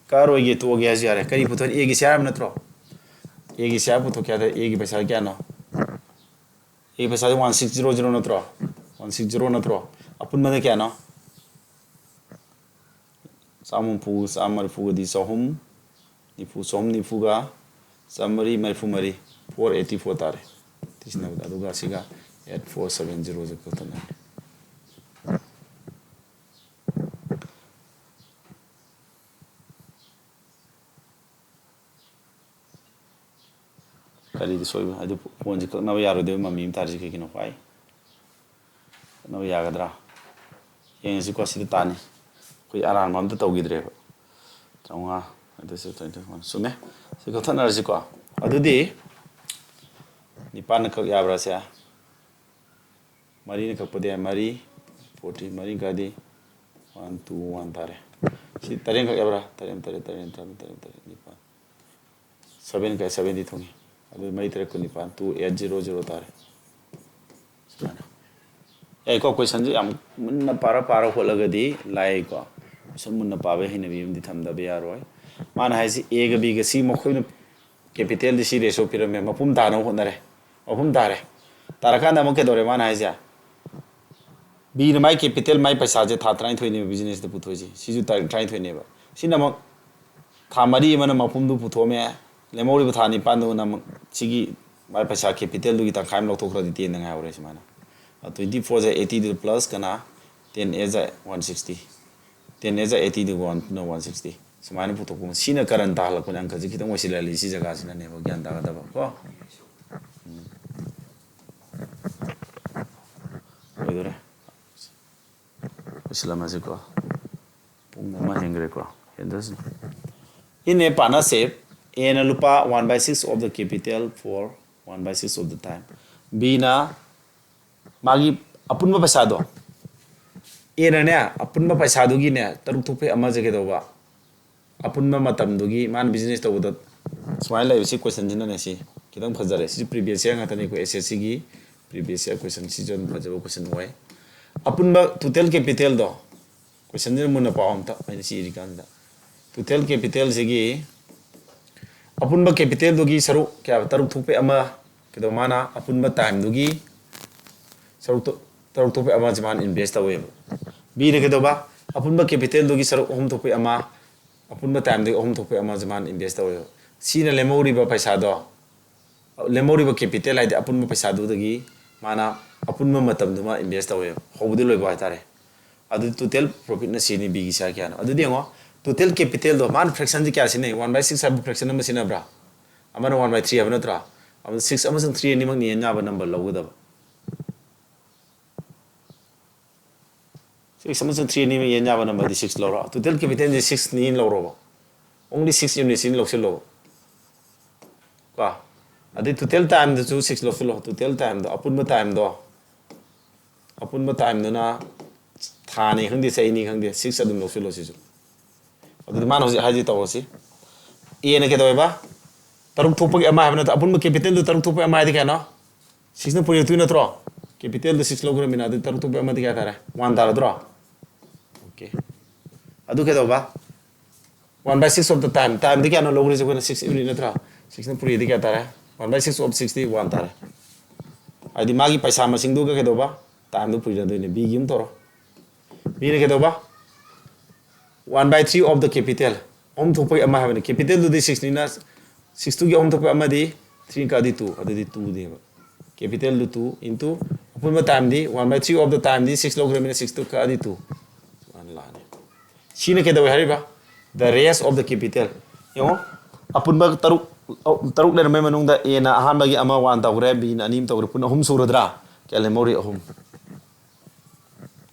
ꯀꯛꯑꯔꯣꯏꯒꯦ, ꯇꯣꯛꯑꯒꯦ ꯍꯥꯏꯁꯨ ꯌꯥꯔꯦ꯫ ꯀꯔꯤ ꯄꯨꯊꯣꯛꯑꯦ? Aꯒꯤ share ꯍꯥꯏꯕ ꯅꯠꯇ꯭ꯔꯣ? Aꯒꯤ share ꯄꯨꯊꯣꯛꯀꯦ ꯍꯥꯏꯗ Aꯒꯤ ꯄꯩꯁꯥ ꯀꯌꯥꯅꯣ? Aꯒꯤ ꯄꯩꯁꯥꯁꯦ one six zero zero ꯅꯠꯇ꯭ꯔꯣ? One six zero ꯅꯠꯇ꯭ꯔꯣ? ꯑꯄꯨꯟꯕꯗ ꯀꯌꯥꯅꯣ? ꯆꯥꯝꯃ ꯍꯨꯝꯐꯨ, ꯆꯥꯝꯃ ꯃꯔꯤꯐꯨꯒꯗꯤ ꯆꯍꯨꯝ ꯅꯤꯐꯨ, ꯆꯍꯨꯝ ꯅꯤꯐꯨꯒ ꯆꯥꯝꯃꯔꯤ ꯃꯔꯤꯐꯨ ꯃꯔꯤ, four eighty four ꯇꯥꯔꯦ꯫ ꯁꯤꯖꯤꯟꯅꯕꯗ꯫ ꯑꯗꯨꯒ ꯑꯁꯤꯒ eight four seven zeroꯁꯦ ꯀꯛꯊꯠꯅꯔꯦ꯫ ꯀꯔꯤꯗꯤ ꯁꯣꯏꯕ? ꯑꯗꯨ phoneꯁꯦ ꯀꯛꯅꯕ ꯌꯥꯔꯣꯏꯗꯣꯏꯕ ꯃꯃꯤ ꯑꯃ ꯇꯥꯔꯤꯁꯦ ꯀꯩꯒꯤꯅꯣ? ꯈ꯭ꯋꯥꯏ ꯀꯛꯅꯕ ꯌꯥꯒꯗ꯭ꯔꯥ? ꯌꯦꯡꯉꯁꯤꯀꯣ, ꯁꯤꯗ ꯇꯥꯅꯤ꯫ ꯑꯩꯈꯣꯏ ꯑꯔꯥꯟꯕ ꯑꯝꯇ ꯇꯧꯈꯤꯗ꯭ꯔꯦꯕ꯫ ꯆꯥꯝꯃꯉꯥ, ꯑꯗꯨꯁꯨ twenty one꯫ ꯆꯨꯝꯃꯦ꯫ ꯁꯤ ꯀꯛꯊꯠꯅꯔꯁꯤꯀꯣ꯫ ꯑꯗꯨꯗꯤ ꯅꯤꯄꯥꯟꯅ ꯀꯛ ꯌꯥꯕ꯭ꯔꯥ ꯁꯦ? ꯃꯔꯤꯅ ꯀꯛꯄꯗꯤ ꯌꯥꯏ꯫ ꯃꯔꯤ, forty, ꯃꯔꯤ ꯀꯛꯑꯗꯤ one two one ꯇꯥꯔꯦ꯫ ꯁꯤ ꯇꯔꯦꯠ ꯀꯛ ꯌꯥꯕ꯭ꯔꯥ? ꯇꯔꯦꯠ, ꯇꯔꯦꯠ, ꯇꯔꯦꯠ, ꯇꯔꯦꯠ, ꯇꯔꯦꯠ, ꯅꯤꯄꯥꯟ꯫ Seven ꯀꯛꯑꯦ, sevenꯗꯤ ꯊꯨꯡꯉꯤ꯫ ꯑꯗꯨ ꯃꯔꯤ ꯇꯔꯦꯠ ꯀꯨꯟꯅꯤꯄꯥꯟ, two eight zero zero ꯇꯥꯔꯦ꯫ ꯁꯨꯃꯥꯏꯅ꯫ ꯌꯥꯏꯀꯣ, questionꯁꯦ ꯌꯥꯝ ꯃꯨꯟꯅ ꯄꯥꯔ ꯄꯥꯔ ꯍꯣꯠꯂꯒꯗꯤ ꯂꯥꯏꯀꯣ꯫ Question ꯃꯨꯟꯅ ꯄꯥꯕꯒꯤ ꯍꯩꯅꯕꯤ ꯑꯃꯗꯤ ꯊꯝꯗꯕ ꯌꯥꯔꯣꯏ꯫ ꯃꯥꯅ ꯍꯥꯏꯁꯤ Aꯒ Bꯒ ꯁꯤ ꯃꯈꯣꯏꯅ capitalꯗꯤ ꯁꯤ ratio ꯄꯤꯔꯝꯃꯦ, ꯃꯄꯨꯝ ꯇꯥꯅꯕ ꯍꯣꯠꯅꯔꯦ, ꯃꯄꯨꯝ ꯇꯥꯔꯦ꯫ ꯇꯥꯔꯀꯥꯟꯗ ꯑꯃꯨꯛ ꯀꯩꯗꯧꯔꯦ ꯃꯥꯅ ꯍꯥꯏꯁꯦ? Bꯅ ꯃꯥꯏ capital, ꯃꯥꯏ ꯄꯩꯁꯥꯁꯦ ꯊꯥ ꯇꯔꯥꯅꯤꯊꯣꯏꯅꯦꯕ businessꯇ ꯄꯨꯊꯣꯛꯏꯁꯦ, ꯁꯤꯁꯨ ꯇꯥꯔꯤꯛ ꯇꯔꯥꯅꯤꯊꯣꯏꯅꯦꯕ꯫ ꯁꯤꯅ ꯑꯃꯨꯛ ꯊꯥ ꯃꯔꯤ ꯑꯃꯅ ꯃꯄꯨꯝꯗꯨ ꯄꯨꯊꯣꯛꯑꯝꯃꯦ, ꯂꯦꯝꯍꯧꯔꯤꯕ ꯊꯥ ꯅꯤꯄꯥꯟꯗꯨꯅ ꯑꯃꯨꯛ ꯁꯤꯒꯤ ꯃꯥꯏ ꯄꯩꯁꯥ capitalꯗꯨꯒꯤ ꯇꯪꯈꯥꯏ ꯑꯃ ꯂꯧꯊꯣꯛꯈ꯭ꯔꯗꯤ tenꯗ ꯉꯥꯏꯍꯧꯔꯦ ꯁꯨꯃꯥꯏꯅ꯫ Twenty fourꯁꯦ eightyꯗꯨ plus ꯀꯅꯥ? Ten eightꯁꯦ one sixty꯫ Ten eightꯁꯦ eightyꯗꯨꯒ one, one sixty꯫ ꯁꯨꯃꯥꯏꯅ ꯄꯨꯊꯣꯛꯄ ꯑꯃ꯫ ꯁꯤꯅ ꯀꯔꯟ ꯇꯥꯍꯜꯂꯛꯄꯅꯦ, ꯑꯪꯀꯁꯦ ꯈꯤꯇꯪ ꯑꯣꯏꯁꯤꯜꯍꯜꯂꯤ ꯁꯤ ꯖꯒꯥꯁꯤꯅꯅꯦꯕ, ꯒ꯭ꯌꯥꯟ ꯇꯥꯒꯗꯕ ꯀꯣ꯫ ꯎꯝ꯫ ꯑꯣꯏꯗꯣꯔꯦ꯫ ꯂꯣꯏꯁꯤꯜꯂꯝꯃꯁꯤꯀꯣ꯫ ꯄꯨꯡ ꯑꯃ ꯍꯦꯟꯈ꯭ꯔꯦꯀꯣ꯫ ꯍꯦꯟꯗꯣꯏꯁꯤꯅꯤ꯫ In a partnership, Aꯅ ꯂꯨꯄꯥ one by six of the capital for one by six of the time꯫ Bꯅ ꯃꯥꯒꯤ ꯑꯄꯨꯟꯕ ꯄꯩꯁꯥꯗꯣ, Aꯅꯅꯦ, ꯑꯄꯨꯟꯕ ꯄꯩꯁꯥꯗꯨꯒꯤꯅꯦ, ꯇꯔꯨꯛ ꯊꯣꯛꯄꯩ ꯑꯃꯁꯦ ꯀꯩꯗꯧꯕ? ꯑꯄꯨꯟꯕ ꯃꯇꯝꯗꯨꯒꯤ ꯃꯥꯅ business ꯇꯧꯕꯗ ꯁꯨꯃꯥꯏꯅ ꯂꯩꯕꯁꯤ questionꯁꯤꯅꯅꯦ, ꯁꯤ ꯈꯤꯇꯪ ꯐꯖꯔꯦ꯫ ꯁꯤꯁꯨ previous year ꯉꯥꯛꯇꯅꯤꯀꯣ, S S Cꯒꯤ previous year question꯫ ꯁꯤꯁꯨ ꯑꯗꯨꯝ ꯐꯖꯕ question ꯑꯣꯏ꯫ ꯑꯄꯨꯟꯕ total capitalꯗꯣ, questionꯁꯤꯅ ꯃꯨꯟꯅ ꯄꯥꯎ ꯑꯝꯇ, ꯑꯩꯅ ꯁꯤ ꯏꯔꯤ ꯀꯥꯟꯁꯤꯗ꯫ Total capitalꯁꯤꯒꯤ ꯑꯄꯨꯟꯕ capitalꯗꯨꯒꯤ ꯁꯔꯨꯛ ꯀꯌꯥ? ꯇꯔꯨꯛ ꯊꯣꯛꯄꯩ ꯑꯃ꯫ ꯀꯩꯗꯧꯕ? ꯃꯥꯅ ꯑꯄꯨꯟꯕ timeꯗꯨꯒꯤ ꯁꯔꯨꯛ ꯇ-, ꯇꯔꯨꯛ ꯊꯣꯛꯄꯩ ꯑꯃꯁꯦ ꯃꯥꯅ invest ꯇꯧꯋꯦꯕ꯫ Bꯅ ꯀꯩꯗꯧꯕ? ꯑꯄꯨꯟꯕ capitalꯗꯨꯒꯤ ꯁꯔꯨꯛ ꯑꯍꯨꯝ ꯊꯣꯛꯄꯩ ꯑꯃ, ꯑꯄꯨꯟꯕ timeꯗꯨꯒꯤ ꯑꯍꯨꯝ ꯊꯣꯛꯄꯩ ꯑꯃꯁꯦ ꯃꯥꯅ invest ꯇꯧꯋꯦꯕ꯫ Cꯅ ꯂꯦꯝꯍꯧꯔꯤꯕ ꯄꯩꯁꯥꯗꯣ, ꯂꯦꯝꯍꯧꯔꯤꯕ capital ꯍꯥꯏꯗꯤ ꯑꯄꯨꯟꯕ ꯄꯩꯁꯥꯗꯨꯗꯒꯤ ꯃꯥꯅ ꯑꯄꯨꯟꯕ ꯃꯇꯝꯗꯨꯃ invest ꯇꯧꯋꯦꯕ, ꯍꯧꯕꯗꯩ ꯂꯣꯏꯕ ꯍꯥꯏꯇꯥꯔꯦ꯫ ꯑꯗꯨꯗꯤ total profitꯅ Cꯅꯤ, Bꯒꯤ ꯁꯤ ꯀꯌꯥꯅꯣ? ꯑꯗꯨꯗꯤ ꯌꯦꯡꯉꯣ, total capitalꯗꯣ ꯃꯥꯅ fractionꯁꯦ ꯀꯌꯥ ꯁꯤꯖꯤꯟꯅꯩ? One by six ꯍꯥꯏꯕ fraction ꯑꯃ ꯁꯤꯖꯤꯟꯅꯕ꯭ꯔꯥ? ꯑꯃꯅ one by three ꯍꯥꯏꯕ ꯅꯠꯇ꯭ꯔꯥ? ꯑꯗꯨ six ꯑꯃꯁꯨꯡ three ꯑꯅꯤꯃꯛ ꯅꯦꯟ ꯌꯥꯕ number ꯂꯧꯒꯗꯕ꯫ Six ꯑꯃꯁꯨꯡ three ꯑꯅꯤꯃꯛ ꯌꯦꯟ ꯌꯥꯕ numberꯗꯤ six ꯂꯧꯔꯣ꯫ Total capitalꯁꯦ sixꯅꯤ ꯂꯧꯔꯣꯕ꯫ Only six unitsꯅꯤ ꯂꯧꯁꯤꯜꯂꯣꯕ꯫ ꯀꯣ? ꯑꯗꯩ total timeꯗꯁꯨ six ꯂꯧꯁꯤꯜꯂꯣ꯫ Total timeꯗꯣ, ꯑꯄꯨꯟꯕ timeꯗꯣ, ꯑꯄꯨꯟꯕ timeꯗꯨꯅ ꯊꯥꯅꯤ ꯈꯪꯗꯦ, ꯆꯍꯤꯅꯤ ꯈꯪꯗꯦ, six ꯑꯗꯨꯝ ꯂꯧꯁꯤꯜꯂꯣ ꯁꯤꯁꯨ꯫ ꯑꯗꯨꯗꯤ ꯃꯥꯅ ꯍꯧꯖꯤꯛ ꯍꯥꯏꯁꯤ ꯇꯧꯔꯁꯤ꯫ Aꯅ ꯀꯩꯗꯧꯋꯦꯕ? ꯇꯔꯨꯛ ꯊꯣꯛꯄꯒꯤ ꯑꯃ ꯍꯥꯏꯕ ꯅꯠꯇ꯭ꯔꯣ? ꯑꯄꯨꯟꯕ capitalꯗꯨ ꯇꯔꯨꯛ ꯊꯣꯛꯄꯒꯤ ꯑꯃ ꯍꯥꯏꯗꯤ ꯀꯌꯥꯅꯣ? Sixꯅ ꯄꯨꯔꯛꯇꯣꯏ ꯅꯠꯇ꯭ꯔꯣ? capital ꯗꯨ six ꯂꯧꯈ꯭ꯔꯃꯤꯅ ꯑꯗꯨ ꯇꯔꯨꯛ ꯊꯣꯛꯄꯩ ꯑꯃꯗꯤ ꯀꯌꯥ ꯇꯥꯔꯦ? One ꯇꯥꯔꯗ꯭ꯔꯣ? Okay. ꯑꯗꯨ ꯀꯩꯗꯧꯕ? One by six of the time. Time ꯗꯤ ꯀꯌꯥꯅꯣ ꯂꯧꯈ꯭ꯔꯤꯁꯦ ꯑꯩꯈꯣꯏꯅ? Six ꯌꯨꯅꯤꯠ ꯅꯠꯇ꯭ꯔꯥ? Six ꯅ ꯄꯨꯔꯤꯗꯤ ꯀꯌꯥ ꯇꯥꯔꯦ? One by six of six D one ꯇꯥꯔꯦ꯫ ꯍꯥꯏꯗꯤ ꯃꯥꯒꯤ ꯄꯩꯁꯥ ꯃꯁꯤꯡꯗꯨꯒ ꯀꯩꯗꯧꯕ? Time ꯗꯨ ꯄꯨꯔꯤꯅꯗꯣꯏꯅꯦ꯫ B ꯒꯤ ꯑꯃ ꯇꯧꯔꯣ꯫ B ꯅ ꯀꯩꯗꯧꯕ? One by three of the capital. ꯑꯍꯨꯝ ꯊꯣꯛꯄꯒꯤ ꯑꯃ ꯍꯥꯏꯕꯅꯤ꯫ Capital ꯗꯨꯗꯤ six ꯅꯤꯅ, six ꯇꯨꯒꯤ ꯑꯍꯨꯝ ꯊꯣꯛꯄ ꯑꯃꯗꯤ three ꯀꯛꯑꯗꯤ two, ꯑꯗꯨꯗꯤ two ꯅꯦꯕ꯫ Capital ꯗꯨ two into ꯑꯄꯨꯟꯕ time ꯗꯤ one by three of the time ꯗꯤ six ꯂꯧꯈ꯭ꯔꯃꯤꯅ six ꯇꯨ ꯀꯛꯑꯗꯤ two꯫ ꯁꯨꯃꯥꯏꯅ ꯂꯥꯛꯑꯅꯤ꯫ ꯁꯤꯅ ꯀꯩꯗꯧꯋꯦ ꯍꯥꯏꯔꯤꯕ? The rest of the capital. ꯌꯦꯡꯉꯣ, ꯑꯄꯨꯟꯕ ꯇꯔꯨꯛ, ꯇꯔꯨꯛ ꯂꯩꯔꯝꯕꯩ ꯃꯅꯨꯡꯗ A ꯅ ꯑꯍꯥꯟꯕꯒꯤ ꯑꯃ one ꯇꯧꯈ꯭ꯔꯦ, B ꯅ ꯑꯅꯤ ꯑꯃ ꯇꯧꯈ꯭ꯔꯦ, ꯄꯨꯟꯅ ꯑꯍꯨꯝ ꯁꯨꯔꯗ꯭ꯔꯥ? ꯀꯌꯥ ꯂꯦꯝꯍꯧꯔꯤ? ꯑꯍꯨꯝ꯫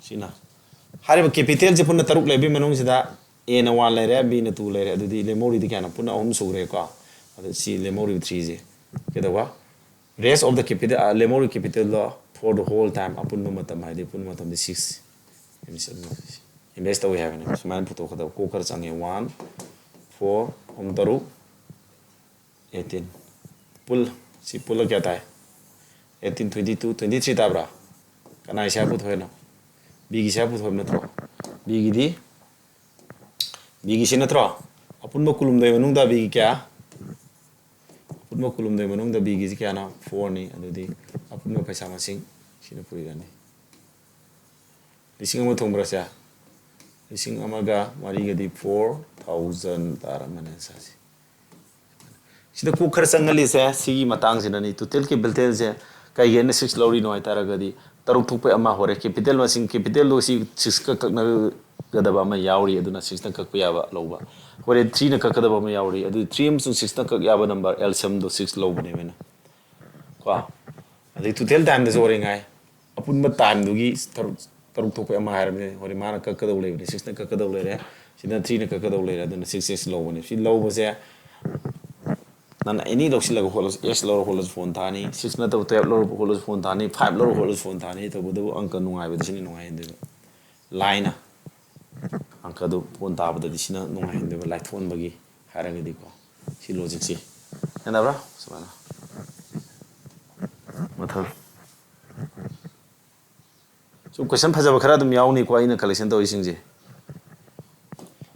ꯁꯤꯅ ꯍꯥꯏꯔꯤꯕ capital ꯁꯦ ꯄꯨꯟꯅ ꯇꯔꯨꯛ ꯂꯩꯕꯒꯤ ꯃꯅꯨꯡꯁꯤꯗ A ꯅ one ꯂꯩꯔꯦ, B ꯅ two ꯂꯩꯔꯦ, ꯑꯗꯨꯗꯤ ꯂꯦꯝꯍꯧꯔꯤꯗꯤ ꯀꯌꯥꯅꯣ? ꯄꯨꯟꯅ ꯑꯍꯨꯝ ꯁꯨꯈ꯭ꯔꯦꯀꯣ꯫ ꯑꯗꯨ ꯁꯤ ꯂꯦꯝꯍꯧꯔꯤꯕ three ꯁꯦ ꯀꯩꯗꯧꯕ? Rest of the capital, ꯑ, ꯂꯦꯝꯍꯧꯔꯤꯕ capital ꯗꯣ for the whole time, ꯑꯄꯨꯟꯕ ꯃꯇꯝ ꯍꯥꯏꯗꯤ ꯑꯄꯨꯟꯕ ꯃꯇꯝꯗꯤ six invest ꯇꯧꯏ ꯍꯥꯏꯕꯅꯦ꯫ ꯁꯨꯃꯥꯏꯅ ꯄꯨꯊꯣꯛꯀꯗꯕ꯫ ꯀꯣꯛ ꯈꯔ ꯆꯪꯉꯦ꯫ One, four, ꯑꯍꯨꯝ ꯇꯔꯨꯛ, eighteen꯫ ꯄꯨꯜ, ꯁꯤ ꯄꯨꯜꯂ ꯀꯌꯥ ꯇꯥꯏ? Eighteen, twenty two, twenty three ꯇꯥꯕ꯭ꯔꯥ? ꯀꯅꯥꯏ ꯁꯤ ꯄꯨꯊꯣꯛꯏꯅꯣ? B ꯒꯤ ꯁꯤ ꯄꯨꯊꯣꯛꯏꯕ ꯅꯠꯇ꯭ꯔꯣ? B ꯒꯤꯗꯤ, B ꯒꯤ ꯁꯤ ꯅꯠꯇ꯭ꯔꯣ? ꯑꯄꯨꯟꯕ ꯀꯨꯜꯍꯨꯝꯗꯣꯏ ꯃꯅꯨꯡꯗ B ꯒꯤ ꯀꯌꯥ? ꯑꯄꯨꯟꯕ ꯀꯨꯜꯍꯨꯝꯗꯣꯏ ꯃꯅꯨꯡꯗ B ꯒꯤꯁꯤ ꯀꯌꯥꯅꯣ? Four ꯅꯤ꯫ ꯑꯗꯨꯗꯤ ꯑꯄꯨꯟꯕ ꯄꯩꯁꯥ ꯃꯁꯤꯡ ꯁꯤꯅ ꯄꯨꯔꯤꯔꯅꯤ꯫ ꯂꯤꯁꯤꯡ ꯑꯃ ꯊꯣꯡꯕ꯭ꯔꯥ ꯁꯦ? ꯂꯤꯁꯤꯡ ꯑꯃꯒ ꯃꯔꯤꯒꯗꯤ four thousand ꯇꯥꯔꯝꯃꯅꯤ answer ꯁꯤ꯫ ꯁꯤꯗ ꯀꯣꯛ ꯈꯔ ꯆꯪꯍꯜꯂꯤꯁꯦ ꯁꯤꯒꯤ ꯃꯇꯥꯡꯁꯤꯗꯅꯤ꯫ Total capital ꯁꯦ ꯀꯩꯒꯤ ꯑꯩꯅ six ꯂꯧꯔꯤꯅꯣ ꯍꯥꯏ ꯇꯥꯔꯒꯗꯤ, ꯇꯔꯨꯛ ꯊꯣꯛꯄꯩ ꯑꯃ ꯍꯣꯔꯦ꯫ Capital ꯃꯁꯤꯡ, capital ꯗꯣ ꯁꯤ six ꯀ ꯀꯛꯅꯒꯗꯕ ꯑꯃ ꯌꯥꯎꯔꯤ, ꯑꯗꯨꯅ six ꯅ ꯀꯛꯄ ꯌꯥꯕ ꯂꯧꯕ꯫ ꯍꯣꯔꯦꯟ three ꯅ ꯀꯛꯀꯗꯕ ꯑꯃ ꯌꯥꯎꯔꯤ, ꯑꯗꯨ three ꯑꯃꯁꯨꯡ six ꯅ ꯀꯛ ꯌꯥꯕ number, L C M ꯗꯣ six ꯂꯧꯕꯅꯦꯕ ꯑꯩꯅ꯫ ꯀꯣ? ꯑꯗꯩ total time ꯗꯁꯨ ꯑꯣꯏꯔꯤꯉꯥꯏ, ꯑꯄꯨꯟꯕ time ꯗꯨꯒꯤ ꯇꯔꯨꯛ, ꯇꯔꯨꯛ ꯊꯣꯛꯄꯩ ꯑꯃ ꯍꯥꯏꯔꯕꯅꯦ꯫ ꯍꯣꯔꯦꯟ ꯃꯥꯅ ꯀꯛꯀꯗꯧ ꯂꯩꯕꯅꯦ, six ꯅ ꯀꯛꯀꯗꯧ ꯂꯩꯔꯦ, ꯁꯤꯅ three ꯅ ꯀꯛꯀꯗꯧ ꯂꯩꯔꯦ, ꯑꯗꯨꯅ six six ꯂꯧꯕꯅꯦ꯫ ꯁꯤ ꯂꯧꯕꯁꯦ ꯅꯪꯅ any ꯂꯧꯁꯤꯜꯂꯒ ꯈꯣꯠꯂꯁꯨ, S ꯂꯧꯔ ꯈꯣꯠꯂꯁꯨ phone ꯊꯥꯅꯤ, six ꯅꯠꯇꯕ twelve ꯂꯧꯔ ꯈꯣꯠꯂꯁꯨ phone ꯊꯥꯅꯤ, five ꯂꯧꯔ ꯈꯣꯠꯂꯁꯨ phone ꯊꯥꯅꯤ꯫ ꯇꯧꯕꯇꯕꯨ ꯑꯪꯀ ꯅꯨꯡꯉꯥꯏꯕꯗꯤ ꯁꯤꯅ ꯅꯨꯡꯉꯥꯏꯍꯟꯗꯣꯏꯕ꯫ line ꯅ ꯑꯪꯀꯗꯨ phone ꯊꯥꯕꯗꯗꯤ ꯁꯤꯅ ꯅꯨꯡꯉꯥꯏꯍꯟꯗꯣꯏꯕ, ꯂꯥꯏꯊꯣꯛꯍꯟꯕꯒꯤ ꯍꯥꯏꯔꯒꯗꯤꯀꯣ꯫ ꯁꯤ logic ꯁꯤ ꯒ꯭ꯌꯥꯟ ꯇꯥꯕ꯭ꯔꯥ? ꯁꯨꯃꯥꯏꯅ꯫ ꯃꯊꯪ꯫ Question ꯐꯖꯕ ꯈꯔ ꯑꯗꯨꯝ ꯌꯥꯎꯅꯤꯀꯣ ꯑꯩꯅ collection ꯇꯧꯔꯤꯁꯤꯡꯁꯦ꯫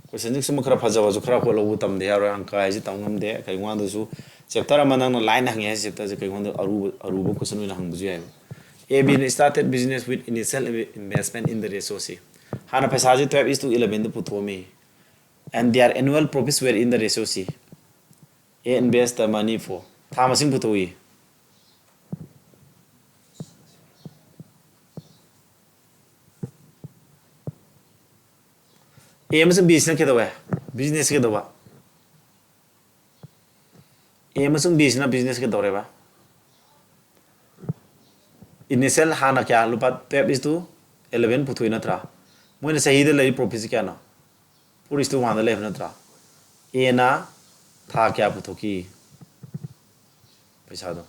Questionꯁꯦ ꯁꯨꯝ ꯈꯔ ꯐꯖꯕꯁꯨ ꯈꯔ ꯍꯣꯠꯍꯧꯕ ꯇꯝꯗ ꯌꯥꯔꯣꯏ꯫ ꯑꯪꯀ ꯍꯥꯏꯁꯦ ꯇꯝ ꯉꯝꯗꯦ꯫ ꯀꯔꯤꯒꯨꯝꯕꯗꯁꯨ chapter ꯑꯃ ꯅꯪꯅ line ꯍꯪꯉꯦ ꯍꯥꯏ chapterꯁꯦ ꯀꯔꯤꯒꯨꯝꯕꯗ ꯑꯔꯨꯕ, ꯑꯔꯨꯕ question ꯑꯣꯏꯅ ꯍꯪꯕꯁꯨ ꯌꯥꯏꯕ꯫ A B started business with initial investment in the ratio ꯁꯤ꯫ ꯍꯥꯟꯅ ꯄꯩꯁꯥꯁꯦ twelve is to eleven the ꯄꯨꯊꯣꯛꯑꯝꯃꯤ꯫ And their annual profits were in the ratio ꯁꯤ꯫ A invest the money for ꯊꯥ ꯃꯁꯤꯡ ꯄꯨꯊꯣꯛꯏ꯫ A ꯑꯃꯁꯨꯡ B ꯁꯤꯅ ꯀꯩꯗꯧꯋꯦ? Business ꯀꯩꯗꯧꯕ? A ꯑꯃꯁꯨꯡ B ꯁꯤꯅ business ꯀꯩꯗꯧꯔꯦꯕ? Initial ꯍꯥꯟꯅ ꯀꯌꯥ? ꯂꯨꯄꯥ twelve is to eleven ꯄꯨꯊꯣꯛꯏ ꯅꯠꯇ꯭ꯔꯥ? ꯃꯣꯏꯅ ꯆꯍꯤꯗ ꯂꯩꯔꯤ profitꯁꯤ ꯀꯌꯥꯅꯣ? Four is to one ꯗ ꯂꯩꯕ ꯅꯠꯇ꯭ꯔꯥ? Aꯅ ꯊꯥ ꯀꯌꯥ ꯄꯨꯊꯣꯛꯈꯤ? ꯄꯩꯁꯥꯗꯣ꯫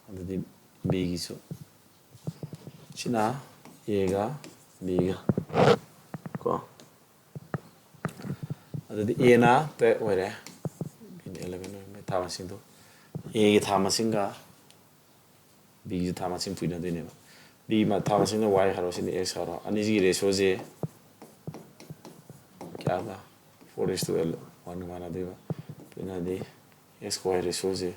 ꯑꯗꯨꯗꯤ Bꯒꯤꯁꯨ꯫ ꯁꯤꯅ Aꯒ Bꯒ꯫ ꯀꯣ꯫ ꯑꯗꯨꯗꯤ Aꯅ twelve ꯑꯣꯏꯔꯦ꯫ Bꯅ eleven ꯑꯣꯏꯔꯦ꯫ ꯊꯥ ꯃꯁꯤꯡꯗꯣ꯫ Aꯒꯤ ꯊꯥ ꯃꯁꯤꯡꯒ Bꯒꯤꯁꯨ ꯊꯥ ꯃꯁꯤꯡ ꯄꯨꯏꯅꯗꯣꯏꯅꯦꯕ꯫ B ꯃ-, ꯊꯥ ꯃꯁꯤꯡꯅ Y ꯍꯥꯏꯔꯣ, ꯁꯤꯅ X ꯍꯥꯏꯔꯣ꯫ ꯑꯅꯤꯁꯤꯒꯤ ratioꯁꯦ ꯀꯌꯥꯒ? Four is to one ꯃꯥꯟꯅꯗꯣꯏꯕ꯫ ꯑꯗꯨꯅꯗꯤ X Y ratioꯁꯦ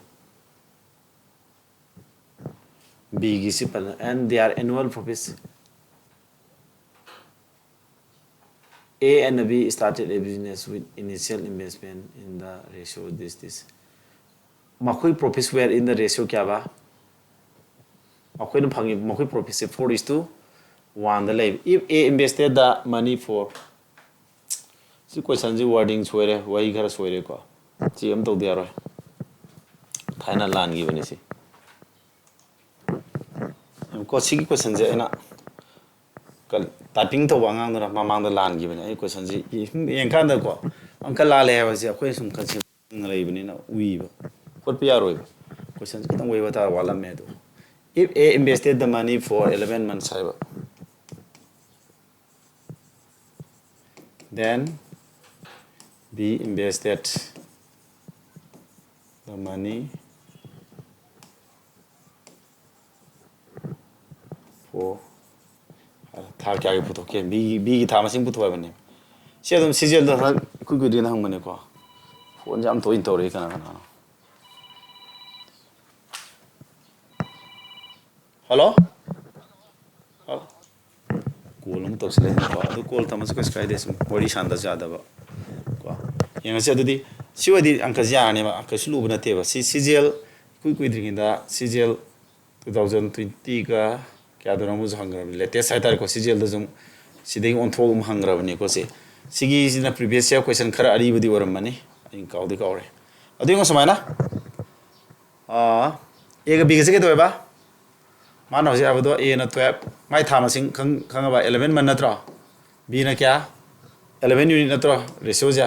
Bꯒꯤꯁꯤ ꯄꯟ-, and their annual profits. A and B started a business with initial investment in the ratio this, this. ꯃꯈꯣꯏ profits were in the ratio ꯀꯌꯥꯕ? ꯃꯈꯣꯏꯅ ꯐꯪꯉꯤ, ꯃꯈꯣꯏ profitꯁꯦ four is to one ꯗ ꯂꯩ꯫ If A invested the money for, ꯁꯤ questionꯁꯤ wording ꯁꯣꯏꯔꯦ, ꯋꯥꯍꯩ ꯈꯔ ꯁꯣꯏꯔꯦꯀꯣ꯫ ꯁꯤ ꯑꯃ ꯇꯧꯗ ꯌꯥꯔꯣꯏ꯫ ꯊꯥꯏꯅ ꯂꯥꯟꯈꯤꯕꯅꯤ ꯁꯤ꯫ ꯀꯣ, ꯁꯤꯒꯤ questionꯁꯦ ꯑꯩꯅ ꯀ-, typing ꯇꯧꯕ ꯑꯉꯥꯡꯗꯨꯅ ꯃꯃꯥꯡꯗ ꯂꯥꯟꯈꯤꯕꯅꯦ꯫ ꯑꯩ questionꯁꯤ ꯁꯨꯝ ꯌꯦꯡꯀꯥꯟꯗꯀꯣ, ꯑꯪꯀ ꯂꯥꯜꯂꯦ ꯍꯥꯏꯕꯁꯦ ꯑꯩꯈꯣꯏ ꯁꯨꯝ concept ꯂꯩꯕꯅꯤꯅ ꯎꯏꯕ꯫ ꯍꯣꯠꯄ ꯌꯥꯔꯣꯏꯕ꯫ Questionꯁꯦ ꯈꯤꯇꯪ ꯋꯥꯠꯂꯝꯃꯦ ꯑꯗꯣ꯫ If A invested the money for eleven months ꯍꯥꯏꯕ, then B invested the money ꯑꯣ, ꯊꯥ ꯀꯌꯥꯒꯤ ꯄꯨꯊꯣꯛꯀꯦ? ꯕꯤꯒꯤ, ꯕꯤꯒꯤ ꯊꯥ ꯃꯁꯤꯡ ꯄꯨꯊꯣꯛ ꯍꯥꯏꯕꯅꯦ꯫ ꯁꯤ ꯑꯗꯨꯝ ꯁꯤꯖꯦꯜꯗ ꯍꯟꯗꯛ ꯏꯀꯨꯏ ꯀꯨꯏꯗ꯭ꯔꯤꯅ ꯍꯪꯕꯅꯤꯀꯣ꯫ ꯐꯣꯟꯁꯦ ꯌꯥꯝ ꯇꯣꯏꯅ ꯇꯧꯔꯛꯏ, ꯀꯅꯥ ꯀꯅꯥꯅꯣ? ꯍꯜꯂꯣ? ꯍꯜꯂꯣ? ꯀꯣꯜ ꯑꯃ ꯇꯧꯁꯤꯜꯂꯛꯑꯦꯀꯣ꯫ ꯑꯗꯨ ꯀꯣꯜ ꯊꯝꯃꯁꯨ ꯀꯩꯁꯨ ꯀꯥꯏꯗꯦ, ꯁꯨꯝ ꯋꯥꯔꯤ ꯁꯥꯟꯗꯁꯨ ꯌꯥꯗꯕ ꯀꯣ꯫ ꯌꯦꯡꯉꯁꯤ ꯑꯗꯨꯗꯤ꯫ ꯁꯤ ꯑꯣꯏꯗꯤ ꯑꯪꯀꯁꯤ ꯌꯥꯔꯅꯦꯕ, ꯀꯩꯁꯨ ꯂꯨꯕ ꯅꯠꯇꯦꯕ꯫ ꯁꯤ ꯁꯤꯖꯦꯜ ꯏꯀꯨꯏ ꯀꯨꯏꯗ꯭ꯔꯤꯉꯩꯗ ꯁꯤꯖꯦꯜ ꯇꯨ ꯊꯥꯎꯖꯟ ꯇ꯭ꯋꯦꯟꯇꯤꯒ ꯀꯌꯥꯗꯅꯣ ꯑꯃꯁꯨ ꯍꯪꯈ꯭ꯔꯕꯅꯤ, ꯂꯦꯇꯦꯁ ꯍꯥꯏꯇꯥꯔꯦꯀꯣ꯫ ꯁꯤꯖꯦꯜꯗ ꯁꯨꯝ ꯁꯤꯗꯒꯤ ꯑꯣꯟꯊꯣꯛꯑꯒ ꯑꯃ ꯍꯪꯈ꯭ꯔꯕꯅꯤꯀꯣ꯫ ꯁꯤ, ꯁꯤꯒꯤꯁꯤꯅ previous year question ꯈꯔ ꯑꯔꯤꯕꯗꯤ ꯑꯣꯏꯔꯝꯃꯅꯤ, ꯑꯩ ꯀꯥꯎꯗꯤ ꯀꯥꯎꯔꯦ꯫ ꯑꯗꯨ ꯌꯦꯡꯉꯣ ꯁꯨꯃꯥꯏꯅ, ꯑꯦꯒ ꯕꯤꯒꯁꯦ ꯀꯩꯗꯧꯋꯦꯕ? ꯃꯥꯅ ꯍꯧꯖꯤꯛ ꯍꯥꯏꯕꯗꯣ, ꯑꯦꯅ ꯇꯨꯌꯦꯜꯞ, ꯃꯥꯏ ꯊꯥ ꯃꯁꯤꯡ ꯈꯪ-, ꯈꯪꯉꯕ? ꯑꯦꯂꯚꯦꯟ ꯃꯟ ꯅꯠꯇ꯭ꯔꯣ? ꯕꯤꯅ ꯀꯌꯥ? ꯑꯦꯂꯚꯦꯟ ꯌꯨꯅꯤꯠ ꯅꯠꯇ꯭ꯔꯣ ꯔꯦꯁꯤꯌꯣꯁꯦ?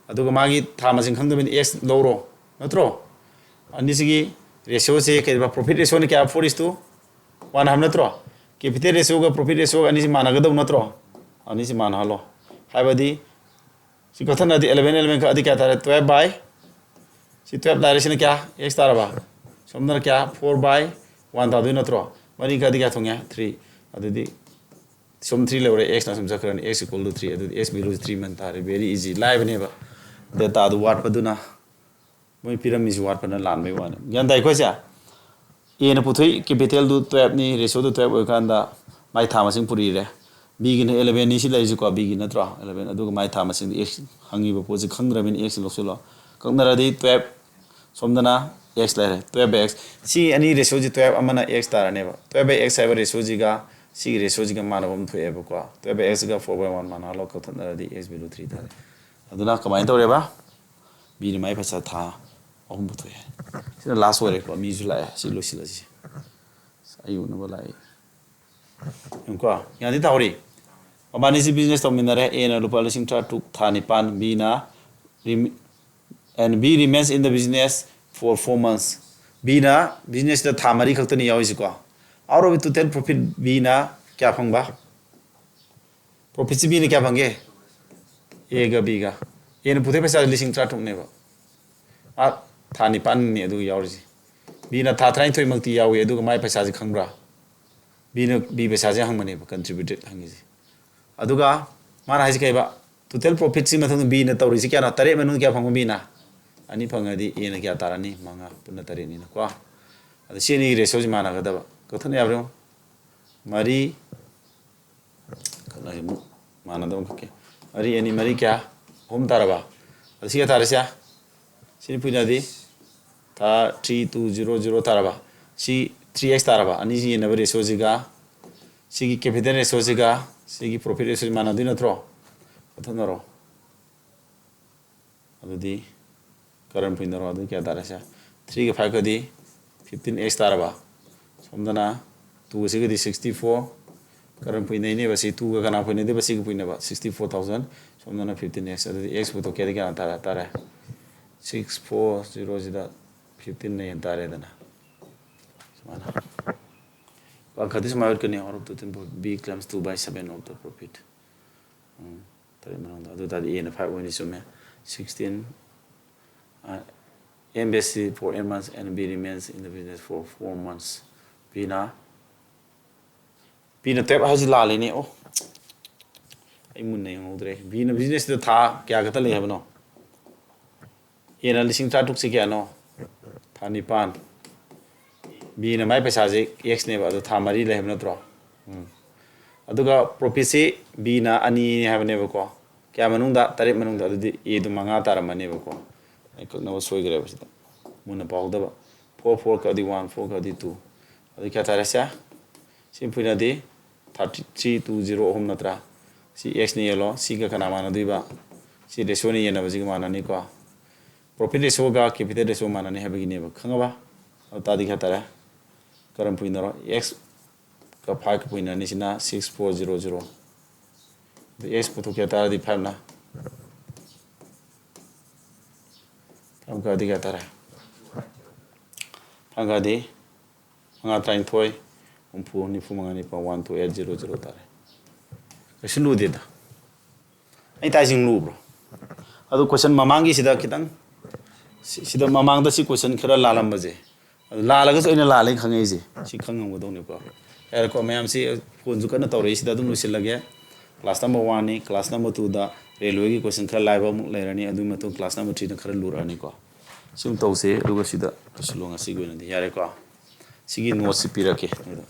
ꯑꯗꯨꯒ ꯃꯥꯒꯤ ꯊꯥ ꯃꯁꯤꯡ ꯈꯪꯗꯕꯅꯤꯅ ꯑꯦꯛꯁ ꯂꯧꯔꯣ, ꯅꯠꯇ꯭ꯔꯣ? ꯑꯅꯤꯁꯤꯒꯤ ꯔꯦꯁꯤꯌꯣꯁꯦ ꯀꯩꯕ? ꯄ꯭ꯔꯣꯐꯤꯠ ꯔꯦꯁꯤꯌꯣꯅ ꯀꯌꯥ? ꯐꯣꯔ ꯏꯁ ꯇꯨ ꯋꯥꯟ ꯍꯥꯏꯕ ꯅꯠꯇ꯭ꯔꯣ? ꯀꯦꯄꯤꯇꯦꯜ ꯔꯦꯁꯤꯌꯣꯒ ꯄ꯭ꯔꯣꯐꯤꯠ ꯔꯦꯁꯤꯌꯣꯒ ꯑꯅꯤꯁꯤ ꯃꯥꯟꯅꯒꯗꯧ ꯅꯠꯇ꯭ꯔꯣ? ꯑꯅꯤꯁꯤ ꯃꯥꯟꯅꯍꯜꯂꯣ꯫ ꯍꯥꯏꯕꯗꯤ ꯁꯤ ꯀꯛꯊꯠꯅꯔꯗꯤ ꯑꯦꯂꯚꯦꯟ, ꯑꯦꯂꯚꯦꯟ ꯀꯛꯑꯗꯤ ꯀꯌꯥ ꯇꯥꯔꯦ? ꯇꯨꯌꯦꯜꯞ ꯕꯥꯏ, ꯁꯤ ꯇꯨꯌꯦꯜꯞ ꯂꯥꯏꯔꯦ, ꯁꯤꯅ ꯀꯌꯥ? ꯑꯦꯛꯁ ꯇꯥꯔꯕ? ꯁꯣꯝꯗꯅ ꯀꯌꯥ? ꯐꯣꯔ ꯕꯥꯏ ꯋꯥꯟ ꯇꯥꯗꯣꯏ ꯅꯠꯇ꯭ꯔꯣ? ꯃꯔꯤ ꯀꯛꯑꯗꯤ ꯀꯌꯥ ꯊꯨꯡꯉꯦ? ꯊ꯭ꯔꯤ꯫ ꯑꯗꯨꯗꯤ ꯁꯣꯝ ꯊ꯭ꯔꯤ ꯂꯩꯍꯧꯔꯦ, ꯑꯦꯛꯁꯅ ꯁꯨꯝ ꯆꯠꯈ꯭ꯔꯅꯤ, ꯑꯦꯛꯁ ꯏꯀ꯭ꯋꯦꯜ ꯇꯨ ꯊ꯭ꯔꯤ꯫ ꯑꯗꯨꯗꯤ ꯑꯦꯛꯁ ꯚꯦꯂꯨꯁꯤ ꯊ꯭ꯔꯤ ꯃꯟ ꯇꯥꯔꯦ꯫ Very easy, ꯂꯥꯏꯕꯅꯦꯕ꯫ ꯗꯦꯇꯥꯗꯨ ꯋꯥꯠꯄꯗꯨꯅ, ꯃꯣꯏ ꯄꯤꯔꯝꯃꯤꯁꯤ ꯋꯥꯠꯄꯅ ꯂꯥꯟꯕꯩ ꯋꯥꯅꯤ꯫ ꯒ꯭ꯌꯥꯟ ꯇꯥꯏꯀꯣ ꯑꯩꯁꯦ? ꯑꯦꯅ ꯄꯨꯊꯣꯛꯏ ꯀꯦꯄꯤꯇꯦꯜꯗꯨ ꯇꯨꯌꯦꯜꯞꯅꯤ, ꯔꯦꯁꯤꯌꯣꯗꯨ ꯇꯨꯌꯦꯜꯞ ꯑꯣꯏꯔꯀꯥꯟꯗ ꯃꯥꯏ ꯊꯥ ꯃꯁꯤꯡ ꯄꯨꯔꯤꯔꯦ꯫ ꯕꯤꯒꯤꯅ ꯑꯦꯂꯚꯦꯟꯅꯤ, ꯁꯤ ꯂꯩꯔꯤꯁꯤꯀꯣ, ꯕꯤꯒꯤ ꯅꯠꯇ꯭ꯔꯣ? ꯑꯦꯂꯚꯦꯟ꯫ ꯑꯗꯨꯒ ꯃꯥꯏ ꯊꯥ ꯃꯁꯤꯡꯗꯤ ꯑꯦꯛꯁ ꯍꯪꯉꯤꯕ ꯄꯣꯠꯁꯤ ꯈꯪꯗ꯭ꯔꯕꯅꯤꯅ ꯑꯦꯛꯁ ꯂꯧꯁꯤꯜꯂꯣ꯫ ꯀꯛꯅꯔꯗꯤ ꯇꯨꯌꯦꯜꯞ, ꯁꯣꯝꯗꯅ ꯑꯦꯛꯁ ꯂꯩꯔꯦ, ꯇꯨꯌꯦꯜꯞ ꯕꯥꯏ ꯑꯦꯛꯁ꯫ ꯁꯤ ꯑꯅꯤ ꯔꯦꯁꯤꯌꯣꯁꯤ ꯇꯨꯌꯦꯜꯞ, ꯑꯃꯅ ꯑꯦꯛꯁ ꯇꯥꯔꯅꯦꯕ꯫ ꯇꯨꯌꯦꯜꯞ ꯕꯥꯏ ꯑꯦꯛꯁ ꯍꯥꯏꯕ ꯔꯦꯁꯤꯌꯣꯁꯤꯒ ꯁꯤꯒꯤ ꯔꯦꯁꯤꯌꯣꯁꯤꯒ ꯃꯥꯟꯅꯕ ꯑꯃ ꯊꯣꯛꯑꯦꯕꯀꯣ꯫ ꯇꯨꯌꯦꯜꯞ ꯕꯥꯏ ꯑꯦꯛꯁꯒ ꯐꯣꯔ ꯕꯥꯏ ꯋꯥꯟ ꯃꯥꯟꯅꯍꯜꯂꯣ, ꯀꯛꯊꯠꯅꯔꯗꯤ ꯑꯦꯛꯁ ꯚꯦꯂꯨ ꯊ꯭ꯔꯤ ꯇꯥꯔꯦ꯫ ꯑꯗꯨꯅ ꯀꯃꯥꯏꯅ ꯇꯧꯔꯦꯕ? ꯕꯤꯅ ꯃꯥꯏ ꯄꯩꯁꯥ ꯊꯥ ꯑꯍꯨꯝ ꯄꯨꯊꯣꯛꯑꯦ꯫ ꯁꯤꯅ ꯂꯥꯁ ꯑꯣꯏꯔꯦꯀꯣ, ꯃꯤꯁꯨ ꯂꯥꯛꯑꯦ꯫ ꯁꯤ ꯂꯣꯏꯁꯤꯜꯂꯁꯤ꯫ ꯑꯁ, ꯑꯩ ꯎꯅꯕ ꯂꯥꯛꯏ꯫ ꯌꯦꯡꯉꯨꯀꯣ, ꯌꯥꯗꯤ ꯇꯥꯍꯧꯔꯤ꯫ ꯃꯕꯥꯅꯤꯁꯤ ꯕꯤꯖꯤꯅꯦꯁ ꯇꯧꯃꯤꯟꯅꯔꯦ꯫ ꯑꯦꯅ ꯂꯨꯄꯥ ꯂꯤꯁꯤꯡ ꯇꯔꯥ ꯇꯔꯨꯛ ꯊꯥ ꯅꯤꯄꯥꯟ, ꯕꯤꯅ ꯔꯤꯝ-, and B remains in the business for four months. ꯕꯤꯅ ꯕꯤꯖꯤꯅꯦꯁꯇ ꯊꯥ ꯃꯔꯤ ꯈꯛꯇꯅꯤ ꯌꯥꯎꯔꯤꯁꯤꯀꯣ꯫ Out of total profit ꯕꯤꯅ ꯀꯌꯥ ꯐꯪꯕ? ꯄ꯭ꯔꯣꯐꯤꯠꯁꯤ ꯕꯤꯅ ꯀꯌꯥ ꯐꯪꯒꯦ? ꯑꯦꯒ ꯕꯤꯒ꯫ ꯑꯦꯅ ꯄꯨꯊꯣꯛꯏ ꯄꯩꯁꯥꯁꯦ ꯂꯤꯁꯤꯡ ꯇꯔꯥ ꯇꯔꯨꯛꯅꯦꯕ꯫ ꯃꯥ ꯊꯥ ꯅꯤꯄꯥꯟꯅꯤ ꯑꯗꯨꯒ ꯌꯥꯎꯔꯤꯁꯦ꯫ ꯕꯤꯅ ꯊꯥ ꯇꯔꯥꯅꯤꯊꯣꯏꯃꯛꯇꯤ ꯌꯥꯎꯏ, ꯑꯗꯨꯒ ꯃꯥꯏ ꯄꯩꯁꯥꯁꯦ ꯈꯪꯕ꯭ꯔꯥ? ꯕꯤꯅ ꯕꯤ ꯄꯩꯁꯥꯁꯦ ꯍꯪꯕꯅꯦꯕ, ꯀꯟꯇ꯭ꯔꯤꯕ꯭ꯌꯨꯇꯦꯠ ꯍꯪꯉꯤꯁꯦ꯫ ꯑꯗꯨꯒ ꯃꯥꯅ ꯍꯥꯏꯁꯦ ꯀꯩꯕ? ꯇꯣꯇꯦꯜ ꯄ꯭ꯔꯣꯐꯤꯠꯁꯤ ꯃꯊꯪꯗ ꯕꯤꯅ ꯇꯧꯔꯤꯁꯤ ꯀꯌꯥꯅꯣ? ꯇꯔꯦꯠ ꯃꯅꯨꯡꯗ ꯀꯌꯥ ꯐꯪꯕ ꯕꯤꯅ? ꯑꯅꯤ ꯐꯪꯉꯗꯤ ꯑꯦꯅ ꯀꯌꯥ ꯇꯥꯔꯅꯤ? ꯃꯉꯥ꯫ ꯄꯨꯟꯅ ꯇꯔꯦꯠꯅꯤꯅꯀꯣ꯫ ꯑꯗ ꯁꯤ ꯑꯅꯤꯒꯤ ꯔꯦꯁꯤꯑꯣꯁꯤ ꯃꯥꯟꯅꯒꯗꯕ꯫ ꯀꯛꯊꯠꯅ ꯌꯥꯕ꯭ꯔꯥ ꯌꯦꯡꯉꯨ꯫ ꯃꯔꯤ, ꯀꯛꯊꯠꯅ ꯑꯃꯨꯛ ꯃꯥꯟꯅꯗꯕ ꯑꯃ ꯀꯛꯀꯦ꯫ ꯃꯔꯤ ꯑꯅꯤ ꯃꯔꯤ ꯀꯌꯥ? ꯑꯍꯨꯝ ꯇꯥꯔꯕ? ꯑꯗ ꯁꯤ ꯀꯌꯥ ꯇꯥꯔꯦ ꯁꯦ? ꯁꯤꯅ ꯄꯨꯏꯅꯗꯤ ꯇꯥ ꯊ꯭ꯔꯤ ꯇꯨ ꯖꯤꯔꯣ ꯖꯤꯔꯣ ꯇꯥꯔꯕ? ꯁꯤ ꯊ꯭ꯔꯤ ꯑꯦꯛꯁ ꯇꯥꯔꯕ? ꯑꯅꯤꯁꯤ ꯌꯦꯟꯅꯕ ꯔꯦꯁꯤꯑꯣꯁꯤꯒ ꯁꯤꯒꯤ ꯀꯦꯄꯤꯇꯦꯜ ꯔꯦꯁꯤꯑꯣꯁꯤꯒ ꯁꯤꯒꯤ ꯄ꯭ꯔꯣꯐꯤꯠ ꯔꯦꯁꯤꯑꯣꯁꯤ ꯃꯥꯟꯅꯗꯣꯏ ꯅꯠꯇ꯭ꯔꯣ? ꯀꯛꯊꯠꯅꯔꯣ꯫ ꯑꯗꯨꯗꯤ ꯀꯔꯝ ꯄꯨꯏꯅꯔꯣ? ꯑꯗꯨꯗꯤ ꯀꯌꯥ ꯇꯥꯔꯦ ꯁꯦ? ꯊ꯭ꯔꯤꯒ ꯐꯥꯏꯚꯀꯗꯤ ꯐꯤꯐꯇꯤꯟ ꯑꯦꯛꯁ ꯇꯥꯔꯕ? ꯁꯣꯝꯗꯅ ꯇꯨ ꯑꯁꯤꯒꯗꯤ ꯁꯤꯛꯁꯇꯤ ꯐꯣꯔ꯫ ꯀꯔꯝ ꯄꯨꯏꯅꯩꯅꯦꯕ? ꯁꯤ ꯇꯨꯒ ꯀꯅꯥ ꯄꯨꯏꯅꯗꯣꯏꯕ? ꯁꯤꯒ ꯄꯨꯏꯅꯕ꯫ Sixty four thousand. ꯁꯣꯝꯗꯅ ꯐꯤꯐꯇꯤꯟ ꯑꯦꯛꯁ꯫ ꯑꯗꯨꯗꯤ ꯑꯦꯛꯁ ꯄꯨꯊꯣꯛꯀꯦꯗꯤ ꯀꯌꯥ ꯇꯥꯔꯦ? ꯇꯥꯔꯦ꯫ ꯁꯤꯛꯁ ꯐꯣꯔ ꯖꯤꯔꯣꯁꯤꯗ ꯐꯤꯐꯇꯤꯟꯅ ꯍꯦꯟ ꯇꯥꯔꯦꯗꯅ꯫ ꯁꯨꯃꯥꯏꯅ꯫ ꯄꯥꯡꯈꯠꯇꯤ ꯁꯨꯃꯥꯏꯅ ꯎꯠꯀꯅꯤ, out of the ten, B claims two by seven of the profit꯫ ꯎꯝ, ꯇꯔꯦꯠ ꯃꯅꯨꯡꯗ꯫ ꯑꯗꯨ ꯑꯣꯏꯇꯥꯔꯗꯤ ꯑꯦꯅ ꯐꯥꯏꯚ ꯑꯣꯏꯅꯤ, ꯆꯨꯝꯃꯦ꯫ ꯁꯤꯛꯁꯇꯤꯟ, ꯑ, M invested for eight months and B remains in the business for four months꯫ ꯕꯤꯅ, ꯕꯤꯅ ꯇꯨꯌꯦꯜꯞ ꯍꯥꯏꯁꯤ ꯂꯥꯜꯂꯤꯅꯦ꯫ ꯑꯣ, ꯑꯩ ꯃꯨꯟꯅ ꯌꯦꯡꯍꯧꯗ꯭ꯔꯦ꯫ ꯕꯤꯅ ꯕꯤꯖꯤꯅꯦꯁꯇ ꯊꯥ ꯀꯌꯥ ꯈꯛꯇ ꯂꯩ ꯍꯥꯏꯕꯅꯣ? ꯑꯦꯅ ꯂꯤꯁꯤꯡ ꯇꯔꯥꯇꯔꯨꯛꯁꯦ ꯀꯌꯥꯅꯣ? ꯊꯥ ꯅꯤꯄꯥꯟ꯫ ꯕꯤꯅ ꯃꯥꯏ ꯄꯩꯁꯥꯁꯦ ꯑꯦꯛꯁꯅꯦꯕ, ꯑꯗꯣ ꯊꯥ ꯃꯔꯤ ꯂꯩ ꯍꯥꯏꯕ ꯅꯠꯇ꯭ꯔꯣ? ꯎꯝ꯫ ꯑꯗꯨꯒ ꯄ꯭ꯔꯣꯐꯤꯠꯁꯤ ꯕꯤꯅ ꯑꯅꯤꯅꯤ ꯍꯥꯏꯕꯅꯦꯕꯀꯣ꯫ ꯀꯌꯥ ꯃꯅꯨꯡꯗ? ꯇꯔꯦꯠ ꯃꯅꯨꯡꯗ꯫ ꯑꯗꯨꯗꯤ ꯑꯦꯗꯣ ꯃꯉꯥ ꯇꯥꯔꯝꯃꯅꯦꯕꯀꯣ꯫ ꯑꯩ ꯀꯛꯅꯕ ꯁꯣꯏꯈ꯭ꯔꯦꯕ ꯁꯤꯗ꯫ ꯃꯨꯟꯅ ꯄꯥꯍꯧꯗꯕ꯫ ꯐꯣꯔ ꯐꯣꯔ ꯀꯛꯑꯗꯤ ꯋꯥꯟ, ꯐꯣꯔ ꯀꯛꯑꯗꯤ ꯇꯨ꯫ ꯑꯗꯨ ꯀꯌꯥ ꯇꯥꯔꯦ ꯁꯦ? ꯁꯤ ꯄꯨꯏꯅꯗꯤ ꯊꯥꯔꯇꯤ ꯊ꯭ꯔꯤ ꯇꯨ ꯖꯤꯔꯣ ꯑꯍꯨꯝ ꯅꯠꯇ꯭ꯔꯥ? ꯁꯤ ꯑꯦꯛꯁꯅꯤ ꯌꯦꯡꯉꯣ꯫ ꯁꯤꯒ ꯀꯅꯥ ꯃꯥꯟꯅꯗꯣꯏꯕ? ꯁꯤ ꯔꯦꯁꯤꯑꯣꯅ ꯌꯦꯟꯅꯕꯁꯤꯒ ꯃꯥꯟꯅꯅꯤꯀꯣ꯫ ꯄ꯭ꯔꯣꯐꯤꯠ ꯔꯦꯁꯤꯑꯣꯒ ꯀꯦꯄꯤꯇꯦꯜ ꯔꯦꯁꯤꯑꯣ ꯃꯥꯟꯅꯅꯤ ꯍꯥꯏꯕꯒꯤꯅꯦꯕ꯫ ꯈꯪꯉꯕ? ꯑꯗꯨ ꯇꯥꯔꯗꯤ ꯀꯌꯥ ꯇꯥꯔꯦ? ꯀꯔꯝ ꯄꯨꯏꯅꯔꯣ? ꯑꯦꯛꯁꯀ ꯐꯥꯏꯚꯀ ꯄꯨꯏꯅꯔꯅꯤ꯫ ꯁꯤꯅ ꯁꯤꯛꯁ ꯐꯣꯔ ꯖꯤꯔꯣ ꯖꯤꯔꯣ꯫ ꯑꯗꯨ ꯑꯦꯛꯁ ꯄꯨꯊꯣꯛꯀꯦ ꯇꯥꯔꯗꯤ ꯐꯥꯏꯚꯅ꯫ ꯐꯥꯏꯚ ꯀꯛꯑꯗꯤ ꯀꯌꯥ ꯇꯥꯔꯦ? ꯐꯥꯏꯚ ꯀꯛꯑꯗꯤ ꯃꯉꯥ ꯇꯔꯥꯅꯤꯊꯣꯏ, ꯍꯨꯝꯐꯨ, ꯅꯤꯐꯨ ꯃꯉꯥ, ꯅꯤꯄꯥꯜ, one two eight zero zero ꯇꯥꯔꯦ꯫ ꯀꯩꯁꯨ ꯂꯨꯗꯦꯗ꯫ ꯑꯩ ꯇꯥꯏꯁꯤꯡ ꯂꯨꯕ꯭ꯔꯣ? ꯑꯗꯨ ꯀꯣꯏꯁꯟ ꯃꯃꯥꯡꯒꯤꯁꯤꯗ ꯈꯤꯇꯪ, ꯁꯤ-, ꯁꯤꯗ ꯃꯃꯥꯡꯗ ꯁꯤ ꯀꯣꯏꯁꯟ ꯈꯔ ꯂꯥꯜꯂꯝꯕꯁꯦ, ꯑꯗꯨ ꯂꯥꯜꯂꯒꯁꯨ ꯑꯩꯅ ꯂꯥꯜꯂꯦ ꯈꯪꯉꯛꯏꯁꯦ, ꯁꯤ ꯈꯪꯉꯝꯒꯗꯧꯅꯤꯀꯣ꯫ ꯌꯥꯔꯦꯀꯣ, ꯃꯌꯥꯝꯁꯤ ꯐꯣꯟꯁꯨ ꯀꯟꯅ ꯇꯧꯔꯛꯏꯁꯤꯗ ꯑꯗꯨꯝ ꯂꯣꯏꯁꯤꯜꯂꯒꯦ꯫ Class number one ꯅꯤ, class number two ꯗ railway ꯒꯤ question ꯈꯔ ꯂꯥꯏꯕ ꯑꯃꯨꯛ ꯂꯩꯔꯅꯤ, ꯑꯗꯨꯒꯤ ꯃꯇꯨꯡ class number three ꯅ ꯈꯔ ꯂꯨꯔꯛꯑꯅꯤꯀꯣ꯫ ꯁꯨꯝ ꯇꯧꯁꯦ, ꯑꯗꯨꯒ ꯁꯤꯗ ꯂꯣꯏꯁꯤꯜꯂꯣ ꯉꯁꯤꯒꯤ ꯑꯣꯏꯅꯗꯤ꯫ ꯌꯥꯔꯦꯀꯣ, ꯁꯤꯒꯤ note ꯁꯤ ꯄꯤꯔꯛꯀꯦ ꯅꯣꯏꯗ꯫